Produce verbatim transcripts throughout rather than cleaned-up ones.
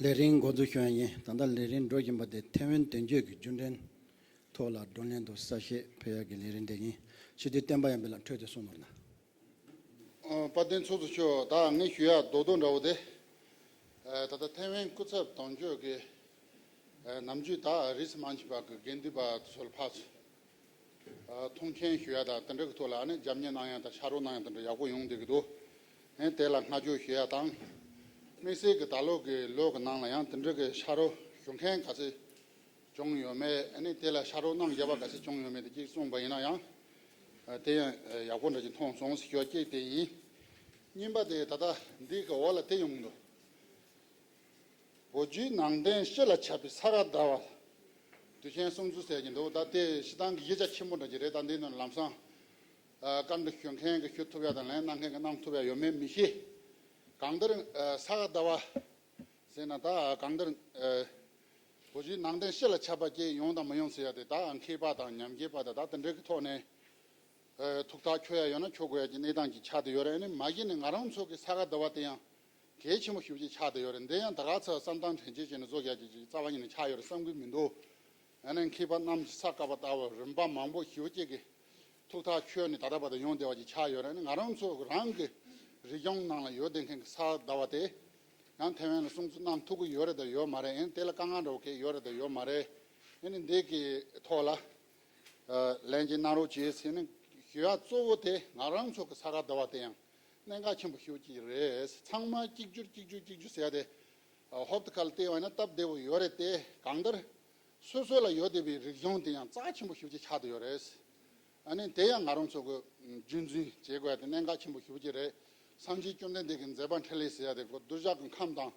ལས་རིམ་འགོ་འཛུགས་ཞུ་ཡ་ཡིན། ད་ལྟ་ལས་རིམ་འགྲོ་བཞིན་པ་དེ་ཐེ་ཝན་དོན་གཅོད་ཀྱི་རྒྱུན་ལྡན་ཐོག་ལ་བགྲོ་གླེང་དང་གསལ་བཤད་ཕུལ་ཡ་གི་ལས་རིམ་དེ་ཡིན། སྤྱི་འཐུས་བསྟན་པ་ཡར་འཕེལ་ལགས་འཕྲོས་དེ་གསུང་གནང་རོགས་གནང་། ཨ། དཔལ་ལྡན་ཚོགས་གཙོ་མཆོག་ད་ངས་ཞུ་ཡ་རྡོག་རྡོག་འདྲ་བོ་དེ། ཨ། ད་ལྟ་ཐེ་ཝན་སྐུ་ཚབ་དོན་གཅོད་ཀྱི། ཨ། ནམ་རྒྱུན་ད་རིས་མང་ཆེ་བ་གི་དགེ་འདུན་པ་ཚོ་ལ་ཕར་ཚུར། ཨ། མཐོང་མཆན་ཞུ་ཡ་དང་དེ་འདྲ་གི་ཐོག་ལ་ཨ་ནི་རྒྱབ་གཉེར་གནང་ཡ་དང་ཕྱག་རོགས་གནང་ཡ་དེ་འདྲ་ཡག་པོ་ཡོང་བསྡད་ཀྱི་འདུག་ཨ་ནི་དེ་ལ་བསྔགས་བརྗོད་ཞུ་ཡ་དང་། དམིགས་བསལ་གྱི་ད་ལོ་གི་ལོ་གི་ནང་ལ་ཡང་དེ་འདྲ་གི་ཕྱག་རོགས་ཞུ་མཁན་ག་ཚོད་བྱུང་ཡོད་མེད། ཨ་ནི་དེ་ལ་ཕྱག་རོགས་གནང་བཞག་པ་ག་ཚོད་བྱུང་ཡོད་མེད་དེ་གཅིག་གསུངས་པ་ཡིན་ན་ཡང་། ཨ། དེ་ཡང་ཡག་པོ་འདྲ་ཅིག་མཐོང་སོང་ཟེར་ཞུ་བ་གཅིག་དེ་ཡིན། གཉིས་པ་དེ་ད་ལྟ་འདི་གི་འོག་ལ་དེ་ཡོང་གི་འདུག་བོད་བརྒྱུད་ནང་བསྟན་སྤྱི་ལ་ཁྱབ་པའི་ས་ག་ཟླ་བ། དུས་ཆེན་སྲུང་བརྩི་ཟེར་གྱི་འདུག་ད་དེ་སྤྱིར་བཏང་གི་གཞི་རྒྱ་ཆེན་པོ་འདྲ་ཅིག་རེད། ད་འདི་ནང་ལམ་སང་། ཨ། བཀའ་འདྲི་ཞུ་མཁན་གྱིས་ཞུ་ཐུབ་ཡ་དང་ལན་གནང་མཁན་གྱིས་གནང་ཐུབ་ཡ་ཡོད་མེད་མི་ཤེས། གང་ལྟར། ཨ། ས་ག་ཟླ་བ་ཟེར་ན་ད་གང་ལྟར། ཨ། བོད་བརྒྱུད་ནང་བསྟན་སྤྱི་ལ་ཁྱབ་པ་ཅིག་ཡོང་དང་མི་ཡོང་ཟེར་ཡ་དེ་ད་མཁས་པ་དང་ཉམས་ཞིབ་པ་དང་ད་དེ་འདྲའི་གི་ཐོག་ནས། ཨ། ཐུགས་ཐག་ཆོད་ཡ་ཡོད་ན་ཆོད་དགོས་ཡ་གི་གནས་སྟངས་ཅིག་ཆགས་བསྡད་ཡོད་རེད། ཨ་ནི་མ་གཞི་ནས་ང་རང་ཚོ་གི་ས་ག་ཟླ་བ་དེ་ཡང་གལ་ཆེན་པོ་ཞེ་པོ་ཅིག་ཆགས་བསྡད་ཡོད་རེད། འདི་ཡང་ད་ག་ཚོད་བསམ་སྟངས་དྲན་བྱེད་བྱས་ནས་བཟོ་ཡ་ཅིག་ཅིག་རྩ་བ་ཉིད་ནས་ཆགས་ཡོད་རེད་བསམ་གྱི་མི་འདུག་ཨ་ནི་མཁས་པ་རྣམས་ཀྱིས་ས་བཀའ་པ་ལྟ་བུ་རིམ་པ་མང་པོ་ཞེ་པོ་ཅིག་གི་ཐུགས་ཐག་ཆོད་ནས་ད་ལྟ་བར་དུ་ཡོང་བསྡད་པ་ཅིག་ཆགས་ཡོད་རེད། ཨ་ནི་ང་རང་ཚོ་རང་གི་རིག་གཞུང་ནང་ལ་ཡོད་བསྡད་མཁན་གྱི་ས་ག་ཟླ་བ་དེ་ཡང་ཐེ་ཝན་ལ་སྲུང་བརྩི་གནང་ཐུབ་ཀྱི་ཡོད་རེད་དང་ཡོད་མ་རེད། ཨ་ནི་དེ་ལ་དཀའ་ངལ་འདྲ་བོ་གང་ཡོད་རེད་དང་ཡོད་མ་རེད། ཨ་ནི་འདི་གི་ཐོག་ལ། ཨ། ལན་ཅིག་གནང་རོགས་བྱེད་ཟེར་ནས་ཞུ་ཡ་གཙོ་བོ་དེ་ང་རང་ཚོ་གི་ས་ག་ཟླ་བ་དེ་ཡང་གནད་འགག་ཆེན་པོ་ཞེ་པོ་ཅིག་རེད། ཚང་མ་གཅིག་གྱུར་གཅིག་གྱུར་གཅིག་གྱུར་ཟེར་ཡ་དེ། ཨ། ཧོབ་ཏེ་ཁ་ལ་བལྟས་པ་ཡིན་ན་སྟབས་བདེ་པོ་ཡོད་རེད་དེ། གང་ལྟར་སོ་སོ་ལ་ཡོད་བསྡད་པའི་རིག་གཞུང་དེ་ཡང་རྩ་ཆེན་པོ་ཞེ་པོ་ཅིག་ཆགས་བསྡད་ཡོད་རེད། ཨ་ནི་དེ་ཡང་ང་རང་ཚོ་གི་རྒྱུན་འཛིན་བྱེད་དགོས་ཡ་དེ་གནད་འགག་ཆེན་པོ་ཞེ་པོ་ཅིག་རེད། སངས་རྒྱས་བཅོམ་ལྡན་འདས་ཀྱི་མཛད་པ་འཕྲིན་ལས་ཟེར་ཡ་དེ་གོ་གདུལ་བྱ་གི་ཁམས་དང་།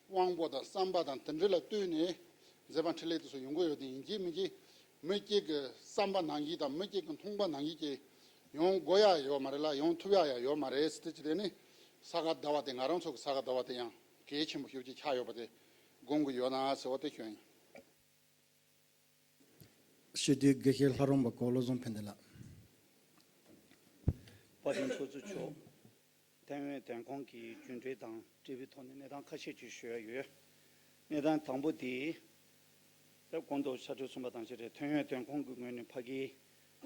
དབང་པོ་དང་བསམ་པ་དང་དེ་འདྲ་ལ་ལྟོས་ནས་མཛད་པ་འཕྲིན་ལས་དེ་ཚོ་ཡོང་གི་ཡོད་དེ། ཡིན་གཅིག་མིན་གཅིག་མི་གཅིག་གི་བསམ་པ་ནང་བཞིན་དང་མི་གཅིག་གི་མཐོང་པ་ནང་བཞིན་གྱི་ཡོང་དགོས་ཡ་ཡོད་མ་རེད་ལ། ཡོང་ཐུབ་ཡ་ཡ་ཡོད་མ་རེད་ཟེར་དེ་ཅི་དེ་ནི་ས་ག་ཟླ་བ་དེ་ང་རང་ཚོ་གི་ས་ག་ཟླ་བ་དེ་ཡང་གལ་ཆེན་པོ་ཞེ་པོ་ཅིག་ཆགས་ཡོད་པ་དེ་དགོངས་ཀྱི་ཡོད་ན་ཟེར་བ་དེ་ཞུ་ཡིན། སྤྱི་འཐུས་དགེ་བཤེས་ལྷ་རམས་པ་གོ་ལོ་བཟང་ཕན་བདེ་ལགས། དཔལ་ལྡན་ཚོགས་གཙོ་མཆོག་ཐེ་ཝན་དོན་ཁང་གི་རྒྱུན་གྲོས་དང་འབྲེལ་བའི་ཐོག་ནས་གནས་སྟངས་ཁ་ཤས་ཅིག་ཞུ་ཡ་ཡོད། གནས་སྟངས་དང་པོ་དེ། ད་གོང་དུ་ཕྱག་སྦྲེལ་གསུངས་པ་དང་བཅས་རེད། ཐེ་ཝན་དོན་ཁང་གི་ངོས་ནས་ཕ་གིའི་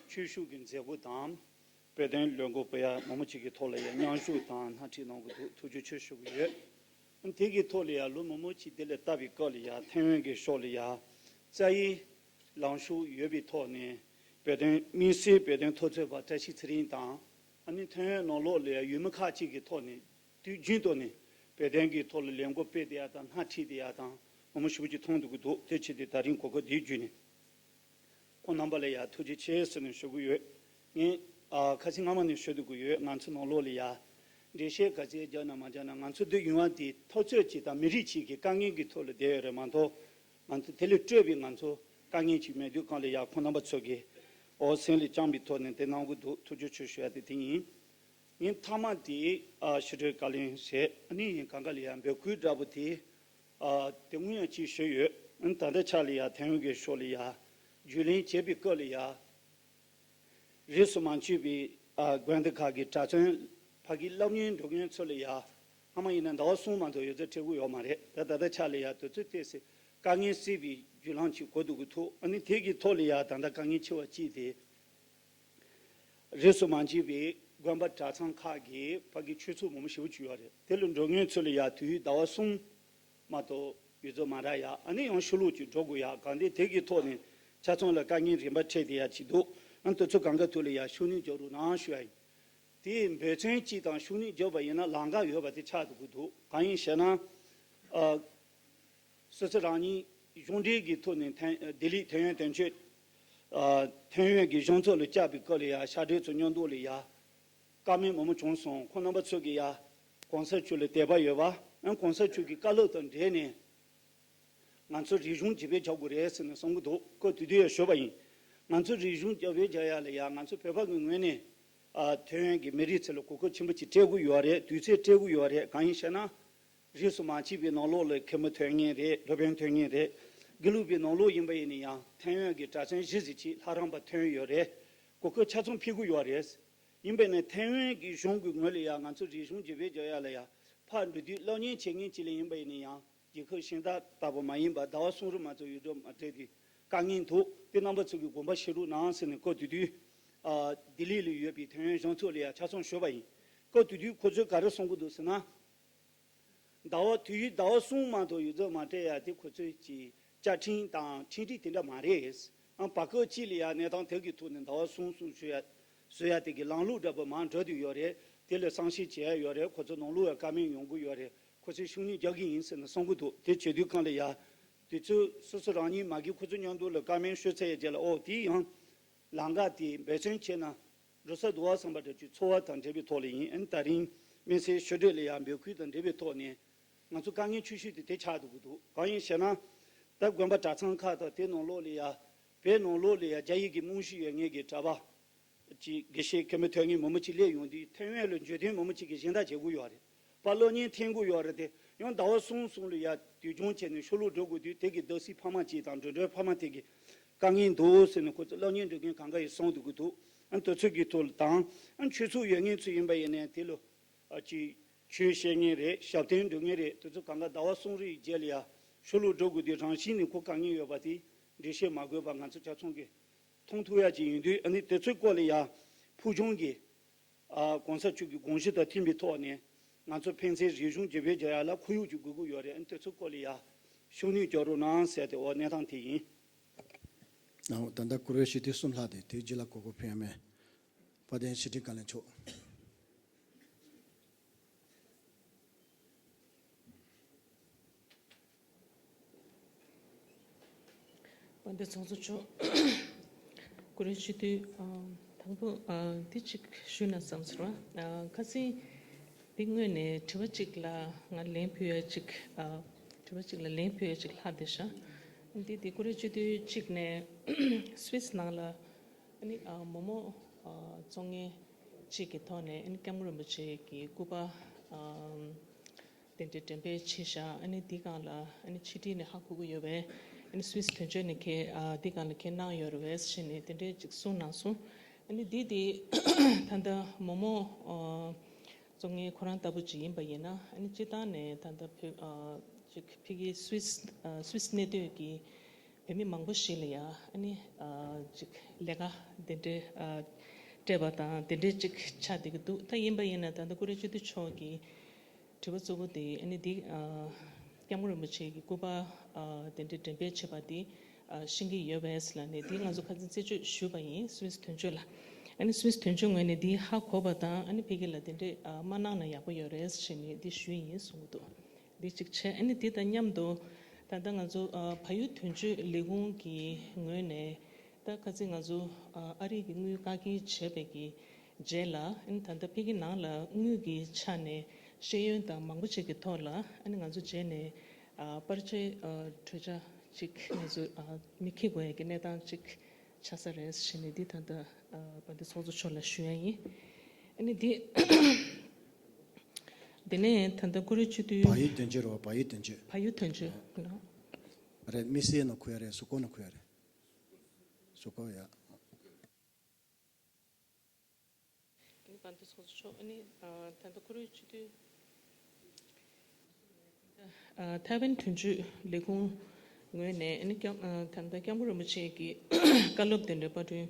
ཆོས་ཞུགས་ཀྱི་མཛད་སྒོ་དང་། དཔེ་སྟོན་ལས་འགུལ་སྤེལ་ཡ་མང་པོ་ཅིག་གི་ཐོག་ལ་ཡ་མཉམ་ཞུགས་དང་སྣེ་ཁྲིད་གནང་གི་འདུག་ཐུགས་རྗེ་ཆེ་ཞུ་གི་ཡོད། དེ་གི་ཐོག་ལ་ཡ་ལོ་མང་པོ་ཅིག་དེ་ལ་བལྟ་བའི་སྐབས་ལ་ཡ་ཐེ་ཝན་གྱི་ཕྱོགས་ལ་ཡ་རྩ་བའི་ལངས་ཕྱོགས་ཡོད་པའི་ཐོག་ནས་དཔེ་སྟོན་དམིགས་བསལ་དཔེ་སྟོན་མཐོ་ཚད་པ་བཀྲ་ཤིས་ཚེ་རིང་དང་། ཨ་ནི་ཐེ་ཝན་ནང་ལོགས་ལ་ཡ་ཡུལ་མི་ཁག་ཅིག་གི་ཐོག་ནས་དུས་རྒྱུན་ཐོག་ནས་དཔེ་སྟོན་གྱི་ཐོག་ལ་ལས་འགུལ་སྤེལ་བསྡད་ཡ་དང་སྣེ་ཁྲིད་བསྡད་ཡ་དང་མང་པོ་ཞེ་པོ་ཅིག་མཐོང་ཐུབ་ཀྱི་འདུག་དེ་བྱས་ཏེ་ད་རིང་གོ་སྐབས་འདི་བརྒྱུད་ནས་ཁོང་རྣམ་པ་ལ་ཡ་ཐུགས་རྗེ་ཆེ་ཟེར་ནས་ཞུ་གི་ཡོད། ངས་ཨ་ཁ་སང་སྔ་མ་ནས་ཞུ་སྡོད་ཀྱི་ཡོད། ང་ཚོ་ནང་ལོགས་ལ་ཡ་འགྲེལ་བཤད་ག་ཚད་རྒྱག་ན་མ་རྒྱག་ན་ང་ཚོ་འདི་ཡོང་བ་འདི་འཐབ་རྩོད་ཅིག་དང་མི་རིགས་ཅིག་གི་དཀའ་ངལ་གྱི་ཐོག་ལ་བསྡད་ཡོད་རེད་མ་གཏོགས། ང་ཚོ་དེ་ལས་སྤྲོས་པའི་ང་ཚོ་དཀའ་ངལ་ཅིག་མེད་དུས་གང་ལ་ཡ་ཁོང་རྣམ་པ་ཚོ་གིས་འོ་སེམས་ལ་བཅངས་པའི་ཐོག་ནས་དེ་གནང་གི་འདུག་ཐུགས་རྗེ་ཆེ་ཞུ་ཡ་དེ་དེ་ཡིན། ངས་མཐའ་མ་དེ་ཨ་ཕྱི་དྲོའི་བཀའ་ལན་བྱས། ཨ་ནི་ཡིན་གང་ག་ལ་ཡ་འབོད་སྐུལ་འདྲ་པོ་དེ་ཨ་དེ་སྔོན་ཡང་ཅིག་ཞུས་ཡོད། ཨ་ནི་ད་ལྟ་ཆ་ལ་ཡ་ཐེ་ཝན་གྱི་ཕྱོགས་ལ་ཡ་བརྒྱུད་ལམ་བྱས་པའི་སྐབས་ལ་ཡ། རིས་སུ་མ་ཆད་པའི་ཨ་དགོན་སྡེ་ཁག་གི་གྲྭ་བཙུན་ཕ་གིའི་སློབ་གཉེར་འགྲོ་མཁན་ཚོ་ལ་ཡ་སྔ་མ་ཡིན་ན་ཟླ་བ་གསུམ་མ་གཏོགས་ཡོད་ཚད་སྤྲད་གི་ཡོད་མ་རེད། ད་ད་ལྟ་ཆ་ལ་ཡ་དུས་ཚོད་ཏོག་ཙམ་དཀའ་ངལ་སེལ་བའི་བརྒྱུད་ལམ་ཅིག་གོ་ཐུབ་ཀྱི་འདུག་ཨ་ནི་དེ་གི་ཐོག་ལ་ཡ་ད་ལྟ་དཀའ་ངལ་ཆེ་བ་གཅིག་དེ། རིས་སུ་མ་ཆད་པའི་དགོན་པ་གྲྭ་ཚང་ཁག་གི་ཕ་གིའི་ཆོས་ཚོགས་མང་པོ་ཞེ་པོ་ཅིག་ཡོད་རེད། དེ་ལ་འགྲོ་མཁན་ཚོ་ལ་ཡ་དུས་ཡུན་ཟླ་བ་གསུམ་མ་གཏོགས་ཡོད་ཚད་མ་རག་ཡ། ཨ་ནི་ཡང་ཕྱི་ལོགས་ཅིག་འགྲོ་དགོས་ཡ། གང་ལྟར་དེ་གི་ཐོག་ནས་ཆ་ཚང་ལ་དཀའ་ངལ་རིམ་པ་འཕྲད་བསྡད་ཡ་ཅིག་འདུག་ཨ་ནི་དུས་ཚོད་གང་ག་ཐོག་ལ་ཡ་ཤུགས་སྣོན་རྒྱག་རོགས་གནང་ཞུ་ཡ་ཡིན། དེའི་འབད་བརྩོན་གཅིག་དང་ཤུགས་སྣོན་བརྒྱབ་པ་ཡིན་ན་ལམ་ཁ་ཡོད་པ་དེ་ཆགས་འགྲོ་གི་འདུག་གང་ཡིན་ཞེ་ན། ཨ། སོ་སོ་རང་ཉིད་གཞུང་འབྲེལ་གྱི་ཐོག་ནས་ཐེ་ལྡི་ལི་ཐེ་ཝན་དོན་གཅོད། ཨ། ཐེ་ཝན་གྱི་གཞུང་ཚོགས་ལ་བཅར་བའི་སྐབས་ལ་ཡ་ཕྱག་སྦྲེལ་ཚོ་མཉམ་དུ་ལ་ཡ་བཀའ་མོལ་མང་པོ་བྱུང་སོང་། ཁོང་རྣམ་པ་ཚོ་གིས་ཡ་གོང་ས་མཆོག་ལ་དད་པ་ཡོད་པ། ཨ། གོང་ས་མཆོག་གི་བཀའ་སློབ་དང་འབྲེལ་ནས་ང་ཚོ་རིག་གཞུང་བརྗེ་སྤེལ་རྒྱག་དགོས་རེད་ཟེར་ནས་གསུང་གི་འདུག་སྐབས་དེ་དུས་ཡང་ཞུས་པ་ཡིན། ང་ཚོ་རིག་གཞུང་བརྗེ་སྤེལ་རྒྱག་ཡ་ལ་ཡ་ང་ཚོ་བོད་པ་གི་ངོས་ནས། ཨ། ཐེ་ཝན་གྱི་མི་རིགས་ཚོ་ལ་གོ་སྐབས་ཆེན་པོ་ཅིག་སྤྲད་དགོས་ཡོད་རེད། དུས་ཚོད་སྤྲད་དགོས་ཡོད་རེད། གང་ཡིན་ཞེ་ན། རིས་སུ་མ་ཆད་པའི་ནང་ལོགས་ལ་མཁན་པོ་ཐོན་མཁན་རེད། སློབ་དཔོན་ཐོན་མཁན་རེད། དགེ་ལུགས་པའི་ནང་ལོགས་ཡིན་པ་ཡིན་ན་ཡང་ཐེ་ཝན་གྱི་གྲྭ་བཙུན་གཞི་ཟིག་ཅིག་ལྷ་རམས་པ་ཐོན་ཡོད་རེད། གོ་སྐབས་ཆ་ཚང་ཕུལ་གྱི་ཡོད་རེད། ཡིན་པས་ན་ཐེ་ཝན་གྱི་གཞུང་གི་ངོས་ལ་ཡང་ང་ཚོ་རིག་གཞུང་བརྗེ་སྤེལ་རྒྱག་ཡ་ལ་ཡང་ཕར་འགྲོ་དུས་སློབ་གཉེར་བྱེད་མཁན་ཅིག་ལ་ཡིན་པ་ཡིན་ན་ཡང་ རྒྱལ་ཁབ་གཞན་དག་ལྟ་བུ་མ་ཡིན་པར་ཟླ་བ་གསུམ་རིང་མ་གཏོགས་ཡུལ་གྲུ་མ་སྤྲད་དུས་དཀའ་ངལ་འདུག་དེ་རྣམ་པ་ཚོ་གིས་དགོངས་པ་བཞེས་རོགས་གནང་ཟེར་ནས་སྐབས་དེ་དུས་ཨ་ལྡི་ལི་ལ་ཡོད་པའི་ཐེ་ཝན་གཞུང་ཚབ་ལ་ཡང་ཆ་ཚང་ཞུས་པ་ཡིན། སྐབས་དེ་དུས་ཁོ་ཚོས་ག་རེ་གསུང་གི་འདུག་ཟེར་ན། ཟླ་བ་དུས་ཡུན་ཟླ་བ་གསུམ་མ་གཏོགས་ཡུལ་གྲུ་མ་སྤྲད་ཡ་དེ་ཁོ་ཚོའི་གི་བཅའ་ཁྲིམས་དང་ཁྲིམས་སྒྲིག་དེ་འདྲ་མ་རེད། ཨང་བར་སྐབས་གཅིག་ལ་ཡ་གནས་སྟངས་དེ་གི་ཐོག་ནས་ཟླ་བ་གསུམ་གསུམ་བཟོ་ཡ་བཟོ་ཡ་དེ་གི་ལམ་ལུགས་འདྲ་པོ་མར་འགྲོ་བསྡད་ཡོད་རེད། དེ་ལ་བསམ་ཤེས་བྱེད་ཡ་ཡོད་རེད། ཁོ་ཚོ་ནང་ལོགས་ཡ་བཀའ་མོལ་ཡོང་གི་ཡོད་རེད། ཁོ་ཚོས་ཤུགས་སྣོན་རྒྱག་གི་ཡིན་ཟེར་ནས་གསུང་གི་འདུག་དེ་བྱེད་དུས་སྒང་ལ་ཡ་དུས་ཚོད་སོ་སོ་རང་ཉིད་མ་གི་ཁོ་ཚོ་མཉམ་དུ་ལ་བཀའ་མོལ་ཞུས་ཚར་ཡ་རྗེས་ལ་ཨོ་དེ་ཡང་ལམ་ཁ་དེ་འབད་བརྩོན་བྱས་ན། འགྲོ་ས་འདུག་བ་བསམ་པ་འདྲ་ཅིག་ཚོར་བ་དང་འབྲེལ་བའི་ཐོག་ལ་ཡིན། ཨ་ནི་ད་རིང་སྨན་སེར་ཞུ་སྒྲོས་ལ་ཡང་འབོད་སྐུལ་དང་འབྲེལ་བའི་ཐོག་ནས་ང་ཚོ་དཀའ་ངལ་ཆེ་ཤོས་དེ་དེ་ཆགས་འདུག་གི་འདུག་གང་ཡིན་ཞེ་ན། ད་དགོན་པ་གྲྭ་ཚང་ཁག་དང་དེ་ནང་ལོགས་ལ་ཡ་བོད་ནང་ལོགས་ལ་ཡ་རྒྱ་ཡིག་གི་རྨང་གཞི་ཡོད་མཁན་གྱི་གྲྭ་པ་ཅིག་དགེ་བཤེས་མཁན་པོ་ཐོན་མཁན་མང་པོ་ཅིག་སླེབས་ཡོང་དུས་ཐེ་ཝན་ལ་འབྱོར་ཐོན་མང་པོ་ཅིག་གིས་སྦྱིན་བདག་བྱེད་དགོས་ཡོད་རེད། པ་སློབ་གཉེར་འཐེན་དགོས་ཡོད་རེད་དེ། ཡང་ཟླ་བ་གསུམ་གསུམ་ལ་ཡ་དུས་སྦྱོང་བྱས་ནས་ཤོ་ལོ་འགྲོ་དགོས་དུས་དེ་གི་བདག་སྲིད་ཕ་མ་གཅིག་དང་འགྲོ་གྲོན་ཕ་མ་དེ་གི་དཀའ་ངལ་འདུག་ཟེར་ནས་ཁོ་ཚོ་སློབ་གཉེར་འགྲོ་མཁན་གང་ག་ཡིས་གསུང་འདུག་གི་འདུག་ཨ་དེ་ཚོ་གི་ཐོག་ལ་དང་ཨ་ཆོས་ཚོགས་ཡོད་མཁན་ཚོ་ཡིན་པ་ཡིན་ནའི་དེ་ལ་ཨ་ཅིག་ཆོས་བཤད་མཁན་རེད། ཞབས་བརྟན་འགྲོ་མཁན་རེད། དེ་ཚོ་གང་ག་ཟླ་བ་གསུམ་རེའི་རྗེས་ལ་ཡ་ཤོ་ལོ་འགྲོ་དགོས་དུས་རང་བཞིན་ནས་ཁོ་དཀའ་ངལ་ཡོད་པ་དེ་འགྲེལ་བཤད་མ་དགོས་པ་ང་ཚོ་ཆ་ཚང་གི་མཐོང་ཐུབ་ཡ་ཅིག་ཡིན་དུས་ཨ་ནི་དེ་ཚོའི་སྐོར་ལ་ཡ་ཕུགས་རྒྱང་གི་ཨ་གོང་ས་མཆོག་གི་དགོངས་གཞི་དང་མཐུན་པའི་ཐོག་ནས་ང་ཚོ་ཕན་ཚུན་རིག་གཞུང་བརྗེ་སྤེལ་རྒྱག་ཡ་ལ་ཁོར་ཡུག་ཅིག་དགོས་ཀྱི་ཡོད་རེད། ཨ་ནི་དེ་ཚོའི་སྐོར་ལ་ཡ་ཤུགས་སྣོན་རྒྱག་རོགས་གནང་ཟེར་ཏེ་འོ་གནས་སྟངས་དེ་ཡིན། ཨོ་ད་ལྟ་བཀུར་འོས་སྤྱི་འཐུས་གསུམ་ལྷག་དེ་དེའི་རྗེས་ལ་གོ་སྐབས་ཕན་མེད། དཔལ་ལྡན་ཕྱི་དྲིལ་བཀའ་བློན་མཆོག་དཔལ་ལྡན་ཚོགས་གཙོ་མཆོག་བཀུར་འོས་སྤྱི་འཐུས། ཨ་དང་པོ་ཨ་འདི་གཅིག་ཞུས་ན་བསམ་ཟེར་བ། ཨ་ཁ་སང་འདི་སྔོན་ནས་དྲི་བ་གཅིག་ལ་ང་ལན་ཕུལ་ཡ་གཅིག་ཨ་དྲི་བ་གཅིག་ལ་ལན་ཕུལ་ཡ་གཅིག་ལྷག་བསྡད་ཤག་འདི་འདི་བཀུར་འོས་སྤྱི་འཐུས་གཅིག་ནས་སུད་སི་ནང་ལ་ཨ་ནི་ཨ་མོག་མོག་ཨ་བཙོང་མཁན་གཅིག་གི་ཐོག་ནས་ཨ་ནི་སྐྱབས་མགོན་རིན་པོ་ཆེ་གི་སྐུ་པར་ཨ་དེ་འདྲའི་འགྲེམས་སྤེལ་བྱས་ཤག་ཨ་ནི་འདི་སྒང་ལ་ཨ་ནི་ཕྱི་དྲིལ་ནས་ཧ་གོ་གི་ཡོད་པས། ཨ་ནི་སུད་སི་དོན་གཅོད་ནས་ཁྱེད་ཨ་འདི་སྒང་ལ་ཁྱེད་གནང་ཡོད་རེད་པས་ཟེར་ནས་དེ་འདྲའི་ཅིག་གསུངས་གནང་སོང་། ཨ་ནི་འདི་འདི་ད་ལྟ་མོག་མོག་ཨ་བཙོང་མཁན་ཁོ་རང་ལྟ་བུ་ཅིག་ཡིན་པ་ཡིན་ན་ཨ་ནི་སྤྱིར་བཏང་ནས་ད་ལྟ་བོད་ཨ་ཅིག་ཕ་གི་སུད་སི་ཨ་སུད་སི་གནས་སྡོད་ཀྱི་བོད་མི་མང་པོ་ཞིག་ལ་ཡ་ཨ་ནི་ཨ་ཅིག་ལས་ཀ་དེ་འདྲའི་ཨ་སྤྲད་པ་དང་དེ་འདྲའི་ཅིག་ཆགས་བསྡད་ཀྱི་འདུག་ད་ཡིན་པ་ཡིན་ན་ད་ལྟ་བཀུར་འོས་སྤྱི་འཐུས་མཆོག་གིས་དྲི་བ་གཙོ་བོ་དེ་ཨ་ནི་འདི་ཨ་སྐྱབས་མགོན་རིན་པོ་ཆེ་གི་སྐུ་པར་ཨ་དེ་འདྲའི་འགྲེམས་སྤེལ་བྱས་པ་འདི་ཨ་ཤེས་ཀྱི་ཡོད་པས་ལབ་ནས་འདི་ང་ཚོ་ཁ་སང་རྩད་གཅོད་ཞུས་པ་ཡིན་སུད་སི་དོན་གཅོད་ལ། ཨ་ནི་སུད་སི་དོན་གཅོད་ངོས་ནས་འདི་ཧ་གོ་བ་དང་ཨ་ནི་ཕ་གི་ལ་དེ་འདྲའི་ཨ་མ་གནང་ན་ཡག་པོ་ཡོད་རེད་ཟེར་ནས་འདི་ཞུས་ཡིན་གསུང་གི་འདུག་འདི་གཅིག་བྱས། ཨ་ནི་དེ་དང་མཉམ་དུ་ད་ལྟ་ང་ཚོ་ཨ་བལ་ཡུལ་དོན་གཅོད་ལས་ཁུངས་ཀྱི་ངོས་ནས་ད་ཁ་སང་ང་ཚོ་ཨ་ཨ་རི་གི་དངུལ་བཀག་སྐྱིལ་བྱས་པའི་གི་རྗེས་ལ་ཨ་ནི་ད་ལྟ་ཕ་གི་ནང་ལ་དངུལ་གྱི་ཆ་ནས་ཤེས་ཡོན་དང་མང་པོ་ཅིག་གི་ཐོག་ལ་ཨ་ནི་ང་ཚོ་རྗེས་ནས་ཨ་པར་ཆས་ཨ་གྲོས་འཆར་ཅིག་ང་ཚོ་ཨ་མི་འཁྱེར་དགོས་ཡ་གི་གནས་སྟངས་ཅིག་ཆགས་ས་རེད་ཟེར་ནས་འདི་ད་ལྟ་ཨ་དཔལ་ལྡན་ཚོགས་གཙོ་མཆོག་ལ་ཞུ་ཡ་ཡིན། ཨ་ནི་འདི། དེ་ནས་ད་ལྟ་བཀུར་འོས་སྤྱི་འཐུས། བལ་ཡུལ་དོན་གཅོད་རེད་བ། བལ་ཡུལ་དོན་གཅོད། བལ་ཡུལ་དོན་གཅོད་ནོ། རེད། དམིགས་བསལ་ནང་འཁོད་ཡ་རེད། གཟུགས་སྐོར་ནང་འཁོད་ཡ་རེད། གཟུགས་སྐོར་ཡ། ཨ་ནི་དཔལ་ལྡན་ཚོགས་གཙོ་མཆོག་ཨ་ནི་ཨ་ད་ལྟ་བཀུར་འོས་སྤྱི་འཐུས། ཨ་ཐའེ་ཝན་དོན་གཅོད་ལས་ཁུངས་ངོས་ནས་ཨ་ནི་སྐྱབས་ཨ་ད་ལྟ་སྐྱབས་མགོན་རིན་པོ་ཆེ་གི་བཀའ་སློབ་དེ་འདྲའི་པར་སྐྲུན་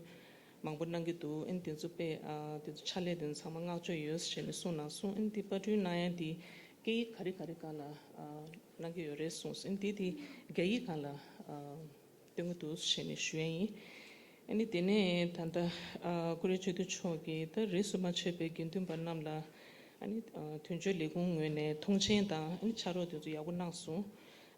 མང་པོ་གནང་གི་འདུག་ཨ་ནི་དེ་ཚོ་དཔེ་ཨ་དེ་ཚོ་ཕྱག་ལས་དེ་ཚོ་ཚང་མ་བསྔགས་བརྗོད་ཡོད་ཟེར་ནས་གསུངས་གནང་སོང་། ཨ་ནི་དེ་པར་སྐྲུན་གནང་ཡ་དེ་སྐད་ཡིག་ག་རེ་ག་རེ་སྒང་ལ་ཨ་གནང་གི་ཡོད་རེད་གསུངས་སོང་། ཨ་ནི་དེ་དེ་རྒྱ་ཡིག་སྒང་ལ་ཨ་སྟོན་གྱི་འདུག་ཟེར་ནས་ཞུ་ཡ་ཡིན། ཨ་ནི་དེ་ནས་ད་ལྟ་ཨ་བཀུར་འོས་སྤྱི་འཐུས་མཆོག་གིས་ད་རིས་སུ་མ་ཆད་པའི་དགེ་འདུན་པ་རྣམས་ལ་ཨ་ནི་ཨ་དོན་གཅོད་ལས་ཁུངས་ངོས་ནས་མཐོང་མཆན་དང་ཨ་ནི་ཕྱག་རོགས་དེ་ཚོ་ཡག་པོ་གནང་སོང་།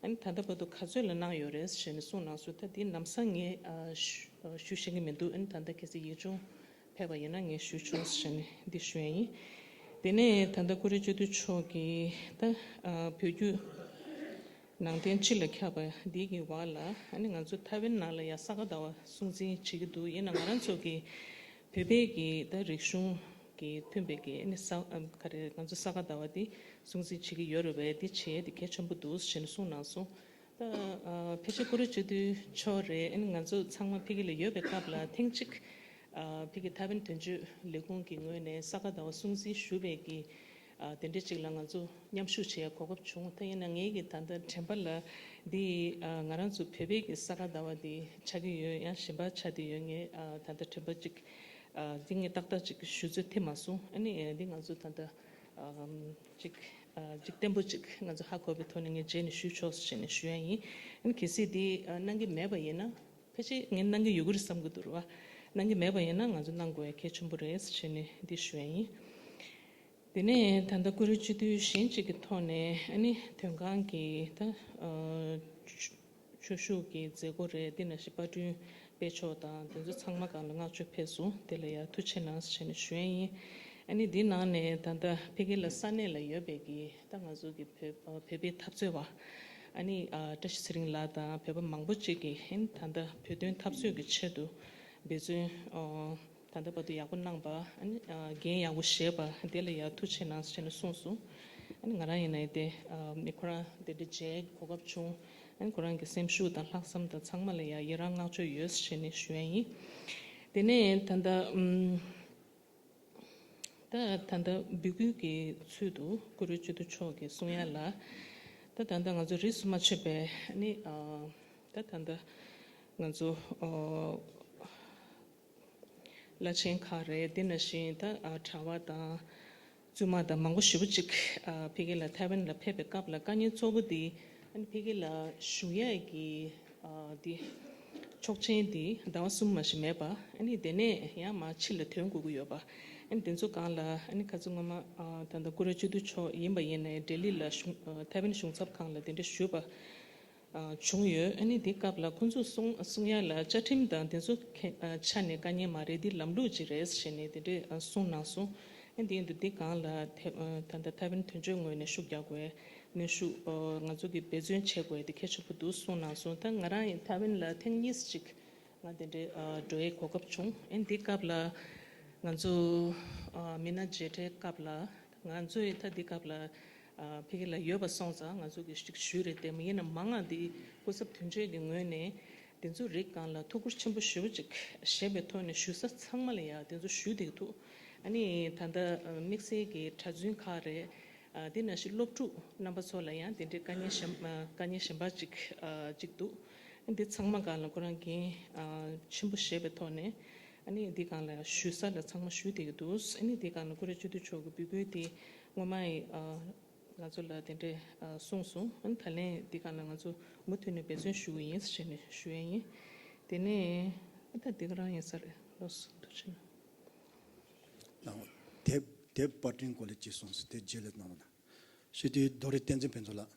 ཨ་ནི་ད་ལྟ་བར་དུ་ག་ཚོད་ལ་གནང་ཡོད་རེད་ཟེར་ནས་གསུངས་གནང་སོང་། ད་འདི་ལམ་སང་ངས་ཨ་ཞུ་ཨ་ཞུ་ཤེས་ཀྱི་མི་འདུག་ཨ་ནི་ད་ལྟ་གལ་སྲིད་ཡིག་ཆུང་ཕེབས་པ་ཡིན་ན་ངས་ཞུ་ཆོག་ཟེར་ནས་འདི་ཞུ་ཡ་ཡིན། དེ་ནས་ད་ལྟ་བཀུར་འོས་སྤྱི་འཐུས་མཆོག་གིས་ད་ཨ་བོད་བརྒྱུད་ནང་བསྟན་སྤྱི་ལ་ཁྱབ་པ་འདི་གི་འོག་ལ་ཨ་ནི་ང་ཚོ་ཐའེ་ཝན་ནང་ལ་ཡང་ས་ག་ཟླ་བ་སྲུང་བརྩི་བྱེད་ཀྱི་འདུག་ཡིན་ན་ང་རང་ཚོ་གི་བོད་པའི་གི་ད་རིག་གཞུང་གི་མཐུན་པའི་གི་ཨ་ནི་ས་ཨ་ག་རེ་ང་ཚོ་ས་ག་ཟླ་བ་འདི་སྲུང་བརྩི་བྱེད་ཀྱི་ཡོད་རེད་པས། འདི་བྱེད་ཡས་འདི་གལ་ཆེན་པོ་འདུག་ཟེར་ནས་གསུངས་གནང་སོང་། ད་ཨ་ཕལ་ཆེར་བཀུར་འོས་སྤྱི་འཐུས་མཆོག་རེད། ཨ་ནི་ང་ཚོ་ཚང་མ་ཕ་གི་ལ་ཡོད་པའི་སྐབས་ལ་ཐེངས་གཅིག་ཨ་ཕ་གི་ཐའེ་ཝན་དོན་གཅོད་ལས་ཁུངས་ཀྱི་ངོས་ནས་ས་ག་ཟླ་བ་སྲུང་བརྩི་ཞུ་བའི་གི་ ཨ་དེ་འདྲ་ཅིག་ལ་ང་ཚོ་མཉམ་ཞུགས་བྱེད་ཡ་གོ་སྐབས་བྱུང་། ད་ཡིན་ན་ངེད་ཀྱི་ད་ལྟ་དྲན་པ་ལ་འདི་ཨ་ང་རང་ཚོ་བོད་པའི་གི་ས་ག་ཟླ་བ་འདི་ཆགས་ཀྱི་ཡོད། ཡང་གཞན་པ་ཆགས་བསྡད་ཡོད། ངས་ཨ་ད་ལྟ་དྲན་པ་ཅིག་ཨ་འདི་ངས་ཏག་ཏག་ཅིག་ཞུ་ཚོད་ཐེབས་མ་སོང་། ཨ་ནི་ཨ་འདི་ང་ཚོ་ད་ལྟ་ཨ་ཅིག་ཨ་ཅིག་བརྟན་པོ་ཅིག་ང་ཚོ་ཧ་གོ་བའི་ཐོག་ནས་ངས་རྗེས་ནས་ཞུ་ཆོག་ཟེར་བྱས་ནས་ཞུ་ཡ་ཡིན། ཨ་ནི་གལ་སྲིད་འདི་ཨ་གནང་གི་མེད་པ་ཡིན་ན། ཕལ་ཆེར་ངས་གནང་གི་ཡོད་ཀྱི་རེད་བསམ་གྱི་འདུག་ར་བ། གནང་གི་མེད་པ་ཡིན་ན་ང་ཚོ་གནང་དགོས་ཡ་གལ་ཆེན་པོ་རེད་ཟེར་བྱས་ནས་འདི་ཞུ་ཡ་ཡིན། དེ་ནས་ད་ལྟ་ཀུ་རེ་སྤྱི་འཐུས་གཞན་གཅིག་གི་ཐོག་ནས་ཨ་ནི་དོན་ཁང་གི་ད་ཨ་ཆོས་ཞུགས་ཀྱི་མཛད་སྒོ་རེད། དེ་ནང་བཞིན་པར་སྐྲུན་སྤེལ་ཕྱོགས་དང་དེ་ཚོ་ཚང་མ་སྒང་ལ་བསྔགས་བརྗོད་ཕེབས་སོང་། དེ་ལ་ཡ་ཐུགས་རྗེ་གནང་ཟེར་བྱས་ནས་ཞུ་ཡ་ཡིན། ཨ་ནི་འདི་ནང་ནས་ད་ལྟ་ཕ་གི་ལ་ས་གནས་ལ་ཡོད་པའི་གི་ད་ང་ཚོ་གི་བོད་བོད་པའི་འཐབ་རྩོད་པ་ཨ་ནི་ཨ་བཀྲ་ཤིས་ཚེ་རིང་ལགས་དང་བོད་པ་མང་པོ་ཅིག་གིས་ཨ་ནི་ད་ལྟ་བོད་དོན་འཐབ་རྩོད་ཀྱི་ཆེད་དུ་འབད་བརྩོན་ཨ་ད་ལྟ་བར་དུ་ཡག་པོ་གནང་པ། ཨ་ནི་ཨ་འགན་ཡག་པོ་བཞེས་པ་དེ་ལ་ཡ་ཐུགས་རྗེ་གནང་ཟེར་ནས་གསུངས་སོང་། ཨ་ནི་ང་རང་ཡིན་ན་དེ་ཨ་ནི་ཁོ་རང་དེ་འདྲ་མཇལ་གོ་སྐབས་བྱུང་། ཨ་ནི་ཁོ་རང་གི་སེམས་ཤུགས་དང་ལྷག་བསམ་དང་ཚང་མ་ལ་ཡ་ཡི་རང་བསྔགས་བརྗོད་ཡོད་ཟེར་ནས་ཞུ་ཡ་ཡིན། དེ་ནས་ད་ལྟ་ཨམ། ད་ད་ལྟ་འབོད་སྐུལ་གྱི་ཚུལ་དུ་ཀུ་རེ་སྤྱི་འཐུས་མཆོག་གིས་གསུང་ཡ་ལ། ད་ད་ལྟ་ང་ཚོ་རིས་སུ་མ་ཆད་པའི་ཨ་ནི་ཨ་ད་ད་ལྟ་ང་ཚོ་ཨ་བླ་ཆེན་ཁག་རེད། དེ་ནང་བཞིན་ད་ཨ་གྲྭ་པ་དང་བཙུན་མ་དང་མང་པོ་ཞེ་པོ་ཅིག་ཨ་ཕ་གི་ལ་ཐའེ་ཝན་ལ་ཕེབས་པའི་སྐབས་ལ་དཀའ་ངལ་གཙོ་བོ་དེ་ཨ་ནི་ཕ་གི་ལ་བཞུགས་ཡས་ཀྱི་ཨ་དེ་ཆོག་མཆན་དེ་ཟླ་བ་གསུམ་མ་ཞིག་མེད་པ། ཨ་ནི་དེ་ནས་ཡང་མར་ཕྱི་ལ་ཐོན་དགོས་ཀྱི་ཡོད་པ། ཨ་ནི་དེ་ཚོ་སྒང་ལ་ཨ་ནི་ཁ་ཚོ་སྔོན་མ་ཨ་ད་ལྟ་ཀུ་རེ་སྤྱི་འཐུས་མཆོག་ཡིན་པ་ཡིན་ནའི་ལྡི་ལི་ལ་གཞུང་ཨ་ཐའེ་ཝན་གཞུང་ཚབ་ཁང་ལ་དེ་འདྲ་ཞུས་པ་ཨ་བྱུང་ཡོད། ཨ་ནི་དེ་སྐབས་ལ་ཁོང་ཚོས་གསུང་གསུང་ཡ་ལ་བཅའ་ཁྲིམས་དང་དེ་ཚོ་ཁེ་ཨ་ཆ་ནས་དཀའ་ངལ་མ་རེད། འདི་ལམ་ལུགས་ཅིག་རེད་ཟེར་ནས་དེ་འདྲས་ཨ་གསུངས་གནང་སོང་། ཨ་འདི་ཡིན་དུས་འདི་སྒང་ལ་ཐེ་ཨ་ད་ལྟ་ཐའེ་ཝན་དོན་གཅོད་ངོས་ནས་ཤུགས་རྒྱག་དགོས། གནོན་ཤུགས་ཨ་ང་ཚོ་གིས་འབད་བརྩོན་བྱེད་དགོས་དེ་གལ་ཆེན་པོ་འདུག་གསུངས་གནང་སོང་། ད་ང་རང་ཡང་ཐའེ་ཝན་ལ་ཐེངས་གཉིས་ཅིག་ང་དེ་འདྲའི་ཨ་འགྲོ་ཡའི་གོ་སྐབས་བྱུང་། ཨ་འདི་སྐབས་ལ་ང་ཚོ་ཨ་མི་སྣ་མཇལ་འཕྲད་སྐབས་ལ་ང་ཚོ་ཡི་ད་འདི་སྐབས་ལ་ཨ་ཕ་གི་ལ་ཡོད་པ་སོང་ཙང་ང་ཚོ་གིས་ཅིག་ཞུས་རེད་དེ། མ་ཡིན་ན་མང་ང་འདི་སྐུ་ཚབ་དོན་གཅོད་ཀྱི་ངོས་ནས་དེ་ཚོ་རིགས་སྒང་ལ་ཐུགས་ཁུར་ཆེན་པོ་ཞེ་པོ་ཅིག་བཞེས་པའི་ཐོག་ནས་ཞུ་ས་ཚང་མ་ལ་ཡ་དེ་ཚོ་ཞུས་བསྡད་ཀྱི་འདུག་ཨ་ནི་ད་ལྟ་དམིགས་བསལ་གྱི་གྲྭ་བཙུན་ཁག་རེད། ཨ་དེ་ནང་བཞིན་སློབ་ཕྲུག་རྣམ་པ་ཚོ་ལ་ཡང་དེ་འདྲའི་དཀའ་ངལ་གཞན་ཨ་དཀའ་ངལ་གཞན་པ་ཅིག་ཨ་ཅིག་འདུག་འདི་ཚང་མ་སྒང་ལ་ཁོ་རང་འགན་ཨ་ཆེན་པོ་བཞེས་པའི་ཐོག་ནས་ཨ་ནི་འདི་སྒང་ལ་ཞུ་ས་ལ་ཚང་མ་ཞུས་བསྡད་ཀྱི་འདུག་ཨ་ནི་འདི་སྒང་ལ་ཀུ་རེ་སྤྱི་འཐུས་མཆོག་གི་འབོད་སྐུལ་དེ་སྔོན་མ་ཡི་ཨ་ང་ཚོ་ལ་དེ་འདྲའི་ཨ་གསུངས་སོང་། ཨ་ནི་ད་ལན་འདི་སྒང་ལ་ང་ཚོ་མུ་མཐུད་ནས་འབད་བརྩོན་ཞུ་གི་ཡིན་ཟེར་ནས་ཞུ་ཡ་ཡིན། དེ་ནས་ཨ་ད་འདི་ག་རང་ཡིན་ས་རེད། ལགས་སོ། ཐུགས་རྗེ་གནང་། ལགས་འོ། དེབ་དེབ་པར་སྐྲུན་སྐོར་ལ་ཅིག་གསུངས་སོང་། དེ་རྗེས་ལ་གནང་རོགས་གནང་། སྤྱི་འཐུས་རྡོ་རི་བསྟན་འཛིན་ཕུན་ཚོགས་ལགས།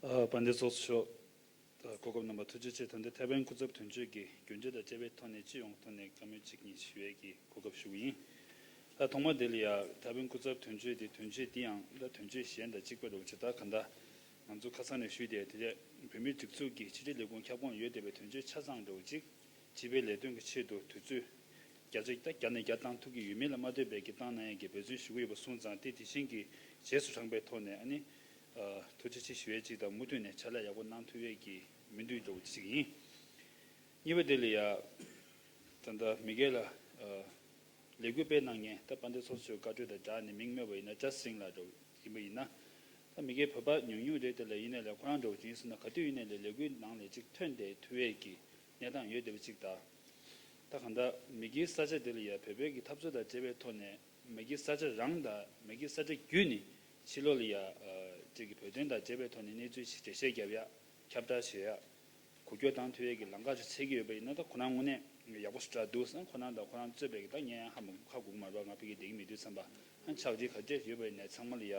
ཨ་དཔལ་ལྡན་ཚོགས་གཙོ་མཆོག་ཨ་གོ་སྐབས་གནང་བར་ཐུགས་རྗེ་ཆེ། ད་ལྟ་ཐའེ་ཝན་སྐུ་ཚབ་དོན་གཅོད་ཀྱི་རྒྱུ་འབྲས་དང་འབྲེལ་བའི་ཐོག་ནས་སྤྱི་ཡོངས་ཐོག་ནས་བཀའ་མོལ་གཅིག་གཉིས་ཞུ་ཡས་ཀྱི་གོ་སྐབས་ཞུ་གི་ཡིན། ད་ཐོག་མ་དེ་ལ་ཡ་ཐའེ་ཝན་སྐུ་ཚབ་དོན་གཅོད་དེ་དོན་གཅོད་དེ་ཡང་ད་དོན་གཅོད་གཞན་དང་གཅིག་པ་འདྲ་བོ་ཅིག་ད་ག་འདྲ་ང་ཚོ་ཁ་སང་ནས་ཞུས་ཏེ། དེ་རྗེས་བོད་མིའི་སྒྲིག་འཛུགས་ཀྱི་ཕྱི་དྲིལ་ལས་ཁུངས་ཁྱབ་ཁོངས་ཡོད་བསྡད་པའི་དོན་གཅོད་ཆ་ཚང་འདྲ་བོ་ཅིག་སྤྱི་པའི་ལས་དོན་གྱི་ཆེད་དུ་དུས་ཚོད་བརྒྱ་ཆ་ད་བརྒྱ་ནས་བརྒྱ་བཏང་ཐུབ་ཀྱི་ཡོད་མེད་ལ་མ་ལྟོས་པའི་གི་བཏང་གནང་ཡས་ཀྱི་འབད་བརྩོན་ཞུ་གི་ཡོད་པ་སོང་ཙང་། དེ་དེ་བཞིན་གྱི་རྗེས་སུ་འབྲངས་པའི་ཐོག་ནས་ཨ་ནི་ཨ་ཐུགས་རྗེ་ཆེ་ཞུ་ཡས་གཅིག་དང་། མུ་མཐུད་ནས་ཕྱག་ལས་ཡག་པོ་གནང་ཐུབ་ཡས་ཀྱི་སྨོན་འདུན་འདྲ་བོ་ཅིག་ཡིན། གཉིས་པ་དེ་ལ་ཡ་ད་ལྟ་མི་སྒེར་ལ་ཨ་ལས་འགུལ་སྤེལ་གནང་མཁན་ད་དཔལ་ལྡན་ཚོགས་གཙོས་བཀའ་འཁྲོལ་དང་སྦྲགས་ནས་མིང་སྨོས་པ་ཡིན་ན་ཇ་སིང་ལགས་འདྲ་བོ་ཡིན་པ་ཡིན་ན། ད་མི་སྒེར་བོད་པ་ཉུང་ཉུང་རེད། དེ་ལ་ཡིན་ནའི་ལས་ཁོ་རང་འདྲ་བོ་ཅིག་ཡིན་ཟེར་ན་ག་དུས་ཡིན་ནའི་ལས་ལས་འགུལ་ནང་ལས་ཅིག་ཐོན་བསྡད་ཐུབ་ཡས་ཀྱི་གནས་སྟངས་ཡོད་བསྡད་པ་ཅིག་དང་། ད་གང་ལྟར་མི་སྒེར་ས་ཆ་དེ་ལ་ཡ་བོད་པའི་གི་འཐབ་རྩོད་དང་འབྲེལ་བའི་ཐོག་ནས་མི་སྒེར་ས་ཆ་རང་དང་མི་སྒེར་ས་ཆ་བརྒྱུད་ནས་ཕྱི་ལོགས་ལ་ཡ་ཨ་ཅིག་གི་བོད་དོན་དང་འབྲེལ་བའི་ཐོག་ནས་གནས་ཚུལ་ཞིག་འགྲེལ་བཤད་རྒྱབ་ཡ། ཁྱབ་བསྒྲགས་བྱེད་ཡ། འགུལ་སྐྱོད་བཏང་ཐུབ་ཡས་ཀྱི་ལམ་ཁ་ཅིག་འཚོལ་གྱི་ཡོད་པ་ཡིན་ན། ད་ཁོ་རང་དངོས་གནས་ཡག་པོ་ཞེ་དྲག་འདུག་ཟེར། ཁོ་རང་དང་ཁོ་རང་གཙོས་པའི་གི་ད་ངས་ཡང་ཧ་མ་གོ་ཧ་གོ་གི་མ་རེད་པ། ང་ཕ་གིར་བསྡད་ཀྱི་མེད་དུས་ཙམ་པ། ཨ་ཕྱག་བྲིས་ག་འདྲས་ཡོད་པ་ཡིན་ནའི་ཚང་མ་ལ་ཡ་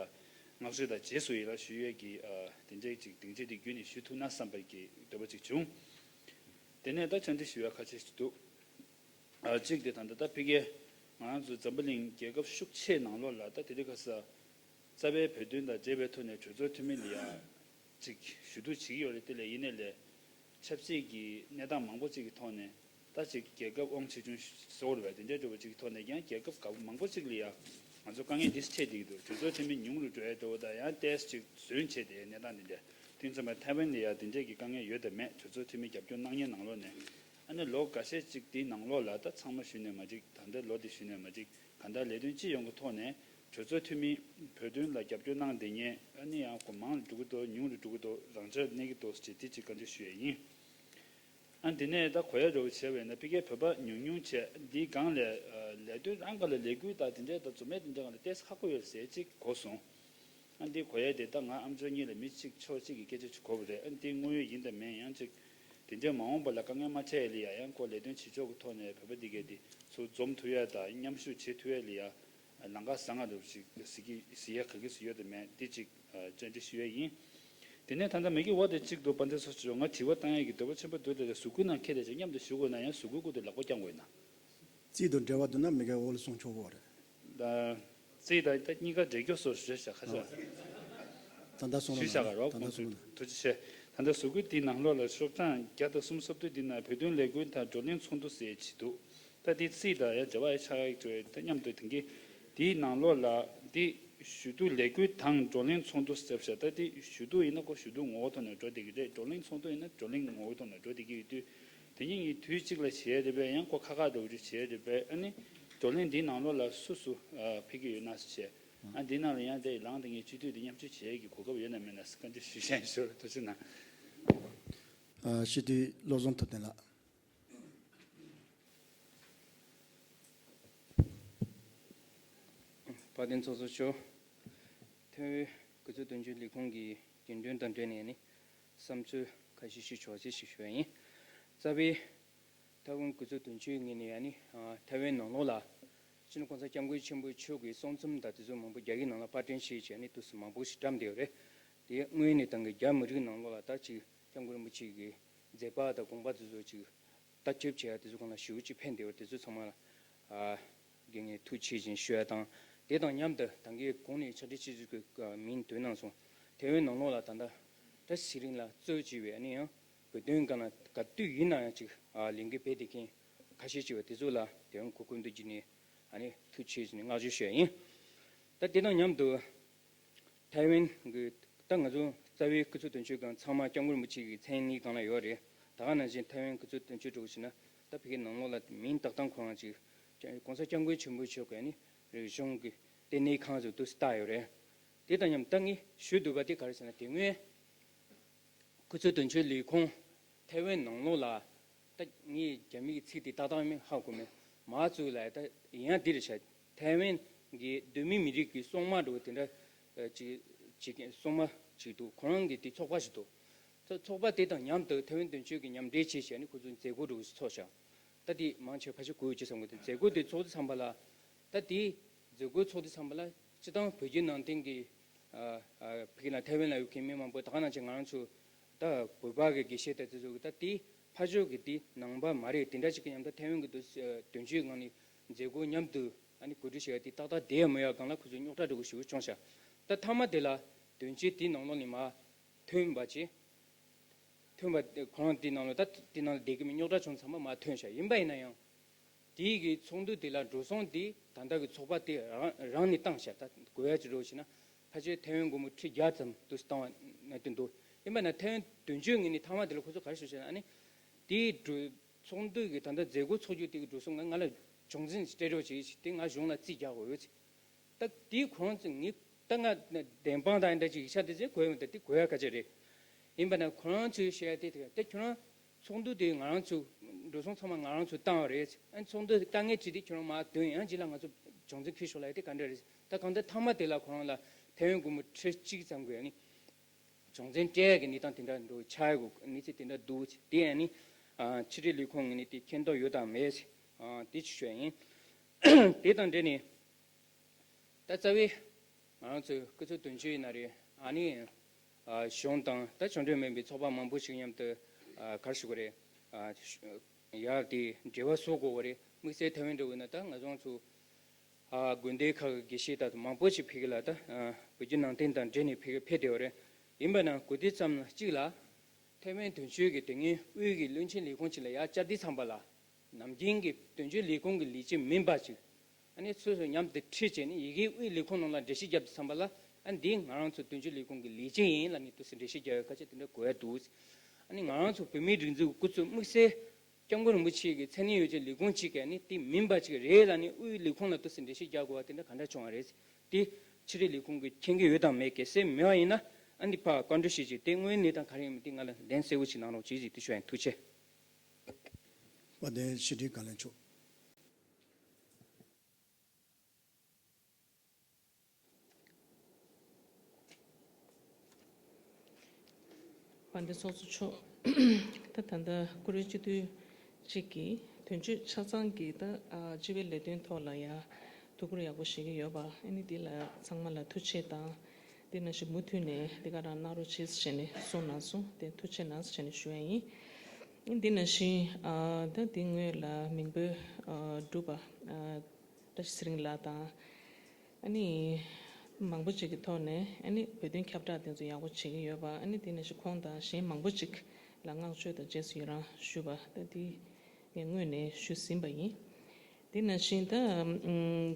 བསྔགས་བརྗོད་དང་རྗེས་སུ་ཡི་རང་ཞུ་ཡས་ཀྱི་ཨ་དེ་འདྲས་ཅིག་སྡིངས་ཆ་དེ་བརྒྱུད་ནས་ཞུ་ཐུབ་ན་བསམ་པའི་གི་འདོད་པ་ཅིག་བྱུང་། དེ་ནས་ད་བཅར་འདྲི་ཞུ་ཡ་ཁ་ཤས་ཤིག་འདུག་ཨ་གཅིག་དེ་ད་ལྟ་ད་ཕ་གིར་ང་རང་ཚོ་འཛམ་བུ་གླིང་རྒྱལ་ཁབ་ཤུགས་ཆེ་ནང་ལོགས་ལ་ད་དེ་རིང་ཁ་སང་རྩ་བའི་བོད་དོན་དང་འབྲེལ་བའི་ཐོག་ནས་གྲོས་ཚོགས་འཐུས་མི་ལ་ཡ་ཅིག་ཞུ་གཏུག་བྱེད་ཀྱི་ཡོད་རེད། དེ་ལས་ཡིན་ནའི་ལས་ཆབ་སྲིད་ཀྱི་གནས་སྟངས་མང་པོ་ཅིག་གི་ཐོག་ནས་ད་ཅིག་རྒྱལ་ཁབ་དབང་ཆེ་ཆུང་ཟེར་བ་རེད་པ། དེ་འདྲའི་འདྲ་བོ་ཅིག་གི་ཐོག་ནས་ཀྱང་རྒྱལ་ཁབ་ག་བ་མང་པོ་ཅིག་ལ་ཡ་ང་ཚོ་དཀའ་ངལ་འདི་འཕྲད་བསྡད་ཀྱི་འདུག་གྲོས་ཚོགས་འཐུས་མི་ཉུང་རུ་འགྲོ་ཡ་འདྲ་བོ་དང་། ཡང་ཏོག་ཙམ་ཅིག་ཟོན་བྱས་བསྡད་ཡའི་གནས་སྟངས་འདི་འདྲ། དེ་ཙམ་པ་ཐའེ་ཝན་ལ་ཡ་དེ་འདྲའི་གི་དཀའ་ངལ་ཡོད་དམ་མེད། གྲོས་ཚོགས་འཐུས་མི་རྒྱབ་སྐྱོར་གནང་མཁན་ནང་ལོགས་ནས་ ཨ་ནི་ལོ་འགའ་ཤས་ཅིག་དེའི་ནང་ལོགས་ལ་ད་ཚང་མ་ཞུས་ནས་མ་འགྲིག་ད་ལྟ་ལོ་འདི་ཞུས་ནས་མ་འགྲིག་གང་ལྟར་ལས་དོན་སྤྱི་ཡོངས་ཀྱི་ཐོག་ནས་གྲོས་ཚོགས་འཐུས་མི་བོད་དོན་ལ་རྒྱབ་སྐྱོར་གནང་བསྡད་མཁན་ཨ་ནི་ཡང་སྒོ་མང་རུ་འགྲོ་གི་འདུག་ཉུང་རུ་འགྲོ་གི་འདུག་རང་འཇགས་གནས་ཀྱི་འདུག་ཅེས་དེ་གཅིག་བཀའ་འདྲི་ཞུ་ཡས་ཡིན། ཨ་འདི་ནས་ད་གོ་ཡ་འདྲ་བོ་བྱས་པས་ན་ཕ་གིའི་བོད་པ་ཉུང་ཉུང་བྱས་འདིའི་སྒང་ལས་ལས་དོན་རང་ག་ལ་ལས་འགུལ་དང་དེ་འདྲའི་ད་རྫུན་མའི་དེ་འདྲ་སྒང་ལ་ཏོག་ཙམ་ཁག་པོ་ཡོད་ཟེར་ཅིག་གོ་སོང་། ཨ་འདི་གོ་ཡ་དེ་ད་ང་ཨམ་ཅོག་གཉིས་ལ་མི་གཅིག་ཕྱོགས་གཅིག་གི་སྐད་ཆ་ཅིག་གོ་བ་རེད། ཨ་འདི་དངོས་ཡོད་ཡིན་དང་མིན་ཡང་ཅིག་དེ་འདྲའི་མ་འོངས་པ་ལ་དཀའ་ངལ་མ་འཕྲད་ཡ་ལ་ཡ་ཡང་ཁོ་ལས་དོན་བྱེད་ཕྱོགས་ཀྱི་ཐོག་ནས་བོད་པ་འདི་གས་འདི་ཚུར་འཛོམས་ཐུབ་ཡ་དང་མཉམ་ཞུགས་བྱེད་ཐུབ་ཡ་ལ་ཡ། ལམ་ཁ་བཟང་ང་རུ་ཞིག་གཟིགས་ཀྱི་གཟིགས་ཡ་ག་གི་སུ་ཡོད་དམ་མེད་འདི་གཅིག་བཅར་འདྲི་ཞུ་ཡ་ཡིན། དེ་ནས་ད་ལྟ་མི་གི་འོག་དེ་གཅིག་ཏུ་དཔལ་ལྡན་ཚོགས་གཙོ་ང་དྲི་བ་བཏང་ཡ་གི་འདོད་པ་ཆེན་པོ་འདུག་དེ་ལ་གཟུགས་སྐུ་ནང་ཁྱེད་དེ་ཚོ་མཉམ་དུ་ཞུ་དགོས་ན་ཡང་གཟུགས་སྐུ་སྐུ་དེ་ལག་པ་བརྐྱང་དགོས་ན། རྩིས་དང་འབྲེལ་བ་འདུག་ན་མི་གའི་འོག་ལ་གསུང་ཆོག་གོ་རེད། ད་རྩིས་དང་ད་གཉིས་ཀ་འབྲེལ་སྐྱོར་སོགས་ཞུ་བྱ་ཁ་ཤས། ད་ལྟ་གསུང་ཞུ་བྱ་ག་རོགས་ད་ལྟ་གསུང་ཐུགས་རྗེ་ཆེ། ད་ལྟ་གཟུགས་སྐུ་དེའི་ནང་ལོགས་ལ་ཤོག་གྲངས་བརྒྱ་དང་སུམ་ཅུ་སོ་བདུན་འདི་ན་བོད་དོན་ལས་འགུལ་དང་བགྲོ་གླེང་ཚོགས་འདུ་ཟེར་བྱེད་འདུག་ད་དེ་རྩིས་དང་ཡང་འབྲེལ་བ་ཡང་ཆགས་ཡོད་ཀྱི་རེད། ད་མཉམ་དུ་དེང་གི་དེའི་ནང་ལོགས་ལ་དེ་ཞུ་གཏུག་ལས་འགུལ་དང་བགྲོ་གླེང་ཚོགས་འདུ་ཟེར་བྱ་ད་དེ་ཞུ་གཏུག་ཡིན་ན་ཁོ་ཞུ་གཏུག་ངོ་བོ་ཐོག་ནས་འགྲོ་བསྡད་ཀྱི་རེད། བགྲོ་གླེང་ཚོགས་འདུ་ཡིན་ན་བགྲོ་གླེང་ངོ་བོ་ཐོག་ནས་འགྲོ་བསྡད་ཀྱི་ཡོད་དུས་དེ་གཉིས་ཀྱི་དུས་གཅིག་ལ་བྱེད་ཡ་རེད་པས་ཡང་ཁོ་ཁ་ཁ་འདྲ་བོ་ཅིག་བྱེད་ཡ་རེད་པས། ཨ་ནི་བགྲོ་གླེང་འདིའི་ནང་ལོགས་ལ་སུ་སུ་ཕེབས་ཀྱི་ཡོད་ན་ཟེར་བྱས། ཨ་འདིའི་ནང་ལ་ཡང་དེ་ལངས་དེ་ངས་སྤྱི་འཐུས་དེ་མཉམ་ཞུགས་བྱེད་ཡ་གི་གོ་སྐབས་ཡོད་ན་མེད་ན་བཀའ་འདྲི་ཞུ་བཞིན་ཞུ་རོགས་ཐུགས་རྗེ་གནང་། ཨ་སྤྱི་འཐུས་བློ་བཟང་ཐུབ་བསྟན་ལགས། དཔལ་ལྡན་ཚོགས་གཙོ་མཆོག་ཐེ་ཝན་སྐུ་ཚབ་དོན་གཅོད་ལས་ཁུངས་ཀྱི་རྒྱུན་གྲོན་དང་འབྲེལ་ནས་ནི་བསམ་ཚུལ་ཁ་ཤས་ཤིག་ཞུ་ཆོག་ཅེས་ཤིག་ཞུ་བ་ཡིན། རྩ་བའི་ཐེ་ཝན་སྐུ་ཚབ་དོན་གཅོད་ངོས་ནས་ཡང་ནི་ཐེ་ཝན་ནང་ལོགས་ལ་སྤྱི་ནོར་༸གོང་ས་༸སྐྱབས་མགོན་ཆེན་པོ་མཆོག་གི་གསུང་རྩོམ་དང་དེ་ཚོ་མང་པོ་རྒྱ་ཡིག་ནང་ལ་པར་སྐྲུན་བྱས་བྱས་ནས་དུས་སུ་མང་པོ་ཞིག་བཀྲམ་བསྡད་ཡོད་རེད། དེ་དངོས་ནས་ད་གིན་རྒྱ་མི་རིགས་ནང་ལོགས་ལ་ད་ཅིག་༸སྐྱབས་མགོན་རིན་པོ་ཆེ་གི་མཛད་པ་དང་དགོངས་པ་དེ་ཚོ་ཅིག་ལྟ་ཞིབ་བྱས་ཡ་དེ་ཚོ་གང་ལ་ཞེ་པོ་ཅིག་ཕན་བདེ་བ་དེ་ཚོ་ཚང་མ་ལ་ཨ་དགེ་བསྙེན་ཐུགས་ཆེ་ཞིང་ཞུ་ཡ་དང་། དེ་དང་མཉམ་དུ་ད་གིན་གོང་ནས་ཕྱག་བྲིས་ཆེ་ཆུང་གི་མིང་འདོན་གནང་སོང་། ཐེ་ཝན་ནང་ལོགས་ལ་ད་ལྟ་ད་ཟི་རིང་ལ་གཙོས་བྱས་པའི་ཨ་ནི་ཡང་བོད་དོན་སྒང་ལ་ག་དུས་ཡིན་ན་ཡང་ཅིག་ཨ་ལས་འགུལ་སྤེལ་བསྡད་མཁན་ཁ་ཤས་ཅིག་བ་དེ་ཚོ་ལ་དེ་རིང་གོ་སྐབས་འདི་བརྒྱུད་ནས་ཨ་ནི་ཐུགས་ཆེ་ཞིང་བསྔགས་བརྗོད་ཞུ་ཡ་ཡིན། ད་དེ་དང་མཉམ་དུ། ཐའེ་ཝན་གྱི་ད་ང་ཚོ་རྩ་བའི་སྐུ་ཚབ་དོན་གཅོད་ཁང་ཚང་མ་༸སྐྱབས་མགོན་རིན་པོ་ཆེ་གི་མཚན་གནས་སྒང་ལ་ཡོད་རེད། ད་ག་ནང་བཞིན་ཐའེ་ཝན་སྐུ་ཚབ་དོན་གཅོད་འདྲ་བོ་ཞིག་ན་ད་ཕ་གིའི་ནང་ལོགས་ལ་མིང་བཏགས་སྟངས་ཁོ་རང་ཅིག་༸གོང་ས་༸སྐྱབས་མགོན་ཆེན་པོ་མཆོག་གི་ནི་རིག་གཞུང་གི་ལྟེ་གནས་ཁང་ཚོ་འདུག་སེ་བཏགས་ཡོད་རེད། དེ་དང་མཉམ་ད་ངས་ཞུ་འདོད་པ་དེ་ག་རེ་ཟེར་ན་དེ་སྔོན་སྐུ་ཚབ་དོན་གཅོད་ལས་ཁུངས་ཐའེ་ཝན་ནང་ལོགས་ལ། ད་ངས་རྒྱ་མིའི་ཚིག་དེ་ཏག་ཏག་མིན་ཧ་གོ་མེད། མ་གཙོས་ལ་ད་ཡིན་ཡང་འདི་རེད་ཤག་ཐའེ་ཝན་གྱི་གདོད་མའི་མི་རིགས་ཀྱི་སྲུང་མ་འདྲ་བོ་དེ་འདྲ་ཅིག་ཅིག་སྲུང་མ་ཅིག་འདུག་ཁོ་རང་གི་དེ་ཚོགས་པ་ཞིག་འདུག་ཚོ་ཚོགས་པ་དེ་དང་མཉམ་དུ་ཐའེ་ཝན་དོན་གཅོད་ཀྱི་མཉམ་འབྲེལ་བྱས་བྱས་ནས་ཁོ་ཚོའི་མཛད་སྒོ་འདྲ་བོ་ཞིག་ཚོགས་ཤག་ད་དེ་མང་ཆེ་ཕལ་ཆེར་གོ་ཡོད་ཀྱི་བསམ་གི་འདུག་མཛད་སྒོ་དེ་ཚོགས་དུས་ཙམ་པ་ལ། ད་དེའི་མཛད་སྒོ་ཚོགས་དུས་ཙམ་པ་ལ་སྤྱི་བཏང་བོད་བརྒྱུད་ནང་བསྟན་གྱི་ཨ་ཨ་ཕ་གི་ན་ཐའེ་ཝན་ལ་ཡོད་མཁན་མི་མང་པོ་ད་ག་ནང་བཞིན་ང་རང་ཚོ་ད་བོད་པ་གི་དགེ་བཤེས་དང་དེ་ཚོ་གི་ད་དེ་ཕར་ཕྱོགས་ཀྱི་དེ་ནང་པ་མ་རེད་དེ་འདྲ་ཞིག་གི་མཉམ་དུ་ཐའེ་ཝན་གྱི་དུ་དོན་གཅོད་ངང་ནས་མཛད་སྒོ་མཉམ་དུ་ཨ་ནི་གོ་སྒྲིག་བྱས་ཡ་དེ་ཏག་ཏག་བསྡད་ཡ་མི་ཡོད་སྒང་ལ་ཁོ་ཚོས་རྙོག་དྲ་འདྲ་བོ་ཞེ་པོ་བྱུང་ཤག་ད་མཐའ་མ་དེ་ལ་དོན་གཅོད་དེའི་ནང་ལོགས་ནས་མར་ཐོན་པ་བྱས། ཐོན་པ་ཁོ་རང་དེའི་ནང་ལ་ད་དེའི་ནང་ལ་བསྡད་ཀྱི་མི་རྙོག་དྲ་བྱུང་ཙམ་པ་མར་ཐོན་ཤག་ཡིན་པ་ཡིན་ན་ཡང་། དེའི་གི་ཚོགས་འདུ་དེ་ལ་འགྲོ་སོང་དེ་ད་ལྟ་གི་ཚོགས་པ་དེ་རང་རང་ནས་བཏང་ཤག་ད་གོ་ཡ་ཅིག་འདྲ་བོ་བྱས་ན་ཕལ་ཆེར་ཐའེ་ཝན་སྒོར་མོ་ཁྲི་བརྒྱ་ཙམ་དུ་བཏང་བ་ན་དེ་འདུག་ཡིན་པ་ན་ཐའེ་ཝན་དོན་གཅོད་ངོས་ནས་མཐའ་མ་དེ་ལ་ཁོ་ཚོ་ག་རེ་ཞུ་ཤེ་ན་ཨ་ནི་དེའི་འགྲོ་ཚོགས་འདུ་གི་ད་ལྟ་མཛད་སྒོ་ཚོགས་རྒྱུ་དེ་གི་འགྲོ་སོང་ང་ང་ལ་བྱུང་འཛིན་ཅིག་སྤྲད་རོགས་བྱེད་ཅིག་དེ་ང་གཞུང་ལ་རྩིས་རྒྱག་དགོས་ཡོད་ཅིག་ད་དེའི་ཁོ་རང་ཚོ་ངས་ད་ང་བདེན་དཔང་དང་འདྲ་ཅིག་ཡིག་ཆ་དེ་ཚོ་གོ་ཡོང་ད་དེ་གོ་ཡ་ཁ་ཆེ་རེད། ཡིན་པ་ན་ཁོ་རང་ཚོས་བཤད་ཡ་དེ་དེ་དེ་ཁྱོད་རང་ཚོགས་འདུ་དེ་ང་རང་ཚོ་འགྲོ་སོང་ཚང་མ་ང་རང་ཚོ་བཏང་བ་རེད། ཨ་ཚོགས་འདུ་དཀའ་ངལ་འཕྲད་དེ་ཁྱོད་རང་མར་འདོན་ཡང་རྗེས་ལ་ང་ཚོ་བྱུང་འཛིན་ཁུལ་ཤོག་ལ་ཡ་དེ་ག་འདྲ་རེད། ད་གང་ལྟར་མཐའ་མ་དེ་ལ་ཁོ་རང་ལ་ཐའེ་ཝན་སྒོར་མོ་ཁྲི་གཅིག་ཙམ་གི་ཨ་ནི་བྱུང་འཛིན་སྤྲད་ཡ་གི་གནས་སྟངས་དེ་འདྲ་འགྲོ་ཆགས་ཡ་གི་གནས་ཚུལ་དེ་འདྲ་འདུག་དེ་ཨ་ནི་ཕྱི་དྲིལ་ལས་ཁུངས་ངོས་ནས་དེ་མཁྱེན་རྟོགས་ཡོད་དམ་མེད་དེ་ཅིག་ཞུ་ཡ་ཡིན། དེ་དང་འབྲེལ་ནས། ད་རྩ་བའི་ང་རང་ཚོའི་སྐུ་ཚབ་དོན་གཅོད་ཡིན་ན་རེད། ཨ་ནི་ཨ་གཞུང་དང་ད་གཞུང་འབྲེལ་མིན་པའི་ཚོགས་པ་མང་པོ་ཞིག་མཉམ་དུ་ཨ་ག་རེ་ཞུ་དགོས་རེད། ཨ་ཡར་དེ་འབྲེལ་བ་བཟོ་དགོས་པ་རེད། དམིགས་བསལ་ཐའེ་ཝན་འདྲ་བོ་ཡིན་ན་ད་ང་ཚོ་ཚོ་ཨ་དགོན་སྡེ་ཁག་གི་དགེ་བཤེས་དག་མང་པོ་ཞིག་ཕ་གི་ལ་ད་ཨ་བོད་བརྒྱུད་ནང་བསྟན་དང་འབྲེལ་ནས་ཕ་གི་ཕེབས་བསྡད་པ་རེད། ཡིན་པ་ན་གོ་དུས་ཙམ་ལ་གཅིག་ལ་ཐའེ་ཝན་དོན་གཅོད་ཀྱི་དེ་སྔའི་དབུས་ཀྱི་བློན་ཆེན་ལས་ཁུངས་ཅིག་ལ་ཡར་བཅར་དུས་ཙམ་པ་ལ། ནམ་རྒྱུན་གྱི་དོན་གཅོད་ལས་ཁུངས་ཀྱི་ལས་བྱེད་མིན་པ་ཅིག་ཨ་ནི་སོ་སོ་མཉམ་དུ་ཁྲིད་བྱས་ནས་ཡི་གེ་དབུས་ལས་ཁུངས་ནང་ལ་འགྲེལ་བཤད་བརྒྱབ་དུས་ཙམ་པ་ལ་ཨ་འདི་ང་རང་ཚོ་དོན་གཅོད་ལས་ཁུངས་ཀྱི་ལས་བྱེད་ཡིན་ལབ་ནས་དུ་སི་འགྲེལ་བཤད་རྒྱག་ཡ་ཁ་ཆེ་དེ་འདྲ་དགོས་ཡ་འདུག་ཨ་ནི་ང་རང་ཚོ་བོད་མིའི་སྒྲིག་འཛུགས་སྐུ་ཚབ་དམིགས་བསལ་ སྐྱབས་མགོན་རིན་པོ་ཆེ་གི་མཚན་གནས་ཡོད་ཀྱི་ལས་ཁུངས་གཅིག་གིས་ནི་དེ་མིན་པ་ཅིག་རེད་ལབ་ནས་དབུས་ལས་ཁུངས་ལ་ཏོག་ཙམ་འགྲེལ་བཤད་རྒྱག་དགོས་པ་དེ་འདྲ་ག་འདྲ་བྱུང་བ་རེད། དེ་ཕྱི་དྲིལ་ལས་ཁུངས་ཀྱིས་མཁྱེན་གྱི་ཡོད་དམ་མེད། གལ་སྲིད་མེད་པ་ཡིན་ན་ཨ་ནི་ཕར་བཀའ་འཁྲོལ་ཞུས་ཅིག་དེ་དངོས་ཡོད་གནས་སྟངས་ག་རེ་ཡིན་མིན་དེ་ང་ལ་ལན་གསལ་པོ་ཅིག་གནང་རོགས་བྱེད་ཅིག་དེ་ཞུ་ཡ་ཡིན། ཐུགས་རྗེ་ཆེ། དཔལ་ལྡན་ཕྱི་དྲིལ་བཀའ་བློན་མཆོག་དཔལ་ལྡན་ཚོགས་གཙོ་མཆོག་ད་ད་ལྟ་བཀུར་འོས་སྤྱི་འཐུས་གཅིག་གིས་དོན་གཅོད་ཆ་ཚང་གི་ད་ཨ་སྤྱི་པའི་ལས་དོན་ཐོག་ལ་ཡ་ཐུགས་ཁུར་ཡག་པོ་བཞེས་ཀྱི་ཡོད་པ། ཨ་ནི་འདི་ལ་ཚང་མ་ལ་ཐུགས་རྗེ་ཆེ་དང་། འདི་ནང་བཞིན་མུ་མཐུད་ནས་འདི་ག་རང་གནང་རོགས་བྱེད་ཟེར་ནས་གསུངས་གནང་སོང་། དེ་ཐུགས་རྗེ་གནང་ཟེར་ནས་ཞུ་ཡ་ཡིན། འདི་ནང་བཞིན་ཨ་ད་འདི་སྔོན་ལ་མིང་འབོད་ཨ་གྲུབ་པ་ཨ་བཀྲ་ཤིས་ཚེ་རིང་ལགས་དང་། ཨ་ནི་མང་པོ་ཅིག་གི་ཐོག་ནས་ཨ་ནི་བོད་དོན་ཁྱབ་བསྒྲགས་དེ་ཚོ་ཡག་པོ་བྱེད་ཀྱི་ཡོད་པ། ཨ་ནི་དེ་ནང་བཞིན་ཁོང་དང་གཞན་མང་པོ་ཅིག་ལ་བསྔགས་བརྗོད་དང་རྗེས་སུ་ཡི་རང་ཞུས་པ། ད་འདི་ངས་སྔོན་ནས་ཞུས་ཟིན་པ་ཡིན། དེ་ནང་བཞིན་ད་ཨམ་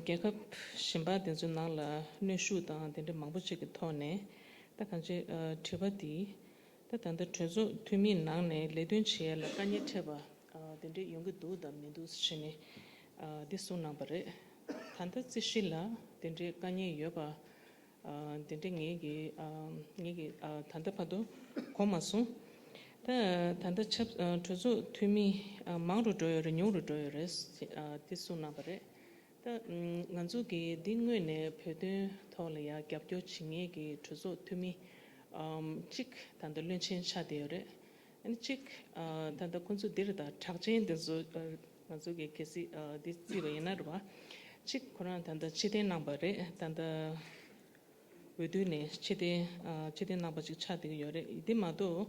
རྒྱལ་ཁབ་གཞན་པ་དེ་ཚོའི་ནང་ལ་གནོན་ཤུགས་དང་དེ་འདྲ་མང་པོ་ཅིག་གི་ཐོག་ནས་ད་གང་ཅི་ཨ་དྲི་བ་འདི། ད་ད་ལྟ་གྲོས་ཚོགས་འཐུས་མིའི་ནང་ནས་ལས་དོན་བྱེད་ཡ་ལ་དཀའ་ངལ་འཕྲད་པ་ཨ་དེ་འདྲ་ཡོང་གི་འདུག་དང་མི་འདུག་ཟེར་ནས་ཨ་འདི་གསུངས་གནང་པ་རེད། ད་ལྟ་རྩིས་གཞི་ལ་དེ་འདྲའི་དཀའ་ངལ་ཡོད་པ་ཨ་དེ་འདྲ་ངེད་ཀྱིས་ཨ་ངེད་ཀྱིས་ཨ་ད་ལྟ་བར་དུ་གོ་མ་སོང་། ད་ད་ལྟ་ཆབ་ཨ་གྲོས་ཚོགས་འཐུས་མི་ཨ་མང་རུ་འགྲོ་ཡོད་རེད། ཉུང་རུ་འགྲོ་ཡོད་རེད་ཟེར་ཨ་འདི་གསུངས་གནང་པ་རེད། ད་ང་ཚོ་གིས་འདི་སྔོན་ནས་བོད་དོན་ཐོག་ལ་ཡང་རྒྱབ་སྐྱོར་བྱེད་མཁན་གྱི་གྲོས་ཚོགས་འཐུས་མི་ཨམ་གཅིག་ད་ལྟ་བློན་ཆེན་ཆགས་བསྡད་ཡོད་རེད། ཨ་ནི་གཅིག་ཨ་ད་ལྟ་ཁོང་ཚོ་འདིར་ད་གྲགས་ཅན་དེ་ཚོ་ཨ་ང་ཚོ་གིས་གལ་སྲིད་ཨ་འདི་བརྩིས་པ་ཡིན་ན་རེད་བ། གཅིག་ཁོ་རང་ད་ལྟ་ཕྱིར་འཐེན་གནང་པ་རེད། ད་ལྟ་འོས་བསྡུ་ནས་ཕྱིར་འཐེན་ཨ་ཕྱིར་འཐེན་གནང་པ་ཅིག་ཆགས་བསྡད་ཀྱི་ཡོད་རེད། འདི་མ་གཏོགས་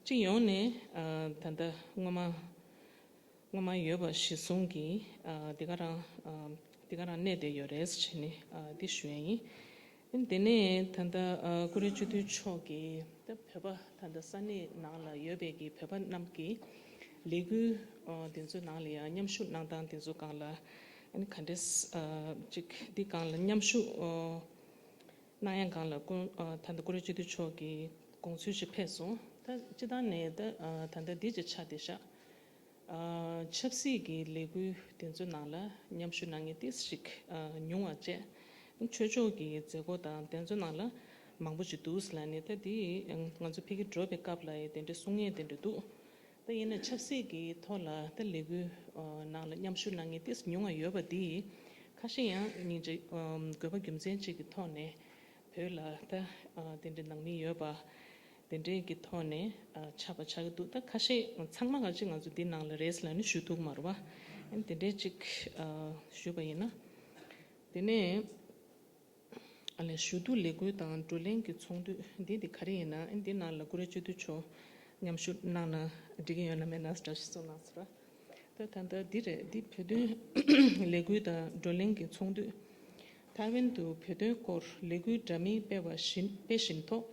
གཅིག་ཡོངས་ནས་ཨ་ད་ལྟ་སྔོན་མ། སྔོན་མ་ཡོད་པ་གཞིར་བཟུང་གིས་ཨ་འདི་ག་རང་ཨ་འདི་ག་རང་གནས་བསྡད་ཡོད་རེད་ཟེར་ནས་ཨ་འདི་ཞུ་ཡ་ཡིན། དེ་ནས་ད་ལྟ་ཨ་བཀུར་འོས་སྤྱི་འཐུས་མཆོག་གིས་ད་བོད་པ་ད་ལྟ་ས་གནས་ནང་ལ་ཡོད་པའི་གི་བོད་པ་རྣམས་ཀྱི་ལས་འགུལ་ཨ་དེ་ཚོའི་ནང་ལ་ཡང་མཉམ་ཞུགས་གནང་སྟངས་དེ་ཚོ་སྒང་ལ་ཨ་ནི་ག་འདྲས་ཨ་ཅིག་འདི་སྒང་ལ་མཉམ་ཞུགས་ཨ་གནང་ཡ་སྒང་ལ་ཀུན་ཨ་ད་ལྟ་བཀུར་འོས་སྤྱི་འཐུས་མཆོག་གི་དགོངས་ཚུལ་ཞིག་ཕེབས་སོང་། ད་སྤྱི་བཏང་ནས་ད་ཨ་ད་ལྟ་འདི་ཅིག་ཆགས་བསྡད་ཤག་ཨ་ཆབ་སྲིད་ཀྱི་ལས་འགུལ་དེ་ཚོའི་ནང་ལ་མཉམ་ཞུགས་གནང་མཁན་ཏོག་ཙམ་ཞིག་ཨ་ཉུང་བ་བཅས། ཆོས་ཕྱོགས་ཀྱི་མཛད་སྒོ་དང་དེ་ཚོའི་ནང་ལ་མང་པོ་ཞིག་འདུག་ཟེར་ལབ་ནས། ད་དེ་ང་ཚོ་ཕ་གིར་འགྲོ་བའི་སྐབས་ལ་ཡང་དེ་འདྲ་གསུང་མཁན་དེ་འདྲ་འདུག་ད་ཡིན་ན་ཆབ་སྲིད་ཀྱི་ཐོག་ལ་ད་ལས་འགུལ་ཨ་ནང་ལ་མཉམ་ཞུགས་གནང་མཁན་ཏོག་ཙམ་ཉུང་བ་ཡོད་པ་འདི་ཁ་ཤས་ཡང་སྙིང་རྗེ་ཨ་དགོས་པ་རྒྱུ་མཚན་ཅིག་གི་ཐོག་ནས་བོད་ལ་ད་ཨ་དེ་འདྲ་ནང་མི་ཡོད་པ། དེ་འདྲའི་གི་ཐོག་ནས་ཨ་ཆགས་པ་ཆགས་ཀྱི་འདུག་ད་ཁ་ཤས་ཚང་མ་ག་ཅིག་ང་ཚོ་འདི་ནང་ལ་རེད་ལབ་ནས་ཞུ་ཐུབ་མ་རེད་བ། ཨ་ནི་དེ་འདྲའི་ཅིག་ཨ་ཞུས་པ་ཡིན་ན། དེ་ནས་ཨ་ལས་ཞུ་གཏུག་ལས་འགུལ་དང་བགྲོ་གླེང་གི་ཚོགས་འདུ་འདི་འདི་ག་རེ་ཡིན་ན། ཨ་ནི་འདི་ནང་ལ་བཀུར་འོས་སྤྱི་འཐུས་མཆོག་མཉམ་ཞུགས་གནང་ན་འགྲིག་གི་ཡོད་ན་མེད་ན་འདྲ་ཞིག་གསུངས་གནང་སོང་ར། ད་ད་ལྟ་འདི་རེད། འདི་བོད་དོན་ལས་འགུལ་དང་བགྲོ་གླེང་གི་ཚོགས་འདུ་ཐའེ་ཝན་དུ་བོད་དོན་སྐོར་ལས་འགུལ་འདྲ་མིན་སྤེལ་བ་བཞིན་སྤེལ་བཞིན་ཐོག་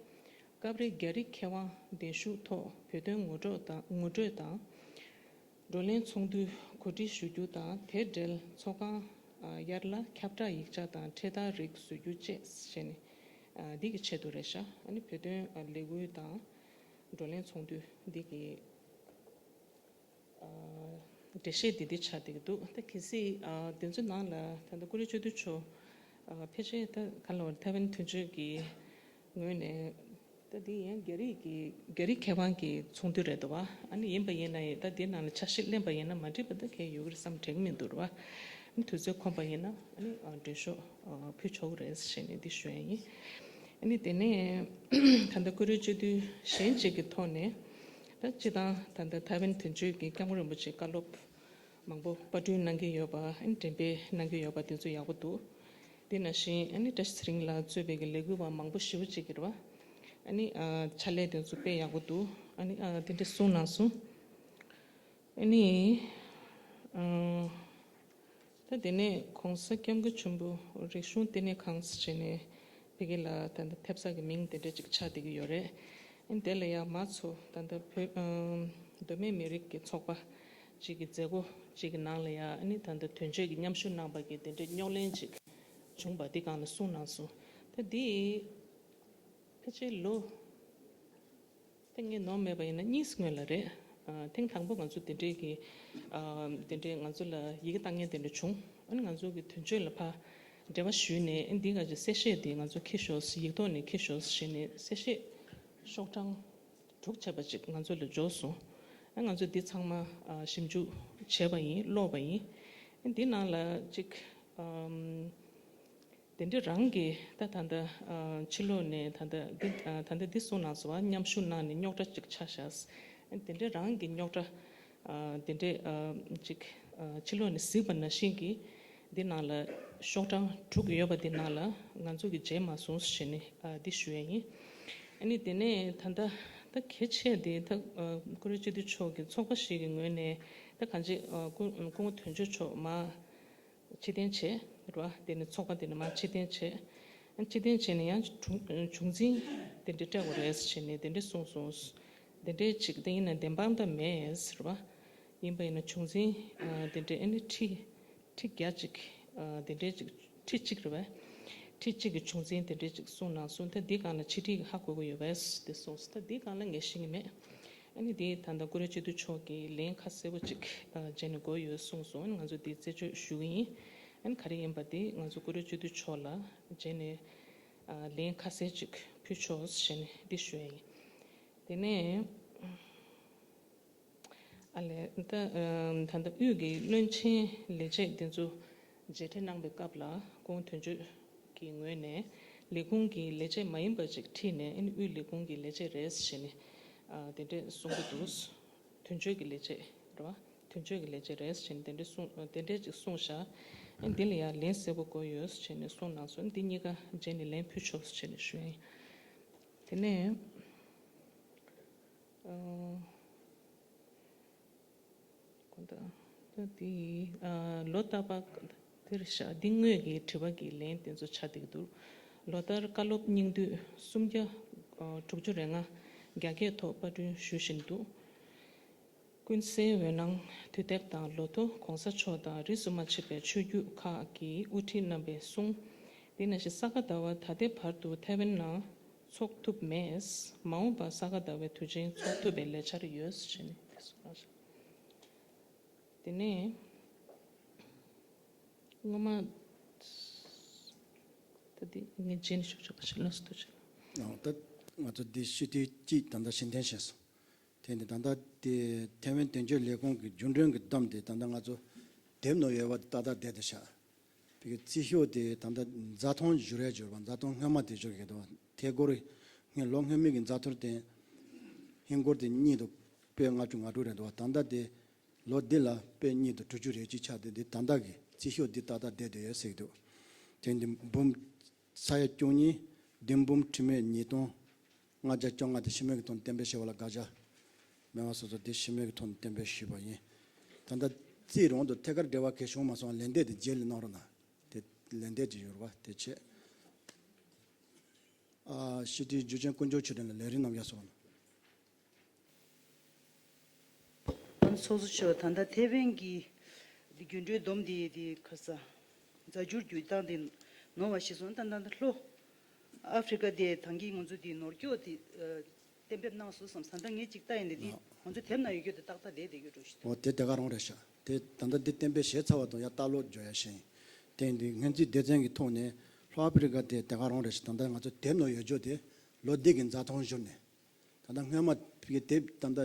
སྐབས་རེ་རྒྱ་རིགས་མཁས་དབང་གདན་ཞུ་ཐོག་བོད་དོན་ངོ་སྤྲོད་དང་ངོ་སྤྲོད་དང་། བགྲོ་གླེང་ཚོགས་འདུ་གོ་སྒྲིག་ཞུ་རྒྱུ་དང་། དེར་འབྲེལ་ཚོགས་ཁང་དབྱར་གླ་ཁྱབ་བསྒྲགས་ཡིག་ཆ་དང་འཕྲེད་དར་རིགས་བཟོ་རྒྱུ་བཅས་བྱས་ནས་འདི་གི་ཆེད་དུ་རེད་ཤག་ཨ་ནི་བོད་དོན་ལས་འགུལ་དང་བགྲོ་གླེང་ཚོགས་འདུ་འདི་གི་འགྲེལ་བཤད་འདི་འདི་ཆགས་བསྡད་ཀྱི་འདུག་ད་གལ་སྲིད་དེ་ཚོའི་ནང་ལ་ད་ལྟ་བཀུར་འོས་སྤྱི་འཐུས་མཆོག་ཕལ་ཆེར་ད་ག་ལ་བར་ཐའེ་ཝན་དོན་གཅོད་ཀྱི་ངོས་ནས་ད་འདི་ཡང་རྒྱ་རིགས་ཀྱི་རྒྱ་རིགས་མཁས་དབང་གི་ཚོགས་འདུ་རེད་འདུག་བ། ཨ་ནི་ཡིན་པ་ཡིན་ན་ཡང་ད་འདི་ནང་ལ་ཆ་ཤས་ལེན་པ་ཡིན་ན་མ་འགྲིག་པ་ད་གལ་ཡོད་ཀྱི་རེད་བསམ། འགྲིག་གི་མི་འདུག་ར་བ། ཨ་ནི་དུས་ཚོད་ཁོམ་པ་ཡིན་ན་ཨ་ནི་མགྲོན་ཤོག་ཕུལ་ཆོག་གི་རེད་ཟེར་ནས་འདི་ཞུ་ཡ་ཡིན། ཨ་ནི་དེ་ནས་ད་ལྟ་བཀུར་འོས་སྤྱི་འཐུས་གཞན་གཅིག་གི་ཐོག་ནས་ད་སྤྱི་བཏང་ད་ལྟ་ཐའེ་ཝན་དོན་གཅོད་ཀྱི་སྐྱབས་མགོན་རིན་པོ་ཆེའི་བཀའ་སློབ་མང་པོ་པར་སྐྲུན་གནང་གི་ཡོད་པ། ཨ་ནི་འགྲེམས་སྤེལ་གནང་གི་ཡོད་པ་དེ་ཚོ་ཡག་པོ་འདུག་དེ་ནང་བཞིན་ཨ་ནི་བཀྲ་ཤིས་ཚེ་རིང་ལགས་གཙོས་པའི་གི་ལས་འགུལ་བ་མང་པོ་ཞེ་པོ་ཅིག་གིས་རེད་བ། ཨ་ནི་ཨ་ཕྱག་ལས་དེ་ཚོ་དཔེ་ཡག་པོ་འདུག་ཨ་ནི་ཨ་དེ་འདྲ་གསུངས་གནང་སོང་། ཨ་ནི་ཨ་ད་དེ་ནས་༸གོང་ས་༸སྐྱབས་མགོན་ཆེན་པོ་རིག་གཞུང་ལྟེ་གནས་ཁང་ཟེར་བྱས་ནས་ཕ་གི་ལ་ད་ལྟ་ཐེབས་རྩ་གི་མིང་དེ་འདྲ་ཅིག་ཆགས་བསྡད་ཀྱི་ཡོད་རེད། ཨ་ནི་དེ་ལ་ཡང་མ་ཚོ་ད་ལྟ་བོད་ཨ་མདོ་སྨད་མི་རིགས་ཀྱི་ཚོགས་པ་ཅིག་གི་མཛད་སྒོ་ཅིག་གི་ནང་ལ་ཡང་ཨ་ནི་ད་ལྟ་དོན་གཅོད་ཀྱི་མཉམ་ཞུགས་གནང་པ་གི་དེ་འདྲའི་རྙོག་གླེང་ཅིག་བྱུང་པ་འདི་སྒང་ལ་གསུངས་གནང་སོང་། ད་འདི་ཕལ་ཆེར་ལོ་ད་ངས་ནོར་མེད་པ་ཡིན་ན་གཉིས་སྔོན་ལ་རེད། ཨ། ཐེངས་དང་པོ་ང་ཚོ་དེ་འདྲའི་གི། ཨ། དེ་འདྲའི་ང་ཚོ་ལ་ཡི་གེ་བཏང་མཁན་དེ་འདྲ་བྱུང་། ཨ་ནི་ང་ཚོ་གི་དོན་གཅོད་ལ་ཕར་འབྲེལ་བ་ཞུས་ནས། ཨ་ནི་འདི་ག་ཅིག་གསལ་བཤད་དེ་ང་ཚོ་འཁྱེར་ཤོག་ཡིག་ཐོག་ནས་འཁྱེར་ཤོག་ཟེར་ནས་གསལ་བཤད་ཤོག་གྲངས་དྲུག་བྱས་པ་ཅིག་ང་ཚོ་ལ་འབྱོར་སོང་། ཨ། ང་ཚོ་འདི་ཚང་མ། ཨ། ཞིབ་འཇུག་བྱས་པ་ཡིན། ཀློག་པ་ཡིན། ཨ། འདི་ནང་ལ་ཅིག་ཨམ། དེ་འདྲ་རང་གི་ད་ད་ལྟ། ཨ། ཕྱི་ལོགས་ནས་ད་ལྟ་འདི། ཨ། ད་ལྟ་འདི་གསུངས་གནང་སོང་བ། མཉམ་ཞུགས་གནང་ནས་རྙོག་དྲ་ཅིག་ཆགས་ཤག་དེ་འདྲ་རང་གི་རྙོག་དྲ། ཨ། དེ་འདྲ། ཨ། ཅིག་ཨ། ཕྱི་ལོགས་ནས་གཟིགས་པ་ནང་བཞིན་གྱི་འདི་ནང་ལ་ཤོག་གྲངས་དྲུག་ཡོད་པ་འདི་ནང་ལ་ང་ཚོ་གི་མཇལ་མ་སོང་ཟེར་ནས། ཨ། འདི་ཞུ་ཡ་ཡིན། ཨ་ནི་དེ་ནས་ད་ལྟ་ད་གལ་ཆེ་དེ་ད། ཨ། བཀུར་འོས་སྤྱི་འཐུས་མཆོག་གི་ཚོགས་པ་ཞིག་གི་ངོས་ནས་ད་གང་ཅི། ཨ། སྐུ། སྐུ་ངོ་དོན་གཅོད་མཆོག་མར་ཕྱིར་འཐེན་བྱས་རེད་བ། དེ་ནས་ཚོགས་པ་དེ་ནས་མར་ཕྱིར་འཐེན་བྱས། ཕྱིར་འཐེན་བྱས་ནས་ཡང་གྲུ། གྲུ་འཛིན་དེ་འདྲ་སྤྲད་དགོས་རེད་ཟེར་ནས་དེ་འདྲ་གསུངས་སོང་། དེ་འདྲ་ཅིག་དེ་ཡིན་ན་བདེན་དཔང་ད་མེད་ཟེར་བ། ཡིན་པ་ཡིན་ན་གྲུ་འཛིན། ཨ། དེ་འདྲ་ཨ་ནི་ཁྲི། ཁྲི་བརྒྱ་ཅིག་ཨ། དེ་འདྲ་ཅིག་ཁྲི་གཅིག་རེད་བས། ཁྲི་གཅིག་གི་གྲུ་འཛིན་དེ་འདྲ་ཅིག་གསུངས་གནང་སོང་། ད་འདི་སྒང་ལ་ཕྱི་དྲིལ་ཧ་གོ་གི་ཡོད་པས་དེ་གསུངས་སོང་། ད་འདི་སྒང་ལ་ངས་ཤེས་ཀྱི་མེད། ཨ་ནི་དེ་ད་ལྟ་བཀུར་འོས་སྤྱི་འཐུས་མཆོག་གིས་ལན་ཁ་གསལ་པོ་ཅིག་ཨ། བྱས་ནས་དགོས་ཡོད་གསུངས་སོང་། ཨ་ནི་ང་ཚོ་དེ་རྩད་གཅོད་ཞུ་གི་ཡིན། ཨ་ནི་ག་རེ་ཡིན་པ་དེ་ང་ཚོ་བཀུར་འོས་སྤྱི་འཐུས་མཆོག་ལ་བྱས་ནས། ཨ། ལན་ཁ་གསལ་ཅིག་ཕུལ་ཆོག་ཟེར་ནས་འདི་ཞུ་ཡ་ཡིན། དེ་ནས། ཨ་ལས། ད། ཨ། ད་ལྟ་དབུས་ཀྱི་བློན་ཆེན་ལས་བྱེད་འདི་ཚོ་མཇལ་འཕྲད་གནང་བའི་སྐབས་ལ་སྐུ་ངོ་དོན་གཅོད་ཀྱི་ངོས་ནས་ལས་ཁུངས་ཀྱི་ལས་བྱེད་མ་ཡིན་པ་ཅིག་ཁྲིད་ནས། ཨ་ནི་དབུས་ལས་ཁུངས་ཀྱི་ལས་བྱེད་རེད་ཟེར་ནས། ཨ། དེ་འདྲས་གསུང་གི་འདུག་དོན་གཅོད་ཀྱི་ལས་བྱེད་རེད་བ། དོན་གཅོད་ཀྱི་ལས་བྱེད་རེད་ཟེར་ནས་དེ་འདྲས་གསུང་། དེ་འདྲས་ཅིག་གསུངས་ཤག་ཨ། འདི་ལ་ཡང་ལན་གསལ་པོ་དགོས་ཡོད་ཟེར་ནས་གསུངས་གནང་སོང་། འདི་གཉིས་ཀ་མཇལ་ནས་ལན་ཕུལ་ཆོག་ཟེར་ནས་ཞུ་ཡ་ཡིན། དེ་ནས། ཨ། གོ་ད། ད་དེ། ཨ། ལོ་རྟག་པར་དེར་བཞག་འདི་དངོས་ཀྱི་དྲི་བ་གི་ལན་དེ་ཚོ་ཆགས་བསྡད་ཀྱི་འདུག་ལོ་ལྟར་བཀའ་སློབ་སྙིང་བསྡུས་སུམ་བརྒྱ། ཨ། དྲུག་ཅུ་རེ་ལྔ་རྒྱ་སྐད་ཐོག་པར་སྐྲུན་ཞུ་བཞིན་འདུག་ཀུན་གསལ་འོད་སྣང་དུས་དེབ་དང་ལོ་ཐོ་༸གོང་ས་མཆོག་དང་རིས་སུ་མ་ཆད་པའི་ཆོས་བརྒྱུད་ཁག་གི་དབུ་ཁྲིད་རྣམ་པའི་གསུང་། དེ་ནང་བཞིན་ས་ག་ཟླ་བ་ད་ལྟའི་བར་དུ་ཐའེ་ཝན་ནང་ཚོགས་ཐུབ་མེད། མ་འོངས་པར་ས་ག་ཟླ་བའི་དུས་ཆེན་ཚོགས་ཐུབ་པའི་ལས་འཆར་ཡོད་ཟེར་ནས་དེ་གསུངས་གནང་ཤག་དེ་ནས་སྔོན་མ། ད་དེ་ངས་རྗེས་ནས་ཞུ་ཆོག་པ་ཞིག་ལ་སུ་ཐུག་ཅིག་ཨོ། ད་ང་ཚོ་འདི་སྤྱི་འཐུས་གཅིག་ད་ལྟ་ཕྱིར་འཐེན་བྱས་སོང་། དེ་ནི་ད་ལྟ་དེ་ཐའེ་ཝན་དོན་གཅོད་ལས་ཁུངས་ཀྱི་རྒྱུན་གྲོན་གྱི་བསྡོམས་དེ་ད་ལྟ་ང་ཚོ་དེབ་ནང་ཡོད་པ་དེ་ཏག་ཏག་བསྡད་དེ་ཤག་དེ་གི་རྩིས་ཤོག་དེ་ད་ལྟ་རྫ་ཐོང་བཞུར་ཡས་བཞུར་བ། རྫ་ཐོང་སྔོན་མ་དེ་བཞུར་གི་འདུག་དེ་སྐོར་ངས་ལོ་སྔོན་མའི་གི་རྫ་ཐོར་དེ་ཧིན་སྒོར་དེ་གཉིས་དང་པོད་ལྔ་བཅུ་ང་དྲུག་རེད་འདུག་ད་ལྟ་དེ་ལོ་འདི་ལ་པོད་གཉིས་དང་དྲུག་ཅུ་རེ་གཅིག་ཆགས་དེ། འདི་ད་ལྟ་གི་རྩིས་ཤོག་འདི་ཏག་ཏག་བསྡད་དེ་ཡོད་ཟེར་གི་འདུག་དེ་འདི་འབུམ། ས་ཡ་བཅུ་གཉིས། བདུན་འབུམ་ཁྲི་མེད་ཉིས་སྟོང་ལྔ་བརྒྱ་བཅོ་ལྔ་དེ་ཕྱི་མོལ་གྱི་ཐོག་ནས་གཏན་འབེབས་བྱས་པ་ལ་དགག་བྱ་མེད་པ་སོ་སོ་དེ་ཕྱི་མོལ་གྱི་ཐོག་ནས་གཏན་འབེབས་ཞུས་པ་ཡིན། ད་ལྟ་རྩིས་རང་དུ་ཐད་ཀར་འབྲེལ་བ་གལ་བྱུང་མ་སོང་བ། ལན་འདེབས་དེ་རྗེས་ལ་གནང་རོགས་གནང་། དེ་ལན་འདེབས་ཀྱི་ཡོད་རེད་བ། དེ་བྱས། ཨ། སྤྱི་འཐུས་འཇུ་ཆེན་དཀོན་མཆོག་ཆོས་སྒྲོན་ལ་ལས་རིམ་རྣམས་ཡར་སོང་བ་ན། ཨ་ནི་ཚོགས་གཙོ་མཆོག་ད་ལྟ་ཐའེ་ཝན་གྱི་རྒྱུན་གྲོན་བསྡོམས་དེ་དེ་ཁ་ས་རྫ་འགྱུར་བརྒྱུད་སྟངས་དེ་ནོར་བ་ཞིག་སོང་། ད་ད་ལྟ་ལྷོ་ཨ་ཧྥེ་རི་ཀ་དེ་ད་གིན་ང་ཚོ་དེ་ནོར་སྐྱོག་དེ་གཏན་འབེབས་གནང་སོང་བསམ། ད་ལྟ་ངས་ཅིག་ལྟ་ཡིན་དེ་དེ་ང་ཚོ་དེབ་ནང་ཡོད་རྒྱུ་དེ་ཏག་ཏག་བསྡད་བསྡད་རྒྱུ་འགྲོ་ཞིག་འདུག་ཨོ། དེ་དེ་ག་རང་རེད་ཤག་དེ་ད་ལྟ་འདི་གཏན་འབེབས་བྱས་ཚར་བ་དང་ཡར་ལྟ་ཀློག་འཇོག་ཡ་ཤེས་ཡིན། དེ་འདི་སྔོན་རྩིས་སྡེ་ཚན་གྱི་ཐོག་ནས་ལྷོ་ཨ་ཧྥེ་རི་ཀ་དེ་དེ་ག་རང་རེད་ཤག་ད་ལྟ་ང་ཚོ་དེབ་ནང་ཡོད་རྒྱུ་དེ་ལོ་འདི་གི་རྫ་ཐོང་བཞུར་ནས། ད་ལྟ་སྔོན་མ་ཕ་གི་དེབ་ད་ལྟ་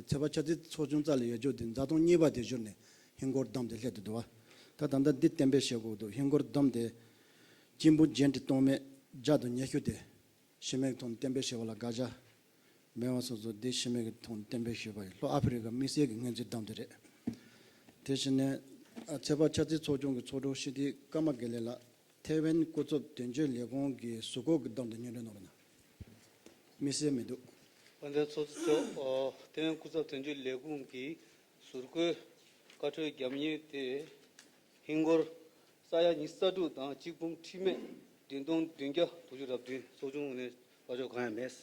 ཚོད་དཔག་ཆ་རྩིས་ཚོགས་ཆུང་རྩ་ལ་ཡོད་རྒྱུ་དེ་རྫ་ཐོང་གཉིས་པ་དེ་བཞུར་ནས་ཧིན་སྒོར་བསྡོམས་དེ་སླེབས་ཏེ་འདུག་བ། ད་ད་ལྟ་འདི་གཏན་འབེབས་བྱེད་དགོས་འདུག་ཧིན་སྒོར་བསྡོམས་དེ་གཅིག་འབུམ་བརྒྱད་ཁྲི་སྟོང་མེད་བརྒྱ་དང་ཉི་ཤུ་དེ་ཕྱི་མོལ་གྱི་ཐོག་ནས་གཏན་འབེབས་བྱས་པ་ལ་དགག་བྱ་མེད་པ་སོ་སོ་དེ་ཕྱི་མོལ་གྱི་ཐོག་ནས་གཏན་འབེབས་ཞུས་པ་ཡིན། ལྷོ་ཨ་ཧྥེ་རི་ཀ་དམིགས་བསལ་གྱི་སྔོན་རྩིས་བསྡོམས་དེ་རེད། དེ་བཞིན་ནས་ཚོད་དཔག་ཆ་རྩིས་ཚོགས་ཆུང་གི་ཚོགས་དྲུང་སྤྱི་འཐུས་ཀརྨ་དགེ་ལེགས་ལགས། ཐའེ་ཝན་སྐུ་ཚབ་དོན་གཅོད་ལས་ཁུངས་ཀྱི་ཟུར་འགོད་ཀྱི་བསྡོམས་དེ་སྙན་སྒྲོན་གནང་རོགས་གནང་། དམིགས་བསལ་མི་འདུག་དཔལ་ལྡན་ཚོགས་གཙོ་མཆོག་ཨོ། ཐའེ་ཝན་སྐུ་ཚབ་དོན་གཅོད་ལས་ཁུངས་ཀྱི་ཟུར་བཀོད་བཀའ་འཁྲོལ་རྒྱབ་གཉེར་དེ་ཧིན་སྒོར་ས་ཡ་ཉི་ཤུ་རྩ་དྲུག་དང་གཅིག་འབུམ་ཁྲི་མེད་བདུན་སྟོང་བདུན་བརྒྱ་དྲུག་ཅུ་རེ་བདུན། ཚོགས་ཆུང་ངོས་ནས་བཀའ་ཤོག་གང་ཡང་མེད།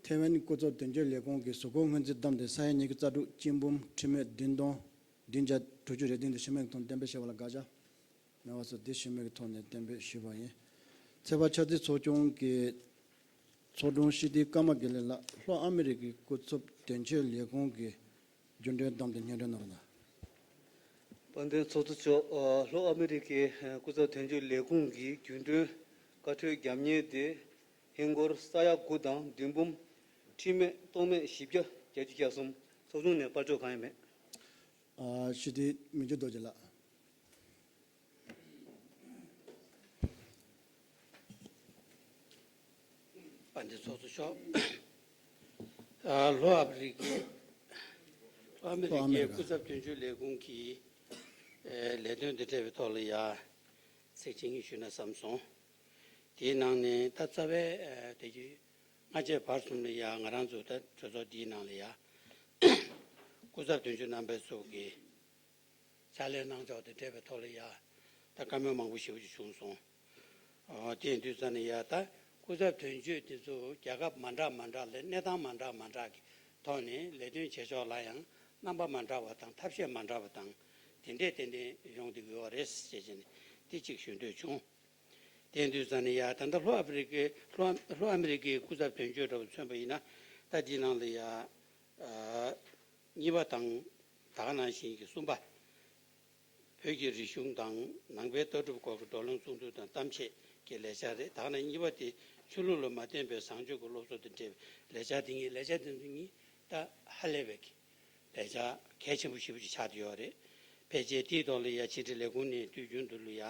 ཐའེ་ཝན་སྐུ་ཚབ་དོན་གཅོད་ལས་ཁུངས་ཀྱི་ཟུར་བཀོད་སྔོན་རྩིས་བསྡོམས་དེ་ས་ཡ་ཉི་ཤུ་རྩ་དྲུག་གཅིག་འབུམ་ཁྲི་མེད་བདུན་སྟོང་བདུན་བརྒྱ་དྲུག་ཅུ་རེ་བདུན་དེ་ཕྱི་མོལ་གྱི་ཐོག་གཏན་འབེབས་བྱས་པ་ལ་དགག་བྱ་མེད་པ་སོགས་དེ་ཕྱི་མོལ་གྱི་ཐོག་ནས་གཏན་འབེབས་ཞུས་པ་ཡིན། ཚོད་དཔག་ཆ་རྩིས་ཚོགས་ཆུང་གི་ཚོགས་དྲུང་སྤྱི་འཐུས་ཀརྨ་དགེ་ལེགས་ལགས། ལྷོ་ཨ་མི་རི་ཀའི་སྐུ་ཚབ་ དོན་གཅོད་ལས་ཁུངས་ཀྱི་རྒྱུན་གྲོན་བདམས་ཏེ་སྙན་སྒྲོན་གནང་རོགས་གནང་། དཔལ་ལྡན་ཚོགས་གཙོ་མཆོག་ཨ། ལྷོ་ཨ་མི་རི་ཀའི་ཨ། སྐུ་ཚབ་དོན་གཅོད་ལས་ཁུངས་ཀྱི་རྒྱུན་གྲོན་བཀའ་འཁྲོལ་རྒྱབ་གཉེར་དེ་ཧིན་སྒོར་ས་ཡ་དགུ་དང་བདུན་འབུམ་ཁྲི་མེད་སྟོང་མེད་བཞི་བརྒྱ་གྱ་བརྒྱད་ཅུ་གྱ་གསུམ། ཚོགས་ཆུང་ནས་དཔར་བཅོ་གང་ཡང་མེད། ཨ། ཞུ་དེ་མི་འགྱུར་རྡོ་རྗེ་ལགས། དཔལ་ལྡན་ཚོགས་གཙོ་མཆོག་ཨ། ལྷོ་ཨ་མི་རི་ཀའི་ལྷོ་ཨ་མི་རི་ཀའི་སྐུ་ཚབ་དོན་གཅོད་ལས་ཁུངས་ཀྱི་ཨ། ལས་དོན་དང་འབྲེལ་བའི་ཐོག་ལ་ཡ་ཚིག་གཅིག་གཉིས་ཞུས་ན་བསམ་སོང་། དེའི་ནང་ནས་ད་རྩ་བའི་ཨ། དེ་རྒྱུ་སྔ་རྗེས་བར་གསུམ་ལ་ཡ་ང་རང་ཚོ་ད་གྲོས་ཚོགས་འདིའི་ནང་ལ་ཡ་སྐུ་ཚབ་དོན་གཅོད་རྣམ་པ་ཚོ་གི་ཕྱག་ལས་གནང་ཕྱོགས་དང་འབྲེལ་བའི་ཐོག་ལ་ཡ་ད་བཀའ་མོལ་མང་པོ་ཞེ་པོ་ཅིག་བྱུང་སོང་། ཨོ། དེ་ཡིན་དུས་ཙང་ནས་ཡ་ད་སྐུ་ཚབ་དོན་གཅོད་དེ་ཚོ་རྒྱལ་ཁབ་མ་འདྲ་མ་འདྲ་ལ་གནས་སྟངས་མ་འདྲ་མ་འདྲ་གི་ཐོག་ནས་ལས་དོན་བྱེད་ཕྱོགས་ལ་ཡང་རྣམ་པ་མ་འདྲ་བ་དང་ཐབས་ཤེས་མ་འདྲ་བ་དང་དེ་འདྲས་ཏན་ཏན་ཡོང་བསྡད་ཀྱི་ཡོད་རེད་ཅེས་བྱས་ནས་དེ་གཅིག་ཞུ་འདོད་བྱུང་། དེ་ཡིན་དུས་ཙང་ནས་ཡ་ད་ལྟ་ལྷོ་ཨ་ཕི་རི་ཀའི་ལྷོ་ཨ་ལྷོ་ཨ་མི་རི་ཀའི་སྐུ་ཚབ་དོན་གཅོད་འདྲ་བོ་མཚོན་པ་ཡིན་ན་ད་འདི་ནང་ལ་ཡ། ཨ། གཉིས་པ་དང་ད་ག་ནང་བཞིན་གྱི་གསུམ་པ། བོད་ཀྱི་རིག་གཞུང་དང་ནང་པའི་ལྟ་གྲུབ་སྐོར་གྱི་བགྲོ་གླེང་གསུང་ཚུལ་དང་གཏམ་བཤད་ཀྱི་ལས་འཆར་རེད། ད་ག་ནང་གཉིས་པ་དེ་ཆོས་ལུགས་ལ་མ་བརྟེན་པའི་བཟང་སྤྱོད་ཀྱི་སློབ་གསོ་དང་འབྲེལ་བའི་ལས་འཆར་དེ་གཉིས། ལས་འཆར་དེ་ཚོ་གཉིས་ད་ཧ་ལས་པའི་ལས་འཆར་གལ་ཆེན་པོ་ཞེ་པོ་ཅིག་ཆགས་བསྡད་ཡོད་རེད། ཕལ་ཆེར་དེའི་ཐོག་ལ་ཡ་ཕྱི་དྲིལ་ལས་ཁུངས་ནས་དུས་རྒྱུན་དུ་ལ་ཡ་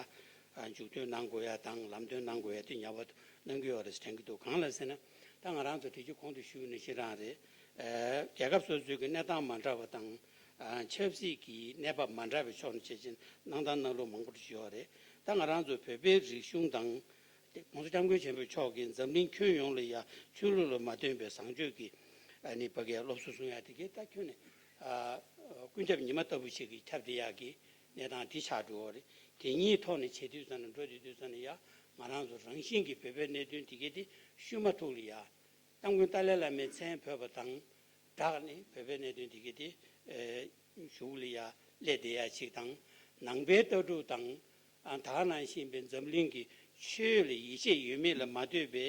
མཇུག་སྡོམ་གནང་དགོས་ཡ་དང་ལམ་སྟོན་གནང་དགོས་ཡ་དེ་ངེས་པར་དུ་གནང་གི་ཡོད་རེད་དྲན་གྱི་འདུག་གང་ལ་ཟེར་ན་ད་ང་རང་ཚོ་དེ་རྒྱུ་གོང་དུ་ཞུས་ནང་བཞིན་རང་རེད། རྒྱལ་ཁབ་སོ་སོའི་གི་གནས་སྟངས་མ་འདྲ་བ་དང་ཆབ་སྲིད་ཀྱི་གནས་བབ་མ་འདྲ་བའི་ཕྱོགས་ནས་བྱས་ཙང་གནང་སྟངས་གནང་ལུགས་མང་པོ་ཞིག་ཡོད་རེད། ད་ང་རང་ཚོ་བོད་པའི་རིག་གཞུང་དང་། དེ་༸གོང་ས་༸སྐྱབས་མགོན་ཆེན་པོ་མཆོག་གིས་འཛམ་གླིང་ཁྱོན་ཡོངས་ལ་ཡ་ཆོས་ལུགས་ལ་མ་བརྟེན་པའི་བཟང་སྤྱོད་ཀྱི་ཨ་ནི་ཕ་གིའི་སློབ་གསོ་གསུང་ཡ་དེ་གའི་ད་ཁྱོན་ནས་ཨ་ཀུན་ཁྱབ་ཉི་མ་ལྟ་བུ་ཞིག་གི་ཁྱབ་བསྡད་ཡག་གི་གནས་སྟངས་དེ་ཆགས་འགྲོ་བ་རེད། དེ་གཉིས་ཐོག་ནས་བྱེད་དུས་ཙམ་ནས་འགྲོ་དུས་དུས་ཙམ་ནས་ཡ་ང་རང་ཚོ་རང་བཞིན་གྱི་བོད་པའི་གནད་དོན་དེ་གའི་དེ་ཤུལ་མ་ཐུག་ལ་ཡ། སྐྱབས་མགོན་ཏཱ་ལའི་བླ་མའི་མཚན་བོས་པ་དང་སྦྲགས་ནས་བོད་པའི་གནད་དོན་དེ་གའི་དེ་ཨེ་གཞུག་ལ་ཡ་སླེབས་བསྡད་ཡ་ཅིག་དང་། ནང་པའི་ལྟ་གྲུབ་དང་ཨ་ད་ག་ནང་བཞིན་པའི་འཛམ་གླིང་གི་ཆོས་ལ་ཡིད་ཆེས་ཡོད་མེད་ལ་མ་ལྟོས་པའི་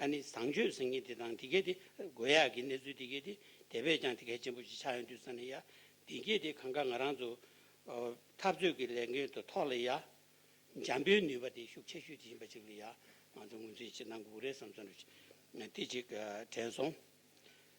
ཨ་ནི་བཟང་སྤྱོད་ཟེར་མཁན་དེ་དང་དེ་གའི་དེ་དགོས་ཡག་གི་གནས་ཚུལ་དེ་གའི་དེ་དེ་བས་ཀྱང་དེ་གལ་ཆེན་པོ་ཞིག་ཆགས་ཡོང་དུས་ཙམ་ནས་ཡ་དེ་གའི་དེ་གང་ག་ང་རང་ཚོ་ཨ་འཐབ་རྩོད་ཀྱི་ལས་འགན་དུ་ཐོག་ལ་ཡ། འཇམ་པོའི་ནུས་པ་དེ་ཤུགས་ཆེ་ཤོས་དེ་ཡིན་པ་ཅིག་ལ་ཡ་ང་ཚོ་ངོས་འཛིན་ཅིག་གནང་དགོས་རེད་བསམ་བསམ་རེད། དེ་ཅིག་དྲན་སོང་།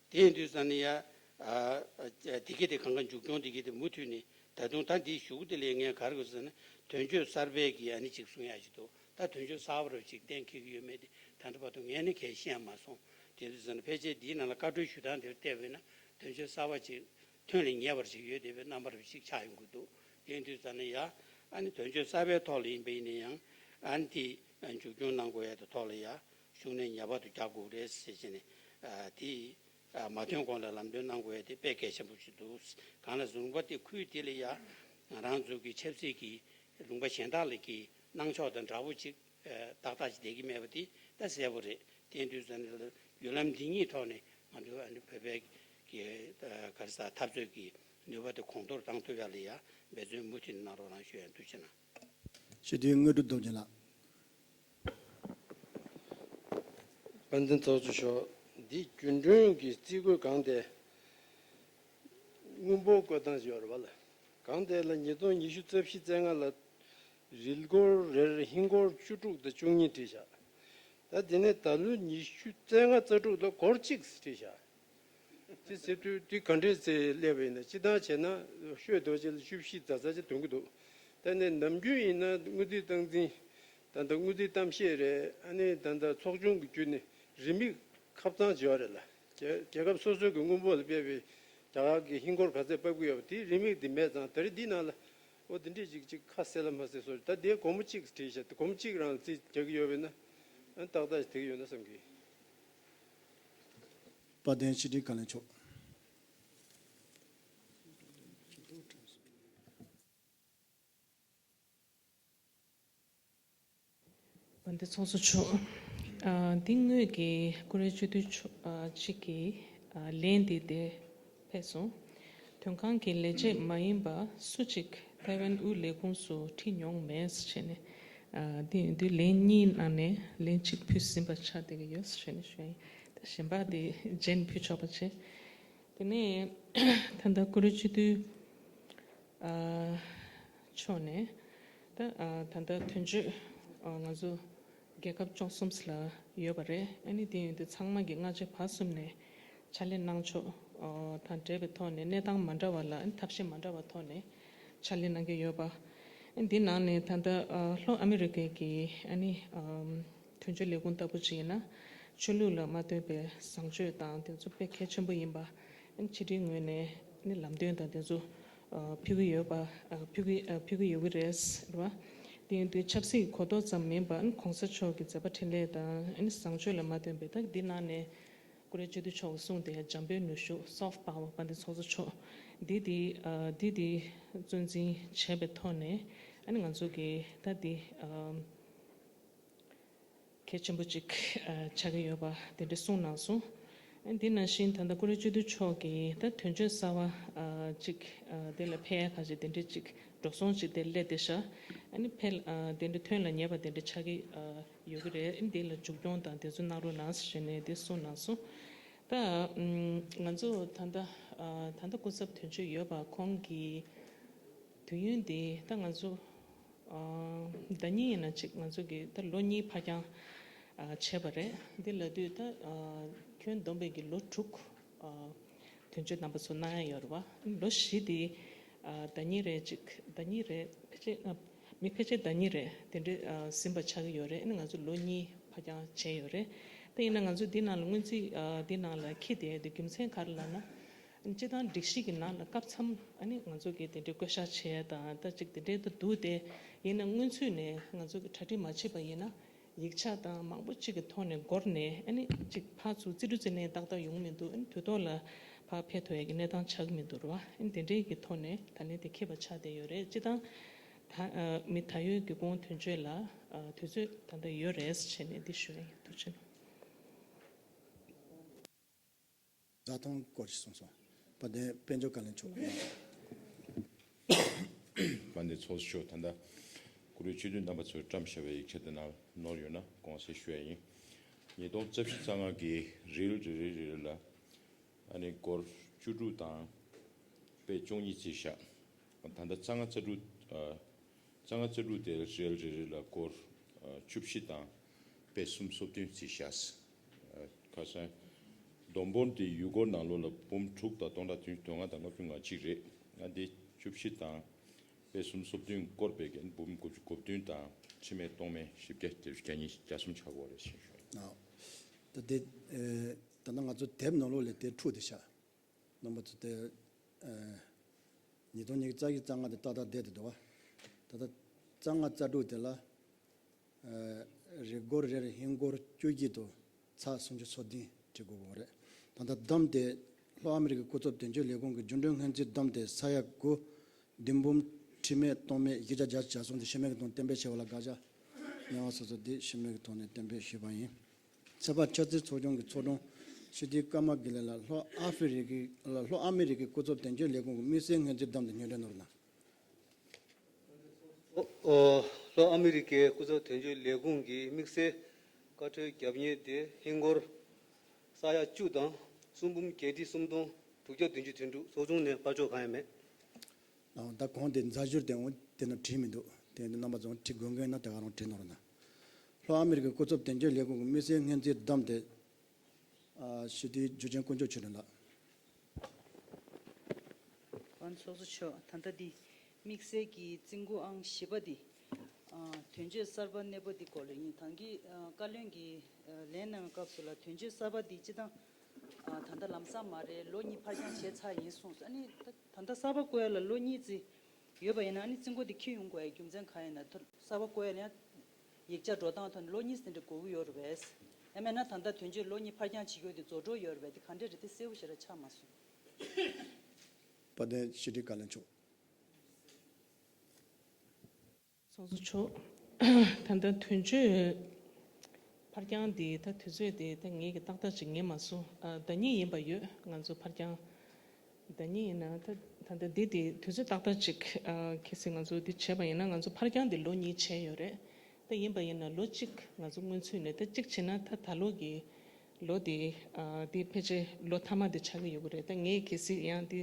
དེ་ཡིན་དུས་ཙམ་ནས་ཡ་དེ་གི་དེ་གང་ག་མཇུག་སྐྱོང་དེ་གི་དེ་མུ་མཐུད་ནས་ད་དུང་ད་འདི་གཞུག་དེ་ལས་ངས་ག་རེ་དགོས་ཟེར་ན་དོན་གཅོད་གསར་པའི་གི་ཨ་ནི་ཅིག་གསུང་ཡ་ཅིག་འདུག་ད་དོན་གཅོད་གསར་པ་རུ་ཅིག་གཏན་འཁེལ་གི་ཡོད་མེད་དེ་ད་ལྟ་བར་དུ་ངས་ནི་གས་ཤེས་ཡ་མ་སོང་། དེ་དུས་ཙམ་ནས་ཕལ་ཆེར་འདིའི་ནང་ལ་བཀའ་འཁྲོལ་ཞུ་སྟངས་དེར་བལྟས་པས་ན་དོན་གཅོད་གསར་པ་ཅིག་ཐོན་ལས་ཉེ་བར་ཞིག་ཡོད་བསྡད་པའི་རྣམ་པར་ཞིག་ཆགས་ཡོང་གི་འདུག་དེ་ཡིན་དུས་ཙམ་ནས་ཡ། ཨ་ནི་དོན་གཅོད་གསར་པའི་ཐོག་ལ་ཡིན་པ་ཡིན་ན་ཡང་ཨ་ནི་དེ་མཇུག་སྐྱོང་གནང་དགོས་ཡ་དེ་ཐོག་ལ་ཡ་ཤུགས་སྣོན་ཉེ་བར་དུ་རྒྱག་དགོས་རེད་ཟེར་བྱས་ནས་ཨ་དེ་ཨ་མ་ཐོན་གོང་ལ་ལམ་སྟོན་གནང་དགོས་ཡ་དེ་དཔེ་གལ་ཆེན་པོ་ཞིག་འདུག་གང་ལ་ཟུར་པ་དེ་ཁུལ་དེ་ལ་ཡ་ང་རང་ཚོ་གི་ཆབ་སྲིད་ཀྱི་ལུང་པ་གཞན་དག་ལ་གི་གནང་ཕྱོགས་དང་འདྲ་པོ་ཅིག་ཏག་ཏག་ཅིག་བསྡད་ཀྱི་མེད་པ་དེ་ད་གསལ་པོ་རེད། དེ་ཡིན་དུས་ཙམ་ནས་བརྒྱུད་ལམ་འདི་གཉིས་ཐོག་ནས་ང་ཚོ་ཨ་ནི་བོད་པའི་གི་ག་རེ་ཟ་འཐབ་རྩོད་ཀྱི་ནུས་པ་དེ་གོང་མཐོར་བཏང་ཐུབ་ཡ་ལ་ཡ་འབད་བརྩོན་མུ་མཐུད་གནང་རོགས་གནང་ཞུ་ཡ་འདུག་ཕྱིན་ན། ཞུ་དེ་དངོས་གྲུབ་སྟོབས་རྒྱལ་ལགས། དཔལ་ལྡན་ཚོགས་གཙོ་མཆོག་འདི་རྒྱུན་གྲོན་གྱི་རྩིས་འགོད་གང་དེ། དངུལ་འབོར་བཀོད་སྟངས་ཡོད་རེད་བ་ལ། གང་དེ་ལ་ཉིས་སྟོང་ཉི་ཤུ་རྩ་བཞི་རྩ་ལྔ་ལ་རིལ་སྒོར་རེར་ཧིན་སྒོར་བཅུ་དྲུག་དང་བཅུ་གཉིས་བྲིས་བཞག་ད་དེ་ནས་ད་ལོའི་ཉི་ཤུ་རྩ་ལྔ་རྩ་དྲུག་ལ་སྒོར་གཅིག་བྲིས་བཞག་ཅི་ཟེར་དུས་དེ་ག་འདྲས་ཚེ་སླེབས་པ་ཡིན་ན་སྤྱི་བཏང་བྱས་ན་ཤོད་དོ་ཅེ་ལ་བཅུ་བཞི་ཙམ་ཙམ་ཅིག་ཐོན་གི་འདུག་ད་ནས་ནམ་རྒྱུན་ཡིན་ན་དངུལ་རྩིས་སྟངས་འཛིན་ད་ལྟ་དངུལ་རྩིས་གཏམ་བཤད་རེད། ཨ་ནི་ད་ལྟ་ཚོགས་ཆུང་གི་བརྒྱུད་ནས་རིན་མེད་ཁབ་གཙང་བྱེད་པ་རེད་ལ། རྒྱལ་རྒྱལ་ཁབ་སོ་སོའི་གི་དངུལ་འབོར་ལ་དཔག་པའི་རྒྱ་གར་གྱི་ཧིན་སྒོར་ག་ཚད་ཕབ་ཀྱི་ཡོད་པ་དེའི་རིན་མེད་དེ་མེད་ཙང་ད་རེས་འདི་ནང་ལ་ཨོ་དེ་འདྲས་ཅིག་ཅིག་ཁ་གསལ་ལ་མ་གསལ་བཟོ་ད་དེ་སྒོར་མོ་གཅིག་བྲིས་བཞག་སྒོར་མོ་གཅིག་རང་རྩིས་རྒྱག་གི་ཡོད་པས་ན་ཨ་ཏག་ཏག་ཞིག་དེ་གི་ཡོད་ན་བསམ་གི། དཔལ་ལྡན་ཕྱི་དྲིལ་བཀའ་བློན་མཆོག་དཔལ་ལྡན་ཚོགས་གཙོ་མཆོག་ཨ། འདི་ངོས་ཀྱི་ཀུ་རེ་བཅུ་བདུན་ཆོ་ཨ། གཅིག་གི་ཨ། ལན་འདི་དེ་ཕེབས་སོང་། དོན་ཁང་གི་ལས་བྱེད་མ་ཡིན་པ་སུ་གཅིག་ཐའེ་ཝན་དབུས་ལས་ཁུངས་སུ་ཁྲིད་མྱོང་མེད་ཟེར་བྱས་ནས་ཨ། འདི་འདི་ལན་གཉིས་ནང་ནས་ལན་གཅིག་ཕུལ་ཟིན་པ་ཆགས་བསྡད་ཀྱི་ཡོད་ཟེར་བྱས་ནས་ཞུ་ཡིན། ད་གཞན་པ་འདི་རྗེས་ཕུལ་ཆོག་པ་བྱས། དེ་ནས་ད་ལྟ་ཀུ་རེ་སྤྱི་འཐུས་ཨ་མཆོག་ནས་ད་ཨ་ད་ལྟ་དོན་གཅོད་ཨ་ང་ཚོ་རྒྱལ་ཁབ་བཅུ་གསུམ་ལ་ཡོད་པ་རེད། ཨ་ནི་དེ་ཡིན་དུས་ཚང་མ་གི་སྔ་རྗེས་བར་གསུམ་ནས་ཕྱག་ལས་གནང་ཕྱོགས་ཨ་དང་འབྲེལ་བའི་ཐོག་ནས་གནས་སྟངས་མ་འདྲ་བ་ལ་ཨ་ནི་ཐབས་ཤེས་མ་འདྲ་བ་ཐོག་ནས་ཕྱག་ལས་གནང་གི་ཡོད་པ། ཨ་ནི་འདི་ནང་ནས་ད་ལྟ་ཨ་ལྷོ་ཨ་མི་རི་ཀའི་གི་ཨ་ནི་ཨམ། དོན་གཅོད་ལས་ཁུངས་ལྟ་བུ་ཅིག་ཡིན་ན། ཆོས་ལུགས་ལ་མ་ལྟོས་པའི་བཟང་སྤྱོད་དང་དེ་ཚོ་དཔེ་གལ་ཆེན་པོ་ཡིན་པ། ཕྱི་དྲིལ་ངོས་ནས་ནི་ལམ་སྟོན་དང་དེ་ཚོ་ཕུལ་གྱི་ཡོད་པ། ཕུལ་གྱི་ཕུལ་གྱི་ཡོད་ཀྱི་རེད། རེད་བ། དེ་ཡིན་དུས་ཆབ་སྲིད་གོ་རྟོགས་ཙམ་མིན་པ་ཨ་ནི་གོང་ས་མཆོག་གི་མཛད་པ་འཕྲིན་ལས་དང་ཨ་ནི་བཟང་སྤྱོད་ལ་མ་ལྟོས་པའི་ད་འདི་ནང་ནས་ཀུ་རེ་སྤྱི་འཐུས་མཆོག་གིས་གསུངས་ཏེ་འཇམ་དཔལ་ནུས་ཤུགས་soft power དཔལ་ལྡན་ཚོགས་གཙོ་མཆོག་འདི་དེ་འདི་དེ་གཙོ་འཛིན་བྱས་པའི་ཐོག་ནས་ཨ་ནི་ང་ཚོ་གི་ད་འདི། གལ་ཆེན་པོ་ཅིག་ཆགས་ཀྱི་ཡོད་པ་དེ་འདྲ་གསུངས་གནང་སོང་། འདི་ནང་བཞིན་ད་ལྟ་ཀུ་རེ་སྤྱི་འཐུས་མཆོག་གིས་ད་དོན་གཅོད་གསར་པ་ཅིག་དེ་ལ་ཕེབས་ཡ་ག་ཅིག་དེ་འདྲ་ཅིག་འགྲོ་སོང་ཅིག་དེ་སླེབས་བསྡད་ཤག་ཨ་ནི་ཕེབས་དེ་འདྲ་ཐོན་ལ་ཉེ་བ་དེ་འདྲ་ཆགས་ཀྱི་ཡོད་ཀྱི་རེད། འདི་ལ་མཇུག་སྐྱོང་དང་དེ་ཚོ་གནང་རོགས་གནང་ཞེས་ནས་དེ་གསུངས་གནང་སོང་། ད་ང་ཚོ་ད་ལྟ་ད་ལྟ་སྐུ་ཚབ་དོན་གཅོད་ཡོད་པ་ཁོང་གིས་དུས་ཡུན་འདི་ད་ང་ཚོ། ཨ་ཟླ་ཉིན་ཡིན་ན་ཅིག་ང་ཚོ་གིས་ད་ལོ་གཉིས་ཕར་འགྱངས་ཨ་བྱས་པ་རེད། འདི་ལབ་དུས་ད་ཨ་ཁྱོན་བསྡོམས་པའི་གི་ལོ་དྲུག་ཨ་དོན་གཅོད་རྣམ་པ་ཚོ་གནང་ཡ་ཡོད་རེད་བ། ལོ་བཞི་དེ་ཨ་ཟླ་ཉིན་རེ་ཅིག་ཟླ་ཉིན་རེ་ཕལ་ཆེར་ཨ་མི་ཕལ་ཆེར་ཟླ་ཉིན་རེ་དེ་འདྲའི་ཨ་ཟིན་པ་ཆགས་ཀྱི་ཡོད་རེད། ཨ་ནི་ང་ཚོ་ལོ་གཉིས་ཕར་འགྱངས་བྱས་ཡོད་རེད། ད་ཡིན་ན་ང་ཚོ་འདི་ནང་ལ་སྔོན་རྩིས་ཨ་འདི་ནང་ལ་འཁྱེར་བསྡད་ཡ་དེ་རྒྱུ་མཚན་ག་རེ་ལབ་ན། སྤྱི་བཏང་སྒྲིག་གཞི་གི་ནང་ལ་སྐབས་མཚམས་ཨ་ནི་ང་ཚོ་གིས་དེ་འདྲའི་བསྐོ་བཞག་བྱས་དང་ད་ཅིག་དེ་འདྲའི་ད་འདུག་སྟེ། ཡིན་ན་སྔོན་ཚུད་ནས་ང་ཚོ་གིས་གྲ་སྒྲིག་མ་བྱས་པ་ཡིན་ན་ཡིག་ཆ་དང་མང་པོ་ཅིག་གི་ཐོག་ནས་འགོར་ནས་ཨ་ནི་ཅིག་ཕར་ཚུར་རྩིས་སྤྲོད་རྩིས་ལེན་ཏག་ཏག་ཡོང་མི་འདུག་ཨ་ནི་དུས་ཐོག་ལ་ཕར་ཕེབས་ཐུབ་ཡ་གི་གནས་སྟངས་ཆགས་ཀྱི་མི་འདུག་རེད་བ། ཨ་ནི་དེ་འདྲའི་གི་ཐོག་ནས་ད་ལན་དེ་འཁེལ་བ་ཆགས་བསྡད་ཡོད་རེད། སྤྱི་བཏང་ད་མི་ད་ཡོད་ཀྱི་སྐུ་ངོ་དོན་གཅོད་ལ་དུས་ཚོད་ད་ལྟ་ཡོད་རེད་བྱས་ནས་འདི་ཞུ་ཡ་ཡིན། ཐུགས་རྗེ་གནང་། རྩ་དོན་སྐོར་ཞིག་གསུངས་སོང་། དཔལ་ལྡན་དཔལ་འབྱོར་བཀའ་བློན་མཆོག་དཔལ་ལྡན་ཚོགས་གཙོ་མཆོག་ད་ལྟ་ཀུ་རེ་སྤྱི་འཐུས་རྣམ་པ་ཚོས་བཀྲམ་བཞག་པའི་ཡིག་ཆ་དེ་ནང་ནོར་ཡོད་ན་དགོངས་སེལ་ཞུ་ཡ་ཡིན། ཉིས་སྟོང་རྩ་བཞི་རྩ་ལྔ་གི་རིལ་རེ་རེ་རེ་རེ་ལ་ཨ་ནི་སྒོར་བཅུ་དྲུག་དང་པད་བཅུ་གཉིས་བརྩིས་བཞག་ད་ལྟ་རྩ་ལྔ་རྩ་དྲུག་རྩ་ལྔ་རྩ་དྲུག་དེ་རིལ་རེ་རེ་ལ་སྒོར་བཅུ་བཞི་དང་པད་སུམ་སོ་བདུན་བརྩིས་བཞག་ཁ་སང་བསྡོམས་འབོར་དེ་ཡུལ་སྐོར་ནང་ལོགས་ལ་འབུམ་དྲུག་དང་སྟོང་ཕྲག་བདུན་ཅུ་དོན་ལྔ་དང་ལྔ་བཅུ་ང་གཅིག་རེད། ང་དེ་བཅུ་བཞི་དང་པད་སུམ་སོ་བདུན་བསྐོར་བའི་འབུམ་དགུ་བཅུ་གོ་བདུན་དང་ཁྲི་མེད་སྟོང་མེད་བཞི་བརྒྱ་བརྒྱད་ཅུ་གྱ་གཉིས་གྱ་གསུམ་ཆགས་ཡོད་རེད་ཞེས་ཞུ། ད་དེ་ད་ལྟ་ང་ཚོ་དེབ་ནང་ལོགས་ལ་དེ་འཁྲུགས་བསྡད་ཤག་རྣམ་པ་ཚོ་དེ་ཉིས་སྟོང་ཉི་ཤུ་རྩ་བཞི་རྩ་ལྔ་དེ་ཏག་ཏག་བསྡད་དེ་འདུག་བ། ད་ལྟ་རྩ་ལྔ་རྩ་དྲུག་དེ་ལ་རེ་སྒོར་རེར་ཧིན་སྒོར་བཅུ་གཅིག་དང་ཚེག་སུམ་ཅུ་སོ་བདུན་བྲིས་དགོས་ཀྱི་རེད། ད་ལྟ་བསྡོམས་ཏེ་ལྷོ་ཨ་མི་རི་ཀའི་སྐུ་ཚབ་དོན་གཅོད་ལས་ཁུངས་ཀྱི་རྒྱུན་གྲོན་སྔོན་རྩིས་བསྡོམས་ཏེ་ས་ཡ་དགུ་བདུན་འབུམ་ཁྲི་མེད་སྟོང་མེད་བཞི་བརྒྱ་གྱ་གསུམ་དེ་ཤི་རྨས་ཀྱི་ཐོག་གཏན་འབེབས་བྱས་པ་ལ་དགག་བྱ་རྙིང་བ་སོ་སོ་དེ་ཤི་རྨས་ཀྱི་ཐོག་ནས་གཏན་འབེབས་ཞུས་པ་ཡིན། ཚན་པ་ཆབ་སྲིད་ཚོགས་ཆུང་གི་ཚོགས་དྲུང་སྤྱི་འཐུས་ཀརྨ་དགེ་ལེགས་ལགས་ལྷོ་ཨ་ཧྥེ་རི་ཀའི་ལྷོ་ཨ་མི་རི་ཀའི་སྐུ་ཚབ་དོན་གཅོད་ལས་ཁུངས་ཀྱི་དམིགས་བསལ་སྔོན་རྩིས་བསྡོམས་ཏེ་སྙན་སྒྲོན་གནང་རོགས་གནང་། ལྷོ་ཨ་མི་རི་ཀའི་སྐུ་ཚབ་དོན་གཅོད་ལས་ཁུངས་ཀྱི་དམིགས་བསལ་བཀའ་འཁྲོལ་རྒྱབ་གཉེར་དེ་ཧིན་སྒོར་ས་ཡ་བཅུ་དང་གསུམ་འབུམ་བརྒྱད་ཁྲི་གསུམ་སྟོང་དྲུག་བརྒྱ་བདུན་ཅུ་དོན་དྲུག་ཚོགས་ཆུང་ནས་ཕར་ཕྱོགས་གང་ཡང་མེད། ཨ་ད་གོང་དེ་མཛའ་གཞུར་དེ་འོང་དེ་ན་བྲིས་མི་འདུག་དེ་ནི་རྣམ་པ་ཚོ་བྲིས་དགོས་མཁན་ན་དེ་ག་རང་བྲིས་གནང་རོགས་གནང་། ལྷོ་ཨ་མི་རི་ཀའི་སྐུ་ཚབ་དོན་གཅོད་ལས་ཁུངས་ཀྱི་དམིགས་བསལ་སྔོན་རྩིས་བསྡོམས་ཏེ། ཨ་སྤྱི་འཐུས་འཇུ་ཆེན་དཀོན་མཆོག་ཆོས་སྒྲོན་ལགས། ཨ་ཚོགས་གཙོ་མཆོག་ད་ལྟ་འདི་དམིགས་བསལ་གྱི་རྩིས་འགོ་ཨང་བཞི་པ་འདི། ཨ་དོན་གཅོད་གསར་པ་གནས་སྤོ་འདི་སྐོར་ལ་ཡིན། ད་གིན་ཨ་བཀའ་བློན་གྱིས་ཨ་ལན་གནང་བའི་སྐབས་སུ་ལ་དོན་གཅོད་གསར་པ་འདི་སྤྱི་བཏང་ཨ་ད་ལྟ་ལམ་སང་མ་རེད། ལོ་གཉིས་ཕར་འགྱངས་བྱས་ཚར་ཡིན་གསུངས་སོང་། ཨ་ནི་ད་ད་ལྟ་གསར་པ་བསྐོ་ཡ་ལ་ལོ་གཉིས་ཙམ་ཡོད་པ་ཡིན་ན་ཨ་ནི་རྩིས་འགོ་འདི་འཁྱེར་ཡོང་དགོས་ཡ་རྒྱུ་མཚན་གང་ཡིན་ན། ད་གསར་པ་བསྐོ་ཡ་ལ་ཡང་ཡིག་ཆ་འགྲོ་སྟངས་ཐོག་ནས་ལོ་གཉིས་ཙམ་འདྲ་དགོས་ཀྱི་ཡོད་རེད་པས། ཡང་མིན་ན་ད་ལྟ་དོན་གཅོད་ལོ་གཉིས་ཕར་འགྱངས་བྱེད་ཀྱི་ཡོད་དེ་རྫོགས་འགྲོ་ཡོད་རེད་པས། དེ་ག་འདྲས་རེད། དེ་གསལ་པོ་ཞེ་དྲག་ཆགས་མ་སོང་། དཔལ་ལྡན་ཕྱི་དྲིལ་བཀའ་བློན་མཆོག་ཚོགས་གཙོ་མཆོག་ད་ལྟ་དོན་གཅོད་ཕར་འགྱངས་དེ་ད་དུས་ཚོད་དེ་ད་ངེད་ཀྱིས་ཏག་ཏག་ཅིག་ངེས་མ་སོང་། ཨ་ཟླ་ཉིན་ཡིན་པ་ཡོད། ང་ཚོ་ཕར་འགྱངས་ཟླ་ཉིན་ཡིན་ན་ད་ད་ལྟ་འདི་དེ་དུས་ཚོད་ཏག་ཏག་ཅིག་ཨ་གལ་སྲིད་ང་ཚོ་འདི་བྱས་པ་ཡིན་ན་ང་ཚོ་ཕར་འགྱངས་འདི་ལོ་གཉིས་བྱས་ཡོད་རེད། ད་ཡིན་པ་ཡིན་ན་ལོ་གཅིག་ང་ཚོ་སྔོན་ཚུད་ནས་ད་གཅིག་བྱས་ན་ད་ད་ལོ་གི་ ལོ་འདི་ཨ་འདི་ཕལ་ཆེར་ལོ་མཐའ་མ་འདི་ཆགས་ཀྱི་ཡོད་ཀྱི་རེད། ད་ངས་གལ་སྲིད་ཡང་འདི་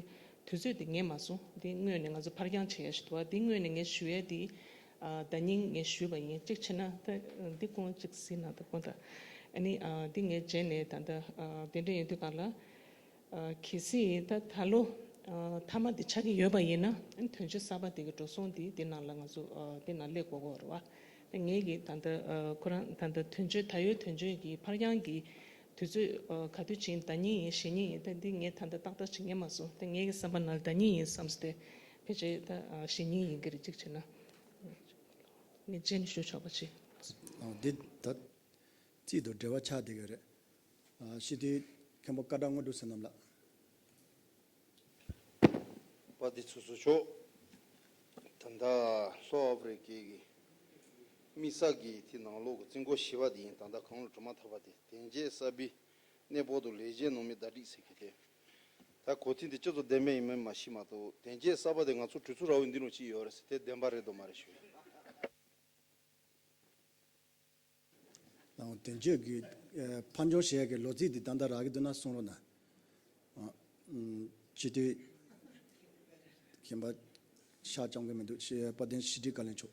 དུས་ཚོད་འདི་ངས་མ་སོང་། འདི་སྔོན་ནས་ང་ཚོ་ཕར་འགྱངས་བྱེད་ཡ་ཞིག་འདུག་བ། འདི་སྔོན་ནས་ངས་ཞུ་ཡ་འདི་ཨ་ཟླ་ཉིན་ངས་ཞུས་པ་ཡིན། གཅིག་བྱས་ན་ད་འདི་ཁོང་གཅིག་གཟིགས་གནང་དང་ཁོང་ད། ཨ་ནི་ཨ་འདི་ངས་རྗེས་ནས་ད་ལྟ་ཨ་གདན་འདྲེན་ཡོང་དུས་སྒང་ལ་ཨ་གལ་སྲིད་ད་ད་ལོ་ཨ་མཐའ་མ་འདི་ཆགས་ཀྱི་ཡོད་པ་ཡིན་ན། ཨ་ནི་དོན་གཅོད་གསར་པ་འདི་གི་འགྲོ་སོང་འདི་འདི་ནང་ལ་ང་ཚོ་ཨ་འདི་ནང་སླེབས་དགོས་ཀྱི་རེད་བ། ངེད་ཀྱིས་ད་ལྟ་ཨ་ཁོ་རང་ད་ལྟ་དོན་གཅོད་ད་ཡོད་དོན་གཅོད་ཀྱི་ཕར་འགྱངས་ཀྱི་དུས་ཚོད་ཨ་ག་དུས་ཕྱིན། ཟླ་ཉིན་ཡིན་གཞེས་ཉིན་ཡིན། ད་འདི་ངས་ད་ལྟ་ཏག་ཏག་ཅིག་ངས་མ་སོང་། ད་ངེད་ཀྱི་བསམ་པ་ནང་ལ་ཟླ་ཉིན་ཡིན་བསམ་སྟེ། ཕལ་ཆེར་ད་ཨ་གཞེས་ཉིན་ཡིན་གྱི་རེད། གཅིག་བྱས་ན་ངས་རྗེས་ནས་ཞུ་ཆོག་པ་བྱེད། ཨ་འདི་ད་རྩིས་དང་འབྲེལ་བ་ཆགས་བསྡད་ཀྱི་རེད། ཨ་སྤྱི་འཐུས་མཁན་པོ་སྐལ་བྲག་དངོས་གྲུབ་བསོད་ནམས་ལགས། དཔལ་ལྡན་ཚོགས་གཙོ་མཆོག་ད་ལྟ་ལྷོ་ཨ་ཕི་རི་ཀའི་གི་དམིགས་བསལ་གྱི་དེ་ནང་ལོགས་ཀྱི་རྩིས་འགོ་བཞི་པ་དེ་ཡིན། ད་ལྟ་གང་ལ་གྲུབ་མ་ཐག་པ་དེ་དེ་རྗེས་གསར་པའི་གནས་སྤོ་དང་ལས་བྱེད་ནང་མི་བརྡ་སྒྲིག་ཟེར་གི་དེ། ད་གོ་ཐིག་འདི་སྤྱི་ཚོགས་བདེན་པ་ཡིན་མིན་མ་ཤེས་མ་གཏོགས། དེ་རྗེས་གསར་པ་དེ་ང་ཚོ་གྲོས་ཚོགས་ར་བའི་འདི་ནང་ཅིག་ཡོད་རེད་ཟེར། དེ་བདེན་པ་རེད་དོ་མ་རེད་ཞུ། ལའང་དོན་གཅོད་ཀྱི་ཨ་ཕར་འགྱངས་བྱེད་ཡག་གི་ལོ་ཚིགས་འདི་ད་ལྟ་རག་གི་འདུག་ན་གསུང་རོགས་གནང་། ཨ་ཨམ་སྤྱི་འཐུས་མཁན་པ་ཤག་བཅང་གི་མི་འདུག་དཔལ་ལྡན་ཕྱི་དྲིལ་བཀའ་བློན་མཆོག་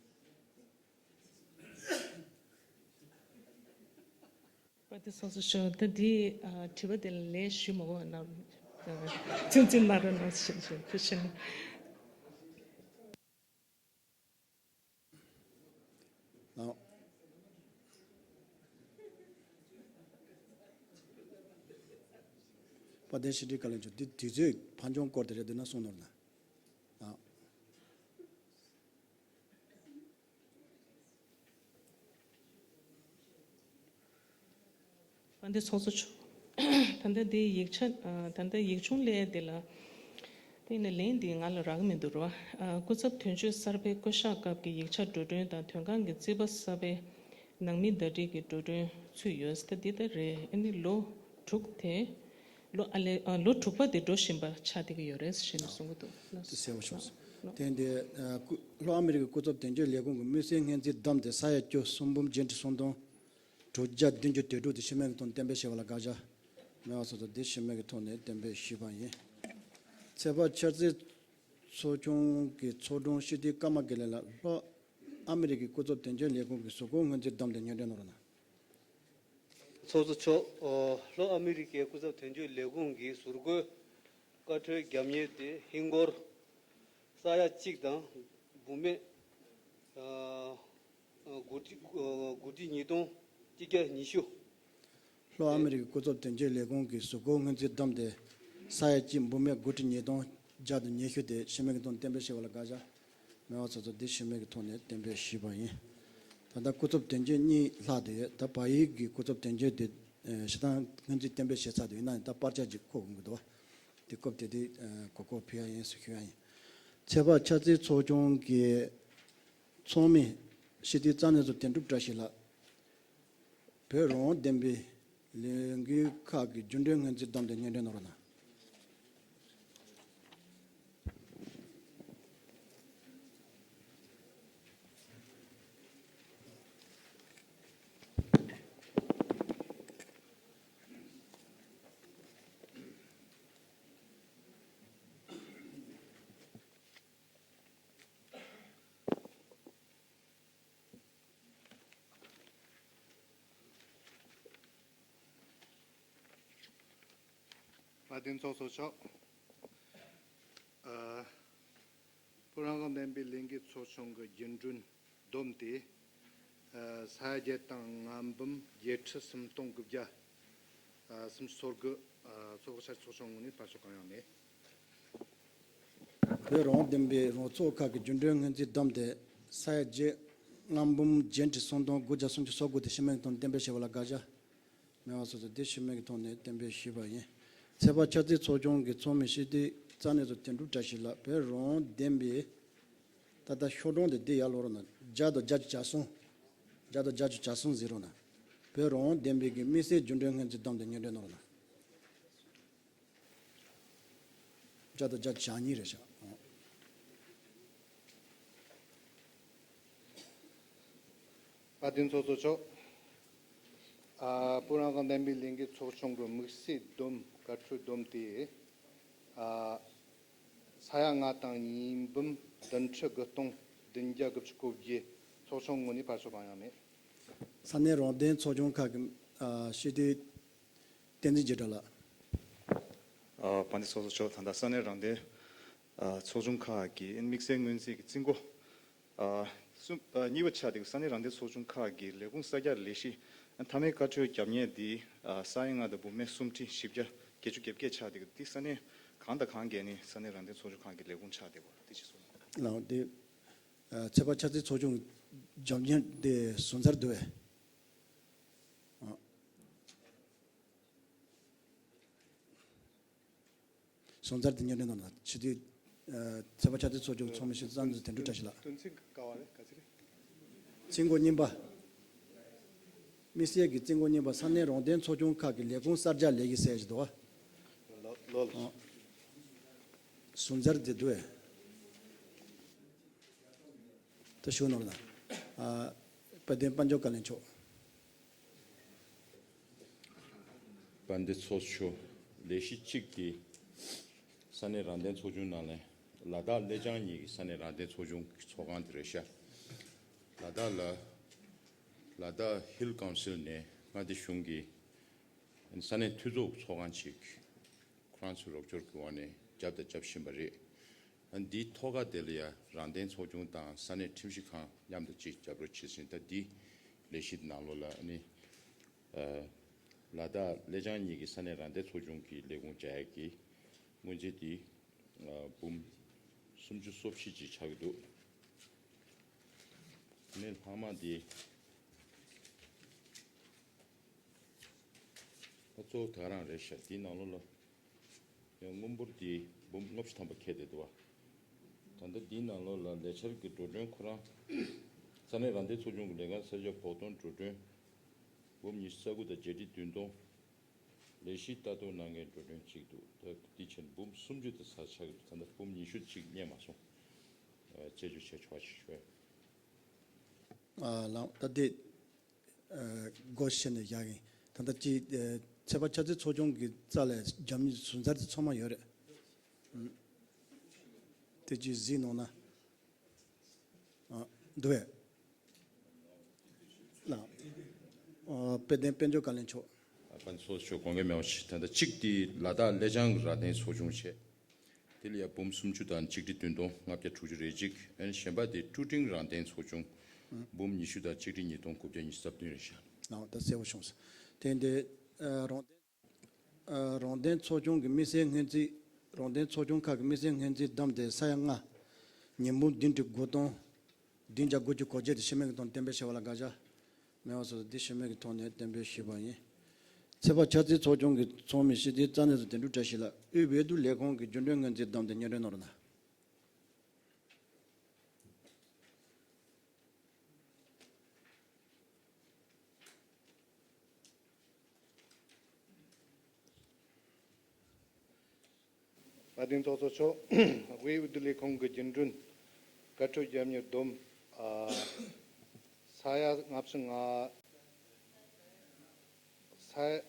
དཔལ་ལྡན་ཚོགས་གཙོ་མཆོག་ད་འདི་ཨ་དྲི་བ་དེ་ལ་ལན་ཞུ་མ་དགོས་ན། ཨ་ཚུན་ཚོད་གནང་རོགས་གནང་ཞེས་ཞུ་ཞུ། ལའང་དཔལ་ལྡན་ཕྱི་དྲིལ་བཀའ་བློན་མཆོག་འདི་དུས་ཚོད་ཕར་འགྱངས་སྐོར་དེ་རེད་འདུག་ན་གསུང་རོགས་གནང་། ལའང་། དཔལ་ལྡན་ཚོགས་གཙོ་མཆོག་ད་ལྟ་འདི་ཡིག་ཆ་ཨ་ད་ལྟ་ཡིག་ཆུང་སླེབས་དེ་ལ། དེ་ནས་ལན་འདི་ང་ལ་རག་གི་མི་འདུག་ར། ཨ་སྐུ་ཚབ་དོན་གཅོད་གསར་པའི་བསྐོ་གཞག་སྐབས་ཀྱི་ཡིག་ཆ་འགྲོ་གྲོན་དང་དོན་ཁང་གི་རྩིས་པ་གསར་པའི་ནང་མི་ཟླ་སྒྲིལ་གྱི་འགྲོ་གྲོན་ཚུད་ཡོད། ད་འདི་ལྟར་རེད། ཨ་ནི་ལོ་དྲུག་དེ། ལོ་ཨ་ལེ་ཨ་ལོ་དྲུག་པ་དེ་འགྲོ་བཞིན་པ་ཆགས་བསྡད་ཀྱི་ཡོད་རེད་ཞེས་ནས་གསུང་གི་འདུག་དེ་གསལ་པོ་བྱུང་སོང་། དེ་འདི་ཨ་སྐུ་ལྷོ་ཨ་མི་རི་ཀའི་སྐུ་ཚབ་དོན་གཅོད་ལས་ཁུངས་ཀྱི་དམིགས་བསལ་སྔོན་རྩིས་བདམས་ཏེ་ས་ཡ་བཅུ་གསུམ་འབུམ་བརྒྱད་ཁྲི་སུམ་སྟོང་དྲུག་བརྒྱ་བདུན་ཅུ་དོན་དྲུག་དེ་ཤེས་མེད་ཀྱི་ཐོག་གཏན་འབེབས་བྱས་པ་ལ་དགག་བྱ་མེད་པ་སོགས་དང་དེ་ཤེས་མེད་ཀྱི་ཐོག་ནས་གཏན་འབེབས་ཞུས་པ་ཡིན། ཚོད་དཔག་འཆར་རྩིས་ཚོགས་ཆུང་གི་ཚོགས་དྲུང་སྤྱི་འཐུས་ཀརྨ་དགེ་ལེགས་ལགས། ལྷོ་ཨ་མི་རི་ཀའི་སྐུ་ཚབ་དོན་གཅོད་ལས་ཁུངས་ཀྱི་ཟུར་བཀོད་སྔོན་རྩིས་བདམས་ཏེ་སྙན་སྒྲོན་གནང་རོགས་གནང་། ཚོགས་གཙོ་མཆོག་ཨོ་ལྷོ་ཨ་མི་རི་ཀའི་སྐུ་ཚབ་དོན་གཅོད་ལས་ཁུངས་ཀྱི་ཟུར་བཀོད་བཀའ་འཁྲོལ་རྒྱབ་གཉེར་དེ་ཧིན་སྒོར་ས་ཡ་གཅིག་དང་འབུམ་མེད་ཨ་ཨ་དགུ་ཁྲི་ཨ་དགུ་ཁྲི་ཉིས་སྟོང་གཅིག་བརྒྱ་ཉི་ཤུ། ལྷོ་ཨ་མི་རི་ཀའི་སྐུ་ཚབ་དོན་གཅོད་ལས་ཁུངས་ཀྱི་ཟུར་བཀོད་སྔོན་རྩིས་བདམས་ཏེ་ས་ཡ་གཅིག་འབུམ་མེད་དགུ་ཁྲི་ཉིས་སྟོང་བརྒྱ་དང་ཉི་ཤུ་དེ་ཤེས་མེད་ཀྱི་ཐོག་གཏན་འབེབས་བྱས་པ་ལ་དགག་བྱ་མེད་པ་སོགས་དང་དེ་ཤེས་མེད་ཀྱི་ཐོག་ནས་གཏན་འབེབས་ཞུས་པ་ཡིན། ད་ལྟ་སྐུ་ཚབ་དོན་གཅོད་གཉིས་ལྷག་བསྡད་ཡོད། ད་བལ་ཡུལ་གྱི་སྐུ་ཚབ་དོན་གཅོད་དེ་ཨ་སྤྱིར་བཏང་སྔོན་རྩིས་གཏན་འབེབས་བྱས་ཚར་དུས་ཡིན་ན་ཡང་ད་པར་ཆས་ཅིག་མཁོ་དགོས་ཀྱི་འདུག་བ། དེ་སྐབས་དེ་དུས་ཨ་གོ་སྐབས་ཕུལ་ཡ་ཡིན་ཟེར་ཞུ་ཡ་ཡིན། ཚོད་དཔག་འཆར་རྩིས་ཚོགས་ཆུང་གི་ཚོགས་མི་སྤྱི་འཐུས་རྩ་གནས་ཚོ་དོན་གྲུབ་བཀྲ་ཤིས་ལགས། བོད་རང་དབང་བདེན་པའི་ལས་འགུལ་ཁག་གི་རྒྱུན་གྲོན་སྔོན་རྩིས་བདམས་ཏེ་སྙན་སྒྲོན་གནང་རོགས་གནང་། དཔལ་ལྡན་ཚོགས་གཙོ་མཆོག་ཨ་བོད་རང་དབང་བདེན་པའི་ལས་འགུལ་ཚོགས་ཆུང་གི་རྒྱུན་གྲོན་བསྡོམས་ཏེ་ཨ་ས་ཡ་བརྒྱད་དང་ལྔ་འབུམ་བརྒྱད་ཁྲི་སུམ་སྟོང་དགུ་བརྒྱ་ཨ་སུམ་ཅུ་སོ་དགུ། ཨ་ཚོགས་པ་ཆ་ཚོགས་ཆུང་ངོས་ནས་ཕར་ཕྱོགས་གང་ཡང་མེད། བོད་རང་དབང་བདེན་པའི་རང་ཚོགས་ཁག་གི་རྒྱུན་གྲོན་སྔོན་རྩིས་བསྡོམས་ཏེ་ས་ཡ་བརྒྱད་ལྔ་འབུམ་བརྒྱད་ཁྲི་སུམ་སྟོང་དགུ་བརྒྱ་སུམ་ཅུ་སོ་དགུ་དེ་ཤེས་མེད་ཀྱི་ཐོག་གཏན་འབེབས་བྱས་པ་ལ་དགག་བྱ་མེད་པ་སོགས་དང་དེ་ཤེས་མེད་ཀྱི་ཐོག་ནས་གཏན་འབེབས་ཞུས་པ་ཡིན། ཚོད་དཔག་འཆར་རྩིས་ཚོགས་ཆུང་གི་ཚོགས་མི་སྤྱི་འཐུས་རྩ་གནས་ཚོ་དོན་གྲུབ་བཀྲ་ཤིས་ལགས། བོད་རང་དབང་བདེན་པའི་ད་ལྟ་ཤོག་གྲངས་དེ་འདི་ཡར་ཀློག་རོགས་གནང་། བརྒྱ་དང་བརྒྱད་ཅུ་གྱ་གསུམ། བརྒྱ་དང་བརྒྱད་ཅུ་གྱ་གསུམ་ཟེར་རོགས་གནང་། བོད་རང་དབང་བདེན་པའི་གི་དམིགས་བསལ་རྒྱུན་གྲོན་སྔོན་རྩིས་བསྡོམས་ཏེ་སྙན་སྒྲོན་གནང་རོགས་གནང་། བརྒྱ་དང་བརྒྱད་ཅུ་གྱ་གཉིས་རེད་ཤག་དཔལ་ལྡན་ཚོགས་གཙོ་མཆོག་ཨ། བོད་རང་དབང་བདེན་པའི་ལས་འགུལ་ཚོགས་ཆུང་གི་དམིགས་བསལ་བསྡོམས་བཀའ་འཁྲོལ་བསྡོམས་དེ། ཨ། ས་ཡ་ལྔ་དང་གཉིས་འབུམ་བདུན་ཁྲི་དགུ་སྟོང་བདུན་བརྒྱ་དགུ་བཅུ་གོ་བརྒྱད། ཚོགས་ཆུང་ངོས་ནས་ཕར་ཕྱོགས་གང་ཡང་མེད། ས་གནས་རང་བདེན་ཚོགས་ཆུང་ཁག་གི། ཨ། སྤྱི་འཐུས་བསྟན་འཛིན་རྒྱལ་གྲགས་ལགས། ཨ། དཔལ་ལྡན་ཚོགས་གཙོ་མཆོག་ད་ལྟ་ས་གནས་རང་བདེན། ཨ། ཚོགས་ཆུང་ཁག་གི་དམིགས་བསལ་སྔོན་རྩིས་ཀྱི་རྩིས་འགོ། ཨ། གསུམ། ཨ། གཉིས་པ་ཆགས་དེ་ས་གནས་རང་བདེན་ཚོགས་ཆུང་ཁག་གི་ལས་ཁུངས་གསར་རྒྱག་ལས་གཞི། མཐའ་མའི་བཀའ་འཁྲོལ་རྒྱབ་མཁན་དེ། ཨ། ས་ཡ་ལྔ་དང་འབུམ་སུམ་ཁྲི་བཞི་བརྒྱ་བརྒྱད་ཅུ་གྱ་བརྒྱད་ཆགས་དེ་དེ་ས་གནས་གང་དང་གང་གི་ནི་ས་གནས་རང་བདེན་ཚོགས་ཆུང་ཁག་གི་ལས་ཁུངས་ཆགས་དེ་བ་དེ་ཅི་སོང་། ལགས་དེ། ཨ། ཚོད་དཔག་ཆ་ཚང་ཚོགས་ཆུང་རྒྱབ་མཁན་དེ་ཟུར་འཛར་འདུག་བས། ཨ། ཟུར་འཛར་དེ་སྙན་སྒྲོན་གནང་དང་། སྤྱི་འཐུས། ཨ། ཚོད་དཔག་ཆ་ཚང་ཚོགས་ཆུང་ཚོགས་མི་སྤྱི་འཐུས་རྩ་འཛིན་དོན་གྲུབ་བཀྲ་ཤིས་ལགས། དོན་ཚན་ག་བ་རེད། ག་ཚོད་རེད། རྩིས་འགོ་གཉིས་པ། དམིགས་བསལ་གྱི་རྩིས་འགོ་གཉིས་པ་ས་གནས་རང་བདེན་ཚོགས་ཆུང་ཁག་གི་ལས་ཁུངས་གསར་རྒྱག་ལས་ཀྱི་གསལ་བྱེད་དོ། ལོ་ལོ། ཨ། ཟུར་འཛར་དེ་འདུག་བས། ད་ཞུ་ནོར་ན། ཨ། དཔལ་ལྡན་དཔལ་འབྱོར་བཀའ་བློན་མཆོག། དཔལ་ལྡན་ཚོགས་གཙོ། ལས་གཞི་གཅིག་དེ། ས་གནས་རང་བདེན་ཚོགས་ཆུང་ནང་ལས་ལ་དྭགས་གླེ་བྱང་གཉིས་ཀྱི་ས་གནས་རང་བདེན་ཚོགས་ཆུང་གི་ཚོགས་ཁང་དེ་རེད་ཤག། ལ་དྭགས་ལ། ལ་དྭགས་ཧིལ་ཀའུན་སིལ་ནས་མངའ་སྡེ་གཞུང་གི་ས་གནས་འཐུས་ཚོགས་ཚོགས་ཁང་ཅིག་ཁོ་རང་ཚོའི་རོགས་སྐྱོར་གྱི་འོག་ནས་རྒྱབ་དང་རྒྱབ་བཞིན་པ་རེད། ཨ། འདིའི་ཐོག་ཁ་དེ་ལ་ཡང་རང་བདེན་ཚོགས་ཆུང་དང་ས་གནས་ཁྲིམས་ཞིབ་ཁང་མཉམ་དུ་གཅིག་རྒྱབ་རོགས་བྱེད་བཞིན། ད་འདི་ལས་གཞི་ནང་ལོགས་ལ་ཨ་ནི། ཨ། ལ་དྭགས་གླེ་བྱང་གཉིས་ཀྱི་ས་གནས་རང་བདེན་ཚོགས་ཆུང་གི་ལས་ཁུངས་རྒྱག་ཡག་གི་སྔོན་རྩིས་དེ། ཨ། འབུམ་སུམ་ཅུ་སོ་བཞི་ཅིག་ཆགས་ཀྱི་འདུག། ཨ་ནི་ལྷག་མ་དེ། ད་གཙོ་བོ་ད་ག་རང་རེད་ཤག། དེའི་ནང་ལོགས་ལ་ཡང་སྔོན་འབུར་དེ་འབུམ་ལྔ་བཅུ་ཐམ་པ་ཁེལ་བསྡད་འདུག་བ། ད་ལྟ་དེའི་ནང་ལོགས་ལ་ལས་འཆར་གྱི་འགྲོ་གྲོན་ཁོ་རང་། ས་གནས་རང་བདེན་ཚོགས་ཆུང་གི་ལས་ཁང་གསར་རྒྱག་བོགས་གཏོང་འགྲོ་གྲོན་འབུམ་ཉི་ཤུ་རྩ་དགུ་དང་བརྒྱད་ཁྲི་བདུན་སྟོང་། ལས་གཞི་ལྟ་རྟོག་གནང་མཁན་འགྲོ་གྲོན་གཅིག་འདུག། ད་དེ་བྱས་ན་འབུམ་སུམ་ཅུ་དང་ཟ་ཆགས་ཀྱི་འདུག། ད་ལྟ་འབུམ་ཉི་ཤུ་གཅིག་རྙེད་མ་སོང་། ཨ། དཔྱད་བརྗོད་བྱས་ཆོག་ཅིག་ཞུ། ཨ། ལགས། ད་དེ། ཨ། སྒོ་ཕྱེ་ནས་བཞག་གིན། ད་ལྟ་ཅི། ཨ། ཚོད་དཔག་ཆ་ཚང་ཚོགས་ཆུང་གི་རྩ་ལ་རྒྱབ་གཉིས་ཟུར་འཛར་དེ་ཚང་མ་ཡོད་རེད། ཨུམ། དེ་ཅི་གཟིགས་གནང་ན། ཨ། འདུག་བས། ལགས། ཨ། དཔལ་ལྡན་དཔལ་འབྱོར་བཀའ་བློན་མཆོག། ཨ། དཔལ་ཚོགས་གཙོ་མཆོག་དགོངས་འགལ་མེད་པ་ཞིག། ད་ལྟ་གཅིག་དེ་ལ་དྭགས་གླེ་བྱང་གི་རང་བདེན་ཚོགས་ཆུང་བྱས། དེ་ལ་ཡང་འབུམ་སུམ་ཅུ་དང་གཅིག་ཁྲི་བདུན་སྟོང་ལྔ་བརྒྱ་དྲུག་ཅུ་རེ་གཅིག། ཨ་ནི་གཞན་པ་དེ་ཀྲུ་ཀྲིང་རང་བདེན་ཚོགས་ཆུང་། ཨུམ། འབུམ་ཉི་ཤུ་དང་གཅིག་ཁྲི་ཉིས་སྟོང་དགུ་བརྒྱ་ཉི་ཤུ་རྩ་བདུན་རེད་ཤག། ལགས། ད་གསལ་པོ་བྱུང་སོང་། དེ་འདི། ཨ། རང་བདེན། ཨ། རང་བདེན་ཚོགས་ཆུང་གི་དམིགས་བསལ་སྔོན་རྩིས། རང་བདེན་ཚོགས་ཆུང་ཁག་གི་དམིགས་བསལ་སྔོན་རྩིས་བསྡོམས་ཏེ་ས་ཡ་ལྔ། ཉིས་འབུམ་བདུན་ཁྲི་དགུ་སྟོང་བདུན་བརྒྱ་དགུ་བཅུ་གོ་བརྒྱད་དེ་སྤྱི་མོས་ཀྱི་ཐོག་གཏན་འབེབས་བྱས་པ་ལ་དགག་བྱ་མེད་པ་སོགས་སུ་དེ་སྤྱི་མོས་ཀྱི་ཐོག་ནས་གཏན་འབེབས་ཞུས་པ་ཡིན། ཚོད་དཔག་ཆ་ཚང་ཚོགས་ཆུང་གི་ཚོགས་མི་སྤྱི་འཐུས་རྩ་གནད་དུ་དོན་གྲུབ་བཀྲ་ཤིས་ལགས། དབུས་འོས་བསྡུ་ལས་ཁུངས་ཀྱི་རྒྱུན་གྲོན་སྔོན་རྩིས་བསྡོམས་ཏེ་སྙན་སྒྲོན་གནང་རོགས་གནང་། དཔལ་ལྡན་ཚོགས་གཙོ་མཆོག། དབུས་འོས་བསྡུ་ལས་ཁུངས་ཀྱི་རྒྱུན་གྲོན་བཀའ་འཁྲོལ་རྒྱབ་མྱུར་བསྡོམས། ཨ། ས་ཡ་ལྔ་བཅུ་ང་། ས།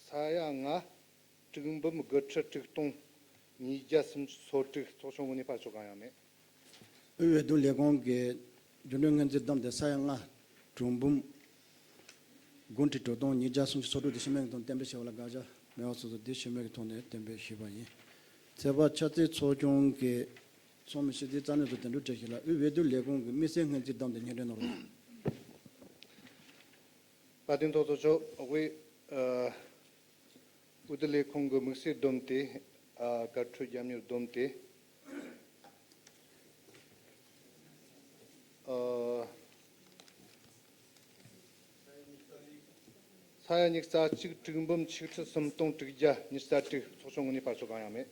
ས་ཡ་ལྔ། དྲུག་འབུམ་དགུ་ཁྲི་དྲུག་སྟོང་ཉིས་བརྒྱ་སུམ་ཅུ་སོ་དྲུག། ཚོགས་ཆུང་ངོས་ནས་ཕར་ཕྱོགས་གང་ཡང་མེད། དབུས་འོས་བསྡུ་ལས་ཁུངས་ཀྱི་རྒྱུན་གྲོན་སྔོན་རྩིས་བསྡོམས་ཏེ་ས་ཡ་ལྔ། དྲུག་འབུམ་དགུ་ཁྲི་དྲུག་སྟོང་ཉིས་བརྒྱ་སུམ་ཅུ་སོ་དྲུག་དེ་སྤྱི་མོས་ཀྱི་ཐོག་གཏན་འབེབས་བྱས་པ་ལ་དགག་བྱ་མེད་པ་སོགས་སུ་དེ་སྤྱི་མོས་ཀྱི་ཐོག་ནས་གཏན་འབེབས་ཞུས་པ་ཡིན། ཚོད་དཔག་ཆ་ཚང་ཚོགས་ཆུང་གི་ཚོགས་མི་སྤྱི་འཐུས་རྩ་གནད་དུ་དོན་གྲུབ་བཀྲ་ཤིས་ལགས། དབུས་འོས་བསྡུ་ལས་ཁུངས་ཀྱི་དམིགས་བསལ་སྔོན་རྩིས་བསྡོམས་ཏེ་སྙན་སྒྲོན་གནང་རོགས་གནང་། དཔལ་ལྡན་ཚོགས་གཙོ་མཆོག། དབུས། ཨ། འོས་བསྡུ་ལས་ཁུངས་ཀྱི་དམིགས་བསལ་བསྡོམས་ཏེ། ཨ། བཀའ་འཁྲོལ་རྒྱབ་མྱུར་བསྡོམས་ཏེ། ཨ། ས་ཡ་ཉི་ཤུ་རྩ་གཅིག། དྲུག་འབུམ་ཆིག་ཁྲི་སུམ་སྟོང་དྲུག་བརྒྱ་ཉི་ཤུ་རྩ་དྲུག། ཚོགས་ཆུང་ངོས་ནས་ཕར་ཕྱོགས་གང་ཡང་མེད།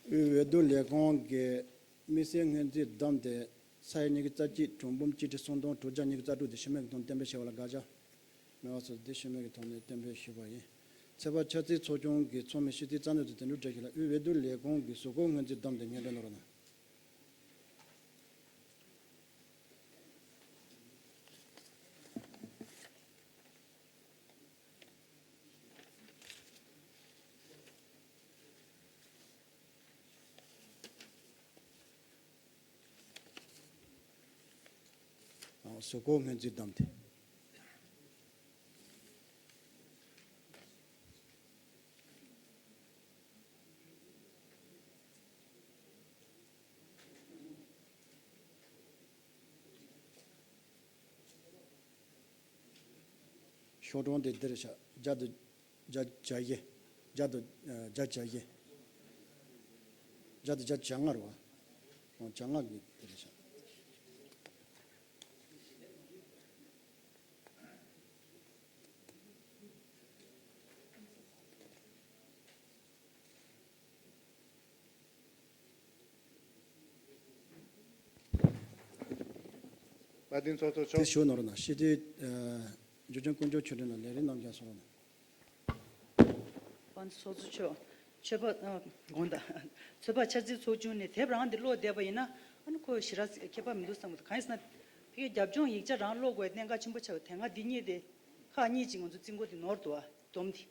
དབུས་འོས་བསྡུ་ལས་ཁུངས་ཀྱི་དམིགས་བསལ་སྔོན་རྩིས་བསྡོམས་ཏེ་ས་ཡ་ཉི་ཤུ་རྩ་གཅིག། དྲུག་འབུམ་གཅིག་ཁྲི་སུམ་སྟོང་དྲུག་བརྒྱ་ཉི་ཤུ་རྩ་དྲུག་དེ་སྤྱི་མོས་ཀྱི་ཐོག་གཏན་འབེབས་བྱས་པ་ལ་དགག་བྱ་མེད་པ་སོགས་དེ་སྤྱི་མོས་ཀྱི་ཐོག་ནས་གཏན་འབེབས་ཞུས་པ་ཡིན། ཚོད་དཔག་ཆ་ཚང་ཚོགས་ཆུང་གི་ཚོགས་མི་སྤྱི་འཐུས་རྩ་གནད་དུ་དོན་གྲུབ་བཀྲ་ཤིས་ལགས། དབུས་འོས་བསྡུ་ལས་ཁུངས་ཀྱི་གཟུགས་སྐོར་སྔོན་རྩིས་བསྡོམས་ཏེ་སྙན་སྒྲོན་གནང་རོགས་གནང་། གཟུགས་སྐོར་སྔོན་རྩིས་བདམས་ཏེ། ཤོག་གྲངས་དེ་འདིར་བཞག་བརྒྱ་དང་བརྒྱད་ཅུ་གྱ་བཞི། བརྒྱ་དང་བརྒྱད་ཅུ་གྱ་བཞི། བརྒྱ་དང་བརྒྱད་ཅུ་གྱ་ལྔ་རེད་བ། འོ་གྱ་ལྔ་གི་དེ་རེད་ཤག་དཔལ་ལྡན་ཚོགས་གཙོ་མཆོག་དེ་ཞུ་ནོར་ན་ཤི་དུས། འཇུ་ཆེན་དཀོན་མཆོག་ཆོས་སྒྲོན་ལ་ལས་རིམ་རྣམས་ཀྱང་གསུང་རོགས་གནང་། དཔལ་ལྡན་ཚོགས་གཙོ་མཆོག་ཆོས་པ། ཨ། དགོངས་དག་ཚོད་དཔག་འཆར་རྩིས་ཚོགས་ཆུང་ནས་དེབ་རང་འདི་ཀློག་བསྡད་པ་ཡིན་ན། ཨ་ནི་ཁོ་ཞེ་དྲག་ཁྱད་པར་མི་འདུག་བསམ་གི་འདུག་གང་ཡིན་ཟེར་ན། ཕ་གིའི་རྒྱབ་ལྗོངས་ཡིག་ཆ་རང་ཀློག་དགོས་གནད་འགག་ཆེན་པོ་ཆགས་པའི་དེ་སྔ་འདི་གཉིས་དེ། ཁག་གཉིས་ཅིག་ང་ཚོ་རྩིས་འགོ་དེ་ནོར་འདུག་ཨ། སྡོམ་དེ།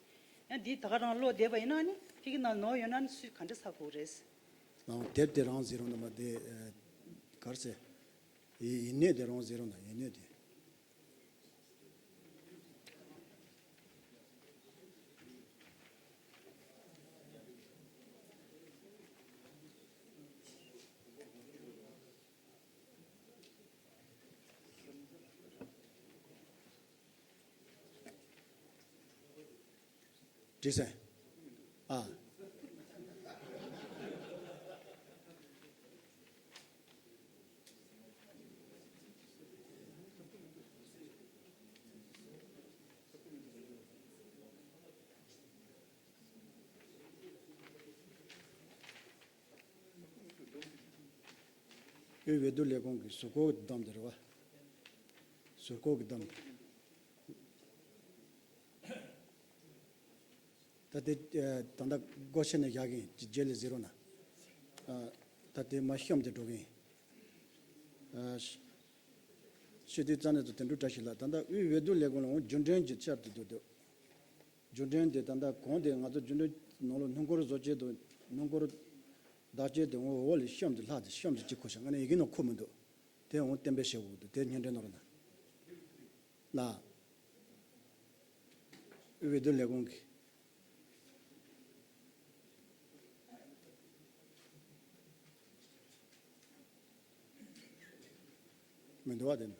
ཡང་འདི་ད་ག་རང་ཀློག་བསྡད་པ་ཡིན་ན་ནི་ཕ་གི་ནང་ནོར་ཡོད་ན་ནི་སུས་ག་འདྲ་ཚར་དགོས་རེད། ནའང་དེབ་དེ་རང་ཟེར་རོགས་གནང་མ་དེ། ཨ། ག་རེ་ཟེར། ཡིན་ཡིན་གནས་དེ་རང་ཟེར་རོགས་གནང་ཡིན་གནས་དེ། བྲིས་སོང་། ཨ། དབུས་འོས་བསྡུ་ལས་ཁུངས་ཀྱི་གཟུགས་སྐོར་བདམས་དེ་རེད་བ། གཟུགས་སྐོར་གྱི་བདམས། ད་དེ། ཨ། ད་ལྟ་སྒོ་ཕྱེ་ནས་བཞག་གིན་རྗེས་ལ་གཟིགས་རོགས་གནང་། ཨ། ད་དེ་མར་གཤམ་དུ་འགྲོ་གིན། ཨ། ཤི། ཤི་དུས་རྩ་ནས་ཚོ་དོན་གྲུབ་བཀྲ་ཤིས་ལགས། ད་ལྟ་དབུས་འོས་བསྡུ་ལས་ཁུངས་ལ་འོང་རྒྱུན་གྲོན་གྱི་ཆར་དུ་འདུག་འདུག་རྒྱུན་གྲོན་དེ་ད་ལྟ་གོང་དེ་ང་ཚོ་རྒྱུན་གྲོན་ནང་ལོགས་སྣུམ་འཁོར་བཟོ་བྱེད་དུ་སྣུམ་འཁོར་བདག་བྱེད་དེ་འོང་འོག་ལ་གཤམ་དུ་ལྷག་དེ་གཤམ་དུ་གཅིག་ཁུར་བྱ། ང་ནི་ཡི་གེ་ནང་ཁུར་མི་འདུག་དེ་འོང་གཏན་འབེབས་བྱེད་དགོས་འདུག་དེ་སྙན་སྒྲོན་ནོར་ན། ལ། འོས་བསྡུ་ལས་ཁུངས་ཀྱི། མི་འདུག་བ་དེ་ནི།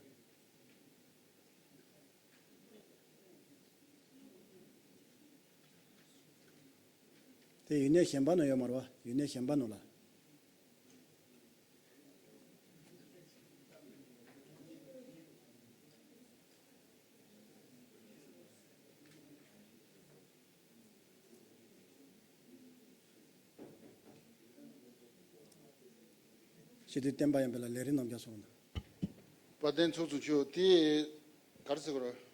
དེ་ཡུལ་གནས་གཞན་པ་ནང་ཡོད་མ་རེད་བ། ཡུལ་གནས་གཞན་པ་ནང་ལ། སྤྱི་འཐུས་བསྟན་པ་ཡོན་ཕུན་ལགས་ལས་རིམ་རྣམས་ཀྱང་གསུང་རོགས་གནང་། དཔལ་ལྡན་ཚོགས་གཙོ་མཆོག་དེ་ག་རེ་ཟེར་དགོས་རེད།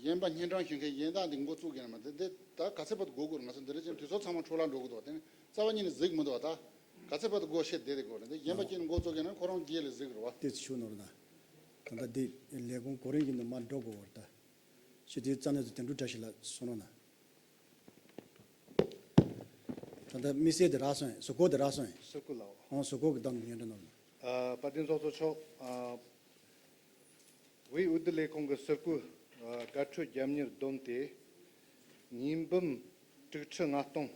གཞན་པ་སྙན་གྲགས་ཞུ་མཁན་གཞན་དག་འདི་འགོ་བཙུགས་ཀྱི་ཡིན་ན་མ་དེ་དེ་ད་ག་ཚད་བར་དུ་འགོ་དགོས་རེད། ང་ཚོ་འདི་འདྲ་ཅན་དུས་ཚོད་ཚང་མ་འཕྲོ་བརླག་འགྲོ་གི་འདུག་དེ་ནི་རྩ་བ་ཉིད་ནས་གཟིགས་མི་འདུག་ད་ག་ཚད་བར་དུ་སྒོ་ཕྱེ་བསྡད་དེ་དགོས་རེད། འདི་གཞན་པ་ཅིག་ནས་འགོ་བཙུགས་ཀྱི་ཡིན་ན་ཁོ་རང་རྗེས་ལ་གཟིགས་རེད་བ། དེ་ཚོ་ཞུ་ནོར་ན། ད་ལྟ་འདི་ལས་ཁུངས་གོ་རིམ་བཞིན་དུ་མར་འགྲོ་དགོས་པ་རེད་ད། སྤྱི་འཐུས་རྩ་གནས་ཚོ་དོན་གྲུབ་བཀྲ་ཤིས་ལགས་གསུང་རོགས་གནང་། ད་ལྟ་དམིགས་བསལ་དེ་རག་སོང་། གཟུགས་སྐོར་དེ་རག་སོང་། གཟུགས་སྐོར་ལགས། ཨང་གཟུགས་སྐོར་གྱི་བདམས་ནས་སྙན་སྒྲོན་གནང་རོགས་གནང་། ཨ། དཔལ་ལྡན་ཚོགས་གཙོ་མཆོག་ཨ། དབུས་འོས་བསྡུ་ལས་ཁུངས་ཀྱི་གཟུགས་སྐོར། ཨ། བཀའ་འཁྲོལ་རྒྱབ་གཉེར་བསྡོམས་ཏེ་ཉིས་འབུམ་དྲུག་ཁྲི་ལྔ་སྟོང་།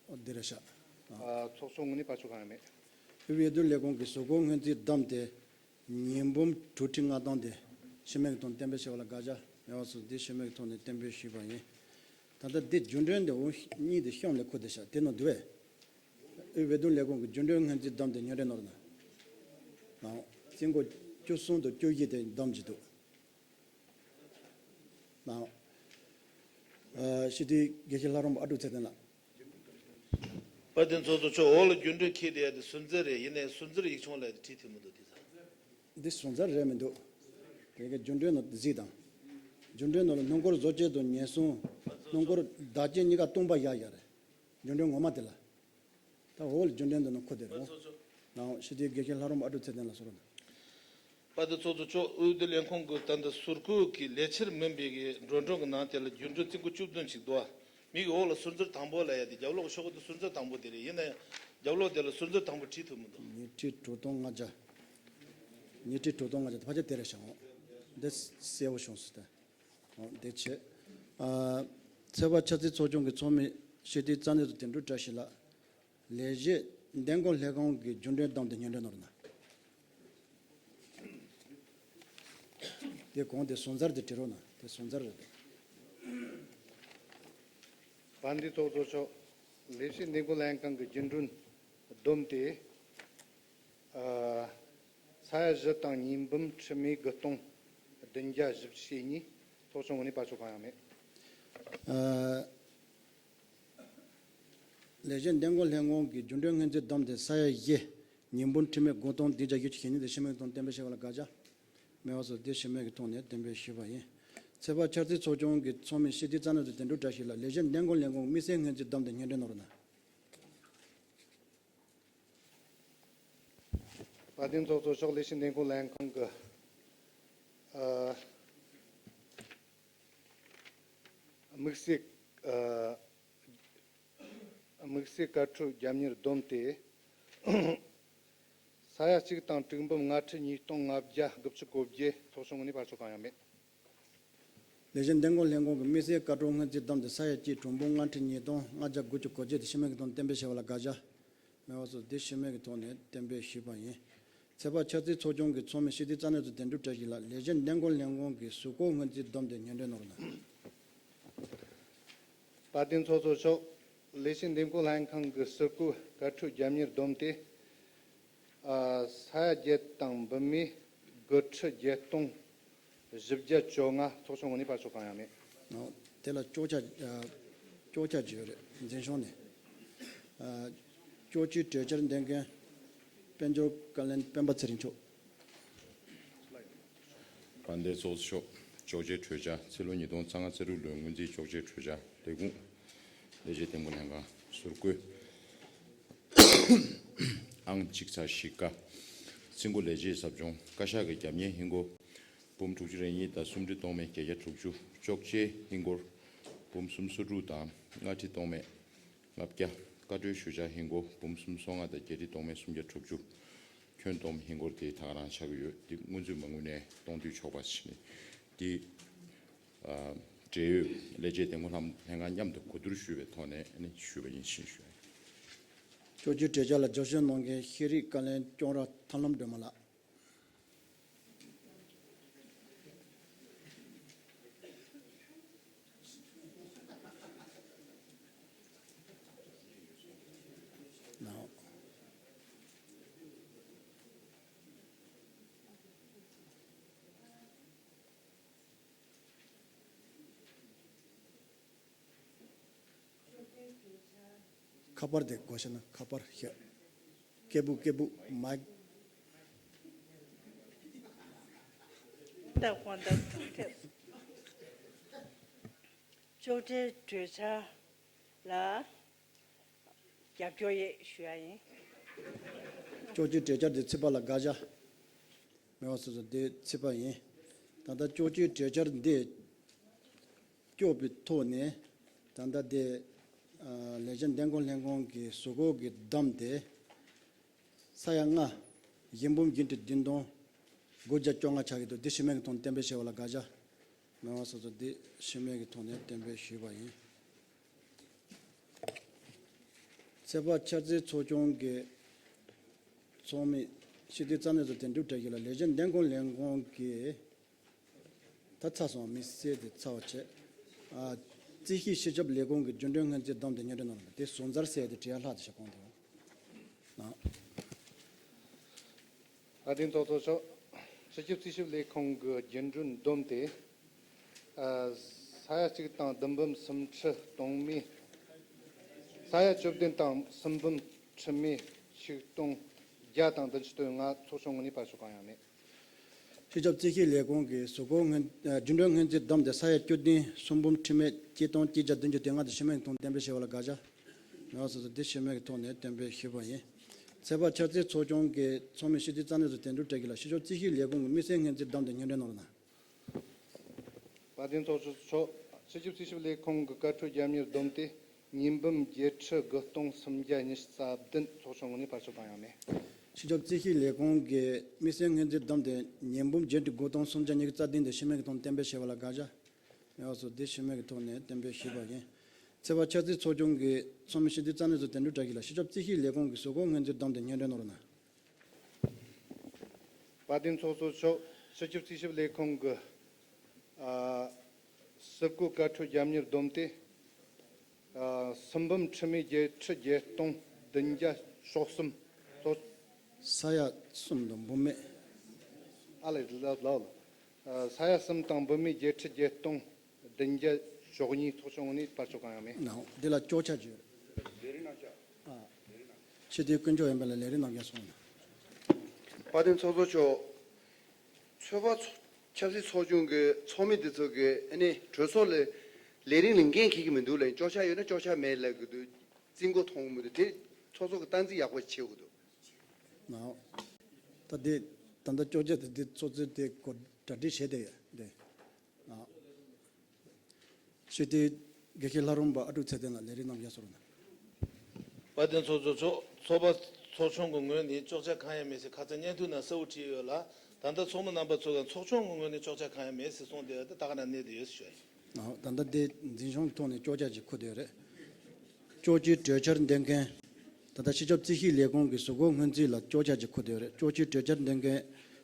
ཨོ་འདི་རེད་ཤག་ཨ། ཚོགས་གཙོ་ངོས་ནས་ཕར་ཕྱོགས་གང་ཡང་མེད། དབུས་འོས་བསྡུ་ལས་ཁུངས་ཀྱི་གཟུགས་སྐོར་སྔོན་རྩིས་བདམས་ཏེ། ཉིས་འབུམ་དྲུག་ཁྲི་ལྔ་སྟོང་དེ་ཕྱི་མིག་གི་ཐོག་གཏན་འབེབས་བྱས་པ་ལ་དགག་བྱ་མེད་པ་སོང་། འདི་ཕྱི་མིག་གི་ཐོག་ནས་གཏན་འབེབས་ཞུས་པ་ཡིན། ད་ལྟ་འདི་རྒྱུན་གྲོན་དེ་འོ་གཉིས་དེ་གཤམ་ལ་ཁུར་བསྡད་ཤག་དེ་ནང་འདུག་བས། དབུས་འོས་བསྡུ་ལས་ཁུངས་ཀྱི་རྒྱུན་གྲོན་སྔོན་རྩིས་བདམས་ཏེ་སྙན་སྒྲོན་ནོར་ན། ནའོ། རྩིས་འགོ་བཅུ་གསུམ་དང་བཅུ་བཞི་དེ་བདམས་ཀྱི་འདུག་ནའོ། ཨ། སྤྱི་འཐུས་དགེ་བཤེས་ལྷ་རམས་པ་ཨ་ཀྲུག་ཚེ་བརྟན་ལགས། དཔལ་ལྡན་ཚོགས་གཙོ་མཆོག་འོག་ལ་རྒྱུན་གྲོན་འཁྱེར་བསྡད་ཡ་དེ་ཟུར་འཛུལ་རེད། ཡིན་ནའི་ཟུར་འཛུལ་ཡིག་ཆུང་ལ་དེ་བྲིས་ཐུབ་མི་འདུག་དེ་ཚ། འདི་ཟུར་འཛུལ་རེད་མི་འདུག་དེ་གའི་རྒྱུན་གྲོན་ནང་གཟིགས་དང་། རྒྱུན་གྲོན་ནང་ལ་སྣུམ་འཁོར་བཟོ་བཅོས་དང་ཉེན་སྲུང་། སྣུམ་འཁོར་བདག་སྐྱེལ་གཉིས་ཀ་སྟོང་པ་བཞག་བཞག་རེད། རྒྱུན་གྲོན་ངོ་མ་དེ་ལ། ད་འོག་ལ་རྒྱུན་གྲོན་དུ་ནང་འཁོད་དེ་རེད། ནང་སྤྱི་འཐུས་དགེ་བཤེས་ལྷ་རམས་པ་ཨ་ཀྲུག་ཚེ་བརྟན་ལགས་གསུང་རོགས་གནང་། དཔལ་ལྡན་ཚོགས་གཙོ་མཆོག་དབུས་བསྡུ་ལས་ཁུངས་ཀྱི་ད་ལྟ་ཟུར་བཀོད་ཀྱི་ལས་འཆར་མིན་པའི་གི་འགྲོ་གྲོན་གྱི་ནང་དེ་ལ་རྒྱུན་གྲོན་རྩིས་འགོ་བཅུ་བདུན་ཅིག་འདུག་ཨ། མིག་གི་འོག་ལ་ཟུར་འཛུལ་དང་པོ་ལབ་ཡ་དེ་རྒྱབ་ལོགས་ཀྱི་ཤོག་གུ་དེ་ཟུར་འཛུལ་དང་པོ་དེ་རེད། ཡིན་ན་ཡང་རྒྱབ་ལོགས་དེ་ལ་ཟུར་འཛུལ་དང་པོ་བྲིས་ཐུབ་མི་འདུག་ཉིས་ཁྲི་དྲུག་སྟོང་ལྔ་བརྒྱ། ཉིས་ཁྲི་དྲུག་སྟོང་ལྔ་བརྒྱ་དེ་ཕལ་ཆེར་དེ་རེད་ཤག་འོང་། འདི་གསལ་པོ་བྱུང་སོང་སྟེ། འོང་འདི་བྱས། ཨ། ཚོད་དཔག་འཆར་རྩིས་ཚོགས་ཆུང་གི་ཚོགས་མི་སྤྱི་འཐུས་རྩ་གནད་དུ་དོན་གྲུབ་བཀྲ་ཤིས་ལགས། ལས་བྱེད་འདེམས་བསྐོ་ལྷན་ཁང་གི་རྒྱུན་གྲོན་བདམས་ཏེ་སྙན་སྒྲོན་གནང་རོགས་གནང་། དེ་གོང་དེ་ཟུར་ཟ་དེ་བྲི་རོགས་གནང་། དེ་ཟུར་ཟ་རེད། དཔལ་ལྡན་ཚོགས་གཙོ་མཆོག་ལས་བྱེད་འདེམས་བསྐོ་ལྷན་ཁང་གི་རྒྱུན་གྲོན་བསྡོམས་ཏེ། ཨ། ས་ཡ་བཞི་དང་ཉིས་འབུམ་ཁྲི་མེད་དགུ་སྟོང་བདུན་བརྒྱ་བཞི་བཅུ་ཞེ་གཉིས། ཚོགས་ཆུང་ངོས་ནས་བར་ཆད་གང་ཡང་མེད། ཨ། ལས་བྱེད་འདེམས་བསྐོ་ལྷན་ཁང་གི་རྒྱུན་གྲོན་སྔོན་རྩིས་བསྡོམས་ཏེ་ས་ཡ་བཞི་ཉིས་འབུམ་ཁྲི་མེད་དགུ་སྟོང་བདུན་བརྒྱ་བཞི་བཅུ་ཞེ་གཉིས་དེ་སྤྱི་མོས་ཐོག་གཏན་འབེབས་བྱས་པ་ལ་དགག་བྱ་མེད་པ་སོགས་དེ་སྤྱི་མོས་ཀྱི་ཐོག་ནས་གཏན་འབེབས་ཞུས་པ་ཡིན། ཚོད་དཔག་འཆར་རྩིས་ཚོགས་ཆུང་གི་ཚོགས་མི་སྤྱི་འཐུས་རྩ་གནད་དུ་དོན་གྲུབ་བཀྲ་ཤིས་ལགས། ལས་བྱེད་འདེམས་བསྐོ་ལྷན་ཁང་དམིགས་བསལ་སྔོན་རྩིས་བསྡོམས་ཏེ་སྙན་སྒྲོན་གནང་རོགས་གནང་། དཔལ་ལྡན་ཚོགས་གཙོ་མཆོག་ལས་བྱེད་འདེམས་བསྐོ་ལྷན་ཁང་གི། ཨ། དམིགས་བསལ། ཨ། དམིགས་བསལ་བཀའ་འཁྲོལ་རྒྱབ་གཉེར་བསྡོམས་ཏེ། ས་ཡ་གཅིག་དང་དྲུག་འབུམ་ལྔ་ཁྲི་ཉིས་སྟོང་ལྔ་བརྒྱ་དགུ་བཅུ་གོ་བརྒྱད། ཚོགས་ཆུང་ངོས་ནས་བར་ཆད་གང་ཡང་མེད། ལས་བྱེད་འདེམས་བསྐོ་ལྷན་ཁང་གི་དམིགས་བསལ་བཀའ་འཁྲོལ་སྔོན་རྩིས་བསྡོམས་ཏེ་ས་ཡ་གཅིག་དྲུག་འབུམ་ལྔ་ཁྲི་ཉིས་སྟོང་ལྔ་བརྒྱ་དགུ་བཅུ་གོ་བརྒྱད་དེ་སྤྱི་མོས་ཀྱི་ཐོག་གཏན་འབེབས་བྱས་པ་ལ་དགག་བྱ་མེད་པ་སོགས་དེ་སྤྱི་མོས་ཀྱི་ཐོག་ནས་གཏན་འབེབས་ཞུས་པ་ཡིན། ཚོད་དཔག་འཆར་རྩིས་ཚོགས་ཆུང་གི་ཚོགས་མི་སྤྱི་འཐུས་རྩ་གནད་དུ་དོན་གྲུབ་བཀྲ་ཤིས་ལགས། ལས་བྱེད་འདེམས་བསྐོ་ལྷན་ཁང་གི་གཟུགས་སྐོར་སྔོན་རྩིས་བསྡོམས་ཏེ་སྙན་སྒྲོན་གནང་རོགས་གནང་། དཔལ་ལྡན་ཚོགས་གཙོ་མཆོག་ལས་བྱེད་འདེམས་བསྐོ་ལྷན་ཁང་གི་གཟུགས་སྐོར་བཀའ་འཁྲོལ་རྒྱབ་གཉེར་བསྡོམས་ཏེ། ཨ། ས་ཡ་བརྒྱད་དང་འབུམ་མེད་དགུ་ཁྲི་བརྒྱད་སྟོང་བཞི་བརྒྱ་བཅོ་ལྔ། ཚོགས་ཆུང་ངོས་ནས་བར་ཆད་གང་ཡང་མེད། ཨ། དེ་ལ་སྐྱོར་ཆ། ཨ། སྐྱོར་ཆ་ཅིག་ཡོད་རེད། འཛིན་སྐྱོང་ནས། ཨ། སྐྱོར་སྐྱིད་གྲོས་འཆར་འདེམས་མཁན་དཔལ་འབྱོར་བཀའ་བློན་སྤེན་པ་ཚེ་རིང་མཆོག་དཔལ་ལྡན་ཚོགས་གཙོ་མཆོག་སྐྱོར་སྐྱིད་གྲོས་འཆར། ཕྱི་ལོ་ཉིས་སྟོང་རྩ་ལྔ་རྩ་དྲུག་ལོའི་སྔོན་རྩིས་སྐྱོར་སྐྱིད་གྲོས་འཆར་ལས་ཁུངས། ལས་བྱེད་འདེམས་བསྐོ་ལྷན་ཁང་། ཟུར་བཀོད། ཨང་གཅིག་ཚེག་བཞི་ཀ། རྩིས་འགོ་ལས་བྱེད་ཟབ་སྦྱོང་བཀའ་ཤག་གི་རྒྱབ་གཉེར་ཧིན་སྒོར་འབུམ་དྲུག་ཅུ་རེ་གཉིས་དང་སུམ་ཁྲི་སྟོང་མེད་བརྒྱད་བརྒྱ་དྲུག་ཅུ། གཅོག་མཆན་ཧིན་སྒོར་འབུམ་སུམ་སོ་དྲུག་དང་ལྔ་ཁྲི་སྟོང་མེད་ལྔ་བརྒྱ། བཀའ་འཁྲོལ་ཞུ་བྱ་ཧིན་སྒོར་འབུམ་སུམ་སོ་ལྔ་དང་བརྒྱད་ཁྲི་སྟོང་མེད་སུམ་བརྒྱ་དྲུག་ཅུ། ཁྱོན་བསྡོམས་ཧིན་སྒོར་དེ་ད་ག་རང་ཆགས་ཀྱི་ཡོད། འདི་སྔོན་ཚུད་མ་དངུལ་ནས་གཏོང་འདོད་ཆོག་པ་ཞིག་ནི། འདི། ཨ། འབྲེལ་ཡོད་ལས་བྱེད་འདེམས་བསྐོ་ལྷན་ཁང་མཉམ་དུ་གོ་བསྡུར་ཞུས་པའི་ཐོག་ནས་ནི་ཞུས་པ་ཡིན་ཞེས་ཞུ། སྐྱོར་སྐྱིད་གྲོས་འཆར་ལ་རྒྱབ་སྐྱོར་གནང་མཁན་ཤེས་རིག་བཀའ་བློན་སྐྱོང་ར་ཐར་ལམ་སྒྲོལ་མ་ལགས། ཁ་པར་དེ་བགོ་ཤེས་ན། ཁ་པར་ཤ། སྐད་སྦུག་སྐད་སྦུག་མའིག་ད་དགོངས་དག་ཐུགས་ཐེབས། སྐྱོར་སྐྱིད་གྲོས་འཆར་ལ་རྒྱབ་སྐྱོར་ཡོད་ཞུ་ཡ་ཡིན། སྐྱོར་སྐྱིད་གྲོས་འཆར་དེ་ཚིག་ཕར་ལ་དགག་བྱ་མེད་པ་སོ་སོ་དེ་ཚིག་ཕར་ཡིན། ད་ལྟ་སྐྱོར་སྐྱིད་གྲོས་འཆར་འདི་སྐྱོར་བའི་ཐོག་ནས་ད་ལྟ་དེ། ཨ། ལས་བྱེད་འདེམས་བསྐོ་ལྷན་ཁང་གི་གཟུགས་སྐོར་གྱི་བསྡོམས་ཏེ་ས་ཡ་ལྔ། བཞི་འབུམ་བཞི་ཁྲི་བདུན་སྟོང་དགུ་བརྒྱ་བཅོ་ལྔ་ཆགས་ཀྱི་འདུག་འདི་སྤྱི་མོས་ཀྱི་ཐོག་གཏན་འབེབས་བྱས་པ་ལ་དགག་བྱ་མེད་པ་སོ་སོ་འདི་སྤྱི་མོས་ཀྱི་ཐོག་ནས་གཏན་འབེབས་ཞུས་པ་ཡིན། ཚོད་དཔག་འཆར་རྩིས་ཚོགས་ཆུང་གི་ཚོགས་མི་སྤྱི་འཐུས་རྩ་གནད་དུ་དོན་གྲུབ་བཀྲ་ཤིས་ལགས། ལས་བྱེད་འདེམས་བསྐོ་ལྷན་ཁང་གི། ད་ཚར་སོང་། དམིགས་བསལ་དེ་ཚར་བ་བྱས། ཨ། རྩིས་ཞིབ་སྤྱི་ཁྱབ་ལས་ཁུངས་ཀྱི་རྒྱུན་གྲོན་སྔོན་རྩིས་བསྡོམས་ཏེ་སྙན་སྒྲོན་གནང་རོགས་གནང་། དེ་ཟུར་ཟ་ཟེར་དེ་བྲིས་ཡ་ལྷག་དེ་ཞིག་གོང་དུ་གནང་། དཔལ་ལྡན་ཚོགས་གཙོ་མཆོག་སྤྱི་ཁྱབ་རྩིས་ཞིབ་ལས་ཁུངས་ཀྱི་རྒྱུན་གྲོན་བསྡོམས་ཏེ། ཨ། ས་ཡ་གཅིག་དང་བདུན་འབུམ་སུམ་ཁྲི་སྟོང་མེད། ས་ཡ་བཅུ་བདུན་དང་སུམ་འབུམ་ཁྲི་མེད་ཆིག་སྟོང་བརྒྱ་དང་བདུན་ཅུ་དོན་ལྔ། ཚོགས་ཆུང་ངོས་ནས་བར་ཆད་གང་ཡང་མེད། སྤྱི་ཁྱབ་རྩིས་ཞིབ་ལས་ཁུངས་ཀྱི་གཟུགས་སྐོར་སྔོན། ཨ། རྒྱུན་གྲོན་སྔོན་རྩིས་བསྡོམས་ཏེ་ས་ཡ་བཅུ་བདུན། སུམ་འབུམ་ཁྲི་མེད་གཅིག་སྟོང་གཅིག་བརྒྱ་བདུན་ཅུ་དོན་ལྔ་དེ་སྤྱི་མོས་ཐོག་གཏན་འབེབས་བྱས་པ་ལ་དགག་བྱ་མེད་པ་སོ་སོ་དེ་སྤྱི་མོས་ཀྱི་ཐོག་ནས་གཏན་འབེབས་ཞུས་པ་ཡིན། ཚོད་དཔག་འཆར་རྩིས་ཚོགས་ཆུང་གི་ཚོགས་མི་སྤྱི་འཐུས་རྩ་གནད་དུ་དོན་གྲུབ་བཀྲ་ཤིས་ལགས། སྤྱི་ཁྱབ་རྩིས་ཞིབ་ལས་ཁུངས་ཀྱི་དམིགས་བསལ་སྔོན་རྩིས་བསྡོམས་ཏེ་སྙན་སྒྲོན་གནང་རོགས་གནང་། དཔལ་ལྡན་ཚོགས་གཙོ་མཆོག་སྤྱི་ཁྱབ་རྩིས་ཞིབ་ལས་ཁུངས་ཀྱི་བཀའ་འཁྲོལ་རྒྱབ་གཉེར་བསྡོམས་ཏེ་ཉིས་འབུམ་བརྒྱད་ཁྲི་དགུ་སྟོང་སུམ་བརྒྱ་ཉི་ཤུ་རྩ་བདུན། ཚོགས་ཆུང་ངོས་ནས་བར་ཆད་གང་ཡང་མེད། སྤྱི་ཁྱབ་རྩིས་ཞིབ་ལས་ཁུངས་ཀྱི་དམིགས་བསལ་སྔོན་རྩིས་བསྡོམས་དེ་ཉིས་འབུམ་བརྒྱད་ཁྲི་དགུ་སྟོང་སུམ་བརྒྱ་ཉི་ཤུ་རྩ་བདུན་དེ་ཤི་རྨས་ཀྱི་ཐོག་ནས་གཏན་འབེབས་བྱས་པ་ལ་དགག་བྱ་མེད་པ་སོགས་དེ་ཤི་རྨས་ཀྱི་ཐོག་ནས་གཏན་འབེབས་ཞུས་པ་ཡིན། ཚོད་དཔག་འཆར་རྩིས་ཚོགས་ཆུང་གི་ཚོགས་མི་སྤྱི་འཐུས་རྩ་གནས་ཚོ་དོན་གྲུབ་བཀྲ་ཤིས་ལགས། སྤྱི་ཁྱབ་རྩིས་ཞིབ་ལས་ཁུངས་ཀྱི་གཟུགས་སྐོར་སྔོན་རྩིས་བསྡོམས་དེ་སྙན་སྒྲོན་གནང་རོགས་གནང་། དཔལ་ལྡན་ཚོགས་གཙོ་མཆོག་སྤྱི་ཁྱབ་རྩིས་ཞིབ་ལས་ཁུངས་ཀྱི་ཨ་སྲིབ་གོ་ཀ་ཁྲོད་རྒྱབ་གཉེར་བསྡོམས་ཏེ། ཨ་སུམ་འབུམ་ཁྲི་མེད་བརྒྱད་ཁྲི་བརྒྱད་སྟོང་བདུན་བརྒྱ་བཅུ་གསུམ། ཚོགས། ས་ཡ་གསུམ་དང་འབུམ་མེད། ཨ་ལས་ལ་ལ་ལ། ཨ་ས་ཡ་གསུམ་དང་འབུམ་མེད་བརྒྱད་ཁྲི་བརྒྱད་སྟོང་བདུན་བརྒྱ་བཅུ་གཉིས། ཚོགས་ཆུང་ངོས་ནས་བར་ཆད་གང་ཡང་མེད། ནའོ་འདི་ལ་སྐྱོར་ཆ་བརྗོད། ཨ་ཆེས་མཐོའི་དཀོན་མཆོག་ཡིན་པ་ལ་ལས་རིམ་རྣམས་ཀྱང་སོང་ན། དཔལ་ལྡན་ཚོགས་གཙོ་མཆོག་ཚོད་དཔག་ཚོ་ཆབ་སྲིད་ཚོགས་ཆུང་གི་ཚོགས་མི་འདི་ཚོ་གི་ཨ་ནི་གྲོས་ཚོགས་ལ་ལས་རིམ་ལ་འགན་འཁྱེར་གྱི་མི་འདུག་ལ། སྐྱོར་ཆ་ཡོད་ན་སྐྱོར་ཆ་མེད་ལབ་གི་འདུག་རྩིས་འགོ་མཐོང་གི་མི་འདུག་དེ་ཚོགས་གཙོ་གི་སྟངས་འཛིན་ཡག་པོ་བྱེད་དགོས་འདུག་ནའོ། ད་དེ་ད་ལྟ་སྐྱོར་ཆ་དེ་དེ་ཚོགས་གཙོས་དེ་གོ་གྲ་སྒྲིག་བྱས་ཏེ་ཡོད་དེ། ནའོ། སྤྱི་འཐུས་དགེ་བཤེས་ལྷ་རམས་པ་ཨ་ཀྲུག་ཚེ་བརྟན་ལགས། ལས་རིམ་རྣམས་ཡར་སོང་རོགས་གནང་། དཔལ་ལྡན་ཚོགས་གཙོ་མཆོག་ཚོགས་པ་ཚོགས་ཆུང་གི་ངོས་ནས་སྐྱོར་ཆ་གང་ཡང་མེད་ཟེར་ཁ་ཚ་བརྙན་ཐུང་ནང་གསལ་བོ་བྲིས་ཡོད་ལ། ད་ལྟ་ཚོགས་མི་རྣམ་པ་ཚོ་དང་ཚོགས་ཆུང་གི་ངོས་ནས་སྐྱོར་ཆ་གང་ཡང་མེད་ཟེར་གསུངས་བསྡད་ཡོད་དེ་ད་ག་ནང་གནས་བསྡད་ཡོད་ཟེར་ཞུ་ཡ་ཡིན། ཨ་ད་ལྟ་དེ་འཛིན་སྐྱོང་གི་ཐོག་ནས་སྐྱོར་ཆ་ཅིག་འཁུར་བསྡད་ཡོད་རེད། སྐྱོར་སྐྱིད་གྲོས་འཆར་འདོན་མཁན། ད་ལྟ་སྤྱི་ཁྱབ་རྩིས་ཞིབ་ལས་ཁུངས་ཀྱི་གཟུགས་སྐོར་སྔོན་རྩིས་ལ་སྐྱོར་ཆ་ཅིག་འཁུར་བསྡད་ཡོད་རེད། སྐྱོར་སྐྱིད་གྲོས་འཆར་འདོན་མཁན་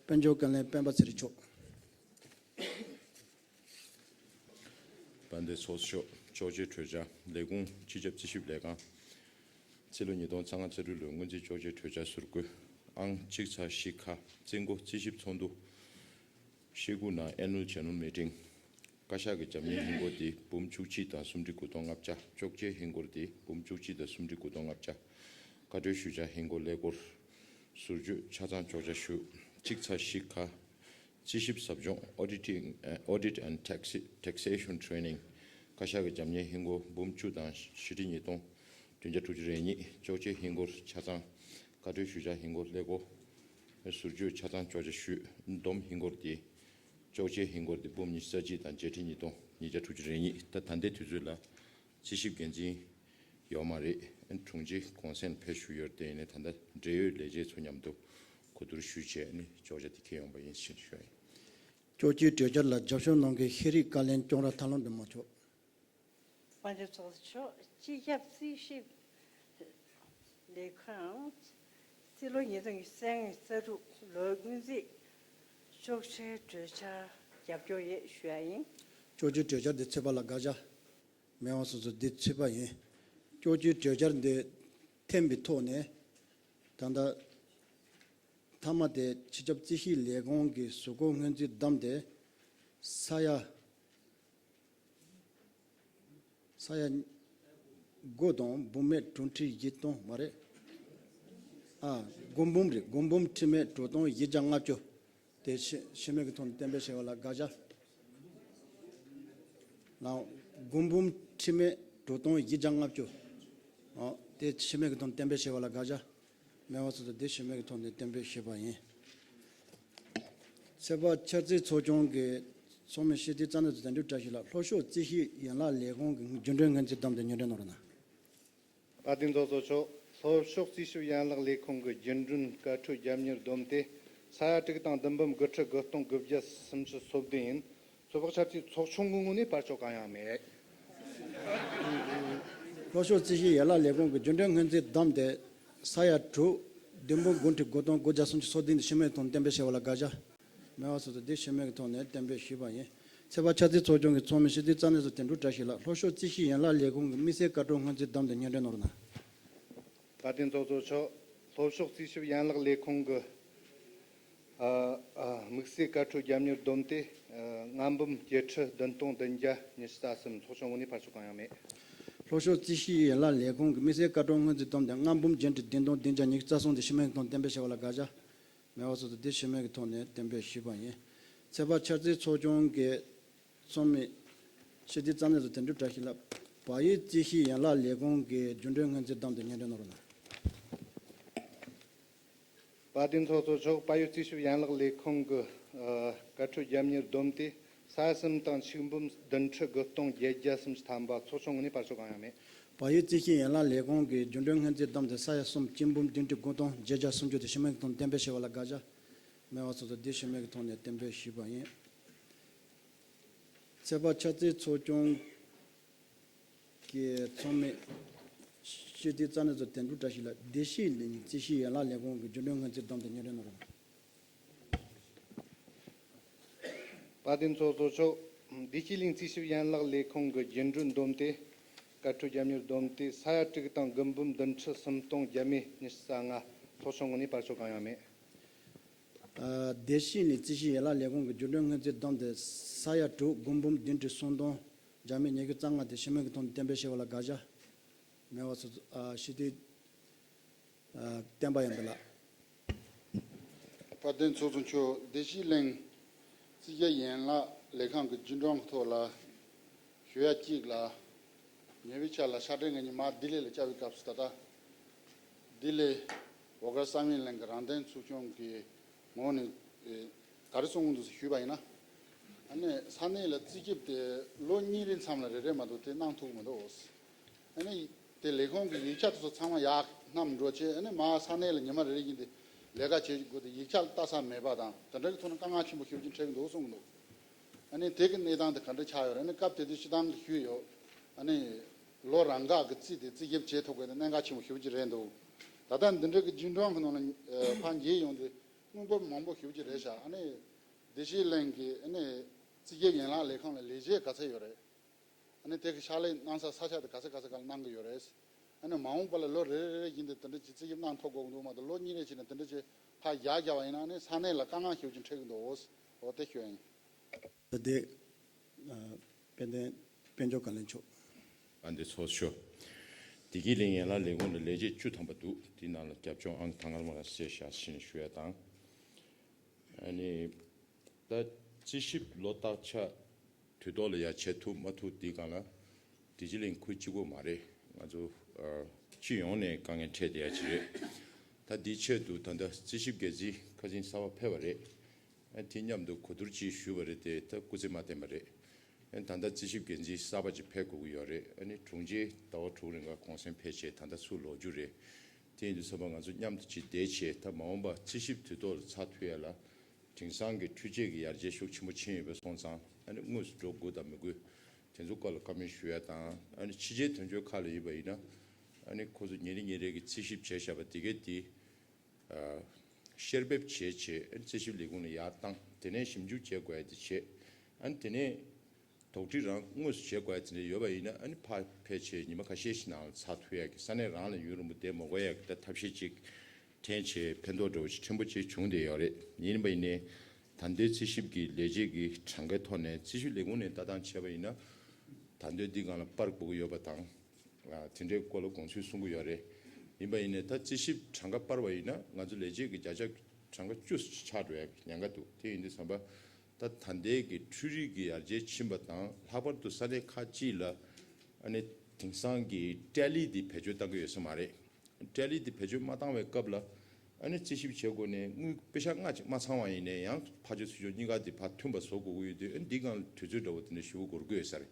དཔལ་འབྱོར་བཀའ་བློན་སྤེན་པ་ཚེ་རིང་མཆོག་དཔལ་ལྡན་ཚོགས་གཙོ་མཆོག་སྐྱོར་སྐྱིད་གྲོས་འཆར་ལས་ཁུངས་སྤྱི་ཁྱབ་རྩིས་ཞིབ་ལས་ཁང་། ཕྱི་ལོ་ཉིས་སྟོང་ཉི་ཤུ་རྩ་དྲུག་ལོའི་སྔོན་རྩིས་སྐྱོར་སྐྱིད་གྲོས་འཆར་ཟུར་བཀོད། ཨང་གཅིག་ཚེག་བཞི་ཁ། རྩིས་འགོ་རྩིས་ཞིབ་ཚོགས་འདུ། ཤེལ་སྒོ་ནང་Annual General Meeting། བཀའ་ཤག་གི་རྒྱབ་གཉེར་ཧིན་སྒོར་དེ་འབུམ་བཅུ་གཅིག་དང་སུམ་ཁྲི་དགུ་སྟོང་ལྔ་བརྒྱ། སྐྱོར་སྐྱིད་ཧིན་སྒོར་དེ་འབུམ་བཅུ་གཅིག་དང་སུམ་ཁྲི་དགུ་སྟོང་ལྔ་བརྒྱ། བཀའ་འཁྲོལ་ཞུ་བྱ་ཧིན་སྒོར་ཀླད་ཀོར། ཟུར་བརྗོད་ཆ་ཚང་སྐྱོར་ཆ་ཞུ། གཅིག་ཚེག་བཞི་ཁ། རྩིས་ཞིབ་ཟབ་སྦྱོང་Auditing, Audit and Tax- Taxation Training། བཀའ་ཤག་གི་རྒྱབ་གཉེར་ཧིན་སྒོར་འབུམ་བཅུ་དང་བཞི་ཁྲི་ཉིས་སྟོང་བདུན་བརྒྱ་དྲུག་ཅུ་རེ་གཉིས། སྐྱོར་སྐྱིད་ཧིན་སྒོར་ཆ་ཚང་། བཀའ་འཁྲོལ་ཞུ་བྱ་ཧིན་སྒོར་ཀླད་ཀོར། ཟུར་བརྗོད་ཆ་ཚང་སྐྱོར་ཆ་ཞུ། བསྡོམས་ཧིན་སྒོར་དེ། སྐྱོར་སྐྱིད་ཧིན་སྒོར་དེ་འབུམ་ཉི་ཤུ་རྩ་གཅིག་དང་བརྒྱད་ཁྲི་ཉིས་སྟོང་ཉིས་བརྒྱ་དྲུག་ཅུ་རེ་གཉིས། ད་ད་ལྟའི་དུས་ཚོད་ལ་རྩིས་ཞིབ་འགན་འཛིན་ཡོད་མ་རེད། དྲུང་ཆེ་གོང་གསལ་ཕེབས་བཞུགས་ཡོད་དེ་ཡིན་ནའི་ད་ལྟ་འབྲེལ་ཡོད་ལས་བྱེད་ཚོ་མཉམ་དུ་གོ་བསྡུར་ཞུས་བྱས་ནས་སྐྱོར་ཆ་དེ་འཁྱེར་ཡོང་པ་ཡིན་ཞེས་ཞུ་ཡ་ཡིན། སྐྱོར་སྐྱིད་གྲོས་འཆར་ལ་རྒྱབ་སྐྱོར་གནང་མཁན་ཤེས་རིག་བཀའ་བློན་ཅོང་ར་ཐར་ལམ་སྒྲོལ་མ་མཆོག་དཔལ་འབྱོར་ཚོགས་གཙོ་མཆོག་སྤྱི་ཁྱབ་རྩིས་ཞིབ་ལས་ཁང་། རྩིས་ལོ་ཉིས་སྟོང་ཉི་ཤུ་རྩ་དྲུག་ལོའི་སྔོན་རྩིས་སྐྱོར་ཆའི་གྲོས་འཆར་རྒྱབ་སྐྱོར་ཡོད་ཞུ་ཡ་ཡིན། སྐྱོར་སྐྱིད་གྲོས་འཆར་འདི་ཚོད་དཔག་ལ་དགག་བྱ་མེད་པ་སོ་སོ་འདི་ཚོད་དཔག་ཡིན། སྐྱོར་སྐྱིད་གྲོས་འཆར་འདི་འཐེན་པའི་ཐོག་ནས་ད་ལྟ་མཐའ་མ་དེ་སྤྱི་ཁྱབ་རྩིས་ཞིབ་ལས་ཁུངས་ཀྱི་གཟུགས་སྐོར་སྔོན་རྩིས་བསྡོམས་ཏེ་ས་ཡ། ས་ཡ་དགུ་དང་འབུམ་མེད་དྲུག་ཁྲི་བཞི་སྟོང་མ་རེད། ཨ་དགུ་འབུམ་རེད། དགུ་འབུམ་ཁྲི་མེད་དྲུག་སྟོང་བཞི་བརྒྱ་ལྔ་བཅུ། དེ་ཤི་ཤི་རྨས་ཀྱི་ཐོག་ནས་གཏན་འབེབས་བྱས་པ་ལ་དགག་བྱ། ལའང་དགུ་འབུམ་ཁྲི་མེད་དྲུག་སྟོང་བཞི་བརྒྱ་ལྔ་བཅུ། ཨ་དེ་ཤི་རྨས་ཀྱི་ཐོག་ནས་གཏན་འབེབས་བྱས་པ་ལ་དགག་བྱ། མེད་པ་སོ་སོ་དེ་ཤི་རྨས་ཀྱི་ཐོག་ནས་གཏན་འབེབས་བྱས་པ་ཡིན། ཚོད་དཔག་འཆར་རྩིས་ཚོགས་ཆུང་གི་ཚོགས་མི་སྤྱི་འཐུས་རྩ་ནས་དོན་གྲུབ་བཀྲ་ཤིས་ལགས། ལྷོ་ཕྱོགས་རྩིས་ཞིབ་ཡན་ལག་ལས་ཁུངས་ཀྱི་རྒྱུན་གྲོན་སྔོན་རྩིས་བསྡོམས་ཏེ་སྙན་སྒྲོན་གནང་རོགས་གནང་། དཔལ་ལྡན་ཚོགས་གཙོ་མཆོག་ལྷོ་ཕྱོགས་རྩིས་ཞིབ་ཡན་ལག་ལས་ཁུངས་ཀྱི་རྒྱུན་གྲོན་བཀའ་འཁྲོལ་རྒྱབ་གཉེར་བསྡོམས་ཏེ་ས་ཡ་དྲུག་དང་བདུན་འབུམ་དགུ་ཁྲི་དགུ་སྟོང་དགུ་བརྒྱ་སུམ་ཅུ་སོ་བདུན་ཡིན། ཚོད་དཔག་འཆར་རྩིས་ཚོགས་ཆུང་གི་ངོས་ནས་བར་ཆད་གང་ཡང་མེད། ལྷོ་ཕྱོགས་རྩིས་ཞིབ་ཡན་ལག་ལས་ཁུངས་ཀྱི་རྒྱུན་གྲོན་སྔོན་རྩིས་བསྡོམས་ཏེ་ས་ཡ་དྲུག་བདུན་འབུམ་དགུ་ཁྲི་དགུ་སྟོང་དགུ་བརྒྱ་སུམ་ཅུ་སོ་བདུན་དེ་ཤི་རྨས་ཐོག་གཏན་འབེབས་བྱས་པ་ལ་དགག་བྱ། མེད་པ་སོ་སོ་དེ་ཤི་རྨས་ཀྱི་ཐོག་ནས་གཏན་འབེབས་ཞུས་པ་ཡིན། ཚོད་དཔག་འཆར་རྩིས་ཚོགས་ཆུང་གི་ཚོགས་མི་སྤྱི་འཐུས་རྩ་ནས་དོན་གྲུབ་བཀྲ་ཤིས་ལགས། ལྷོ་ཕྱོགས་རྩིས་ཞིབ་ཡན་ལག་ལས་ཁུངས་ཀྱི་དམིགས་བསལ་བཀའ་འཁྲོལ་སྔོན་རྩིས་བསྡོམས་ཏེ་སྙན་སྒྲོན་གནང་རོགས་གནང་། དཔལ་ལྡན་ཚོགས་གཙོ་མཆོག་ལྷོ་ཕྱོགས་རྩིས་ཞིབ་ཡན་ལག་ལས་ཁུངས་ཀྱི་ཨ་ཨ་དམིགས་བསལ་བཀའ་འཁྲོལ་རྒྱབ་གཉེར་བསྡོམས་ཏེ་ཨ་ལྔ་འབུམ་བརྒྱད་ཁྲི་བདུན་སྟོང་བདུན་བརྒྱ་ཉི་ཤུ་རྩ་གསུམ། ཚོགས་ཆུང་ངོས་ནས་བར་ཆད་གང་ཡང་མེད། ལྷོ་ཕྱོགས་རྩིས་ཞིབ་ཡན་ལག་ལས་ཁུངས་ཀྱི་དམིགས་བསལ་བཀའ་འཁྲོལ་སྔོན་རྩིས་བསྡོམས་ཏེ་ལྔ་འབུམ་བརྒྱད་ཁྲི་བདུན་སྟོང་བདུན་བརྒྱ་ཉི་ཤུ་རྩ་གསུམ་དེ་ཤི་རྨས་ཐོག་གཏན་འབེབས་བྱས་པ་ལ་དགག་བྱ། མེད་པ་སོ་སོ་དེ་ཤི་རྨས་ཀྱི་ཐོག་ནས་གཏན་འབེབས་ཞུས་པ་ཡིན། ཚོད་དཔག་འཆར་རྩིས་ཚོགས་ཆུང་གི་ཚོགས་མི་སྤྱི་འཐུས་རྩ་ནས་སུ་དོན་གྲུབ་བཀྲ་ཤིས་ལགས། བལ་ཡུལ་རྩིས་ཞིབ་ཡན་ལག་ལས་ཁུངས་ཀྱི་རྒྱུན་གྲོན་སྔོན་རྩིས་བསྡོམས་ཏེ་སྙན་སྒྲོན་གནང་རོགས་གནང་། དཔལ་ལྡན་ཚོགས་གཙོ་མཆོག་བལ་ཡུལ་རྩིས་ཞིབ་ཡན་ལག་ལས་ཁུངས་ཀྱི་ཨ་བཀའ་འཁྲོལ་རྒྱབ་གཉེར་བསྡོམས་ཏེ་ས་ཡ་གསུམ་དང་ཆིག་འབུམ་བདུན་ཁྲི་དགུ་སྟོང་བརྒྱད་བརྒྱ་སུམ་ཅུ་ཐམ་པ། ཚོགས་ཆུང་ངོས་ནས་བར་ཆད་གང་ཡང་མེད། བལ་ཡུལ་རྩིས་ཞིབ་ཡན་ལག་ལས་ཁུངས་ཀྱི་རྒྱུན་གྲོན་སྔོན་རྩིས་བསྡོམས་ཏེ་ས་ཡ་གསུམ་གཅིག་འབུམ་བདུན་ཁྲི་དགུ་སྟོང་བརྒྱད་བརྒྱ་སུམ་ཅུ་དེ་ཞུ་མཁན་གྱི་ཐོག་ནས་གཏན་འབེབས་ཞུ་བ་ལ་དགག་བྱ་མེད་པ་སོང་ཙང་དེ་ཞུ་མཁན་གྱི་ཐོག་ནས་གཏན་འབེབས་ཞུས་པ་ཡིན། ཚོད་དཔག་ཆ་ཚང་ཚོགས་ཆུང་གི་ཚོགས་མི་སྤྱི་འཐུས་རྩ་གནད་ཚོ་དོན་གྲུབ་བཀྲ་ཤིས་ལགས། བདེ་སྐྱིད་གླིང་རྩིས་ཞིབ་ཡན་ལག་ལས་ཁུངས་ཀྱི་རྒྱུན་གྲོན་སྔོན་རྩིས་བསྡོམས་ཏེ་སྙན་སྒྲོན་གནང་རོགས། དཔལ་ལྡན་ཚོགས་གཙོ་མཆོག་བདེ་སྐྱིད་གླིང་རྩིས་ཞིབ་ཡན་ལག་ལས་ཁུངས་ཀྱི་རྒྱུན་གྲོན་བསྡོམས་ཏེ་བཀའ་འཁྲོལ་རྒྱབ་གཉེར་བསྡོམས་ཏེ་ས་ཡ་དྲུག་དང་དགུ་འབུམ་བདུན་ཁྲི་སུམ་སྟོང་བརྒྱ་མེད་ཉི་ཤུ་རྩ་ལྔ། ཚོགས་ཆུང་ངོས་ནས་བར་ཆད་གང་ཡང་མེད། ཨ། བདེ་སྐྱིད་གླིང་རྩིས་ཞིབ་ཡན་ལག་ལས་ཁུངས་ཀྱི་རྒྱུན་གྲོན་སྔོན་རྩིས་བསྡོམས་ཏེ་ས་ཡ་དྲུག་དགུ་འབུམ་བདུན་ཁྲི་སུམ་སྟོང་བརྒྱ་མེད་ཉི་ཤུ་རྩ་ལྔ་དེ་ཞུ་མཁན་གྱི་ཐོག་ནས་གཏན་འབེབས་ཞུ་བ་ལ་དགག་བྱ་མེད་པ་སོང་ཙང་། ཨ། སྤྱི་འཐུས་ཨ། བསྟན་པ་ཡར་འཕེལ་ལགས། དཔལ་ལྡན་ཚོགས་གཙོ་མཆོག་བདེ་སྐྱིད་གླིང་རྩིས་ཞིབ་ཡན་ལག་ལས་ཁང་གི་རྒྱུན་གྲོན་གྱི་ཐོག་ལ་ཞུ་ཡ་གཅིག་ལ། ཉེ་བའི་ཆར་ལ་ཕྱག་སྦྲེལ་ངོས་ནས་མར་ལྡི་ལི་ལ་བཅར་བའི་སྐབས་སུ་ད་ལྟ་ལྡི་ལི་འོ་སྐོལ་བསམ་ཡས་གླིང་གི་རང་བདེན་ཚོགས་ཆུང་གི་ངོས་ནས་ཨེ་ག་རེ་གསུངས་འདུག་ཟེར་ཞུས་པ་ཡིན་ན། ཨ་ནི་ས་གནས་ལ་རྩིས་ཞིབ་དེ་ལོ་གཉིས་རེའི་མཚམས་ལ་རེ་རེ་མ་གཏོགས་དེ་གནང་ཐུབ་ཀྱི་མི་འདུག་ཨ་ནི་དེ་ལས་ཁུངས་ཀྱི་ཡིག་ཆ་དེ་ཚོ་ཚང་མ་ཡར་བསྣམས་འགྲོ་བྱས། ཨ་ནི་མར་ས་གནས་ལ་ཉི་མ་རེ་རེ་བཞིན་དེ་ལས་ཀ་བྱེད་དགོས་དེ་ཡིག་ཆ་ལ་ལྟ་ས་མེད་པ་དང་དེ་འདྲ་གི་ཐོག་ནས་དཀའ་ངལ་ཆེན་པོ་ཞེ་པོ་ཅིག་འཕྲད་ཀྱི་འདུག་གསུངས་འདུག་ཨ་ནི་དེ་གི་གནས་སྟངས་དེ་ག་འདྲ་ཆགས་ཡོད་རེད། ཨ་ནི་སྐབས་དེ་དུས་སྤྱི་བཏང་གི་ཞུས་ཡོད། ཨ་ནི་ལོ་རང་འགག་གི་རྩིས་དེ་རྩིས་ཞིབ་བྱེད་ཐུབ་དགོས་དེ་གནད་འགག་ཆེན་པོ་ཞེ་པོ་ཅིག་རེད་འདུག་ད་ལྟ་འདི་འདྲ་གི་རྒྱུན་གྲོན་གི་ནང་ལ་ཕར་འགྱེལ་ཡོང་དུས་དངུལ་འབོར་མང་པོ་ཞེ་པོ་ཅིག་རེད་ཤག་ཨ་ནི་བདེ་སྐྱིད་གླིང་གི་ཨ་ནི་རྩིས་ཞིབ་ཡན་ལག་ལས་ཁང་ལ་ལས་བྱེད་ག་ཚད་ཡོད་རེད། ཨ་ནི་དེ་གི་ཕྱག་ལས་གནང་ས་ས་ཆ་དེ་ག་ས་ག་ས་ག་ལ་གནང་གི་ཡོད་རེད། ཨ་ནི་མ་འོངས་པ་ལ་ལོ་རེ་རེ་རེ་བཞིན་དུ་དེ་འདྲ་ཅིག་རྩིས་ཞིབ་གནང་ཐུབ་དགོས་ཀྱི་འདུག་མ་གཏོགས་ལོ་གཉིས་རེ་བྱས་ནས་དེ་འདྲ་ཅིག་ཕར་བཞག་བཞག་པ་ཡིན་ན་ཨ་ནི་ས་གནས་ལ་དཀའ་ངལ་ཞེ་པོ་ཅིག་འཕྲད་ཀྱི་འདུག་འོ་དེ་ཞུ་ཡ་ཡིན། ད་དེ་ཨ་དཔལ་ལྡན་དཔལ་འབྱོར་བཀའ་བློན་མཆོག་ཨ་འདི་ཚོགས་ཞུ། བདེ་སྐྱིད་གླིང་ཡན་ལག་ལས་ཁུངས་ལ་ལས་བྱེད་བཅུ་ཐམ་པ་འདུག་དེའི་ནང་ལ་རྒྱབ་ལྗོངས་ཨང་དང་པ་ལ་གསལ་བཞག་ཕྱིན་ཞུ་ཡ་དང་། ཨ་ནི་ད་རྩིས་ཞིབ་ལོ་བསྟར་ཆ་དུས་ཐོག་ལ་ཡ་བྱེད་ཐུབ་མ་ཐུབ་འདི་སྒང་ལ་བདེ་སྐྱིད་གླིང་ཁུལ་གཅིག་པོ་མ་རེད། ང་ཚོ་ཨ་སྤྱི་ཡོངས་ནས་དཀའ་ངལ་འཕྲད་བསྡད་ཡ་ཅིག་རེད། ད་འདིའི་ཆེད་དུ་ད་ལྟ་རྩིས་ཞིབ་འགན་འཛིན་ཁ་སང་གསར་པ་ཕེབས་པ་རེད། ཨ་དེ་མཉམ་དུ་གོ་བསྡུར་ཅིག་ཞུས་པ་རེད་དེ་ད་སྐུ་ཚེ་མ་བརྟན་པ་རེད། ཨ་ད་ལྟ་རྩིས་ཞིབ་འགན་འཛིན་གསར་པ་ཅིག་ཕེབས་དགོས་ཀྱི་ཡོད་རེད། ཨ་ནི་དྲུང་ཆེ་ཟླ་བ་དྲུག་རིང་ག་གུང་སེང་ཕེབས་བྱས་ད་ལྟ་ཚུར་ལོག་རྒྱུ་རེད། དེ་ཡིན་དུས་ཚང་མ་ང་ཚོ་མཉམ་དུ་ཅིག་བསྡད་བྱས་ད་མ་འོངས་པ་རྩིས་ཞིབ་དུས་ཐོག་ལ་ཚར་ཐུབ་ཡ་ལ་དེང་སང་གི་འཕྲུལ་ཆས་ཀྱི་ཡར་རྒྱས་ཤུགས་ཆེན་པོ་ཕྱིན་ཡོད་པ་སོང་ཙང་ཨ་ནི་དངོས་སུ་འགྲོ་དགོས་དང་མི་དགོས་དེ་ཚོ་སྐོར་ལ་བཀའ་མོལ་ཞུ་ཡ་དང་ཨ་ནི་ཕྱི་རྒྱལ་དོན་གཅོད་ཁག་ལ་ཡིན་པ་ཡིན་ན་ཨ་ནི་ཁོ་ཚོ་ཉིན་རེ་ཉིན་རེ་གི་རྩིས་ཞིབ་བྱས་བཞག་པ་དེ་གས་དེ། བཤེར་འབེབས་བྱས་བྱས་རྩིས་ཞིབ་ལས་ཁུངས་ལ་ཡར་བཏང་། དེ་ནས་ཞིབ་འཇུག་བྱེད་དགོས་ཡ་དེ་བྱས། ཨ་ནི་དེ་ནས་དོགས་འདྲི་རང་དངོས་སུ་བྱེད་དགོས་ཡ་དེ་འདྲ་ཡོད་པ་ཡིན་ན་ཨ་ནི་ཕར་ཕེབས་བྱས་ཉི་མ་ཁ་ཤས་ཤིག་ནང་ལ་ཚར་ཐུབ་ཡ་གི་ས་གནས་རང་ལ་ཡུན་རིང་པོ་བསྡད་མ་དགོས་ཡ་གི་ད་ཐབས་ཤེས་ཅིག་འཐེན་བྱས་ཕན་ཐོགས་འདྲ་བོ་ཅིག་ཕྲན་བུ་ཅིག་བྱུང་བསྡད་ཡོད་རེད། ཡིན་པ་ཡིན་ནའི་ད་ལྟའི་རྩིས་ཞིབ་ཀྱི་ལས་བྱེད་ཀྱི་གྲངས་ཀའི་ཐོག་ནས་རྩིས་ཞིབ་ལས་ཁུངས་ནས་ལྟ་སྟངས་བྱས་པ་ཡིན་ན་ད་ལྟའི་འདི་སྒང་ལ་སྤར་དགོས་ཀྱི་ཡོད་པ་དང་། ཨ་དེ་འདྲའི་སྐོར་ལ་དགོངས་ཚུལ་གསུང་གི་ཡོད་རེད། ཡིན་པ་ཡིན་ནའི་ད་རྩིས་ཞིབ་གྲངས་ཀ་སྤར་བ་ཡིན་ན་ང་ཚོ་ལས་བྱེད་ཀྱི་བརྒྱ་ཆ་གྲངས་ཀ་བཅུ་ཆག་འགྲོ་ཡ་ཉེན་ཁ་འདུག་དེ་ཡིན་དུས་ཙམ་པ་ད་ད་ལྟའི་གི་འཕྲུལ་རིག་གི་ཡར་རྒྱས་ཕྱིན་པ་དང་ལྷག་པར་དུ་ས་གནས་ཁག་ཅིག་ལ་ཨ་ནི་དེང་སང་གི་ཊེ་ལི་འདི་བེད་སྤྱོད་བཏང་གི་ཡོད་ས་མ་རེད། ཊེ་ལི་འདི་བེད་སྤྱོད་མ་བཏང་བའི་སྐབས་ལ་ཨ་ནི་རྩིས་ཞིབ་བྱེད་དགོས་ནས་དངུལ་པེ་ཤག་ལྔ་ཅིག་མ་ཚང་བ་ཡིན་ནའི་ཡང་ཕར་ཕྱོགས་ཚུར་ཕྱོགས་གཉིས་ཀ་འདི་ཕར་མཐུན་པ་བཟོ་དགོས་ཀྱི་ཡོད་དུས་ཨ་ནི་འདི་སྒང་ལ་དུས་ཚོད་འདྲ་བོ་དེ་འདྲ་ཞེ་པོ་འགོར་གི་ཡོད་ས་རེད།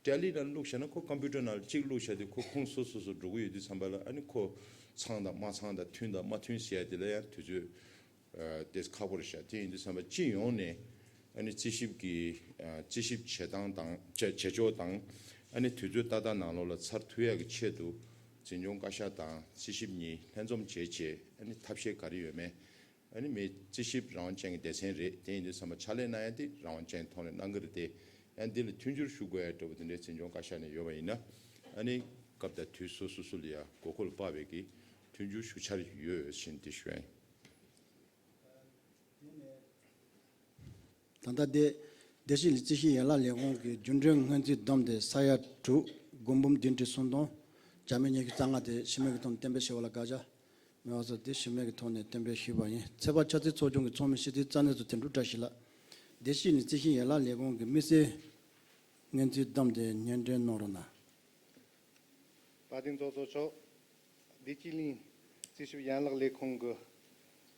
ཊེ་ལི་ནང་བླུགས་བཞག་ན་ཁོ་ཀམ་པུ་ཊར་ནང་ལ་གཅིག་བླུགས་བཞག་དུས་ཁོ་ཁུངས་སོ་སོ་སོ་འགྲོ་གི་ཡོད་དུས་ཙམ་པ་ལ་ཨ་ནི་ཁོ་ཚང་དང་མ་ཚང་དང་མཐུན་དང་མ་མཐུན་ཟེར་ཡ་དེ་ལ་ཡང་དུས་ཚོད་ཨ་ཏོག་ཙམ་ཁག་པོ་རེད་ཤག་དེ་ཡིན་དུས་ཙམ་པ་སྤྱི་ཡོངས་ནས་ཨ་ནི་རྩིས་ཞིབ་ཀྱི་ཨ་རྩིས་ཞིབ་བྱེད་སྟངས་དང་བྱེད་བྱེད་ཕྱོགས་དང་ཨ་ནི་དུས་ཚོད་ཏག་ཏག་ནང་ལོགས་ལ་ཚར་ཐུབ་ཡ་གི་ཆེད་དུ་འཛིན་སྐྱོང་བཀའ་ཤག་དང་རྩིས་ཞིབ་གཉིས་ལྷན་འཛོམས་བྱས་བྱས་ཨ་ནི་ཐབས་ཤེས་ག་རེ་ཡོད་མེད། ཨ་ནི་མི་རྩིས་ཞིབ་རང་དབང་ཅན་གྱི་སྡེ་ཚན་རེད། དེ་ཡིན་དུས་ཙམ་པ་ཕྱག་ལས་གནང་ཡ་དེ་རང་དབང་ཅན་ཐོག་ནས་གནང་གི་རེད་དེ། ཨ་ནི་འདི་ལ་མཐུན་འགྱུར་ཞུ་དགོས་ཡ་འདྲ་བོ་དེ་འདྲའི་འཛིན་སྐྱོང་བཀའ་ཤག་ནས་ཡོད་པ་ཡིན་ན། ཨ་ནི་སྐབས་དང་དུས་སོ་སོ་སོ་ལ་ཡ་དགོས་མཁོ་ལ་དཔག་པའི་གི་མཐུན་འགྱུར་ཞུ་འཆར་ཡོད་ཟེར་འདི་ཞུ་ཡ་ཡིན། ད་ལྟ་དེ་བདེ་སྐྱིད་རྩིས་ཞིབ་ཡན་ལག་ལས་ཁུངས་ཀྱི་རྒྱུན་གྲོན་སྔོན་རྩིས་བསྡོམས་ཏེ་ས་ཡ་དྲུག་དགུ་འབུམ་བདུན་ཁྲི་སུམ་སྟོང་བརྒྱ་མེད་ཉི་ཤུ་རྩ་ལྔ་དེ་ཞུ་མཁན་གྱི་ཐོག་ནས་གཏན་འབེབས་ཞུ་བ་ལ་དགག་བྱ་མེད་པ་སོགས་དེ་ཞུ་མཁན་གྱི་ཐོག་ནས་གཏན་འབེབས་ཞུས་པ་ཡིན། ཚོད་དཔག་ཆ་ཚང་ཚོགས་ཆུང་གི་ཚོགས་མི་སྤྱི་འཐུས་རྩ་གནད་ཚོ་དོན་གྲུབ་བཀྲ་ཤིས་ལགས། བདེ་སྐྱིད་གླིང་རྩིས་ཞིབ་ཡན་ལག་ལས་ཁུངས་ཀྱི་དམིགས་བསལ་སྔོན་རྩིས་བསྡོམས་ཏེ་སྙན་སྒྲོན་གནང་རོགས་གནང་། དཔལ་ལྡན་ཚོགས་གཙོ་མཆོག་བདེ་སྐྱིད་གླིང་རྩིས་ཞིབ་ཡན་ལག་ལས་ཁུངས་ཀྱི་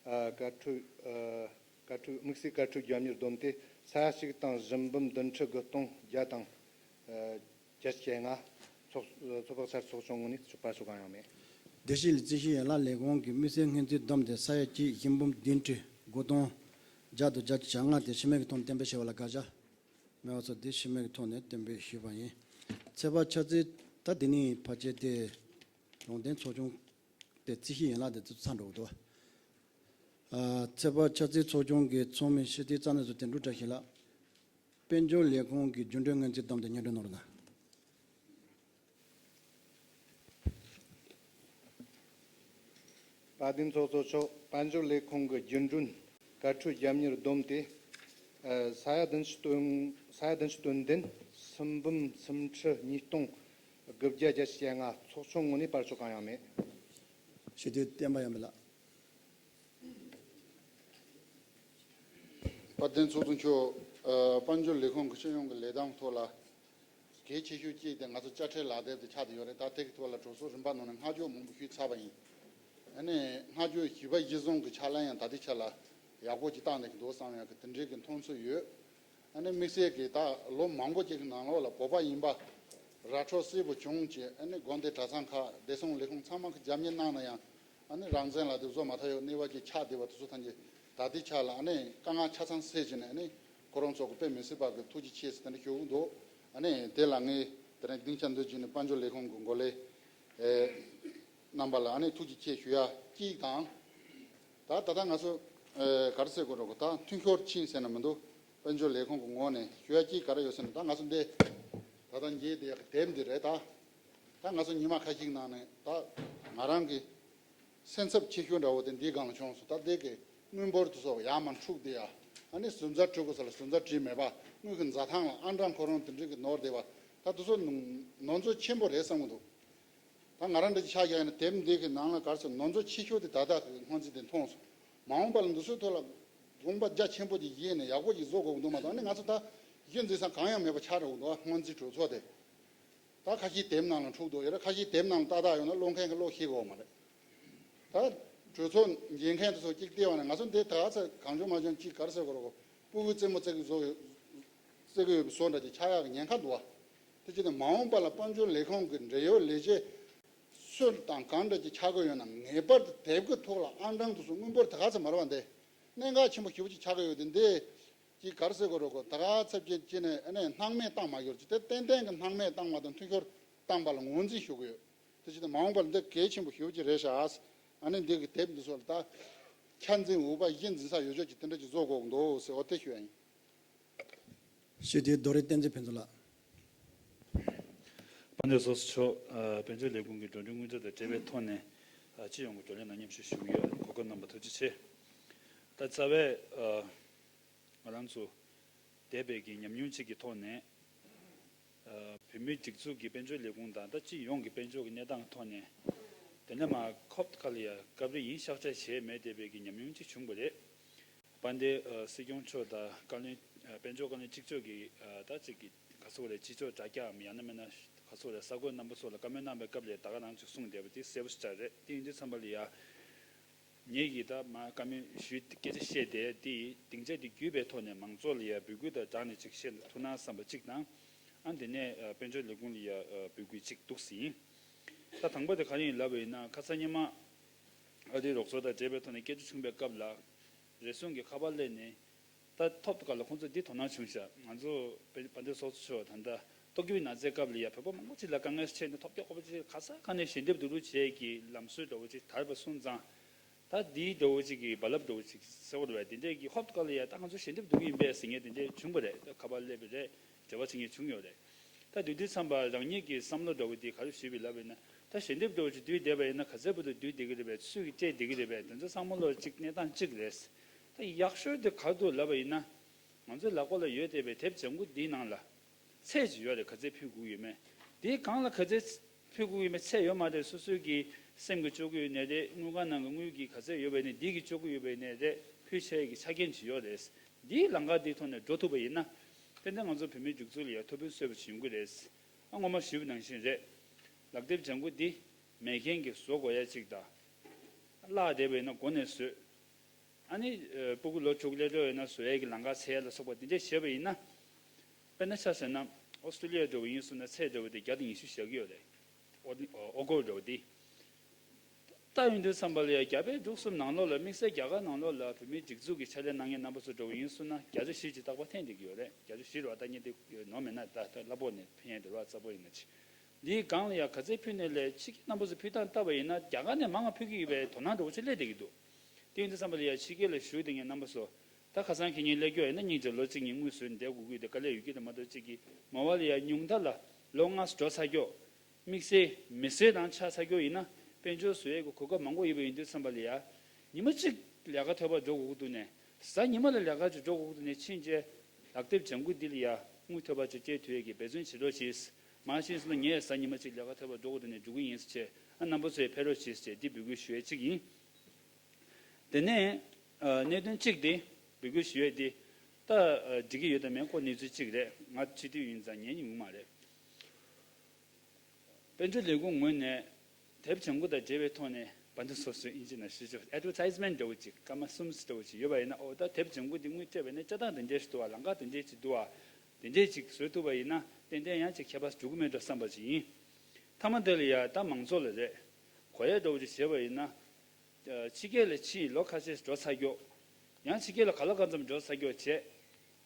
ཨ་བཀའ་འཁྲོལ་ཨ་བཀའ་འཁྲོལ་དམིགས་བསལ་བཀའ་འཁྲོལ་རྒྱབ་གཉེར་བསྡོམས་ཏེ་ས་ཡ་གཅིག་དང་བཞི་འབུམ་བདུན་ཁྲི་དགུ་སྟོང་བརྒྱ་དང་ཨ་བརྒྱད་ཅུ་གྱ་ལྔ། ཚོགས་ཚོགས་པ་ཚར་ཚོགས་ཆུང་ངོས་ནས་ཕར་ཞོག་གང་ཡང་མེད། བདེ་སྐྱིད་ལ་རྩིས་ཞིབ་ཡན་ལག་ལས་ཁུངས་ཀྱིས་དམིགས་བསལ་སྔོན་རྩིས་བསྡོམས་ཏེ་ས་ཡ་གཅིག་བཞི་འབུམ་བདུན་ཁྲི་དགུ་སྟོང་བརྒྱ་དང་བརྒྱད་ཅུ་གྱ་ལྔ་དེ་ཕྱི་མིག་གི་ཐོག་གཏན་འབེབས་བྱས་པ་ལ་དགག་བྱ་མེད་པ་སོགས་དེ་ཕྱི་མིག་གི་ཐོག་ནས་གཏན་འབེབས་ཞུས་པ་ཡིན། ཚེས་པ་ཆ་ཚིགས་ད་དེ་ནས་ཕལ་ཆེར་དེ་ལུང་བསྟན་ཚོགས་ཆུང་དེ་རྩིས་ཞིབ་ཡན་ལག་དེ་ཚོ་ཚར་འགྲོ་གི་འདུག་ཨ། ཚེས་པ་ཆ་ཚིགས་ཚོགས་ཆུང་གི་ཚོགས་མི་སྤྱི་འཐུས་རྩ་ནས་སུ་དོན་གྲུབ་བཀྲ་ཤིས་ལགས། དཔལ་འབྱོར་ལས་ཁུངས་ཀྱི་རྒྱུན་གྲོན་སྔོན་རྩིས་བསྡོམས་ཏེ་སྙན་སྒྲོན་གནང་རོགས་གནང་། དཔལ་ལྡན་ཚོགས་གཙོ་མཆོག་དཔལ་འབྱོར་ལས་ཁུངས་ཀྱི་རྒྱུན་གྲོན་ཀ་ཁྲུ་རྒྱབ་གཉེར་བསྡོམས་ཏེ། ཨ། ས་ཡ་བདུན་ཅུ་དོན་ས་ཡ་བདུན་ཅུ་དོན་བདུན་སུམ་འབུམ་སུམ་ཁྲི་ཉིས་སྟོང་དགུ་བརྒྱ་བརྒྱད་ཅུ་གྱ་ལྔ། ཚོགས་ཆུང་ངོས་ནས་ཕར་ཕྱོགས་གང་ཡང་མེད། ཞུ་དོན་བསྟན་པ་ཡར་མི་ལགས། དཔལ་ལྡན་ཚོགས་གཙོ་མཆོག་ཨ། དཔལ་འབྱོར་ལས་ཁུངས་ཀྱི་སྤྱི་ཡོངས་ཀྱི་ལས་སྟངས་ཐོག་ལ་གལ་ཆེ་ཤོས་གཅིག་དེ་ང་ཚོ་དཔྱ་ཁྲལ་ལག་དེབ་དེ་ཆགས་བསྡད་ཡོད་རེད། ད་དེ་གི་ཐོག་ལ་གྲོས་ཚོགས་རིམ་པ་ནང་ནས་སྔ་འཇོག་མང་པོ་ཞུས་ཚར་བ་ཡིན། ཨ་ནི་སྔ་འཇོག་ཞུས་པ་གཞིར་བཟུང་གི་ཕྱག་ལེན་ཡང་ད་ལྟའི་ཆ་ལ་ཡག་པོ་ཅིག་བཏང་བསྡད་ཀྱི་འདུག་བསམ་ཡག་གི་དེ་འདྲའི་གི་མཐོང་ཚོར་ཡོད། ཨ་ནི་དམིགས་བསལ་གྱིས་ད་ལོ་མང་པོ་ཅིག་གི་ནང་ལོགས་ལ་བོད་པ་ཡིན་པ་ར་འཕྲོད་གསལ་པོ་བྱུང་བྱས། ཨ་ནི་དགོན་སྡེ་གྲྭ་ཚང་ཁག་བདེ་སྲུང་ལས་ཁུངས་ཚང་མ་གི་རྒྱབ་གཉེར་གནང་ན་ཡང་། ཨ་ནི་རང་བཙན་ལག་དེབ་བཟོ་མ་ཐུབ་ཡག་གནས་བབ་ཅིག་ཆགས་བསྡད་པ་དེ་ཚོ་ཐམས་ཅད་ད་ལྟའི་ཆ་ལ་ཨ་ནི་དཀའ་ངལ་ཆ་ཚང་སེལ་བྱས་ནས། ཨ་ནི་ཁོ་རང་ཚོ་གི་དཔེ་མི་སྲིད་པ་གི་ཐུགས་རྗེ་ཆེ་ཟེར་དེ་འདྲ་ཞུ་གི་འདུག་ཨ་ནི་དེ་ལ་ངས་དེ་རིང་སྡིངས་ཆ་འདི་བརྒྱུད་ནས་དཔལ་འབྱོར་ལས་ཁུངས་ཀྱི་འགོ་ལས་ཨེ་རྣམ་པ་ལ་ཨ་ནི་ཐུགས་རྗེ་ཆེ་ཞུ་ཡག་གཅིག་དང་། ད་ད་ལྟ་ང་ཚོ་ཨེ་ག་རེ་ཟེར་དགོས་རེད། ད་འཐུས་ཤོར་ཕྱིན་ཟེར་ན་མི་འདུག་དཔལ་འབྱོར་ལས་ཁུངས་ཀྱི་ངོས་ནས་ཞུ་ཡག་གཅིག་ག་རེ་ཡོད་ཟེར་ན། ད་ང་ཚོ་འདི་ད་ལྟ་མཇལ་བསྡད་ཡག་གི་དེབ་འདི་རེད། ད་ད་ང་ཚོ་ཉི་མ་ཁ་ཤས་ནང་ནས་ད་ང་རང་གི་སེམས་འཚབ་ཆེ་ཤོས་འདྲ་བོ་དེ་འདིའི་སྒང་ལ་བྱུང་སོང་། ད་འདི་གི་དངུལ་འབོར་དེ་ཚོ་ཡར་མར་འཁྲུགས་བསྡད་ཡག་ཨ་ནི་ཟུར་འཛར་བྲིས་དགོས་ས་ལ་ཟུར་འཛར་བྲིས་མེད་པ། དངུལ་གྱི་འཛའ་ཐང་ལ་ཨང་གྲངས་ཁོ་རང་དེ་འདྲའི་གི་ནོར་བསྡད་པ། ད་དེ་ཚོ་ནོར་འཛོལ་ཆེན་པོ་རེད་བསམ་གྱི་འདུག་ད་ང་རང་འདྲ་ཅིག་ཆགས་ཀྱི་ཡིན་ན་དེབ་འདི་གི་ནང་ལ་ག་རེ་ཟེར། ནོར་འཛོལ་ཆེ་ཤོས་དེ་ད་ལྟ་གི་སྔོན་རྩིས་དེ་མཐོང་སོང་། མ་འོངས་པ་ལ་འདི་ཚོའི་ཐོག་ལ་དགོངས་པ་རྒྱ་ཆེན་པོ་ཅིག་བཞེས་ནས་ཡག་པོ་ཅིག་བཟོ་དགོས་ཀྱི་འདུག་མ་གཏོགས་ཨ་ནི་ང་ཚོ་ད་གཞི་འཛིན་ས་གང་ཡང་མེད་པ་ཆགས་འགྲོ་གི་འདུག་སྔོན་རྩིས་གྲོས་ཚོགས་དེ། ད་ཁ་ཤས་དེབ་ནང་ལ་འཁྲུག་འདུག་ཡོད་རེད། ཁ་ཤས་དེབ་ནང་ལ་ཏག་ཏག་ཡོད་ན་ཀློག་མཁན་གྱིས་ཀློག་ཤེས་ཀྱི་ཡོད་མ་རེད། ད་གྲོས་ཚོགས་མཇལ་མཁན་དེ་ཚོ་གཅིག་བལྟས་པ་ན་ང་ཚོ་འདི་ད་ག་ཚོད་གང་བྱུང་མ་བྱུང་གཅིག་ག་རེ་ཟེར་དགོས་རེད། ཕྲུ་གུའི་རྩེད་མོ་རྩེ་གི་བཟོ་ཡོད། རྩེ་གི་ཡོད་པའི་བཟོ་འདྲ་ཅིག་ཆགས་ཡག་གི་ཉེན་ཁ་འདུག་བ། དེ་བྱས་ནས་མ་འོངས་པ་ལ་དཔལ་འབྱོར་ལས་ཁུངས་ཀྱི་འབྲེལ་ཡོད་ལས་བྱེད་སུ་དང་གང་འདྲ་ཅིག་ཆགས་ཀྱི་ཡོད་ན་ངེས་པར་དུ་དེབ་ཀྱི་ཐོག་ལ་ཨང་གྲངས་དེ་ཚོ་དངུལ་འབོར་ད་ག་ཚོད་མ་རེད་པ། འདི་གནད་འགག་ཆེན་པོ་ཞེ་པོ་ཅིག་ཆགས་ཀྱི་ཡོད་དེ། འདི་ཅིག་ག་རེ་ཟེར་དགོས་རེད། ཁོ་ད་ག་ཚོད་ཅིག་ཅིག་ནས་ཨ་ནི་སྣང་མེད་བཏང་མ་ཡོད་ཅིག་དེ་ཏན་ཏན་གྱི་སྣང་མེད་བཏང་བ་དང་འཐུས་ཤོར་བཏང་པ་ལ་ངོས་འཛིན་ཞུ་གི་ཡོད། དེ་བྱས་ཏེ་མ་འོངས་པར་འདི་གལ་ཆེན་པོ་ཞེ་པོ་ཅིག་རེད་ཤག་ཨ་ནི་འདི་གི་དེབ་འདི་ཚོ་ལ་ད་ཆ་འཛིན་འོས་པ་གཞི་འཛིན་ས་ཡོད་ཆོག་ཅིག་དེ་འདྲ་ཅིག་བཟོ་དགོས་ཀྱི་འདུག་ཟེར་བ་དེ་ཞུ་ཡ་ཡིན། ཞུ་དེ་རྡོ་རིང་བསྟན་འཛིན་ཕུན་ཚོགས་ལགས། དཔལ་ལྡན་ཚོགས་གཙོ་མཆོག་ཨ། དཔལ་འབྱོར་ལས་ཁུངས་ཀྱི་འགྲོ་གྲོན་དངུལ་རྩ་དང་འབྲེལ་བའི་ཐོག་ནས་ཨ། སྤྱི་ཡོངས་ཀྱི་བགྲོ་གླེང་ལ་མཉམ་ཞུགས་ཞུ་གི་ཡོད། གོ་སྐབས་གནང་བར་ཐུགས་རྗེ་ཆེ། ད་རྩ་བའི་ཨ། ང་རང་ཚོ་འདས་པའི་གི་ཉམས་མྱོང་གཅིག་གི་ཐོག་ནས་ཨ། བོད་མིའི་སྒྲིག་འཛུགས་ཀྱི་དཔལ་འབྱོར་ལས་ཁུངས་དང་ད་སྤྱི་ཡོངས་ཀྱི་དཔལ་འབྱོར་གྱི་གནས་སྟངས་ཐོག་ནས་དེ་ནས་མར་ཁོབ་ཁ་ལ་ཡ་སྐབས་རེ་ཡིན་ཤག་ཆ་བྱས་མེད་བསྡད་པའི་གི་ཉམས་མྱོང་གཅིག་བྱུང་བ་རེད། དཔལ་ལྡན་ཨ། སྲིད་སྐྱོང་མཆོག་དང་བཀའ་བློན་ཨ། དཔལ་འབྱོར་བཀའ་བློན་གཅིག་ལྕོགས་ཀྱིས་ཨ། ད་ཅིག་གི་ག་ཚོད་རེད། སྤྱི་ཚོགས་དྲ་རྒྱའམ་ཡང་ན་མིན་ན་ག་ཚོད་རེད། གསར་འགོད་རྣམ་པ་ཚོ་ལ་བཀའ་མོལ་གནང་བའི་སྐབས་ལ་ད་ག་རང་ཅིག་གསུངས་བསྡད་པ་དེ་གསལ་པོ་ཞེ་དྲག་རེད། དེ་ཡིན་དུས་ཙམ་པ་ལ་ཡ། ངེད་ཀྱིས་ད་མར་བཀའ་མོལ་ཞུས། སྐད་ཆ་བཤད་བསྡད་དེ་སྡིངས་ཆ་དེ་བརྒྱུད་པའི་ཐོག་ནས་མང་ཚོགས་ལ་ཡ་འབོད་སྐུལ་དང་སྦྲགས་ནས་ཅིག་བཤད་ན་ཐུགས་སྣང་བསམ་པ་གཅིག་དང་། ཨ་དེ་ནས་ཨ། དཔལ་འབྱོར་ལས་ཁུངས་ལ་ཡ་ཨ། འབོད་སྐུལ་གཅིག་འདུག་ཟིན། ད་དང་པོ་དེ་ག་རེ་ཡིན་ལབ་པ་ཡིན་ན། ཁ་སང་ཉི་མ་ཨ་རིའི་རོགས་ཚོགས་དང་འབྲེལ་བའི་ཐོག་ནས་སྐད་ཆ་བྱུང་བའི་སྐབས་ལ། རེ་ཟུང་གིས་ཁ་པར་སླེབས་ནས། ད་ཐོབ་ཐང་ཁ་ལ་ཁོང་ཚོ་འདི་དོ་སྣང་བྱུང་ཤག་ང་ཚོ་དཔལ་དཔལ་ལྡན་ཚོགས་གཙོ་མཆོག་ད་ལྟ་ཏོ་ཀྱོའི་ནགས་ཚལ་སྐབས་ལ་ཡ་བོད་པ་མང་པོ་ཅིག་ལ་དཀའ་ངལ་འཕྲད་ནས་ཐོབ་རྒྱག་དགོས་པ་ཅིག་ག་ས་ག་ནས་ཞལ་འདེབས་བསྡུ་རུབ་བྱེད་ཀྱི་ལམ་སྲོལ་འདྲ་བོ་ཅིག་དར་བ་སོང་ཙང་། ད་འདིའི་འདྲ་བོ་ཅིག་གི་རྦ་རླབས་འདྲ་བོ་ཅིག་ཟེར་བ་རེད་པས། དེ་འདྲས་ཀྱི་ཧོབ་ཏེ་ཁ་ལ་ཡ་ད་ང་ཚོ་ཞལ་འདེབས་བསྡུ་གི་ཡིན་པས་ཟེར་མཁན་དེ་འདྲས་བྱུང་བ་རེད། ད་ཁ་པར་སླེབས་པ་རེད། འབྲེལ་བ་བྱེད་མཁན་བྱུང་ཡོད་རེད། ད་དུས་དུས་ཙམ་པ་རང་ཉིད་ཀྱི་བསམ་བློ་འདྲ་བོ་དེ་ག་རེ་ཞུས་པ་ལབ་པ་ཡིན་ན། ད་ཞལ་འདེབས་འདྲ་བོ་ཅིག་བསྡུས་བསྡད་པ་ཡིན་ན་ག་ཚད་བར་དུ་བསྡུས་བསྡད་ཀྱི་རེད་པས། སུས་ཀྱིས་སྤྲད་བསྡད་ཀྱི་རེད་པས། དེ་ཚོ་བསམ་བློ་གཅིག་གནས་སྟངས་གཅིག་རེད། ད་ཡག་ཤོས་དེ་ག་རེ་འདུག་ལབ་པ་ཡིན་ན། ང་ཚོའི་ལག་པ་ལ་ཡོད་བསྡད་པའི་དེབ་ལྗང་ཁུ་འདིའི་ནང་ལ་ཚད་ཅིག་ཡོད་རེད། ག་ཚད་ཕུལ་དགོས་ཡོད་མེད། དེའི་སྒང་ལ་ག་ཚད་ཕུལ་དགོས་ཡོད་མེད་ཚད་ཡོད་མ་རེད། སོ་སོའི་གི་སེམས་ཀྱིས་ལྕོགས་ཀྱི་ཡོད་ནའི་རེད། དངུལ་ཁང་ནང་གི་དངུལ་གྱིས་ག་ཚད་ཡོད་པ་ཡིན་ནའི་འདི་གིས་ལྕོགས་ཀྱི་ཡོད་པ་ཡིན་ནའི་རེད། ཕུལ་བྱ་ཡས་ཀྱི་ཆ་རྐྱེན་ཅིག་ཡོད་རེད། འདིའི་ལམ་ཁ་འདིའི་ཐོག་ནས་འགྲོ་ཐུབ་པ་ཡིན་ན། ཏན་ཏན་ང་ཚོ་བོད་མིའི་སྒྲིག་འཛུགས་ལ་ཡ་ཐུགས་ཕན་གསོས་པ་ཅིག་ཡོང་གི་རེད། ཨ་སྔོན་མ་ཞུས་པ་ནང་བཞིན་རེད། ལག་དེབ་ལྗང་ཁུ་འདི་མེད་མཁན་གྱིས་བཟོ་དགོས་ཡ་ཅིག་དང་། བརླག་བསྡད་པ་ཡིན་ན་འགོ་ནས་བཟོས། ཨ་ནི་ཨ་སྤུ་གུ་ལོ་བཅུ་དགུ་སླེབས་འགྲོ་ཡོད་ན་བཟོ་ཡས་ཀྱི་ལམ་ཁ་འཚོལ་ཡ་ལ་སོགས་པ་འདི་འདྲས་བྱས་པ་ཡིན་ན། དཔེར་ན་ཆ་བཞག་ན་ ཨོ་སི་ཀྲི་ལི་ཡ་འདྲ་བོ་ཡིན་སོང་ན་ཚད་འདྲ་བོ་དེ་བརྒྱ་དང་ཉི་ཤུ་བཞག་གི་ཡོད་རེད། ཨོ་ཨོ་སྐོར་འདྲ་བོ་དེ། ད་ཡིན་དུས་ཙམ་པ་ལ་ཡ་རྒྱ་བལ་འབྲུག་གསུམ་ནང་ལོགས་ལ་དམིགས་བསལ་རྒྱ་གར་ནང་ལོགས་ལ་བོད་མིའི་སྒྲིག་འཛུགས་ཀྱི་ཕྱག་ལས་གནང་མཁན་རྣམ་པ་ཚོ་འདྲ་བོ་ཡིན་སོང་ན་བརྒྱ་ཆ་བཞི་ཅིག་རྟག་པར་འཐེན་བསྡད་ཀྱི་ཡོད་རེད། བརྒྱ་ཆ་བཞི་རེད་བ། ད་ངས་དེ་ནོར་མེད་ན་ད་ད་གླ་ཕོགས་ནས་ཕན་ཡ་དེ་རེད་བ། རྩ་བོ་ཡིན་ན་ཅི། འདིའི་སྒང་ལ་ཡ་ག་ཚད་ཕུལ་ནས་ལས་ཕྱི་རྒྱལ་རྣམ་པ་ཚོ་ཕུལ་སྟངས་བལྟས་པ་ཡིན་ན་རྒྱ་གར་ནས་མང་བ་ཕུལ་གྱི་ཡོད་པའི་དོ་སྣང་འདྲ་བོ་ཅིག་སླེབས་བསྡད་ཀྱི་འདུག་དེ་ཡིན་དུས་ཙམ་པ་ལ་ཡ་ཕྱི་རྒྱལ་ལ་བཞུགས་བསྡད་མཁན་རྣམ་པ་ཚོ། ད་ཁ་སང་ཁེ་ཉིན་སླེབས་རྒྱུ་ཡིན་ན་སྙིང་རྗེ། ལོ་གཅིག་གཉིས་དངུལ་བཟོས་ནས་བསྡད་དགོས་ཀྱི་འདུག་དཀའ་ལས་ཡོད་ཀྱི་འདུག་མ་གཏོགས་གཅིག་གིས་མ་བ་ལ་ཡ་ཉུང་མཐའ་ལ་ལོ་ལྔ་འགྲོ་ཚར་རྒྱུ། དམིགས་བསལ་མི་སེར་དང་ཆ་ཚ་རྒྱུ་ཡིན་ན་དཔལ་འབྱོར་བཟོ་ཡས་ཀྱི་གོ་སྐབས་མང་པོ་ཡོད་པ་ཡིན་དུས་ཙམ་པ་ལ་ཡ། ཉི་མ་གཅིག་ལས་ཀ་ཐོབ་པར་འགྲོ་དགོས་ཀྱི་འདུག་ནས། གཟའ་ཉི་མ་ལ་ལས་ཀ་ཅིག་འགྲོ་དགོས་ཀྱི་འདུག་ནས་ཕྱིན་རྗེས། ལག་དེབ་ལྗང་ཁུ་འདི་ལ་ཡ་དངུལ་ཐོབ་པ་ཅིག་སྤྲད་ཐུབ་ཡས་ཀྱི་འབད་བརྩོན་བྱེད་རོགས་གྱིས། མ་ཕྱིན་སོང་ན་ངས་གཟའ་ཉི་མ་གཅིག་ལས་ཀ་ཐོབ་པར་འགྲོ་དགོས་འདུག་ནས་འགྲོ་གི་ཡིན་ཟེར་བྱས། ཨ་རྣམ་པ་ཚོས་ཕེབས་རོགས་གྱིས་ཟེར་བྱས་འདི་འབོད་སྐུལ་ཞུ་ཡས་གཅིག་ཡིན། དེ་ནས་ཨ་གནད་དོན་གཅིག་དེ་འབོད་སྐུལ་ཞུ་ཡས་དེ་ད་ཨ་འགྲིག་གི་ཡོད་དམ་མེད་ཁོ་གནས་ཚུལ་གཅིག་རེད། ང་སྤྱི་འཐུས་ཡིན་ཙང་ཉན་ཡོང་གི་མ་རེད། དཔལ་འབྱོར་ལས་ཁུངས་ངོས་ནས་དེབ་ལྗང་ཁུ་དང་འབྲེལ་བའི་ཐོག་ནས་བར་འདུམ་སོ་སོའི་ཨིན་ཇི་ནང་ཞུ་ཆོག་ཨེ་ཌ་ཝར་ཊའི་སི་མེན་ཊི་འདྲ་བོ་ཅིག་སྐར་མ་གསུམ་འདྲ་བོ་ཅིག་ཡོད་པ་ཡིན་ན། ཨོ་ད་དེབ་ལྗང་ཁུ་འདི་དངུལ་སྤྲད་པ་ཡིན་ན་སྤྲད་སྟངས་དེ་འདྲས་ཞིག་འདུག་བ། ལམ་ཁ་དེ་འདྲས་ཅིག་འདུག་བ། དེ་འདྲས་ཅིག་བཟོ་ཐུབ་པ་ཡིན་ན་ཏན་ཏན་ཡང་ཅིག་ཁྱད་པར་འགྲོ་གི་མེད་འགྲོ་བསམ་པ་ཅིག་ཡིན། མཐའ་མ་དེ་ལ་ཡ་ད་མང་ཚོགས་ལ་རེད། གོ་ཡ་འདྲ་བོ་ཅིག་བྱས་པ་ཡིན་ན། ཕྱི་རྒྱལ་ལ་ཕྱིན་ལོ་ཁ་ཤས་འགྲོ་ཚར་རྒྱུ། ཡང་ཕྱི་རྒྱལ་ལ་ག་ལ་གང་འཚམ་འགྲོ་ཚར་རྒྱུ་བྱས།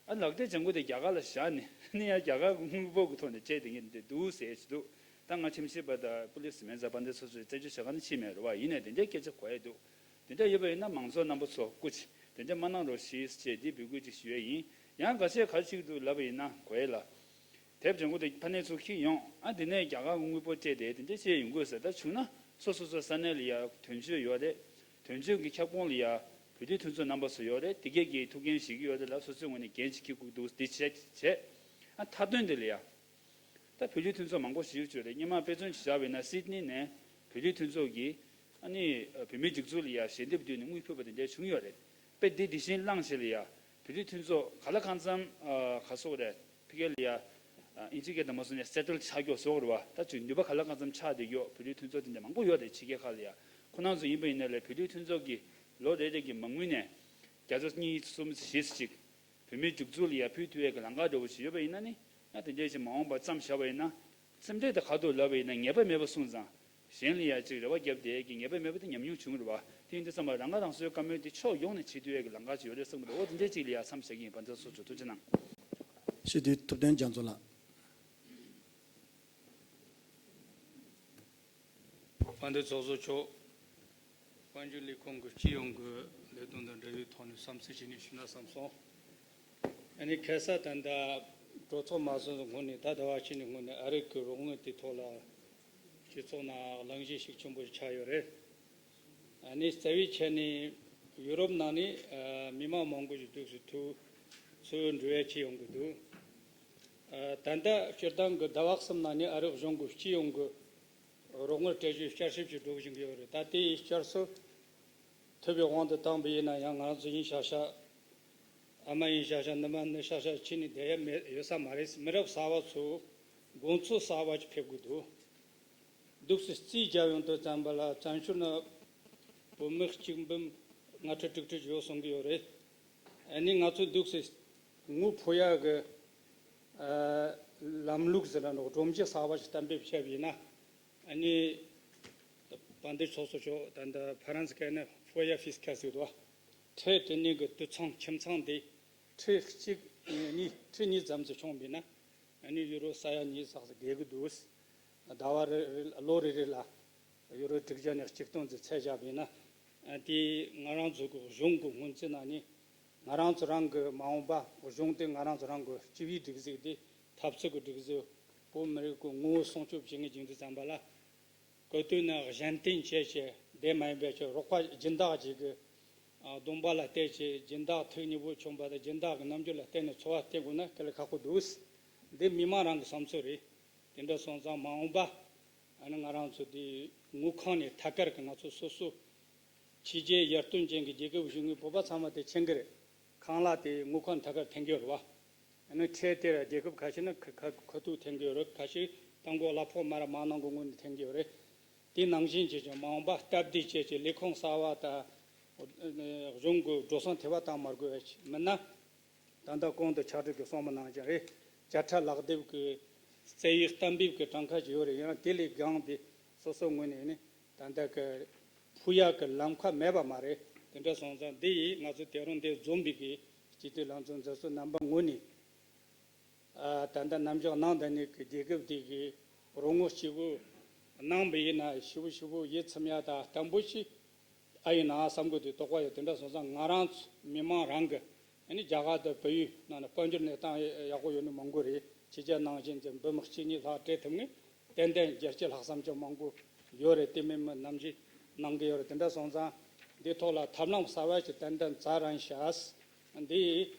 ཨ་ལག་དེབ་ལྗང་ཁུ་དེ་རྒྱ་གར་ལ་བཞག་ནས་ནི་ཡང་རྒྱ་གར་གྱི་དངུལ་འབོར་གྱི་ཐོག་ནས་སྤྲད་བསྡད་མཁན་དེ་འདུག་ཟེར་གྱི་འདུག་ད་ང་ཁྲིམས་ཞིབ་པ་དང་པུ་ལིས་མེད་ཙང་བར་འདི་སོ་སོས་རྩད་གཅོད་བྱེད་ག་ནས་ཕྱིན་མེད་རེད་བ། ཡིན་ནའི་དེ་འདྲའི་སྐད་ཆ་གོ་ཡ་འདུག་དེ་འདྲ་ཡོད་པ་ཡིན་ན་མང་ཚོགས་རྣམ་པ་ཚོ་སྐུ་མཁྱེན་དེ་འདྲ་མ་གནང་རོགས་ཞེས་བྱས་འདི་འབོད་སྐུལ་ཅིག་ཞུ་ཡ་ཡིན། ཡང་འགའ་ཤས་ག་རེ་བྱེད་ཀྱི་འདུག་ལབ་པ་ཡིན་ན་གོ་ཡ་ལ། དེབ་ལྗང་ཁུ་དེ་ཕ་ནས་ཚུར་འཁྱེར་ཡོང་། ཨ་དེ་ནས་རྒྱ་གར་དངུལ་འབོར་སྤྲད་དེ་དེ་འདྲ་བྱས་ཡོང་དགོས་ཟེར། ད་བྱུང་ན་སོ་སོ་སོ་ས་གནས་ལ་ཡ་དོན་གཅོད་ཡོད་རེད། དོན་གཅོད་ཀྱི་ཁྱབ་ཁོངས་ལ་ཡ་བོད་རིགས་མཐུན་ཚོགས་རྣམ་པ་ཚོ་ཡོད་རེད། དེ་གས་ཀྱིས་ཐུགས་འགན་བཞེས་ཀྱི་ཡོད་རེད་ལ། སོ་སོའི་ངོས་ནས་འགན་ཅིག་འཁྱེར་དགོས་འདུག་འདི་བྱས་བྱས། ཨ་མཐའ་དོན་དེ་ལ་ཡ། ད་བོད་རིགས་མཐུན་ཚོགས་མང་པོ་ཞིག་ཡོད་ཆོག་རེད། སྔོན་མ་དཔེ་མཚོན་ཅིག་བཞག་པ་ཡིན་ན་སིད་ནི་ནས་བོད་རིགས་མཐུན་ཚོགས་ཀྱིས་ཨ་ནི་བོད་མིའི་སྒྲིག་འཛུགས་ལ་ཡ་ཞལ་འདེབས་བསྡུས་ནས་དངུལ་ཕུལ་བ་དེ་འདྲ་བྱུང་ཡོད་རེད། དཔེ་འདི་འདི་བཞིན་བླངས་བྱས་ལ་ཡ་བོད་རིགས་མཐུན་ཚོགས་ག་ལ་གང་འཚམ་ག་སོགས་རེད། ཕ་གི་ལ་ཡ་ཨིན་ཇི་སྐད་དུ་མ་སོང་ནས་སེ་ཊལ་ཆགས་ཀྱོག་སོགས་རེད་བ། ད་ཅིག་ནུས་པ་ག་ལ་གང་འཚམ་ཆགས་བསྡད་ཀྱོག་བོད་རིགས་མཐུན་ཚོགས་དེ་འདྲ་མང་པོ་ཡོད་རེད། ཕྱི་རྒྱལ་ཁག་ལ་ཡ་ཁོ་རང་ཚོ་ཡིན་པ་ཡིན་ན་ལས་བོད་རིགས་མཐུན་ཚོགས་ཀྱིས་ལོ་རེ་རེ་གི་མ་དངུལ་ནས་བརྒྱ་ཆ་གཉིས་གསུམ་བཞི་ཅིག་བོད་མིའི་སྒྲིག་འཛུགས་ལ་ཡ་ཕུལ་ཐུབ་ཡས་ཀྱི་ལམ་ཁ་འདྲ་བོ་ཞིག་ཡོད་པ་ཡིན་ན་ནི། ཡང་དེ་འདྲའི་ཞིག་མ་འོངས་པར་བརྩམས་བཞག་པ་ཡིན་ན། སེམས་ཁྲལ་དེ་ག་ཐུབ་ལབ་པ་ཡིན་ན་ངེས་པ་མེད་པ་སོང་ཙང་། གཞན་ལ་ཡ་ཅིག་རེ་བ་བརྒྱབ་བསྡད་ཀྱི་ངེས་པ་མེད་པ་དེ་ཉམས་མྱོང་བྱུང་རེད་བ། དེ་ཡིན་དུས་ཙམ་པ་རང་ང་རང་སོའི་བཀའ་མོལ་དེ་ཕྱོགས་ཡོངས་ནས་བྱེད་ཐུབ་ཡས་ཀྱི་ལམ་ཁ་ཅིག་ཡོད་རེད་བསམ་གི་འདུག་འོ་དེ་འདྲའི་ཅིག་ལ་ཡ་མཚམས་བཞག་གི་ཡིན། བར་འདི་སོགས་ཚོ་ཐུགས་རྗེ་གནང་། སྤྱི་འཐུས་ཐུབ་བསྟན་རྒྱ་མཚོ་ལགས། དཔལ་ལྡན་ཚོགས་གཙོ་མཆོག་དཔལ་འབྱོར་ལས་ཁུངས་ཀྱི་སྤྱི་ཡོངས་ཀྱི་ལས་དོན་དང་འབྲེལ་བའི་ཐོག་ནས་བསམ་ཚུལ་ཞིག་ནས་ཞུ་ན་བསམ་སོང་། ཨ་ནི་ཁ་སང་ད་ལྟ་གྲོས་ཚོགས་མ་ཟིན་སྔོན་ནས་ད་ཟླ་བ་གཅིག་ནས་སྔོན་ནས་ཨ་རི་གི་རོགས་དངུལ་དེ་ཐོག་ལ་སྤྱི་ཚོགས་ནང་གླེང་གཞི་ཤུགས་ཆེན་པོ་ཞིག་ཆགས་ཡོད་རེད། ཨ་ནི་རྩ་བའི་ཆ་ནས་ཡུ་རོབ་ནང་ནས་ཨ་མི་མང་མང་པོ་ཞིག་འདུག་སེ་ཐུག་ཚུར་འགྲོ་ཡ་ཅིག་ཡོང་གི་འདུག་ཨ་ད་ལྟ་སྤྱིར་བཏང་གི་ཟླ་བ་གསུམ་ནང་ནས་ཨ་རི་གཞུང་གི་སྤྱི་ཡོངས་ཀྱི་རོགས་དངུལ་སྤྲད་རྒྱུའི་བསྐྱར་ཞིབ་ཅིག་འགྲོ་བཞིན་ཡོད་རེད། ད་དེ་ཡི་བསྐྱར་གསོ་ཐུབ་པའི་དབང་དུ་བཏང་པ་ཡིན་ན་ཡང་ང་ཚོ་ཡིན་ཤག་ཤག་ཨ་མ་ཡིན་ཤག་ཤག་ནུ་མ་ནི་ཤག་ཤག་ཁྱེར་ནས་བསྡད་ཡ་མེད་ཡོད་ས་མ་རེད། མི་རབས་གསར་བ་ཚོ་དགོང་ཚོད་གསར་བ་ཅིག་ཕེབས་དགོས་འདུག་འདུག་སེ་རྩིས་རྒྱག་ཡོང་དུས་ཙམ་པ་ལ་བཙན་བྱོལ་ན་བོད་མི་གཅིག་འབུམ་ལྔ་ཁྲི་དྲུག་ཁྲི་ཡོད་གསུང་གི་ཡོད་རེད། ཨ་ནི་ང་ཚོ་འདུག་སེ་དངུལ་ཕོག་ཡག་གི་ཨ་ལམ་ལུགས་ཟེར་ན་ནོ་སྒྲོམ་གཞི་གསར་བ་ཞིག་གཏན་འབེབས་བྱས་པ་ཡིན་ན། ཨ་ནི་དཔལ་ལྡན་ཚོགས་གཙོ་མཆོག་ད་ལྟ་ཧྥ་རན་སི་སྐད་ནས་ཧྥོ་ཡ་ཧྥི་སི་ཀལ་ཟེར་འདུག་ཁྲལ་དེ་ནས་གི་དུད་ཚང་ཁྱིམ་ཚང་དེ་ཁྲི་གཅིག་གཉིས་ཁྲི་གཉིས་ཙམ་ཞིག་ཆུང་བ་ཡིན་ན། ཨ་ནི་ཡུ་རོ་ས་ཡ་ཉི་ཤུ་ཙམ་ཞིག་བརྒལ་གི་འདུག་ཟླ་བ་རེ་རེ་ལ་ལོ་རེ་རེ་ལ་ཡུ་རོ་དྲུག་བརྒྱ་ནས་གཅིག་སྟོང་ཙམ་ཚད་བཞག་པ་ཡིན་ན། ཨ་དེ་ང་རང་ཚོ་གི་གཞུང་གི་སྔོན་རྩིས་ནང་ནས་ང་རང་ཚོ་རང་གི་མ་འོངས་པ་གཞུང་དེ་ང་རང་ཚོ་རང་གི་སྤྱི་པའི་སྒྲིག་འཛུགས་དེ་འཐབ་རྩོད་ཀྱི་སྒྲིག་འཛུགས་བོད་མི་རིགས་ཀྱི་ངོ་བོ་སྲུང་སྐྱོབ་བྱེད་མཁན་ཅིག་ཡིན་དུས་ཙམ་པ་ལ། གོ་དོན་ནི་གཞན་བརྟེན་བྱས་བྱས་བསྡད་མ་ཡིན་པའི་ཕྱིར་རོགས་པ་སྦྱིན་བདག་ཅིག་གི་ཨ་སྡོམ་པ་ལ་བལྟས་བྱས་སྦྱིན་བདག་ཐུགས་མཉེས་པོ་བྱུང་བ་དང་སྦྱིན་བདག་གི་རྣམ་འགྱུར་ལ་བལྟས་ནས་འཚོ་བ་བསྟེན་དགོས་ན་དཀའ་ལས་ཁག་པོ་འདུག་འདི་མི་མང་རང་གི་བསམ་ཚུལ་རེད། དེ་འདྲ་སོང་ཙང་མ་འོངས་པ་ཨ་ནི་ང་རང་ཚོ་དེ་དངུལ་ཁང་ནས་ཐད་ཀར་གྱི་ང་ཚོ་སོ་སོ་ཕྱི་རྒྱལ་ཡར་ཐོན་ཅན་གྱི་རྒྱལ་ཁབ་གཞུང་གི་བོད་པ་ཚང་མ་དེ་མཁྱེན་གྱི་རེད། ཁང་གླ་དེ་དངུལ་ཁང་ཐད་ཀར་འཐེན་གྱི་ཡོད་རེད་བ། ཨ་ནི་ཁྲལ་དེ་ར་རྒྱལ་ཁབ་ཁ་ཤས་ནི་ཁ་ཁ་ཁ་ཐུག་འཐེན་གྱི་ཡོད་རེད། ཁ་ཤས་མཐའ་འཁོར་གླ་ཕོགས་མ་ར་མ་གནང་གི་སྔོན་ནས་འཐེན་གྱི་ཡོད་རེད། དེ་ནང་བཞིན་བྱས་ཀྱང་མ་འོངས་པ་སྟབས་བདེ་བྱས་ཀྱི་ལས་ཁུངས་གསར་བ་དང་གཞུང་གི་འགྲོ་སོང་དེ་བ་བཏང་མ་དགོས་པ་ཞིག་མིན་ན། ད་ལྟ་གོང་དུ་ཕྱག་སྦྲེལ་གྱིས་གསུངས་པ་ནང་བཞིན་རེད། བཅད་ཁྲ་ལག་དེབ་ཀྱི་རྩེ་ཡིག་གཏན་འབེབས་ཀྱི་གྲངས་ཀ་ཞིག་ཡོད་རེད། ཡང་དེ་ལས་བསྒང་དེ་སོ་སོའི་ངོས་ནས་ནི་ད་ལྟ་གི་ཕུལ་ཡག་གི་ལམ་ཁ་མེད་པ་མ་རེད། དེ་འདྲ་སོང་ཙང་འདི་ཡིས་ང་ཚོ་དེ་རིང་འདིར་འཛོམས་པའི་གི་སྤྱི་འཐུས་ལྷན་ཚོགས་མཛད་གཙོ་རྣམ་པ་ངོས་ནས། ཨ། ད་ལྟ་ནམ་ཞག་གནང་བསྡད་ནས་ཀྱི་རྒྱལ་ཁབ་དེ་གི་རོགས་དངུལ་སྐྱིད་པོ་གནང་བ་ཡིན་ན་ཞིབ་པོ་ཞིབ་པོ་ཡིད་ཚིམ་ཡ་དང་བརྟན་པོ་ཞིག་ཨ་ཡིན་ན་བསམ་གི་འདུག་དོགས་པ་ཡོད། དེ་འདྲ་སོང་ཙང་ང་རང་ཚོ་མི་མང་རང་གི་ཨ་ནི་རྒྱ་གར་དང་བལ་ཡུལ་ནང་ནས་དཔལ་འབྱོར་གནས་སྟངས་ཡག་པོ་ཡོད་ནི་མང་པོ་རེད། ཕྱི་རྒྱལ་ནང་བཞིན་གྱི་འབུམ་གཅིག་གཉིས་ལྷག་སྤྲད་ཐུབ་ངེས་ཏན་ཏན་བརྒྱ་ཆ་ལྷག་བསམ་ཚུལ་མང་པོ་ཡོད་རེད། དེ་མིན་མི་ནམ་རྒྱུན་གནང་གི་ཡོད་རེད། དེ་འདྲ་སོང་ཙང་འདི་ཐོག་ལ་ཐབས་ལམ་གསར་པ་ཞིག་ཏན་ཏན་བཙལ་རན་ཤག་འདི་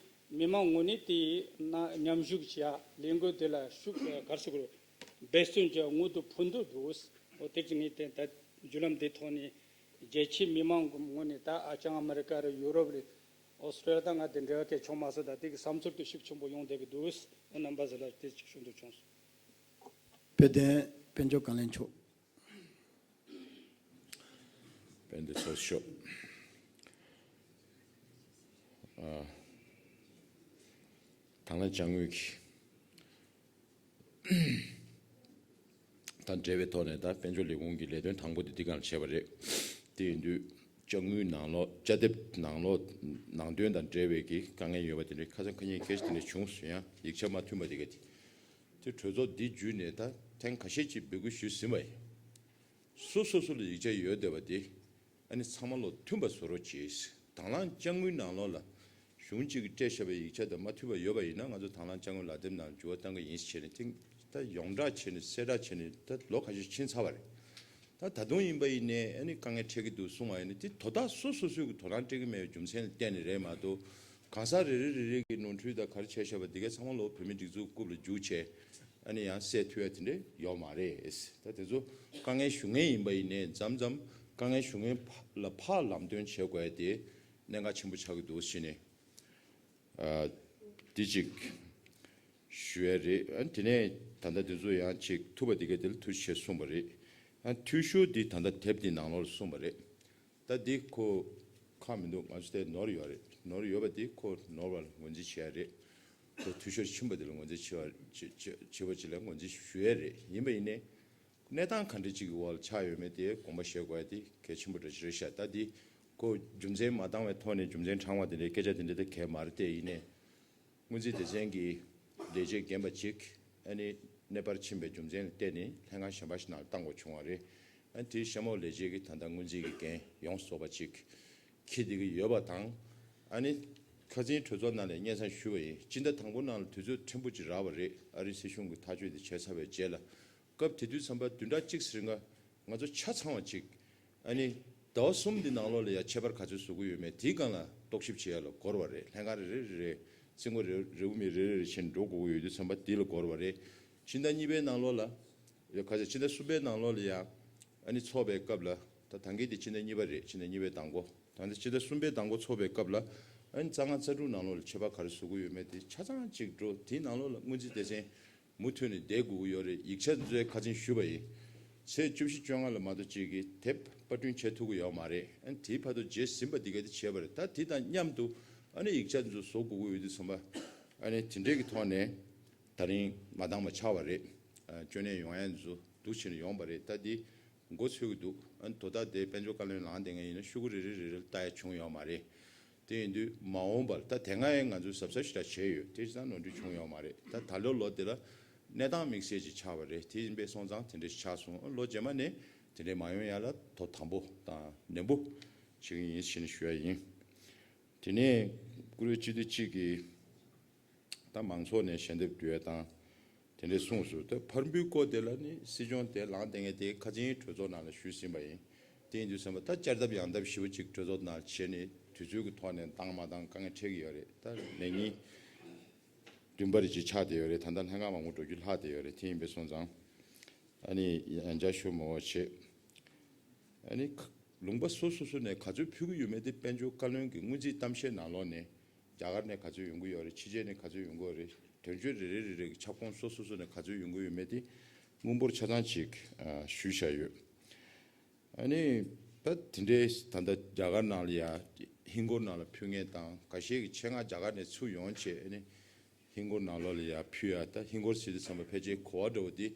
མི་མང་ངོས་ནས་དེའི་ནང་མཉམ་ཞུགས་བྱས་ལས་འགུལ་དེ་ལ་ཤུགས་ག་རེ་ཟེར་དགོས་རེད། འབད་བརྩོན་གྱི་དངུལ་དུ་ཕུལ་འདོད་འདུག་འོ་དེ་ཅི་ངས་དེ་ད་བརྒྱུད་ལམ་འདི་ཐོག་ནས་རྒྱལ་སྤྱིའི་མི་མང་གི་ངོས་ནས་ད་ཨ་ཅང་ཨ་མི་རི་ཀ་རེད། ཡུ་རོབ་རེད། ཨོ་སི་ཀྲོ་ལི་ཡ། ད་ང་དེ་འབྲེལ་བ་གལ་ཆུང་མ་སོང་། ད་དེ་གི་བསམ་ཚུལ་དེ་ཤུགས་ཆེན་པོ་ཡོང་བསྡད་ཀྱི་འདུག་འོ་རྣམ་པ་ཚོ་ལ་དེ་ཅིག་ཞུ་འདོད་བྱུང་སོང་། དཔལ་ལྡན་དཔལ་འབྱོར་བཀའ་བློན་མཆོག་དཔལ་ལྡན་ཚོགས་གཙོ་མཆོག་ཨ། དང་བླངས་དཔྱ་དངུལ་གྱི་དང་འབྲེལ་བའི་ཐོག་ནས་ད་དཔལ་འབྱོར་ལས་ཁུངས་ཀྱི་ལས་དོན་དང་པོ་དེ་འདི་ག་ལ་བྱས་པ་རེད། དེ་ཡིན་དུས་དཔྱ་དངུལ་ནང་ལོགས་དཔྱ་དེབ་ནང་ལོགས་ནང་དོན་དང་འབྲེལ་བའི་གི་དཀའ་ངལ་ཡོད་པ་དེ་འདྲའི་ཁ་སང་ཁ་ཉིན་སྐད་ཆ་དེ་འདྲ་བྱུང་སོང་། ཡང་ཡིག་ཆ་མ་མཐུན་པ་དེ་ག་དེ། དེ་གྲོས་ཚོགས་འདི་བརྒྱུད་ནས་ད་ཐེངས་ཁ་ཤས་ཅིག་འབོད་སྐུལ་ཞུས་ཟིན་པ་ཡིན། སོ་སོ་སོ་ལ་ཡིག་ཆ་ཡོད་བསྡད་པ་དེ་ཨ་ནི་ཚང་མ་ལོ་མཐུན་པ་བཟོ་རོགས་གྱིས། དང་བླངས་དཔྱ་དངུལ་ནང་ལོགས་ལ་གཞུང་གཅིག་གིས་སྤྲད་བཞག་པའི་ཡིག་ཆ་དང་མ་མཐུན་པ་ཡོད་པ་ཡིན་ན་ང་ཚོ་དང་བླངས་དཔྱ་དངུལ་ལག་དེབ་ནང་འགྱུར་བ་གཏང་གི་ཡིན་ཟེར་བྱས་ནས་ཐེངས་ད་ཡོངས་བསྒྲགས་བྱས་ནས་གསལ་བསྒྲགས་བྱས་ནས་ད་ལོ་ཁ་ཤས་ཕྱིན་ཚར་བ་རེད། ད་ད་དུང་ཡིན་པ་ཡིན་ནའི་ཨ་ནི་དཀའ་ངལ་འཕྲད་ཀྱི་འདུག་གསུང་བ་ཡིན་ན་དེ་དོ་བདག་སོ་སོ་སོས་ཀྱི་དོ་སྣང་སྤྲད་ཀྱི་མེད་པའི་རྒྱུ་མཚན་ལ་བརྟེན་ནས་རེད་མ་གཏོགས་གང་ཟག་རེ་རེ་རེ་རེ་གི་ནོར་འཁྲུལ་དང་ག་རེ་བྱས་བཞག་པ་འདི་གའི་ཚང་མ་ལོ་བོད་མིའི་སྒྲིག་འཛུགས་རྐུབ་ལ་རྒྱུགས་བྱས་ཨ་ནི་ཡང་སེལ་ཐུབ་ཡ་དེ་འདྲ་ཡོད་མ་རེད། ད་དེ་ཚོ་དཀའ་ངལ་ཞུ་མཁན་ཡིན་པ་ཡིན་ནའི་མཚམས་མཚམས་དཀའ་ངལ་ཞུ་མཁན་ལ་ཕར་ལམ་སྟོན་བྱེད་དགོས་ཡ་དེ་གནད་འགག་ཆེན་པོ་ཆགས་ཀྱི་འདུག་ཟེར་ནས། ཨ། འདི་གཅིག་ཞུ་ཡ་རེད། ཨ། དེ་ནས་ད་ལྟ་འདི་ཚོ་ཡང་ཅིག་ཐུབ་པ་འདི་ག་དེ་ལ་ཐུགས་རྗེ་ཆེ་གསུངས་པ་རེད། ཨ། འཐུས་ཤོར་འདི་ད་ལྟ་དེབ་འདི་ནང་ལོགས་ལ་གསུངས་པ་རེད། ད་འདི་ཁོ་ཁག་མི་འདུག་ང་ཚོ་དེ་ནོར་ཡོད་རེད། ནོར་ཡོད་པ་འདི་ཁོ་ནོར་བ་ལ་ངོས་འཛིན་བྱེད་ཡ་རེད། ཁོ་འཐུས་ཤོར་ཕྱིན་པ་འདི་ལ་ངོས་འཛིན་བྱེད་པ་བྱེད་བྱེད་པ་ཅིག་ལ་ངོས་འཛིན་ཞུ་ཡ་རེད། ཡིན་པ་ཡིན་ནའི། གནས་སྟངས་ག་འདྲ་ཅིག་གི་འོག་ལ་ཆགས་ཡོད་མེད་དེ་དགོངས་པ་བཞེས་དགོས་ཡ་དེ་གལ་ཆེན་པོ་འདྲ་ཅིག་རེད་ཤག་ད་དེ་ཁོ་རྒྱུ་མཚན་མ་འདང་བའི་ཐོག་ནས་རྒྱུ་མཚན་དྲང་བ་དེ་འདྲའི་སྐད་ཆ་དེ་འདྲ་དེ་གལ་མ་རེད་དེ། ཡིན་ནའི་སྔོན་རྩིས་སྡེ་ཚན་གྱི་ལས་བྱེད་རྒན་པ་ཅིག་ཨ་ནི་གནས་སྤར་ཕྱིན་པའི་རྒྱུ་མཚན་ལ་བརྟེན་ནས་ལྷན་ཁང་གཞན་པ་ཞིག་ནང་ལ་བཏང་དགོས་བྱུང་བ་རེད། ཨ་ནི་དེའི་གཤམ་འོག་ལས་བྱེད་ཀྱི་ད་ལྟ་སྔོན་རྩིས་ཀྱི་འགན་ཡོངས་རྫོགས་པ་ཅིག་འཁྱེར་བསྡད་ཀྱི་ཡོད་པ་དང་། ཨ་ནི་ཁ་སང་གྲོས་ཚོགས་ནང་ལ་སྙན་སེང་ཞུས་པ་ཡིན། སྤྱི་ཟླ་དང་པོ་ནང་ལ་དུས་ཚོད་ཕྲན་བུ་ཅིག་རག་པ་རེད། ཨ་རིའི་སྲིད་གཞུང་གི་ཐག་གཅོད་དེ་བྱས་ཚར་བའི་རྗེས་ལ། སྐབས་དེ་དུས་ཙམ་པ་བདུན་ཕྲག་གཅིག་ཙམ་རིང་ང་ཚོ་ཆ་ཚང་བ་ཅིག་ཨ་ནི་ཟླ་བ་གསུམ་འདི་ནང་ལོགས་ལ་ཡ་ཁྱད་པར་ག་ཚོད་བཟོ་གི་ཡོད་མེད་དེའི་སྒང་ལ་རྟོག་ཞིབ་བྱེད་ཡ་ལ་འགོར་བ་རེད། ལྷན་ཁང་རེ་རེ་རེ་རེ་རྩིས་འགོ་རེ་རེ་བོ་མི་རེ་རེ་རེ་བྱས་ནས་འགྲོ་དགོས་ཀྱི་ཡོད་དུས་ཙམ་པ་དེ་ལ་འགོར་བ་རེད། ཕྱི་ཟླ་གཉིས་པའི་ནང་ལོགས་ལ་ཡ་ག་ཚོད་ཕྱི་ཟླ་གསུམ་པའི་ནང་ལོགས་ལ་ཡ་ཨ་ནི་ཚོགས་པའི་སྐབས་ལ་ད་ད་གིན་དེ་ཕྱི་ཟླ་གཉིས་པ་རེད། ཕྱི་ཟླ་གཉིས་པའི་མདང་དགོང་ད་ལྟ་ཕྱི་ཟླ་གསུམ་པའི་མདང་དགོང་ཚོགས་པའི་སྐབས་ལ་ཨ་ནི་རྩ་ལྔ་རྩ་དྲུག་ནང་ལོགས་ལ་ཁྱད་པར་ག་རེ་བཟོ་གི་ཡོད་མེད་དེ་ཆ་ཚང་གཅིག་འགྲོ། དེའི་ནང་ལོགས་ལ་སྔོན་རྩིས་སྡེ་ཚན་མུ་མཐུད་ནས་བསྡད་དགོས་ཀྱི་ཡོད་རེད། ཡིག་ཆ་ཚོའི་ཁ་ཚིག་ཞུས་པ་ཡིན། ཚེས་བཅུ་བཞི་བཅོ་ལྔ་ལ་མ་གཏོགས་གཅིག་གིས་དེབ་པར་སྐྲུན་བྱེད་ཐུབ་ཀྱི་ཡོད་མ་རེད། ཨ་ནི་དེའི་བར་དུ་རྗེས་ཟིན་པ་འདི་ག་དེ་བྱས་པ་རེད། ད་དེ་དང་མཉམ་དུ་ཨ་ནི་ཡིག་ཆ་འདི་ཚོ་བཟོ་དགོས་ཀྱི་ཡོད་དུས་ཙམ་པ་ཨ་ནི་དེ་འདྲའི་གི་ཐོག་ནས་ད་རིང་མ་འདང་བ་ཆགས་པ་རེད། ཨ། སྐྱོན་གནས་ཡོང་ཡ་འདི་ཚོ་འདུག་བྱས་ནས་ཡོང་པ་རེད། ད་འདི་མགོ་ཚོས་ཀྱི་འདུག་ཨ་ནི་དོ་བདག་དེ་དཔལ་འབྱོར་བཀའ་བློན་ལངས་བསྡད་མཁན་ཡིན་ན་ཤོག་གུ་རེ་རེ་རེ་རེ་ལ་ལྟ་ཡ་བྱུང་ཡོད་མ་རེད། དེ་ཡིན་དུས་མ་འོངས་པར་ད་དེ་སྔ་ཡང་ང་ཚོས་གཟབ་གཟབ་ཞེ་དྲག་བྱས་ཡོད། དེ་ཙང་ནོར་འཁྲུལ་བྱུང་ཡོད་མ་རེད། ད་ད་ལོའི་ལོ་དེ་ལ་གནས་སྟངས་དམིགས་བསལ་ཅིག་ཆགས་པ་རེད། དེ་ཡིན་པས་སོང་ཙང་དེ་འདྲ་ཞིག་ཆགས་སོང་། ལོ་རྗེས་མ་ནས་དེ་འདྲ་མ་ཡོང་ཡ་ལ་དོ་དམ་པོ་དང་ནན་པོ་བྱེད་ཀྱི་ཡིན་ཞེས་ནས་ཞུ་ཡ་ཡིན། དེ་ནས་བཀུར་འོས་སྤྱི་འཐུས་གཅིག་གིས་ད་མང་ཚོགས་ནས་ཞལ་འདེབས་བསྡུ་ཡ་དང་དེ་འདྲ་གསུངས་སོང་། ད་ཕར་འབུལ་སྐོར་དེ་ལ་ནི་སྲིད་སྐྱོང་དེ་ལངས་བསྡད་མཁན་དེ་ཁ་སང་གྲོས་ཚོགས་ནང་ལ་ཞུས་ཟིན་པ་ཡིན། དེ་ཡིན་དུས་ཙམ་པ་ད་བསྐྱར་ལྡབ་ཡང་ལྡབ་ཞེ་པོ་ཅིག་གྲོས་ཚོགས་ནང་བྱས་ནས་དུས་ཚོད་ཀྱི་ཐོག་ནས་འདང་མ་འདང་དཀའ་ངལ་འཕྲད་ཀྱི་ཡོད་རེད། ད་ལས་ཉིན་བདུན་པ་རེ་ཅིག་ཆགས་བསྡད་ཡོད་རེད། ད་ལྟ་ལྷན་ཁང་མང་པོ་འགྲོ་རྒྱུ་ལྷག་བསྡད་ཡོད་རེད། དེ་ཡིན་པས་སོང་ཙང་ཨ་ནི་ཡང་བསྐྱར་ཞུ་མ་དགོས་བྱས། ཨ་ནི་ཁ་ལུང་པ་སོ་སོ་སོ་ནས་ག་ཚོད་ཕུལ་གྱི་ཡོད་མེད་དེ་དཔལ་འབྱོར་བཀའ་བློན་གྱི་སྔོན་རྩིས་གཏམ་བཤད་ནང་ལོགས་ནས་རྒྱ་གར་ནས་ག་ཚོད་ཡོང་གི་ཡོད་རེད། ཕྱི་རྒྱལ་ནས་ག་ཚོད་ཡོང་གི་ཡོད་རེད། དོན་གཅོད་རེ་རེ་རེ་རེ་གི་ཁྱབ་ཁོངས་སོ་སོ་སོ་ནས་ག་ཚོད་ཡོང་གི་ཡོད་མེད་དེ་དངོས་འབོར་ཆ་ཚང་ཅིག་ཨ་ཞུས་བཞག་ཡོད། ཨ་ནི་ད་དེ་འདྲའི་ད་ལྟ་རྒྱ་གར་ནང་ལ་ཡ་ཧིན་སྒོར་ནང་ལ་ཕུལ་མཁན་དང་འགའ་ཤས་ཀྱི་ཆེད་མངགས་རྒྱ་གར་ནས་ཚུར་ཡོང་བྱས། ཨ་ནི་ ཧིན་སྒོར་ནང་ལོགས་ལ་ཡ་ཕུལ་ཡ། ད་ཧིན་སྒོར་ཟེར་དུས་ཙམ་པ་ཕལ་ཆེར་གོ་བ་འདྲ་བོ་དེ་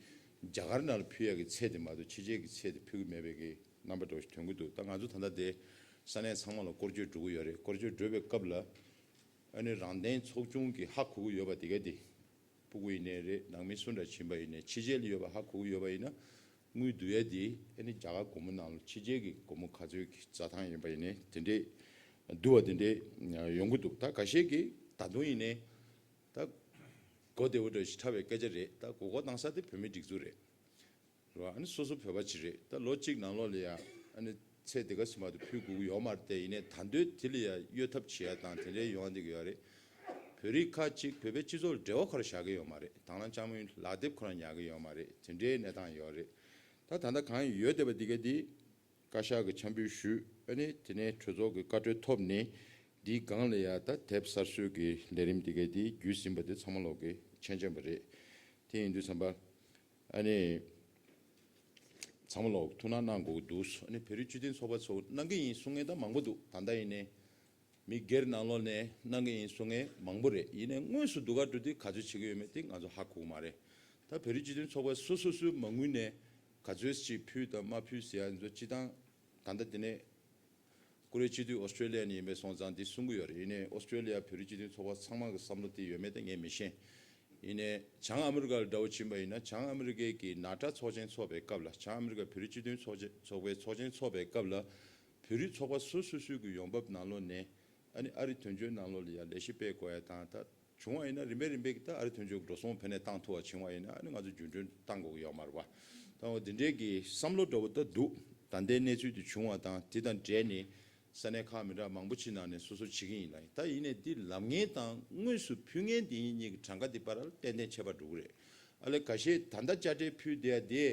རྒྱ་གར་ནང་ལ་ཕུལ་ཡ་གི་ཚད་དེ་མ་གཏོགས་ཕྱི་རྒྱལ་གྱི་ཚད་དེ་ཕུལ་གི་མེད་པའི་གི་རྣམ་པ་འདྲ་བོ་ཞིག་ཐོན་གི་འདུག་ད་ང་ཚོ་ད་ལྟ་དེ་ས་གནས་ཚང་མ་ལ་སྐོར་སྐྱོད་འགྲོ་གི་ཡོད་རེད། སྐོར་སྐྱོད་འགྲོ་བའི་སྐབས་ལ་ཨ་ནི་རང་བདེན་ཚོགས་ཆུང་གི་ཧ་གོ་གི་ཡོད་པ་དེ་ག་དེ། སྤུ་གུ་ཡིན་ནའི་རེད། ནང་མི་སུ་འདྲ་ཕྱིན་པ་ཡིན་ནའི་ཕྱི་རྒྱལ་ལ་ཡོད་པ་ཧ་གོ་གི་ཡོད་པ་ཡིན་ན། དངུལ་བསྡུ་ཡ་དེ་ཨ་ནི་རྒྱ་གར་སྒོར་མོ་ནང་ལ་ཕྱི་རྒྱལ་གྱི་སྒོར་མོ་ག་ཚོད་ཀྱི་འཛའ་ཐང་ཡིན་པ་ཡིན་ནའི་དེ་འདྲས་བསྡུ་བ་དེ་འདྲས་ཡོང་གི་འདུག་ད་ཁ་ཤས་ཀྱིས་ད་དུང་ཡིན་ནའི་ད་གོ་བདེ་བོ་འདྲ་ཞིག་འཁྲབ་པའི་སྐད་ཆ་རེད། ད་གོ་གོ་བཏང་ས་དེ་བོད་མི་སྒྲིག་འཛུགས་རེད། རེད་བ། ཨ་ནི་སོ་སོ་བོད་པ་ཅིག་རེད། ད་ལོ་གཅིག་ནང་ལོགས་ལ་ཡ་ཨ་ནི་ཚད་དེ་ག་ཙམ་མ་གཏོགས་ཕུལ་དགོས་ཀྱི་ཡོད་མ་རེད་དེ། ཡིན་ནའི་ད་འདོད་དེ་ལ་ཡ་གཡོལ་ཐབས་བྱེད་ཡ་དང་དེ་འདྲའི་ཡོང་བསྡད་ཀྱི་ཡོད་རེད། བོད་རིགས་ཁག་ཅིག་བོད་པའི་སྤྱི་ཚོགས་ལ་འབྲེལ་བ་ཁོ་རང་བཞག་གི་ཡོད་མ་རེད། དང་བླངས་དཔྱ་མོལ་ལག་དེབ་ཁོ་རང་ཉར་གི་ཡོད་མ་རེད། དེ་འདྲའི་གནས་སྟངས་ཡོད་རེད། ད་ད་ལྟ་གང་ཡོད་བསྡད་པ་འདི་ག་འདི་བཀའ་ཤག་གི་འཆར་འབུལ་ཞུས། ཨ་ནི་དེ་ནས་གྲོས་ཚོགས་ཀྱི་བཀའ་འཁྲོལ་ཐོབ་ནས་འདིའི་སྒང་ལ་ཡ་ད་དེབ་གསར་བཟོའི་གི་ལས་རིམ་འདི་ག་འདི་བརྒྱུད་ཟིན་པ་འདི་ཚང་མ་ལོག་གི་མཁྱེན་མཁྱེན་པ་རེད། དེ་ཡིན་དུས་ཙམ་པ། ཨ་ནི། ཚང་མ་ལོག་ཐུགས་སྣང་གནང་དགོས་ཀྱི་འདུག་ཨ་ནི་བོད་རིགས་སྤྱི་མཐུན་ཚོགས་པ་ཚོ་གནང་གི་ཡིན་གསུང་མཁན་ད་མང་པོ་འདུག་ད་ལྟ་ཡིན་ནའི་མི་སྒེར་ནང་ལོགས་ནས་གནང་གི་ཡིན་གསུང་མཁན་མང་པོ་རེད། ཡིན་ནའི་དངོས་སུ་སྡུག་ག་འགྲོ་དུས་ག་ཚོད་བྱེད་ཀྱི་ཡོད་མེད་དེ་ང་ཚོ་ཧ་གོ་གི་མ་རེད། ད་བོད་རིགས་སྤྱི་མཐུན་ཚོགས་པ་སོ་སོ་སོའི་མ་དངུལ་ནས་ག་ཚོད་ཅིག་ཕུལ་དང་མ་ཕུལ་ཟེར་ཡ་ཚོ་སྤྱི་བཏང་ད་ལྟ་དེ་ནས། བཀུར་འོས་སྤྱི་འཐུས་ཨོ་སི་ཀྲོ་ལི་ཡ་ནས་ཡིན་པའི་སོང་ཙང་འདི་གསུང་གི་ཡོད་རེད། ཡིན་ནའི་ཨོ་སི་ཀྲོ་ལི་ཡ་བོད་རིགས་སྤྱི་མཐུན་ཚོགས་པ་ཚང་མ་གི་བསམ་བློ་དེ་ཡོད་མེད་དེ་ངས་མི་ཤེས། ཡིན་ནའི་བྱང་ཨ་མི་རི་ཀ་ལ་འདྲ་བོ་ཕྱིན་པ་ཡིན་ན། བྱང་ཨ་མི་རི་ཀའི་གི་ནཱ་ཊ་ཚོགས་ཆེན་ཚོགས་པའི་སྐབས་ལ། བྱང་ཨ་མི་རི་ཀ་བོད་རིགས་སྤྱི་མཐུན་ཚོགས་ཆེན་ཚོགས་པའི་ཚོགས་ཆེན་ཚོགས་པའི་སྐབས་ལ། བོད་རིགས་ཚོགས་པ་སོ་སོ་སོའི་གི་ཡོང་འབབ་ནང་ལོགས་ནས་ཨ་ནི་ཨ་རི་དོན་གཅོད་ནང་ལོགས་ལ་ཡ་ལས་གཞི་སྤེལ་དགོས་ཡ་དང་། ད་བྱུང་བ་ཡིན་ན་རིམ་པས་རིམ་པས་ཀྱི་ད་ཨ་རི་དོན་གཅོད་འགྲོ་སོང་ཕ་ནས་བཏང་ཐུབ་པ་བྱུང་བ་ཡིན་ན་ཨ་ནི་ང་ཚོ་རྒྱུན་འཁྱོངས་བཏང་དགོས་ཀྱི་ཡོད་མ་རེད་པ། ད་འོ་དེ་འདྲའི་གི་བསམ་བློ་འདྲ་བོ་ད་འདུག་ད་ལྟའི་གནས་ཚུལ་དེ་བྱུང་བ་དང་དེ་དང་འབྲེལ་ནས་ས་གནས་ཁག་མི་འདྲ་མང་པོ་ཅིག་ནང་ནས་སོ་སོ་བྱེད་ཀྱི་ཡིན་ལ། ད་ཡིན་ནའི་འདི་ལབ་མཁན་དང་དངོས་སུ་ཕུལ་མཁན་དེ་གཉིས་ཀྱི་གྲངས་ཀ་དེ་བར་ལ་ཏན་ཏན་ཁྱད་པར་འགྲོ་གི་རེད། ཨ་ལས་ཁ་ཤས་ད་ལྟ་དཔྱ་ཁྲལ་ཕུལ་བསྡད་ཡ་དེ་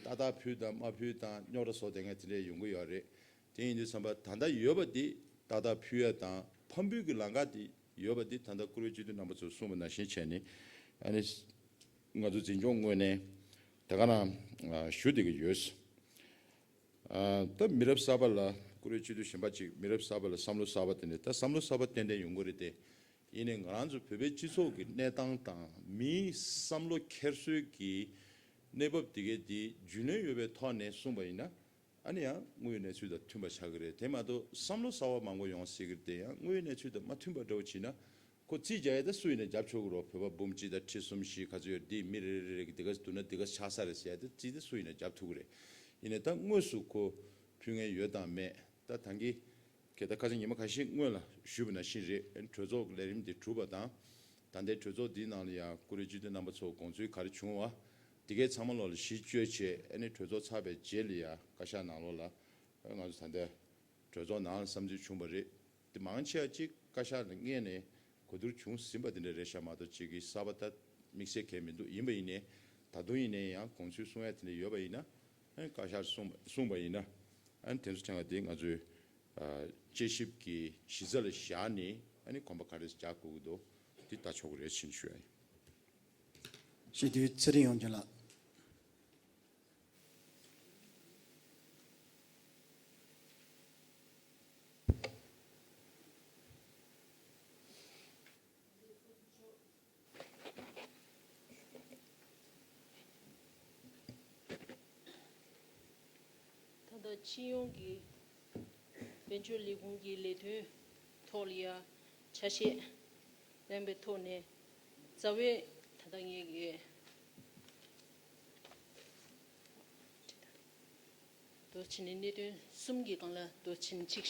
ཏག་ཏག་ཕུལ་དང་མ་ཕུལ་དང་རྙོག་དྲ་བཟོ་བསྡད་མཁན་དེ་འདྲ་ཡོང་གི་ཡོད་རེད། དེ་ཡིན་དུས་ཙམ་པ་ད་ལྟ་ཡོད་པ་འདི་ཏག་ཏག་ཕུལ་ཡ་དང་ཕམ་འབུལ་གྱི་ལམ་ཁ་འདི་ཡོད་པ་འདི་ད་ལྟ་བཀུར་འོས་སྤྱི་འཐུས་རྣམ་པ་ཚོས་གསུངས་པ་ནང་བཞིན་བྱས་ནས་ཨ་ནི་ང་ཚོ་འཛིན་སྐྱོང་ངོས་ནས་དེ་ག་རང་ཞུ་བསྡད་ཀྱི་ཡོད། ད་མི་རབས་གསར་པ་ལ་བཀུར་འོས་སྤྱི་འཐུས་གཞན་པ་ཅིག་མི་རབས་གསར་པ་ལ་བསམ་བློ་གསར་པ་དེ་ནས་ད་བསམ་བློ་གསར་པ་ཏན་ཏན་ཡོང་གི་རེད་དེ། ཡིན་ནའི་ང་རང་ཚོ་བོད་པའི་སྤྱི་ཚོགས་ཀྱི་གནས་སྟངས་དང་མིའི་བསམ་བློ་འཁྱེར་སྲོལ་གྱི་གནས་བབ་དེ་གའི་དེ་རྒྱུས་ལོན་ཡོད་པའི་ཐོག་ནས་གསུངས་པ་ཡིན་ན། ཨ་ནི་ཡང་དངོས་ཡོད་གནས་ཚུལ་དང་མཐུན་པ་ཆགས་ཀྱི་རེད། དེ་མ་གཏོགས་བསམ་བློ་གསར་པ་མང་པོ་ཡོང་སྲིད་ཀྱི་རེད་དེ། ཡང་དངོས་ཡོད་གནས་ཚུལ་དང་མ་མཐུན་པ་འདྲ་བོ་བྱས་ན་ཁོ་རྩིས་རྒྱག་ཡས་ད་སུ་ཡིན་ན་རྒྱབ་ཆོག་གི་རེད། བོད་པ་འབུམ་གཅིག་དང་ཁྲི་གསུམ་བཞི་ག་ཚོད་ཡོད་འདི་མི་རེ་རེ་རེ་གི་འདི་ག་བསྡུ་ན་འདི་ག་ཆགས་ས་རེད་ཟེར་ཡ་དེ་རྩིས་ད་སུ་ཡིན་ན་རྒྱབ་ཐུབ་ཀྱི་རེད། ཡིན་ནའི་ད་དངོས་སུ་ཁོ་ཕུལ་མཁན་ཡོད་དང་མེད་ད་ད་གིན་གལ་ཏེ་ཁ་སང་ཉི་མ་ཁ་ཤས་སྔོན་ལ་ཞུས་པ་ནང་བཞིན་རེད། གྲོས་ཚོགས་ཀྱི་ལས་རིམ་འདི་གྲུབ་པ་དང་། ད་ལྟའི་གྲོས་ཚོགས་འདིའི་ནང་ལ་ཡང་བཀུར་འོས་སྤྱི་འཐུས་རྣམ་པ་ཚོ་དགོངས་ཚུལ་ག་རེ་བྱུང་བ། འདི་གའི་ཚང་མ་ལོག་ལ་གཞི་བཅོལ་བྱས་ཨ་ནི་གྲོས་ཚོགས་ཚར་བའི་རྗེས་ལ་ཡང་བཀའ་ཤག་ནང་ལོགས་ལ་ང་ཚོ་ད་ལྟ་གྲོས་ཚོགས་ནང་ལ་བསམ་ཚུལ་བྱུང་བ་རེད། དེ་མང་ཆེ་བ་གཅིག་བཀའ་ཤག་ལ་སྔོན་ནས་གོ་བསྡུར་བྱུང་ཟིན་པ་དེ་འདྲ་རེད་ཤག་མ་གཏོགས་གཅིག་གི་གསར་པ་ད་དམིགས་བསལ་གང་མི་འདུག་ཡིན་པ་ཡིན་ནའི་ད་དུང་ཡིན་ནའི་ཡང་དགོངས་ཚུལ་གསུང་ཡ་དེ་འདྲ་ཡོད་པ་ཡིན་ན། ཨ་ནི་བཀའ་ཤག་གསུངས་པ་གསུངས་པ་ཡིན་ན། ཨ་ནི་དེ་ཚོ་ཚང་མ་དེ་ང་ཚོའི་ཨ་དཔྱད་ཞིབ་ཀྱི་གཞི་རྩ་ལ་བཞག་ནས་ཨ་ནི་གོམ་པ་ག་རེ་རྒྱག་དགོས་ཀྱི་འདུག་དེ་ལྟ་ཆོག་གི་རེད་ཅེས་ཞུ་ཡ་ཡིན། སྤྱི་འཐུས་ཚེ་རིང་དབྱངས་ཅན་ལགས། ད་ལྟ་སྤྱི་ཡོངས་ཀྱི་དཔལ་འབྱོར་ལས་ཁུངས་ཀྱི་ལས་དོན་ཐོག་ལ་ཡ་ཆ་ཤས་གནང་པའི་ཐོག་ནས་རྩ་བའི་ད་ལྟ་ངེད་ཀྱི་མདོ་ཕྱི་ནས་གནད་དོན་གསུམ་གྱི་སྒང་ལ་མདོ་ཕྱི་ནས་གཅིག་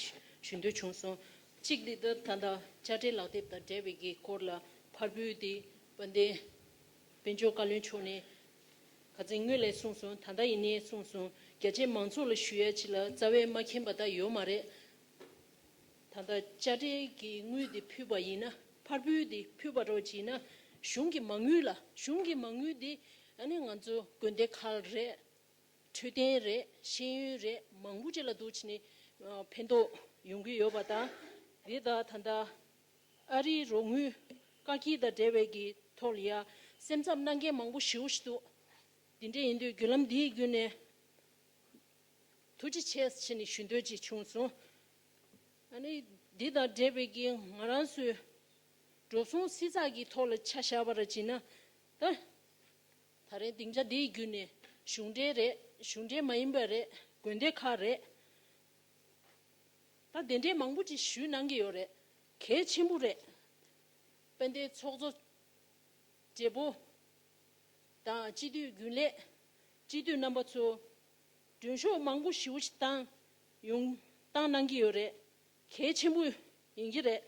ཞུ་འདོད་བྱུང་སོང་། གཅིག་དེ་ད་ད་ལྟ་དཔྱ་ཁྲལ་ལག་དེབ་དང་འབྲེལ་བའི་གི་སྐོར་ལ་ཕར་འབུལ་དེ་དཔལ་ལྡན་དཔལ་འབྱོར་བཀའ་བློན་མཆོག་ནས་ག་ཚོད་སྔོན་ལ་གསུངས་སོང་། ད་ལྟ་ཡིན་ནའི་གསུངས་སོང་། རྒྱ་ཆེ་མང་ཚོགས་ལ་ཞུ་ཡ་ཅིག་ལ་རྩ་བའི་མ་མཁྱེན་པ་ད་ཡོད་མ་རེད། ད་ལྟ་དཔྱ་ཁྲལ་གྱི་དངུལ་དེ་ཕུལ་བ་ཡིན་ན་ཕར་འབུལ་དེ་ཕུལ་བ་རོགས་བྱས་ན་གཞུང་གི་མ་དངུལ་ལ་གཞུང་གི་མ་དངུལ་དེ་ཨ་ནི་ང་ཚོ་དགོན་སྡེ་ཁག་རེད། འཕྲོད་བསྟེན་རེད། ཤེས་ཡོན་རེད། མང་པོ་ཅིག་ལ་འདུག་བྱས་ནས་ཕན་ཐོགས་ཡོང་གི་ཡོད་པ་དང་། དེ་དང་ད་ལྟ་ཨ་རིའི་རོགས་དངུལ་བཀག་སྐྱིལ་དང་འབྲེལ་བའི་གི་ཐོག་ལ་ཡ་སེམས་འཚབ་གནང་མཁན་མང་པོ་ཞེ་པོ་ཞིག་འདུག་དེ་འདྲ་ཡིན་དུས་བརྒྱུད་ལམ་འདིའི་བརྒྱུད་ནས་ཐུགས་རྗེ་ཆེ་ཟེར་ནས་ཞུ་འདོད་ཅིག་བྱུང་སོང་། ཨ་ནི་འདི་དང་འབྲེལ་བའི་གི་ང་རང་ཚོའི་ འགྲོ་སོང་བསྲི་ཚགས་ཀྱི་ཐོག་ལ་ཆ་བཞག་པ་ར་བྱས་ན། ད་ད་རེས་སྡིངས་ཆ་འདིའི་བརྒྱུད་ནས་གཞུང་འབྲེལ་རེད། གཞུང་འབྲེལ་མ་ཡིན་པ་རེད། དགོན་སྡེ་ཁག་རེད། ད་དེ་འདྲའི་མང་པོ་ཅིག་ཞུས་གནང་གི་ཡོད་རེད། གལ་ཆེན་པོ་རེད། དཔལ་ལྡན་ཚོགས་གཙོ་བགྲེས་པོ་དང་སྤྱི་འཐུས་རྒྱུན་ལས་སྤྱི་འཐུས་རྣམ་པ་ཚོ་མགྲོན་ཤོག་མང་པོ་ཞེ་པོ་ཞིག་བཏང་ཡོང་བཏང་གནང་གི་ཡོད་རེད། གལ་ཆེན་པོ་ཡིན་གྱི་རེད།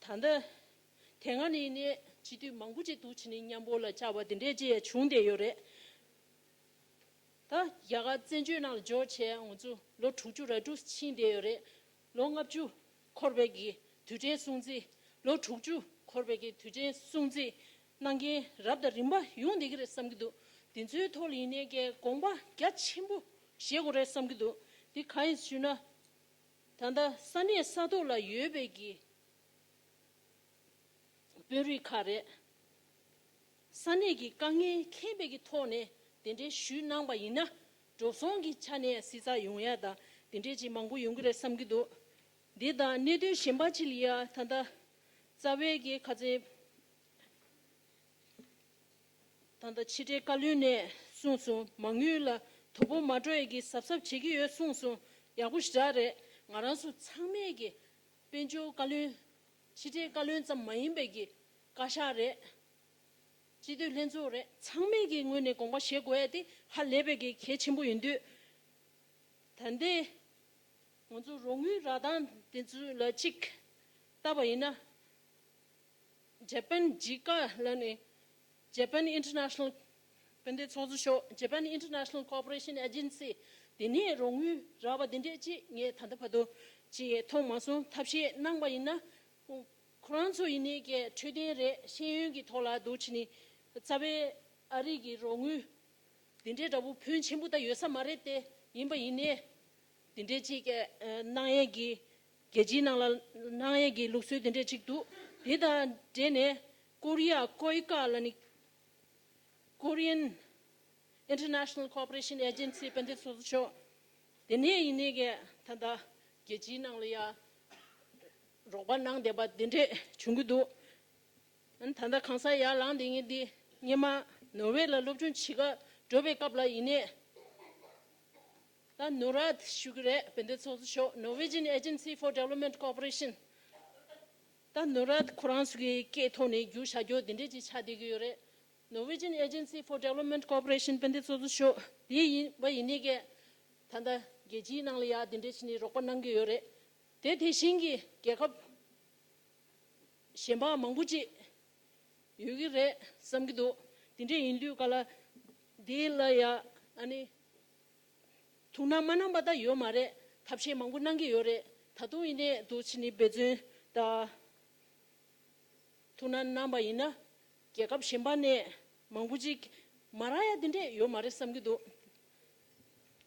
ད་ལྟ་དེ་སྔ་ནས་ནས་སྤྱི་འཐུས་མང་པོ་ཅིག་འདུག་བྱས་ནས་མཉམ་པོ་ལ་བཅར་བ་དེ་འདྲས་ཅིག་ཡང་བྱུང་བསྡད་ཡོད་རེད། ད་རྒྱ་གར་བཙན་བྱོལ་ནང་ལ་འབྱོར་བྱས་ང་ཚོ་ལོ་དྲུག་ཅུ་ར་དྲུག་ཕྱིན་བསྡད་ཡོད་རེད། ལོ་ལྔ་བཅུ་འཁོར་བའི་གི་དུས་དྲན་སྲུང་བརྩི། ལོ་དྲུག་ཅུ་འཁོར་བའི་གི་དུས་དྲན་སྲུང་བརྩི་གནང་མཁན་རབ་དང་རིམ་པ་ཡོང་བསྡད་ཀྱི་རེད་བསམ་གྱི་འདུག་དེ་ཚོའི་ཐོག་ལ་ཡིན་ནའི་གི་དགོངས་པ་རྒྱ་ཆེན་པོ་བཞེས་དགོས་རེད་བསམ་གྱི་འདུག་དེ་གང་ཡིན་ཞུས་ན། ད་ལྟ་ས་གནས་ས་ཐོག་ལ་ཡོད་པའི་གི་དཔོན་རིགས་ཁག་རེད། ས་གནས་ཀྱི་དཀའ་ངལ་མཁྱེན་པའི་གི་ཐོག་ནས་དེ་འདྲའི་ཞུས་གནང་པ་ཡིན་ན་འགྲོ་སོང་གི་ཆ་ནས་བསྲི་ཚགས་ཡོང་ཡ་དང་དེ་འདྲའི་ཅིག་མང་པོ་ཡོང་གི་རེད་བསམ་གྱི་འདུག་འདི་དང་གནད་དོན་གཞན་པ་ཅིག་ལ་ཡ་ད་ལྟ་རྩ་བའི་གི་ཁ་ཚན། ད་ལྟ་ཕྱི་དྲིལ་བཀའ་བློན་ནས་གསུངས་སོང་། མ་དངུལ་ལ་དོ་ཕོག་མ་འགྲོ་ཡས་ཀྱི་གཟབ་གཟབ་བྱེད་ཀྱི་ཡོད་གསུངས་སོང་། ཡག་པོ་ཞེ་དྲག་རེད། ང་རང་ཚོ་ཚང་མས་ཀྱི་དཔལ་འབྱོར་བཀའ་བློན་ཕྱི་དྲིལ་བཀའ་བློན་ཙམ་མ་ཡིན་པའི་ཀྱི་བཀའ་ཤག་རེད། སྤྱི་འཐུས་ལྷན་ཚོགས་རེད། ཚང་མས་ཀྱི་ངོས་ནས་དགོངས་པ་བཞེས་དགོས་ཡ་དེ་ཧ་ལས་པའི་ཀྱི་གལ་ཆེན་པོ་ཡིན་དུས། ད་ལྟའི་ང་ཚོ་རོགས་དངུལ་རག་སྟངས་དེ་ཚོ་ལ་གཅིག་བལྟས་པ་ཡིན་ན། Japan JICA ལ་ནི་Japan International དཔལ་ལྡན་ཚོགས་གཙོ་མཆོག Japan International Cooperation Agency དེ་ནས་རོགས་དངུལ་རག་པ་དེ་འདྲས་ཅིག་ངས་ད་ལྟ་བར་དུ་ཅིག་མཐོང་མ་སོང་། ཐབས་ཤེས་གནང་པ་ཡིན་ན་ཁོ་རང་ཚོ་ཡིན་ནའི་ཀྱི་འཕྲོད་བསྟེན་རེད། ཤེས་ཡོན་གྱི་ཐོག་ལ་འདུག་བྱས་ནས་རྩ་བའི་ཨ་རི་གི་རོགས་དངུལ་དེ་འདྲའི་འདྲ་པོ་ཕོན་ཆེན་པོ་ད་ཡོད་ས་མ་རེད་དེ། ཡིན་པ་ཡིན་ནའི་དེ་འདྲའི་ཅིག་གནང་ཡས་ཀྱི་རྒྱལ་སྤྱིའི་ནང་ལ་གནང་ཡས་ཀྱི་ལུགས་སྲོལ་དེ་འདྲའི་ཅིག་འདུག་དེ་དང་འབྲེལ་ནས་ཀོ་རི་ཡ་ཀོ་ཨི་ཀ་ལ་ནི་Korean International Cooperation Agency དཔལ་ལྡན་ཚོགས་གཙོ་མཆོག་དེ་ནས་ཡིན་ནའི་གི་ད་ལྟ་རྒྱལ་སྤྱིའི་ནང་ལ་ཡ་རོགས་པ་གནང་བསྡད་པ་དེ་འདྲས་བྱུང་གི་འདུག་ཨ་ནི་ད་ལྟ་གང་ཟག་ཡར་ལངས་བསྡད་མཁན་འདི་སྔོན་མ་ནོར་ཝེ་ལ་སློབ་སྦྱོང་བྱེད་ག་འགྲོ་བའི་སྐབས་ལ་ཡིན་ནའི། ད་ནོ་རཱད་ཞུ་གི་རེད། དཔལ་ལྡན་ཚོགས་གཙོ་མཆོག Norwegian Agency for Development Cooperation ད་ནོ་རཱད་ཁོ་རང་ཚོ་གི་སྐད་ཐོག་ནས་བསྒྱུར་བཞག་རྒྱུ་དེ་འདྲས་ཅིག་ཆགས་བསྡད་ཀྱི་ཡོད་རེད། Norwegian Agency for Development Cooperation དཔལ་ལྡན་ཚོགས་གཙོ་མཆོག་དེ་ཡིན་པ་ཡིན་ནའི་གི་ད་ལྟ་རྒྱལ་སྤྱིའི་ནང་ལ་ཡ་དེ་འདྲས་བྱས་ནས་རོགས་པ་གནང་གི་ཡོད་རེད། དེ་དེ་བཞིན་གྱི་རྒྱལ་ཁབ་གཞན་པ་མང་པོ་ཅིག་ཡོད་ཀྱི་རེད་བསམ་གྱི་འདུག་དེ་འདྲས་ཡིན་དུས་ག་ལ་དེ་ལ་ཡ་ཨ་ནི་ཐུགས་སྣང་མ་གནང་པ་ད་ཡོད་མ་རེད། ཐབས་ཤེས་མང་པོ་གནང་གི་ཡོད་རེད། ད་དུང་ཡིན་ནའི་འདུག་བྱས་ནས་འབད་བརྩོན་དང་ཐུགས་སྣང་གནང་པ་ཡིན་ན་རྒྱལ་ཁབ་གཞན་པ་ནས་མང་པོ་ཅིག་མ་རག་ཡ་དེ་འདྲས་ཡོད་མ་རེད་བསམ་གྱི་འདུག་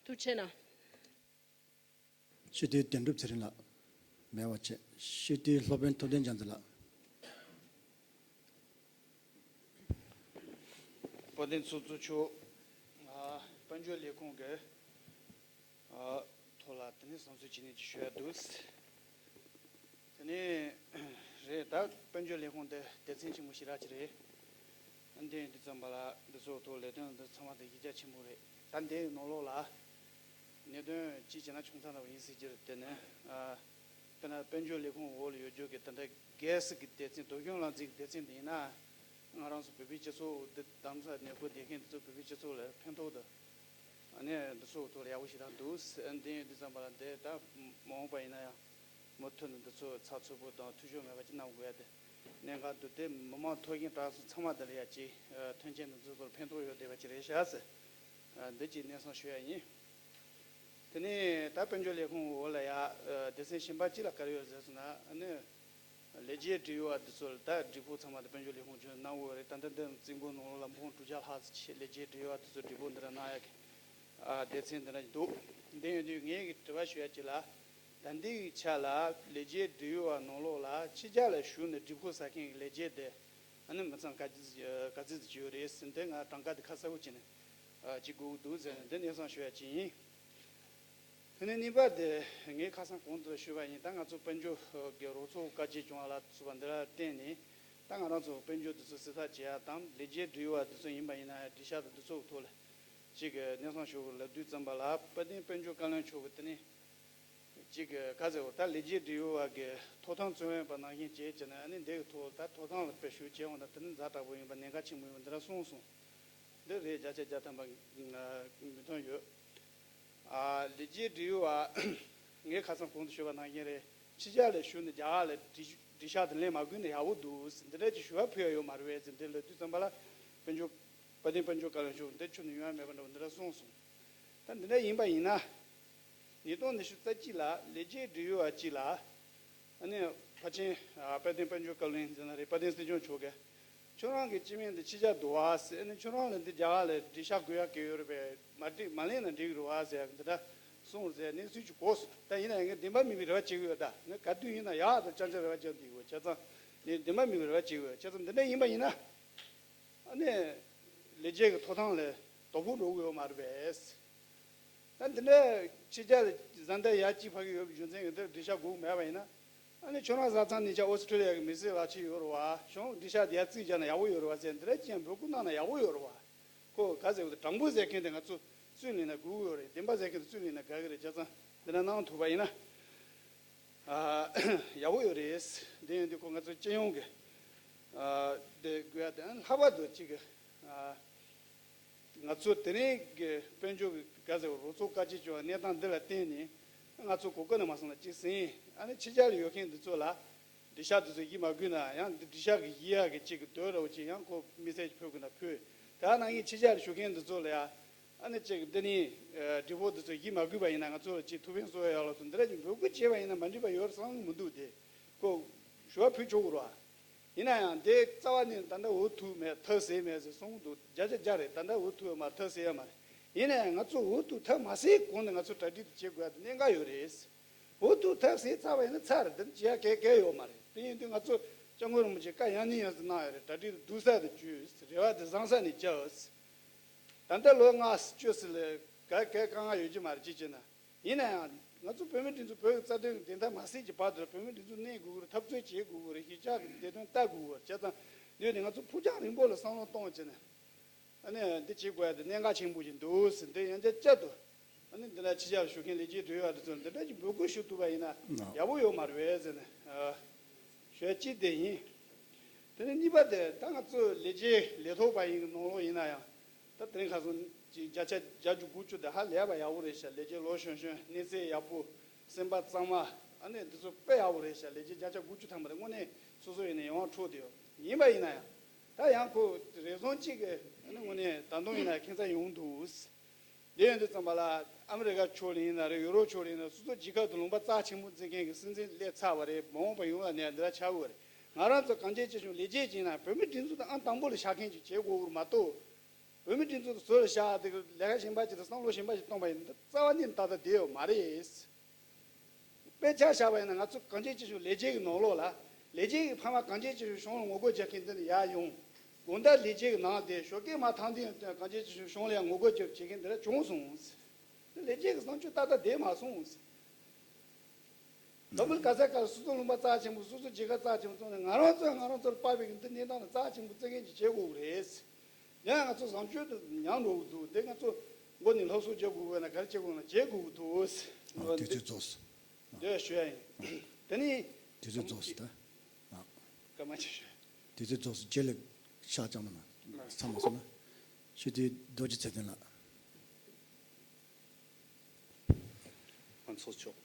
ཐུགས་རྗེ་ཆེ་གནང་། སྤྱི་འཐུས་དོན་གྲུབ་ཚེ་རིང་ལགས། མེད་པ་བྱས། སྤྱི་འཐུས་སློབ་དཔོན་ཐུབ་བསྟན་རྒྱ་མཚོ་ལགས། དཔལ་ལྡན་ཚོགས་གཙོ་མཆོག་ཨ། དཔལ་འབྱོར་ལས་ཁུངས་ཀྱི་ཨ། ཐོག་ལ་དེ་ནས་བསམ་ཚུལ་ཅིག་ནས་ཅིག་ཞུ་ཡ་འདུག་དེ་ནས་རེད། ད་དཔལ་འབྱོར་ལས་ཁུངས་འདི་སྡེ་ཚན་ཆེན་པོ་ཞེ་དྲག་ཅིག་རེད། འདི་འདི་ཙམ་པ་ལ་འདི་ཚོ་ཐོག་ལས་དོན་འདི་ཚང་མ་དེ་གཞི་རྒྱ་ཆེན་པོ་རེད། ད་འདིའི་ནང་ལོགས་ལ་གནད་དོན་གཅིག་བྱས་ན་ཆུང་ཙག་འདྲ་བོ་ཡིན་སྲིད་ཀྱི་རེད། དེ་ནི་ཨ། དཔེར་ན་དཔལ་འབྱོར་ལས་ཁུངས་འོག་ལ་ཡོད་རྒྱུ་གི་དེ་འདྲ་གལ་སྲིད་ཀྱི་སྡེ་ཚན་དོ་དགོན་ལག་འཛིན་གྱི་སྡེ་ཚན་འདི་ཡིན་ན། ང་རང་ཚོ་བོད་པའི་སྤྱི་ཚོགས་འདི་དམ་ས་ནས་སྒོ་བསྡད་མཁན་འདི་ཚོ་བོད་པའི་སྤྱི་ཚོགས་ལ་ཕན་ཐོགས་འདུག་ཨ་ནི་འདི་ཚོ་ཐོག་ལ་ཡག་པོ་ཞིག་རང་འདུག་འདི་ཡིན་དུས་ཙམ་པ་ལ་འདི་ད་མ་འོངས་པ་ཡིན་ན་ཡང་མུ་མཐུད་ནས་འདི་ཚོ་ཚགས་ཚུད་པོ་དང་འཐུས་ཤོར་མེད་པ་ཅིག་གནང་དགོས་ཡ་དེ་གནད་འགག་འདུག་དེ་མི་མང་ཐོག་ཁེངས་དྲག་སོང་ཚང་མ་འདི་ལ་ཡ་ཅིག་མཐུན་རྐྱེན་འདི་ཚོ་ཐོག་ལ་ཕན་ཐོགས་ཡོད་བསྡད་པ་ཅིག་རེད་ཤག་ཟེར་འདི་ཅིག་སྙན་སེང་ཞུ་ཡ་ཡིན། དེ་ནས་ད་དཔལ་འབྱོར་ལས་ཁུངས་འོག་ལ་ཡ་སྡེ་ཚན་གཞན་པ་གཅིག་ལ་ག་རེ་ཡོད་ཟེར་སོང་ན་ཨ་ནི། ལས་བྱེད་འབྲེལ་ཡོད་པ་འདི་ཚོ་ལ་ད་སྒྲིག་ཕུག་ཚང་མ་དེ་དཔལ་འབྱོར་ལས་ཁུངས་ཀྱིས་གནང་དགོས་རེད། ད་ལྟ་འདི་རྩིས་འགོ་ནང་ལོགས་ལ་འབུམ་དྲུག་བརྒྱ་ལྷག་ཙམ་ཆེད་ལས་བྱེད་འབྲེལ་ཡོད་པ་འདི་ཚོ་སྒྲིག་ཕུག་འདི་འདྲ་གནང་ཡ་གི་ཨ་སྡེ་ཚན་འདི་འདྲ་འདུག་འདི་ཡིན་དུས་ངས་གི་དྲི་བ་ཞུ་ཡ་གཅིག་ལ། ད་འདི་གི་ཆ་ལ་ལས་བྱེད་འབྲེལ་ཡོད་པ་ནང་ལོགས་ལ་ཕྱི་རྒྱལ་ལ་བཞུགས་ནས་སྒྲིག་ཕུག་ཟ་མཁན་གྱི་ལས་བྱེད་དེ་ཨ་ནི་མི་ཚང་ག་ཚོད་ག་ཚོད་ཅིག་ཡོད་རེད་ཟེར་འདི་ང་གྲངས་ཀ་འདི་ཁ་གསལ་པོ་བྱས་ནས་ཨ་ཅིག་དགོས་ཀྱི་འདུག་ཟེར་ནས་འདི་སྙན་སེང་ཞུ་ཡ་གཅིག་ཡིན། དེ་ནས་གཉིས་པ་དེ་ངས་ཁ་སང་གོང་དུ་ཞུས་པ་ཡིན། ད་ང་ཚོ་དཔལ་འབྱོར་གྱི་རོགས་ཚོགས་བཀའ་ཅི་བྱུང་བ་ལ་སོགས་པ་འདི་ལ་བརྟེན་ནས། ད་ང་རང་ཚོ་དཔལ་འབྱོར་དེ་ཚོ་སེལ་ཐབས་བྱེད་ཡ་དང་། ལས་བྱེད་འབྲེལ་ཡོད་པ་དེ་ཚོ་ཡིན་པ་ཡིན་ན་ཡང་། སྡིངས་ཆ་དང་དེ་ཚོ་གི་ཐོག་ལ་ཅིག་གི་གནས་ཚང་ཞུ་དགོས་ལབ་དུས་ཙམ་པ་ལ། དཔལ་ལྡན་དཔལ་འབྱོར་བཀའ་བློན་མཆོག་གིས་དེ་ནས་ཅིག་གི་ག་ཟེར་བ། ད་ལས་བྱེད་འབྲེལ་ཡོད་པ་གི་ཐོབ་ཐང་རྩོད་ཡོང་པ་ནང་བཞིན་བྱས་བྱས་ནས། ཨ་ནི་འདི་གི་ཐོག་ད་ཐོབ་ཐང་ལ་དཔེ་ཞུ་བྱས་འོང་ན། དེ་ནི་ཛ་དྲག་པོ་ཡིན་པ། གནད་འགག་ཆེན་པོ་ཡིན་པ་འདི་འདྲ་གསུངས་སོང་། འདི་རེད། བརྒྱ་ཆ་བརྒྱ་ཐམ་པ་མོས་མཐུན་ཡོད། ཨ། ལས་བྱེད་འབྲེལ་ཡོད་པ། ངས་ཁ་སང་གོང་དུ་ཞུས་པ་ནང་བཞིན་རེད། ཕྱི་རྒྱལ་ལ་བཞུགས་ནས་རྒྱ་གར་ལ་སྒྲིག་སྒྲིག་ཆས་དེ་ལེན་མ་དགོས་ན་ཡག་པོ་འདུག་ཟེར། འདི་འདྲ་ཅིག་ཞུ་བ་ཕུལ་ཡ་ཡོད་མ་རེད་པས་ཟེར། འདི་ལབ་དུས་ཙམ་པ་ལ་དཔལ་འབྱོར། དཔལ་ལྡན་དཔལ་འབྱོར་བཀའ་བློན་མཆོག་འདི་ཁྱོན་ནས་ཡོང་ཡ་མེད་པ་འདྲ་བོ་འདི་འདྲ་གསུངས་སོང་། ད་འདི་འདྲ་ཡིན་པ་ཡིན་ན། ཉིས་སྟོང་ཉི་ཤུ་རྩ་གཅིག་ལ་ལས་བྱེད་འབྲེལ་ཡོད་པ་གཅིག་ལ། ཨ་ནི་ཕལ་ཆེར་དཔལ་ལྡན་དཔལ་འབྱོར་བཀའ་བློན་ཟེར་ན་རེད། དཔལ་ལྡན་སྲིད་སྐྱོང་མཆོག་གིས། ཁྱོད་རང་གི་སྤྱི་མིང་འདི་ཕྱི་རྒྱལ་འདུག་པ་ཟེར། ཨ་ནི་ཁྱོད་རང་ལ་འདི་རྒྱ་གར་ལ་སྒྲིག་ཆས་དགོས་ཡ་གི་ཡོད་རེད་པས། མ་འགྲིག་མ་ལེན་ན་འགྲིག་གི་རེད་པ་ཟེར་ཡ་འདི་འདྲ་གསུངས་ཟེར་གནས་ཚུལ་ཅིག་གོ་སོང་། ད་ཡིན་ན་ཡང་ངས་བདེན་པ་མིན་པའི་རེ་བ་བྱེད་ཀྱི་ཡོད། ད་ངས་ག་དུས་ཡིན་ན་ཡག་དང་རྐྱང་རྐྱང་རེ་བ་བྱེད་འདི་ཡོད། བྱས་ཙང་ངས་བདེན་པ་མིན་པའི་རེ་བ་བྱེད་ཀྱི་ཡོད། བྱས་ཙང་འདི་འདྲ་ཡིན་པ་ཡིན་ན། ཨ་ནི་ལས་བྱེད་ཀྱི་ཐོབ་ཐང་ལ་དོ་ཕོག་འགྲོ་གི་ཡོད་མ་རེད་པས། ད་འདི་འདྲ་ཕྱི་རྒྱལ་ལ་བཟའ་ཟླ་ཡ་གཅིག་ཕ་གི་ཡོད་པའི་རྒྱུ་མཚན་གྱིས་འདིར་སྒྲིག་ཆས་དགོས་མེད་པ་ཡིན་ན། ཨ་ནི་ཁྱོད་རང་བཟའ་ཚང་གཉིས་ཆ་ཨོ་སི་ཁྲི་ལི་ཡ་གི་མི་སེར་ལག་ཁྱེར་ཡོད་རེད་པ། གཞུང་སྒྲིག་ཆས་འདི་ཡར་བརྩིས་བཞག་ན་ཡག་པོ་ཡོད་རེད་པ་ཟེར། འདི་འདྲ་ཅིག་ཡང་འབོད་སྐུལ་གནང་ན་ཡག་པོ་ཡོད་རེད་པ། ཁོ་ག་ཟེར་བ། དེ་དྲང་པོ་ཟེར་མཁན་དེ་ང་ཚོ་རྩོད་ལེན་ན་དགོས་ཀྱི་ཡོད་རེད། བདེན་པ་ཟེར་མཁན་དེ་རྩོད་ལེན་ན་དགའ་གི་རེད། བྱས་ཙང་འདི་འདྲ་གནང་ཐུབ་པ་ཡིན་ན། ཨ། ཡག་པོ་ཡོད་རེད། དེ་ཡིན་དུས་ཁོ་ང་ཚོ་སྤྱི་ཡོངས་ཀྱི། ཨ། དེ་དགོས་ཡ་དེ། ཨ། ལྷག་པར་དུ་གཅིག་གི། ཨ། ང་ཚོ་དེ་རིང་གི་དཔལ་འབྱོར་གྱི་ག་ཟེར་བ། རོགས་ཚོགས་བཀའ་ཅི་བྱུང་བའི་གནས་སྟངས་འདི་ལ་བརྟེན་ནས། ང་ཚོ་གོ་སྐབས་ནས་མ་སོང་ན་གཅིག་ཟིན། ཨ་ནི་ཕྱི་རྒྱལ་ལ་ཡོད་མཁན་འདི་ཚོ་ལ་སྒྲིག་ཆས་འདི་ཚོ་གཞི་མ་དགོས་ན་ཡང་། འདི་སྒྲིག་ཆས་ཀྱི་གཞི་ཡག་གི་གཅིག་གི་དོད་འདྲ་བོ་ཅིག་ཡང་ཁོ་དམིགས་བསལ་གྱི་ཕུལ་དགོས་ན་ཕུལ། དེ་ནང་བཞིན་ཕྱི་རྒྱལ་ལ་བཞུགས་མཁན་འདི་ཚོ་ལ་ཡང་། ཨ་ནི་གཅིག་འདི་ནི་ཨ་སྒྲིག་ཕོགས་འདི་ཚོ་གཞི་མ་དགོས་པ་ཡིན་ན། ང་ཚོ་ལ་གཅིག་ཐུགས་ཕན་གསོས་ཡག་ལ་སོགས་འདི་འདྲ་ཅིག་འབོད་སྐུལ་བྱས་པ་ཡིན་ན་མ་འགྲིག་པ་ཡོད་བསམ་གྱི་མི་འདུག་དེ་ཁོ་ཞུ་བ་ཕུལ་ཆོག་གི་རེད་པ། ཡིན་ན་ཡང་དེ་རྩ་བ་ནས་ད་ལྟ་འུ་ཐུག་མེད། ཐབས་ཟད་མེད་ཟེར་གསུང་གི་འདུག་བརྒྱ་ཆ་བརྒྱ་རེད། ད་ལྟ་འུ་ཐུག་ཡོད་མ་རེད། ཐབས་ཟད་ཡོད་མ་རེད། ཡིན་ན་ཡང་ང་ཚོ་འུ་ཐུག་ཐབས་མ་ཟད་གོང་ནས་ང་ཚོ་གྲ་སྒྲིག་དེ་བྱེད་དགོས་ཡ་དེ་གནད་འགག་ཡོད་རེད། འུ་ཐུག་ཐབས་ཟད་ཚར་བ་ཡིན་ན་ཚར་རེད། དེ་ནི་བྱེད་ཡ་གང་གང་ཡོད་མ་རེད། དེ་ཡིན་དུས་ང་ཚོ་སྐྱབས་མགོན་རིན་པོ་ཆེ་བཀའ་ཡང་ནས་ཡང་དུ་གནང་ཡོད་རེད། གྲ་སྒྲིག་དེ་སྡུག་ས་ནས་བྱོས། རེ་བ་དེ་བཟང་ས་ནས་བྱོས། ད་ལྟ་ལོ་ལྔ་བཅུ་ཙམ་ལ་ག་ག་དཀའ་ངལ་ཡོད་ཀྱི་མ་རེད། ཅི་བྱས་ན། ཡིན་ན་ཡང་ང་ཚོ་བོད་མིའི་སྒྲིག་འཛུགས་བོད་ཀྱི་རྩ་དོན་གྱི་བདེན་མཐའ་མ་གསལ་གྱི་བར་དུ་ལ་བོད་མིའི་སྒྲིག་འཛུགས་གནས་དགོས་ཀྱི་རེད། འཐབ་རྩོད་བྱེད་དགོས་ཀྱི་རེད། གཞིས་ཆགས་ཀྱི་བདེ་དོན་ལྟ་དགོས་ཀྱི་རེད། བྱས་ཙང་འདི་ནི་ང་ཚོ་ཕུགས་རྒྱང་རིང་པོ་ལ་བསམ་བློ་གཏོང་བྱས་ནས། ཨ་ནི་འདི་བྱེད་དགོས་ཡ་དེ་གནད་འགག་ཆེན་པོ་ཞིག་འདུག་ཟེར། འདི་ཡང་བསྐྱར་བསྐྱར་དུ། ཨ་ནི་འདི་ལ་ཕྱི་རྒྱལ་བཞུགས་མཁན་ལས་བྱེད་འབྲེལ་ཡོད་པ་དེ་ཚོ་འདི་འདྲ་ཅིག་འབོད་སྐུལ་ཞུ་ཐུབ་པ་ཡིན་ན་ཡག་པོ་ཡོད་མ་རེད་པས་ཟེར་ནས། ཨ། ཞུ་ཡ་གཅིག་དེ་ཡིན། དེ་ནས་གཉིས་པ་དེ། ད་ང་ཚོ་ལས་བྱེད་ལས་ཐོག་པ་ཡིན་གྱི་ནང་ལོགས་ཡིན་ན་ཡང་། ད་དེ་རིང་ཁ་སང་ཅིག་བརྒྱ་ཆ་བརྒྱད་ཅུ་དགུ་ཅུ་དེ་ཧ་ལས་པ་ཡག་པོ་རེད་ཤག་ལས་བྱེད་ལོ་གཞོན་གཞོན། གནས་ཚད་ཡག་པོ། སེམས་པ་གཙང་མ། ཨ་ནི་འདི་ཚོ་དཔེ་ཡག་པོ་རེད་ཤག་ལས་བྱེད་བརྒྱ་ཆ་དགུ་ཅུ་ཐམ་པ་དེ་དངོས་གནས་སོ་སོ་ཡིན་ན་ཡིད་དབང་འཕྲོག་བསྡད་ཡོད། ཡིན་པ་ཡིན་ན་ཡང་། ད་ཡང་ཁོ་རེ་ཟུང་གཅིག་གིས་ཨ་ནི་དངོས་གནས་ད་དུང་ཡིན་ན་ཁྱད་མཚར་ཡོང་འདུག་དེ་ཡིན་དུས་ཙམ་པ་ལ་ཨ་མི་རི་ཀ་ཕྱོགས་ལ་ཡིན་ན་རེད། ཡུ་རོབ་ཕྱོགས་ལ་ཡིན་ན། སོ་སོ་རྒྱལ་ཁབ་ཏུ་ལུང་པ་རྩ་ཆེན་པོ་འཛིན་མཁན་གྱི་སྲིད་འཛིན་སླེབས་ཚར་བ་རེད། མ་འོངས་པ་ཡོང་ལ་ནས་འདི་འདྲ་ཆགས་ཀྱི་ཡོད་རེད། ང་རང་ཚོ་གངས་ཅན་སྐྱིད་གཤོངས་ལས་བྱེད་ཅིག་ཡིན་ན་བོད་མིའི་སྒྲིག་འཛུགས་དེ་ཨང་དང་པོ་ལ་བཞག་མཁན་ཅིག་བྱེད་དགོས་ཀྱི་རེད་མ་གཏོགས། བོད་མིའི་སྒྲིག་འཛུགས་དེ་ཟུར་ལ་བཞག་དེ་ལས་ཀ་གཞན་པ་ཅིག་དང་བསམ་བློ་གཞན་པ་ཅིག་གཏོང་པ་ཡིན་ན་རྩ་བ་ནས་ཏག་ཏག་བསྡད་ཡོད་མ་རེད། དཔེ་ཆ་བཞག་པ་ཡིན་ན་ང་ཚོ་གངས་ཅན་སྐྱིད་གཤོངས་ལས་བྱེད་ཀྱི་ནང་ལོགས་ལ། ལས་བྱེད་ཀྱི་ཕ་མ་གངས་ཅན་སྐྱིད་གཤོངས་གཞུང་ལ་ངོ་རྒོལ་རྒྱག་མཁན་འདི་ནས་ཡར་ཡོང་། དགོང་དག་ལས་བྱེད་ཀྱི་ནང་དེ་ཞོགས་ཀས་མར་ཐང་འདི་ཡང་གངས་ཅན་སྐྱིད་གཤོངས་གཞུང་ལ་ཡང་ངོ་རྒོལ་རྒྱབ་བྱེད་མཁན་འདི་འདྲ་བྱུང་སོང་། འདི་ལས་བྱེད་ཀྱི་བཟང་སྤྱོད་ཏག་ཏག་བསྡད་མ་སོང་། འཛམ་བུ་ག་ས་ག་ལ་སོ་སོ་ལུང་པ་རྩ་ཆེན་པོ། སོ་སོ་རྒྱལ་ཁབ་རྩ་ཆེན་པོ་བཙོང་ནས། ང་རང་ཚོས་ང་རང་ཚོར་དཔག་པའི་འདི་གནས་སྟངས་ལ་རྩ་ཆེན་པོ་བརྩི་མཁན་ཅིག་བྱེད་དགོས་ཀྱི་རེད། ཡང་ང་ཚོ་བཟང་སྤྱོད་དུ་ཉམས་འགྲོ་གི་འདུག་དེ་ང་ཚོ་མགོ་ནས་སློབ་གསོ་རྒྱག་དགོས་པ་ན་ག་རེ་བྱེད་དགོས་ན་བྱེད་དགོས་ཀྱི་འདུག་ཨ། དུས་ཚོད་རྫོགས་སོང་། དེ་ཞུ་ཡ་ཡིན། དེ་ནི། དུས་ཚོད་རྫོགས་སོང་ད། ཨ། སྐར་མ་ཆེ་ཞུ། དུས་ཚོད་རྫོགས་སོང་། རྗེས་ལ་ཤག་ཅང་མ་ན། ཚང་མ་སོང་ན། ཞུ་དུས་རྡོ་རྗེ་ཚེ་བརྟན་ལགས། མང་ཚོགས་མཆོག་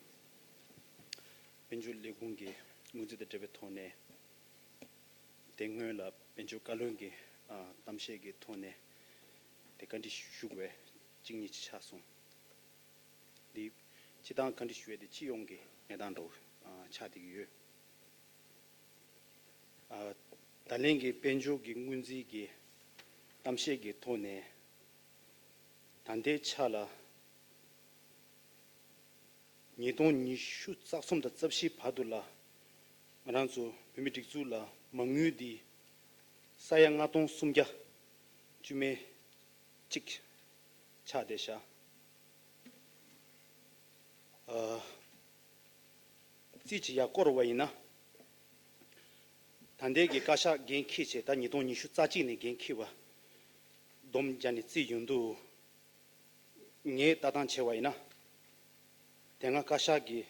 དཔལ་འབྱོར་ལས་ཁུངས་ཀྱི་སྔོན་རྩིས་དང་འབྲེལ་བའི་ཐོག་ནས། དེ་སྔོན་ལ་དཔལ་འབྱོར་བཀའ་བློན་གྱི་ཨ་གཏམ་བཤད་ཀྱི་ཐོག་ནས་དེ་བཀའ་འདྲི་ཞུ་དགོས་པའི་གཅིག་གཉིས་ཅིག་ཆགས་སོང་། འདི་སྤྱིར་བཏང་བཀའ་འདྲི་ཞུ་ཡས་དེ་སྤྱི་ཡོངས་ཀྱི་གནས་སྟངས་འདྲ་བོ་ཨ་ཆགས་བསྡད་ཀྱི་ཡོད། ཨ། ད་ལན་གྱི་དཔལ་འབྱོར་གྱི་སྔོན་རྩིས་ཀྱི་གཏམ་བཤད་ཀྱི་ཐོག་ནས། ད་ལྟའི་ཆ་ལ་ཉིས་སྟོང་ཉི་ཤུ་རྩ་གསུམ་དང་རྩ་བཞིའི་བར་དུ་ལ་ང་རང་ཚོ་བོད་མིའི་སྒྲིག་འཛུགས་ལ་མ་དངུལ་འདི་ས་ཡ་ལྔ་སྟོང་སུམ་བརྒྱ་བཅུ་མེད་གཅིག་ཆགས་བསྡད་ཤག་ཨ། རྩིས་ཀྱི་ཡར་བསྐོར་བ་ཡིན་ན། ད་ལྟའི་གི་བཀའ་ཤག་འགན་འཁྱེར་བྱས་ད་ཉིས་སྟོང་ཉི་ཤུ་རྩ་གཅིག་ནས་འགན་འཁྱེར་བ། བསྡོམས་བརྒྱབ་ནས་རྩིས་ཡོང་དུས། ངས་ལྟ་སྟངས་བྱས་པ་ཡིན་ན། དེ་སྔ་བཀའ་ཤག་གིས་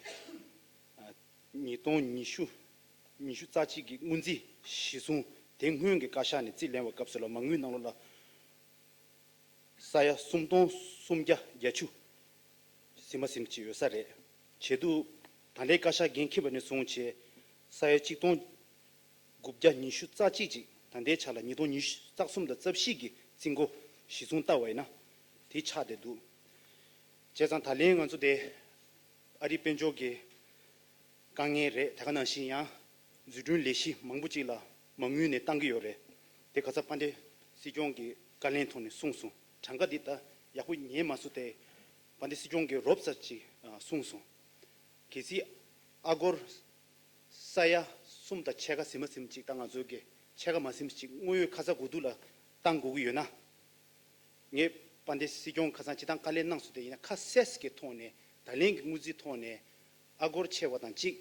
ཨ་ཉིས་སྟོང་ཉི་ཤུ་ཉི་ཤུ་རྩ་གཅིག་གི་སྔོན་རྩིས་གཞི་བཟུང་། དེ་སྔོན་གྱི་བཀའ་ཤག་ནས་རྩིས་ལེན་པའི་སྐབས་སུ་ལ་མ་དངུལ་ནང་ལོགས་ལ་ས་ཡ་སུམ་སྟོང་སུམ་བརྒྱ་བརྒྱད་ཅུ་ཟིན་མ་ཟིན་ཅིག་ཡོད་ས་རེད། བྱས་དུས་ད་ལྟའི་བཀའ་ཤག་འགན་འཁྱེར་བ་ནས་བཟུང་བྱས་ས་ཡ་གཅིག་སྟོང་དགུ་བརྒྱ་ཉི་ཤུ་རྩ་གཅིག་ཅིག་ད་ལྟའི་ཆ་ལ་ཉིས་སྟོང་ཉི་ཤུ་རྩ་གསུམ་དང་རྩ་བཞི་གི་རྩིས་འགོ་གཞི་བཟུང་བལྟ་བ་ཡིན་ན་དེ་ཆགས་བསྡད་འདུག་བྱས་ཙང་ད་ལན་ང་ཚོ་དེ་ཨ་རིའི་དཔལ་འབྱོར་གྱི་དཀའ་ངལ་རེད། དེ་ག་ནང་བཞིན་ཡང་འཛུགས་སྐྲུན་ལས་གཞི་མང་པོ་ཅིག་ལ་མ་དངུལ་ནས་བཏང་གི་ཡོད་རེད། དེ་ག་ཚོད་དཔལ་ལྡན་སྲིད་སྐྱོང་གིས་བཀའ་ལན་ཐོག་ནས་གསུངས་སོང་། གྲངས་ཀ་འདི་ད་ཡག་པོ་ཉན་མ་སོང་སྟེ། དཔལ་ལྡན་སྲིད་སྐྱོང་གིས་རོབ་ཙམ་ཅིག་གསུངས་སོང་། གལ་སྲིད་ཨ་སྒོར་ས་ཡ་གསུམ་དང་ཕྱེད་ཀ་ཟིན་མ་ཟིན་ཅིག་ད་ང་ཚོའི་གི་ཕྱེད་ཀ་མ་ཟིན་ཅིག་དངོས་ཡོད་ཁ་ཚ་དགོས་གཏུགས་ལ་བཏང་དགོས་ཀྱི་ཡོད་ན། ངས་དཔལ་ལྡན་སྲིད་སྐྱོང་ཁ་སང་སྤྱི་བཏང་བཀའ་ལན་གནང་སོང་། དེ་ཡིན་ན་ཁ་གསལ་གྱི་ཐོག་ནས་ད་ལན་གྱི་དངུལ་རྩིས་ཐོག་ནས་ཨ་སྒོར་ཕྱེ་བ་དང་གཅིག་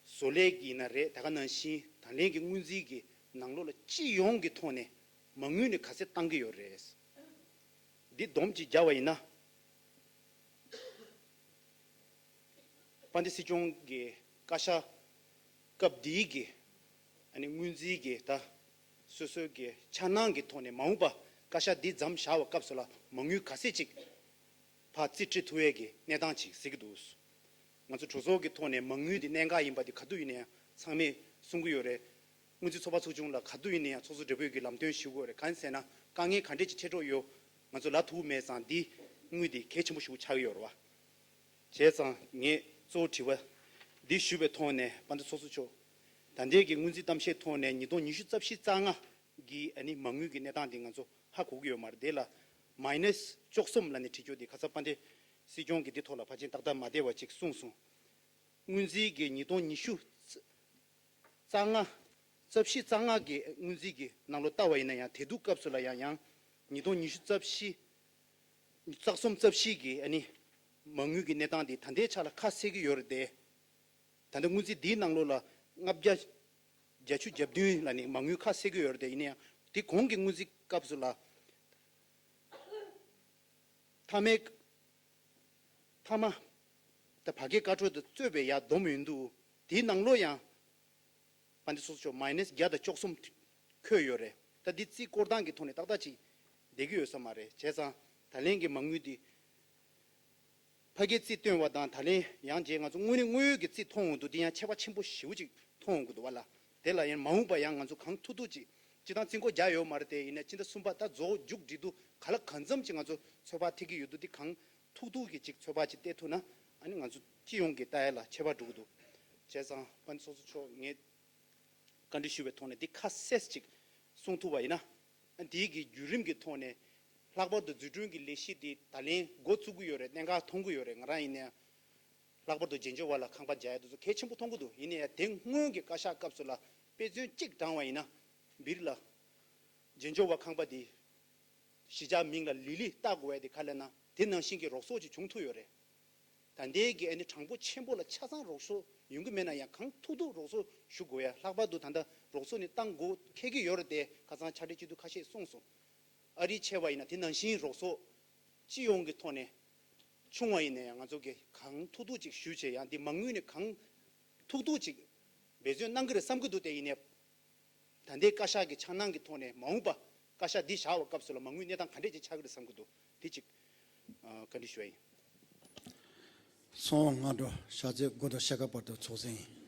བཟོ་ལས་ཀྱི་ཡིན་ན་རེད། ད་ག་ནང་བཞིན་ད་ལན་གྱི་དངུལ་རྩིས་ཀྱི་ནང་ལོགས་ལ་སྤྱི་ཡོངས་ཀྱི་ཐོག་ནས་མ་དངུལ་ནས་ག་ཚད་བཏང་གི་ཡོད་རེད། འདི་བསྡོམས་ཀྱིས་བརྒྱབ་པ་ཡིན་ན། དཔལ་ལྡན་སྲིད་སྐྱོང་གི་བཀའ་ཤག་སྐབས་འདིའི་གི་ཨ་ནི་དངུལ་རྩིས་ཀྱི་ད་སོ་སོའི་གི་འཆར་སྣང་གི་ཐོག་ནས་མ་འོངས་པ་བཀའ་ཤག་འདི་མཚམས་བཞག་པའི་སྐབས་སུ་ལ་མ་དངུལ་ག་ཚད་ཅིག་ཕར་རྩིས་སྤྲད་ཐུབ་ཡས་ཀྱི་གནས་སྟངས་ཅིག་གཟིགས་ཀྱི་འདུག་ང་ཚོ་གྲོས་ཚོགས་ཀྱི་ཐོག་ནས་མ་དངུལ་འདི་གནད་འགག་ཡིན་པ་འདི་ག་དུས་ཡིན་ན་ཡང་ཚང་མས་གསུང་གི་ཡོད་རེད། དངུལ་རྩིས་ཚོགས་པ་ཚོགས་ཆུང་ལ་ག་དུས་ཡིན་ན་ཡང་ཚོགས་གཙོ་སྦྲེལ་པོས་ཀྱི་ལམ་སྟོན་ཞུ་དགོས་རེད། གང་ཡིན་ཟེར་ན་དཀའ་ངལ་ག་འདྲས་ཅིག་འཕྲད་འགྲོ་ཡོད། ང་ཚོ་ལ་ཐུག་མེད་ཙང་འདི་དངུལ་འདི་གལ་ཆེན་པོ་ཞིག་ཆགས་ཀྱི་ཡོད་རེད་བ། བྱས་ཙང་ངས་གཙོ་བོ་དྲི་བ་འདི་ཞུས་པའི་ཐོག་ནས་དཔལ་ལྡན་ཚོགས་གཙོ་མཆོག་ད་ལྟའི་གི་དངུལ་རྩིས་གཏམ་བཤད་ཐོག་ནས་ཉིས་སྟོང་ཉི་ཤུ་རྩ་བཞི་རྩ་ལྔ་གི་ཨ་ནི་མ་དངུལ་གྱི་གནས་སྟངས་འདི་ང་ཚོ་ཧ་གོ་གི་ཡོད་མ་རེད། དེ་ལ་མའི་ནས་བཅུ་གསུམ་ལབ་ནས་བྲིས་རྒྱུ་འདི་ཁ་སང་དཔལ་ལྡན་སྲིད་སྐྱོང་གིས་འདི་ཐོག་ལ་ཕལ་ཆེར་ཏག་ཏག་མ་བསྡད་པ་ཅིག་གསུངས་སོང་། དངུལ་རྩིས་ཀྱི་ཉིས་སྟོང་ཉི་ཤུ་རྩ་ལྔ་རྩ་བཞི་རྩ་ལྔ་གི་དངུལ་རྩིས་ཀྱི་ནང་ལོགས་ལྟ་བ་ཡིན་ན་ཡང་དེ་དུས་སྐབས་སུ་ལ་ཡང་ཡང་ཉིས་སྟོང་ཉི་ཤུ་རྩ་བཞི་རྩ་གསུམ་རྩ་བཞི་གི་ཨ་ནི་མ་དངུལ་གྱི་གནས་སྟངས་དེ་ད་ལྟའི་ཆ་ལ་ཁ་གསལ་གྱི་ཡོད་རེད་དེ། ད་ལྟ་དངུལ་རྩིས་འདིའི་ནང་ལོགས་ལ་ལྔ་བརྒྱ་བརྒྱད་ཅུ་གྱ་བདུན་ལ་ནི་མ་དངུལ་ཁ་གསལ་གྱི་ཡོད་རེད་དེ། ཡིན་ན་ཡང་དེ་གོང་གི་དངུལ་རྩིས་སྐབས་སུ་ལ་མཐའ་མའི་མཐའ་མ་ད་ཕ་གིའི་བཀའ་འཁྲོལ་དང་རྩོད་པའི་ཡར་བསྡོམས་ཡོང་དུས་དེའི་ནང་ལོགས་ཡང་དཔལ་ལྡན་ཚོགས་གཙོ་མཆོག་མའི་ནས་བརྒྱ་དང་བཅུ་གསུམ་འཁོད་ཡོད་རེད། ད་འདི་རྩིས་སྐོར་སྟངས་ཀྱི་ཐོག་ནས་ཏག་ཏག་ཅིག་བསྡད་ཀྱི་ཡོད་ས་མ་རེད། བྱས་ཙང་ད་ལན་གྱི་མ་དངུལ་འདི་ཕ་གིའི་རྩིས་བཏོན་པ་དང་ད་ལན་ཡང་རྗེས་ང་ཚོ་དངོས་གནས་དངོས་ཡོད་ཀྱི་རྩིས་མཐོང་འོང་དུས་དེ་ཡང་ཁྱད་པར་ཆེན་པོ་ཞེ་པོ་ཅིག་མཐོང་འོང་གི་འདུག་བ་ལ། དེ་ལ་ཡང་མ་འོངས་པ་ཡང་ང་ཚོ་གང་ཐུབ་ཐུབ་ཅིག་སྤྱི་བཏང་རྩིས་འགོ་རྒྱག་ཡོད་མ་རེད་དེ། ཡིན་ན་སྤྱི་ཟླ་གསུམ་པ་ད་རྫོགས་མཇུག་སྒྲིལ་དུས་ག་ལ་གང་འཚམ་ཅིག་ང་ཚོ་ཚོད་དཔག་ཐེབས་ཀྱི་ཡོད་དུས་དེ་གང་ཐུབ་ཐུབ་ཀྱི་ཅིག་ཚོད་དཔག་ཅིག་བལྟས་ཐུབ་ན་ཨ་ནི་ང་ཚོ་སྤྱི་ཡོངས་ཀྱི་ལྟ་ཡ་ལ་ཁྱད་པར་འགྲོ་གི་འདུག་བྱས་ཙང་དཔལ་ལྡན་ཚོགས་གཙོ་མཆོག་ངས་བཀའ་འདྲི་ཞུ་བའི་ཐོག་ནས་འདི་ཁ་གསལ་ཅིག་གསུང་ཐུབ་པ་ཡིན་ན། ཨ་འདིའི་གི་བརྒྱུད་རིམ་གྱི་ཐོག་ནས་ལྷག་པར་དུ་འཛུགས་སྐྲུན་གྱི་ལས་གཞི་འདི་ད་ལན་འགོ་བཙུགས་ཀྱི་ཡོད་རེད། གནད་འགག་མཐོང་གི་ཡོད་རེད། ང་རང་ཡིན་ནའི་ལྷག་པར་དུ་རྗེས་འཇོག་པ་ལ་ཁང་པ་རྒྱག་ཡ་དེ་ཚོ་གལ་ཆེན་པོ་མཐོང་གི་འདུག་ཡིན་ནའི་དེ་སྔོན་གྱི་བཀའ་ཤག་སྐབས་སུ་ལ་དཔེ་མཚོན་གཅིག་དྲངས་པ་ཡིན་ན་སྦིར་ལ་རྗེས་འཇོག་པ་ཁང་པ་འདི་གཞིས་ཆགས་མིང་ལ་ལི་ལི་བཏགས་དགོས་ཡ་དེ་ག་ལབ་ན་དེ་ནང་བཞིན་གྱི་རོགས་ཚོགས་ཅིག་བྱུང་ཐུབ་ཡོད་རེད། ད་ལྟའི་གི་ཨ་ནི་གྲངས་འབོར་ཆེན་པོ་ལ་ཆ་ཚང་རོགས་ཚོགས་ཡོང་གི་མེད་ན་ཡང་གང་ཐུབ་ཐུབ་རོགས་ཚོགས་ཞུ་དགོས་ཡ། ལྷག་པར་དུ་ད་ལྟ་རོགས་ཚོགས་ནས་བཏང་དགོས་འཁེལ་གྱི་ཡོད་རེད་དེ། ཁ་སང་ཕྱག་སྦྲེལ་སྤྱི་འཐུས་ཁ་ཤས་གསུངས་སོང་། ཨ་རི་ཆེ་བ་ཡིན་ན་དེ་ནང་བཞིན་རོགས་ཚོགས་སྤྱི་ཡོངས་ཀྱི་ཐོག་ནས་ཆུང་བ་ཡིན་ན་ཡང་ང་ཚོ་གི་གང་ཐུབ་ཐུབ་ཅིག་ཞུས་བྱས་ཡང་འདི་མ་དངུལ་ནས་གང་ཐུབ་ཐུབ་ཅིག་འབད་བརྩོན་གནང་གི་རེད་བསམ་གྱི་འདུག་དེ་ཡིན་ནའི་ད་ལྟའི་བཀའ་ཤག་གི་འཆར་སྣང་གི་ཐོག་ནས་མ་འོངས་པ་བཀའ་ཤག་འདི་བཞག་པའི་སྐབས་སུ་ལ་མ་དངུལ་གནས་སྟངས་ག་འདྲས་ཅིག་ཆགས་ཀྱི་རེད་བསམ་གྱི་འདུག་དེ་གཅིག་ཨ་བཀའ་འདྲི་ཞུ་བ་ཡིན། ཚོགས་དབང་སྔ་དྲོ་ཕྱག་ཚོད་དགུ་དང་ཕྱེད་ཀ་བར་དུ་ཚོགས་ཟིན་ཡིན།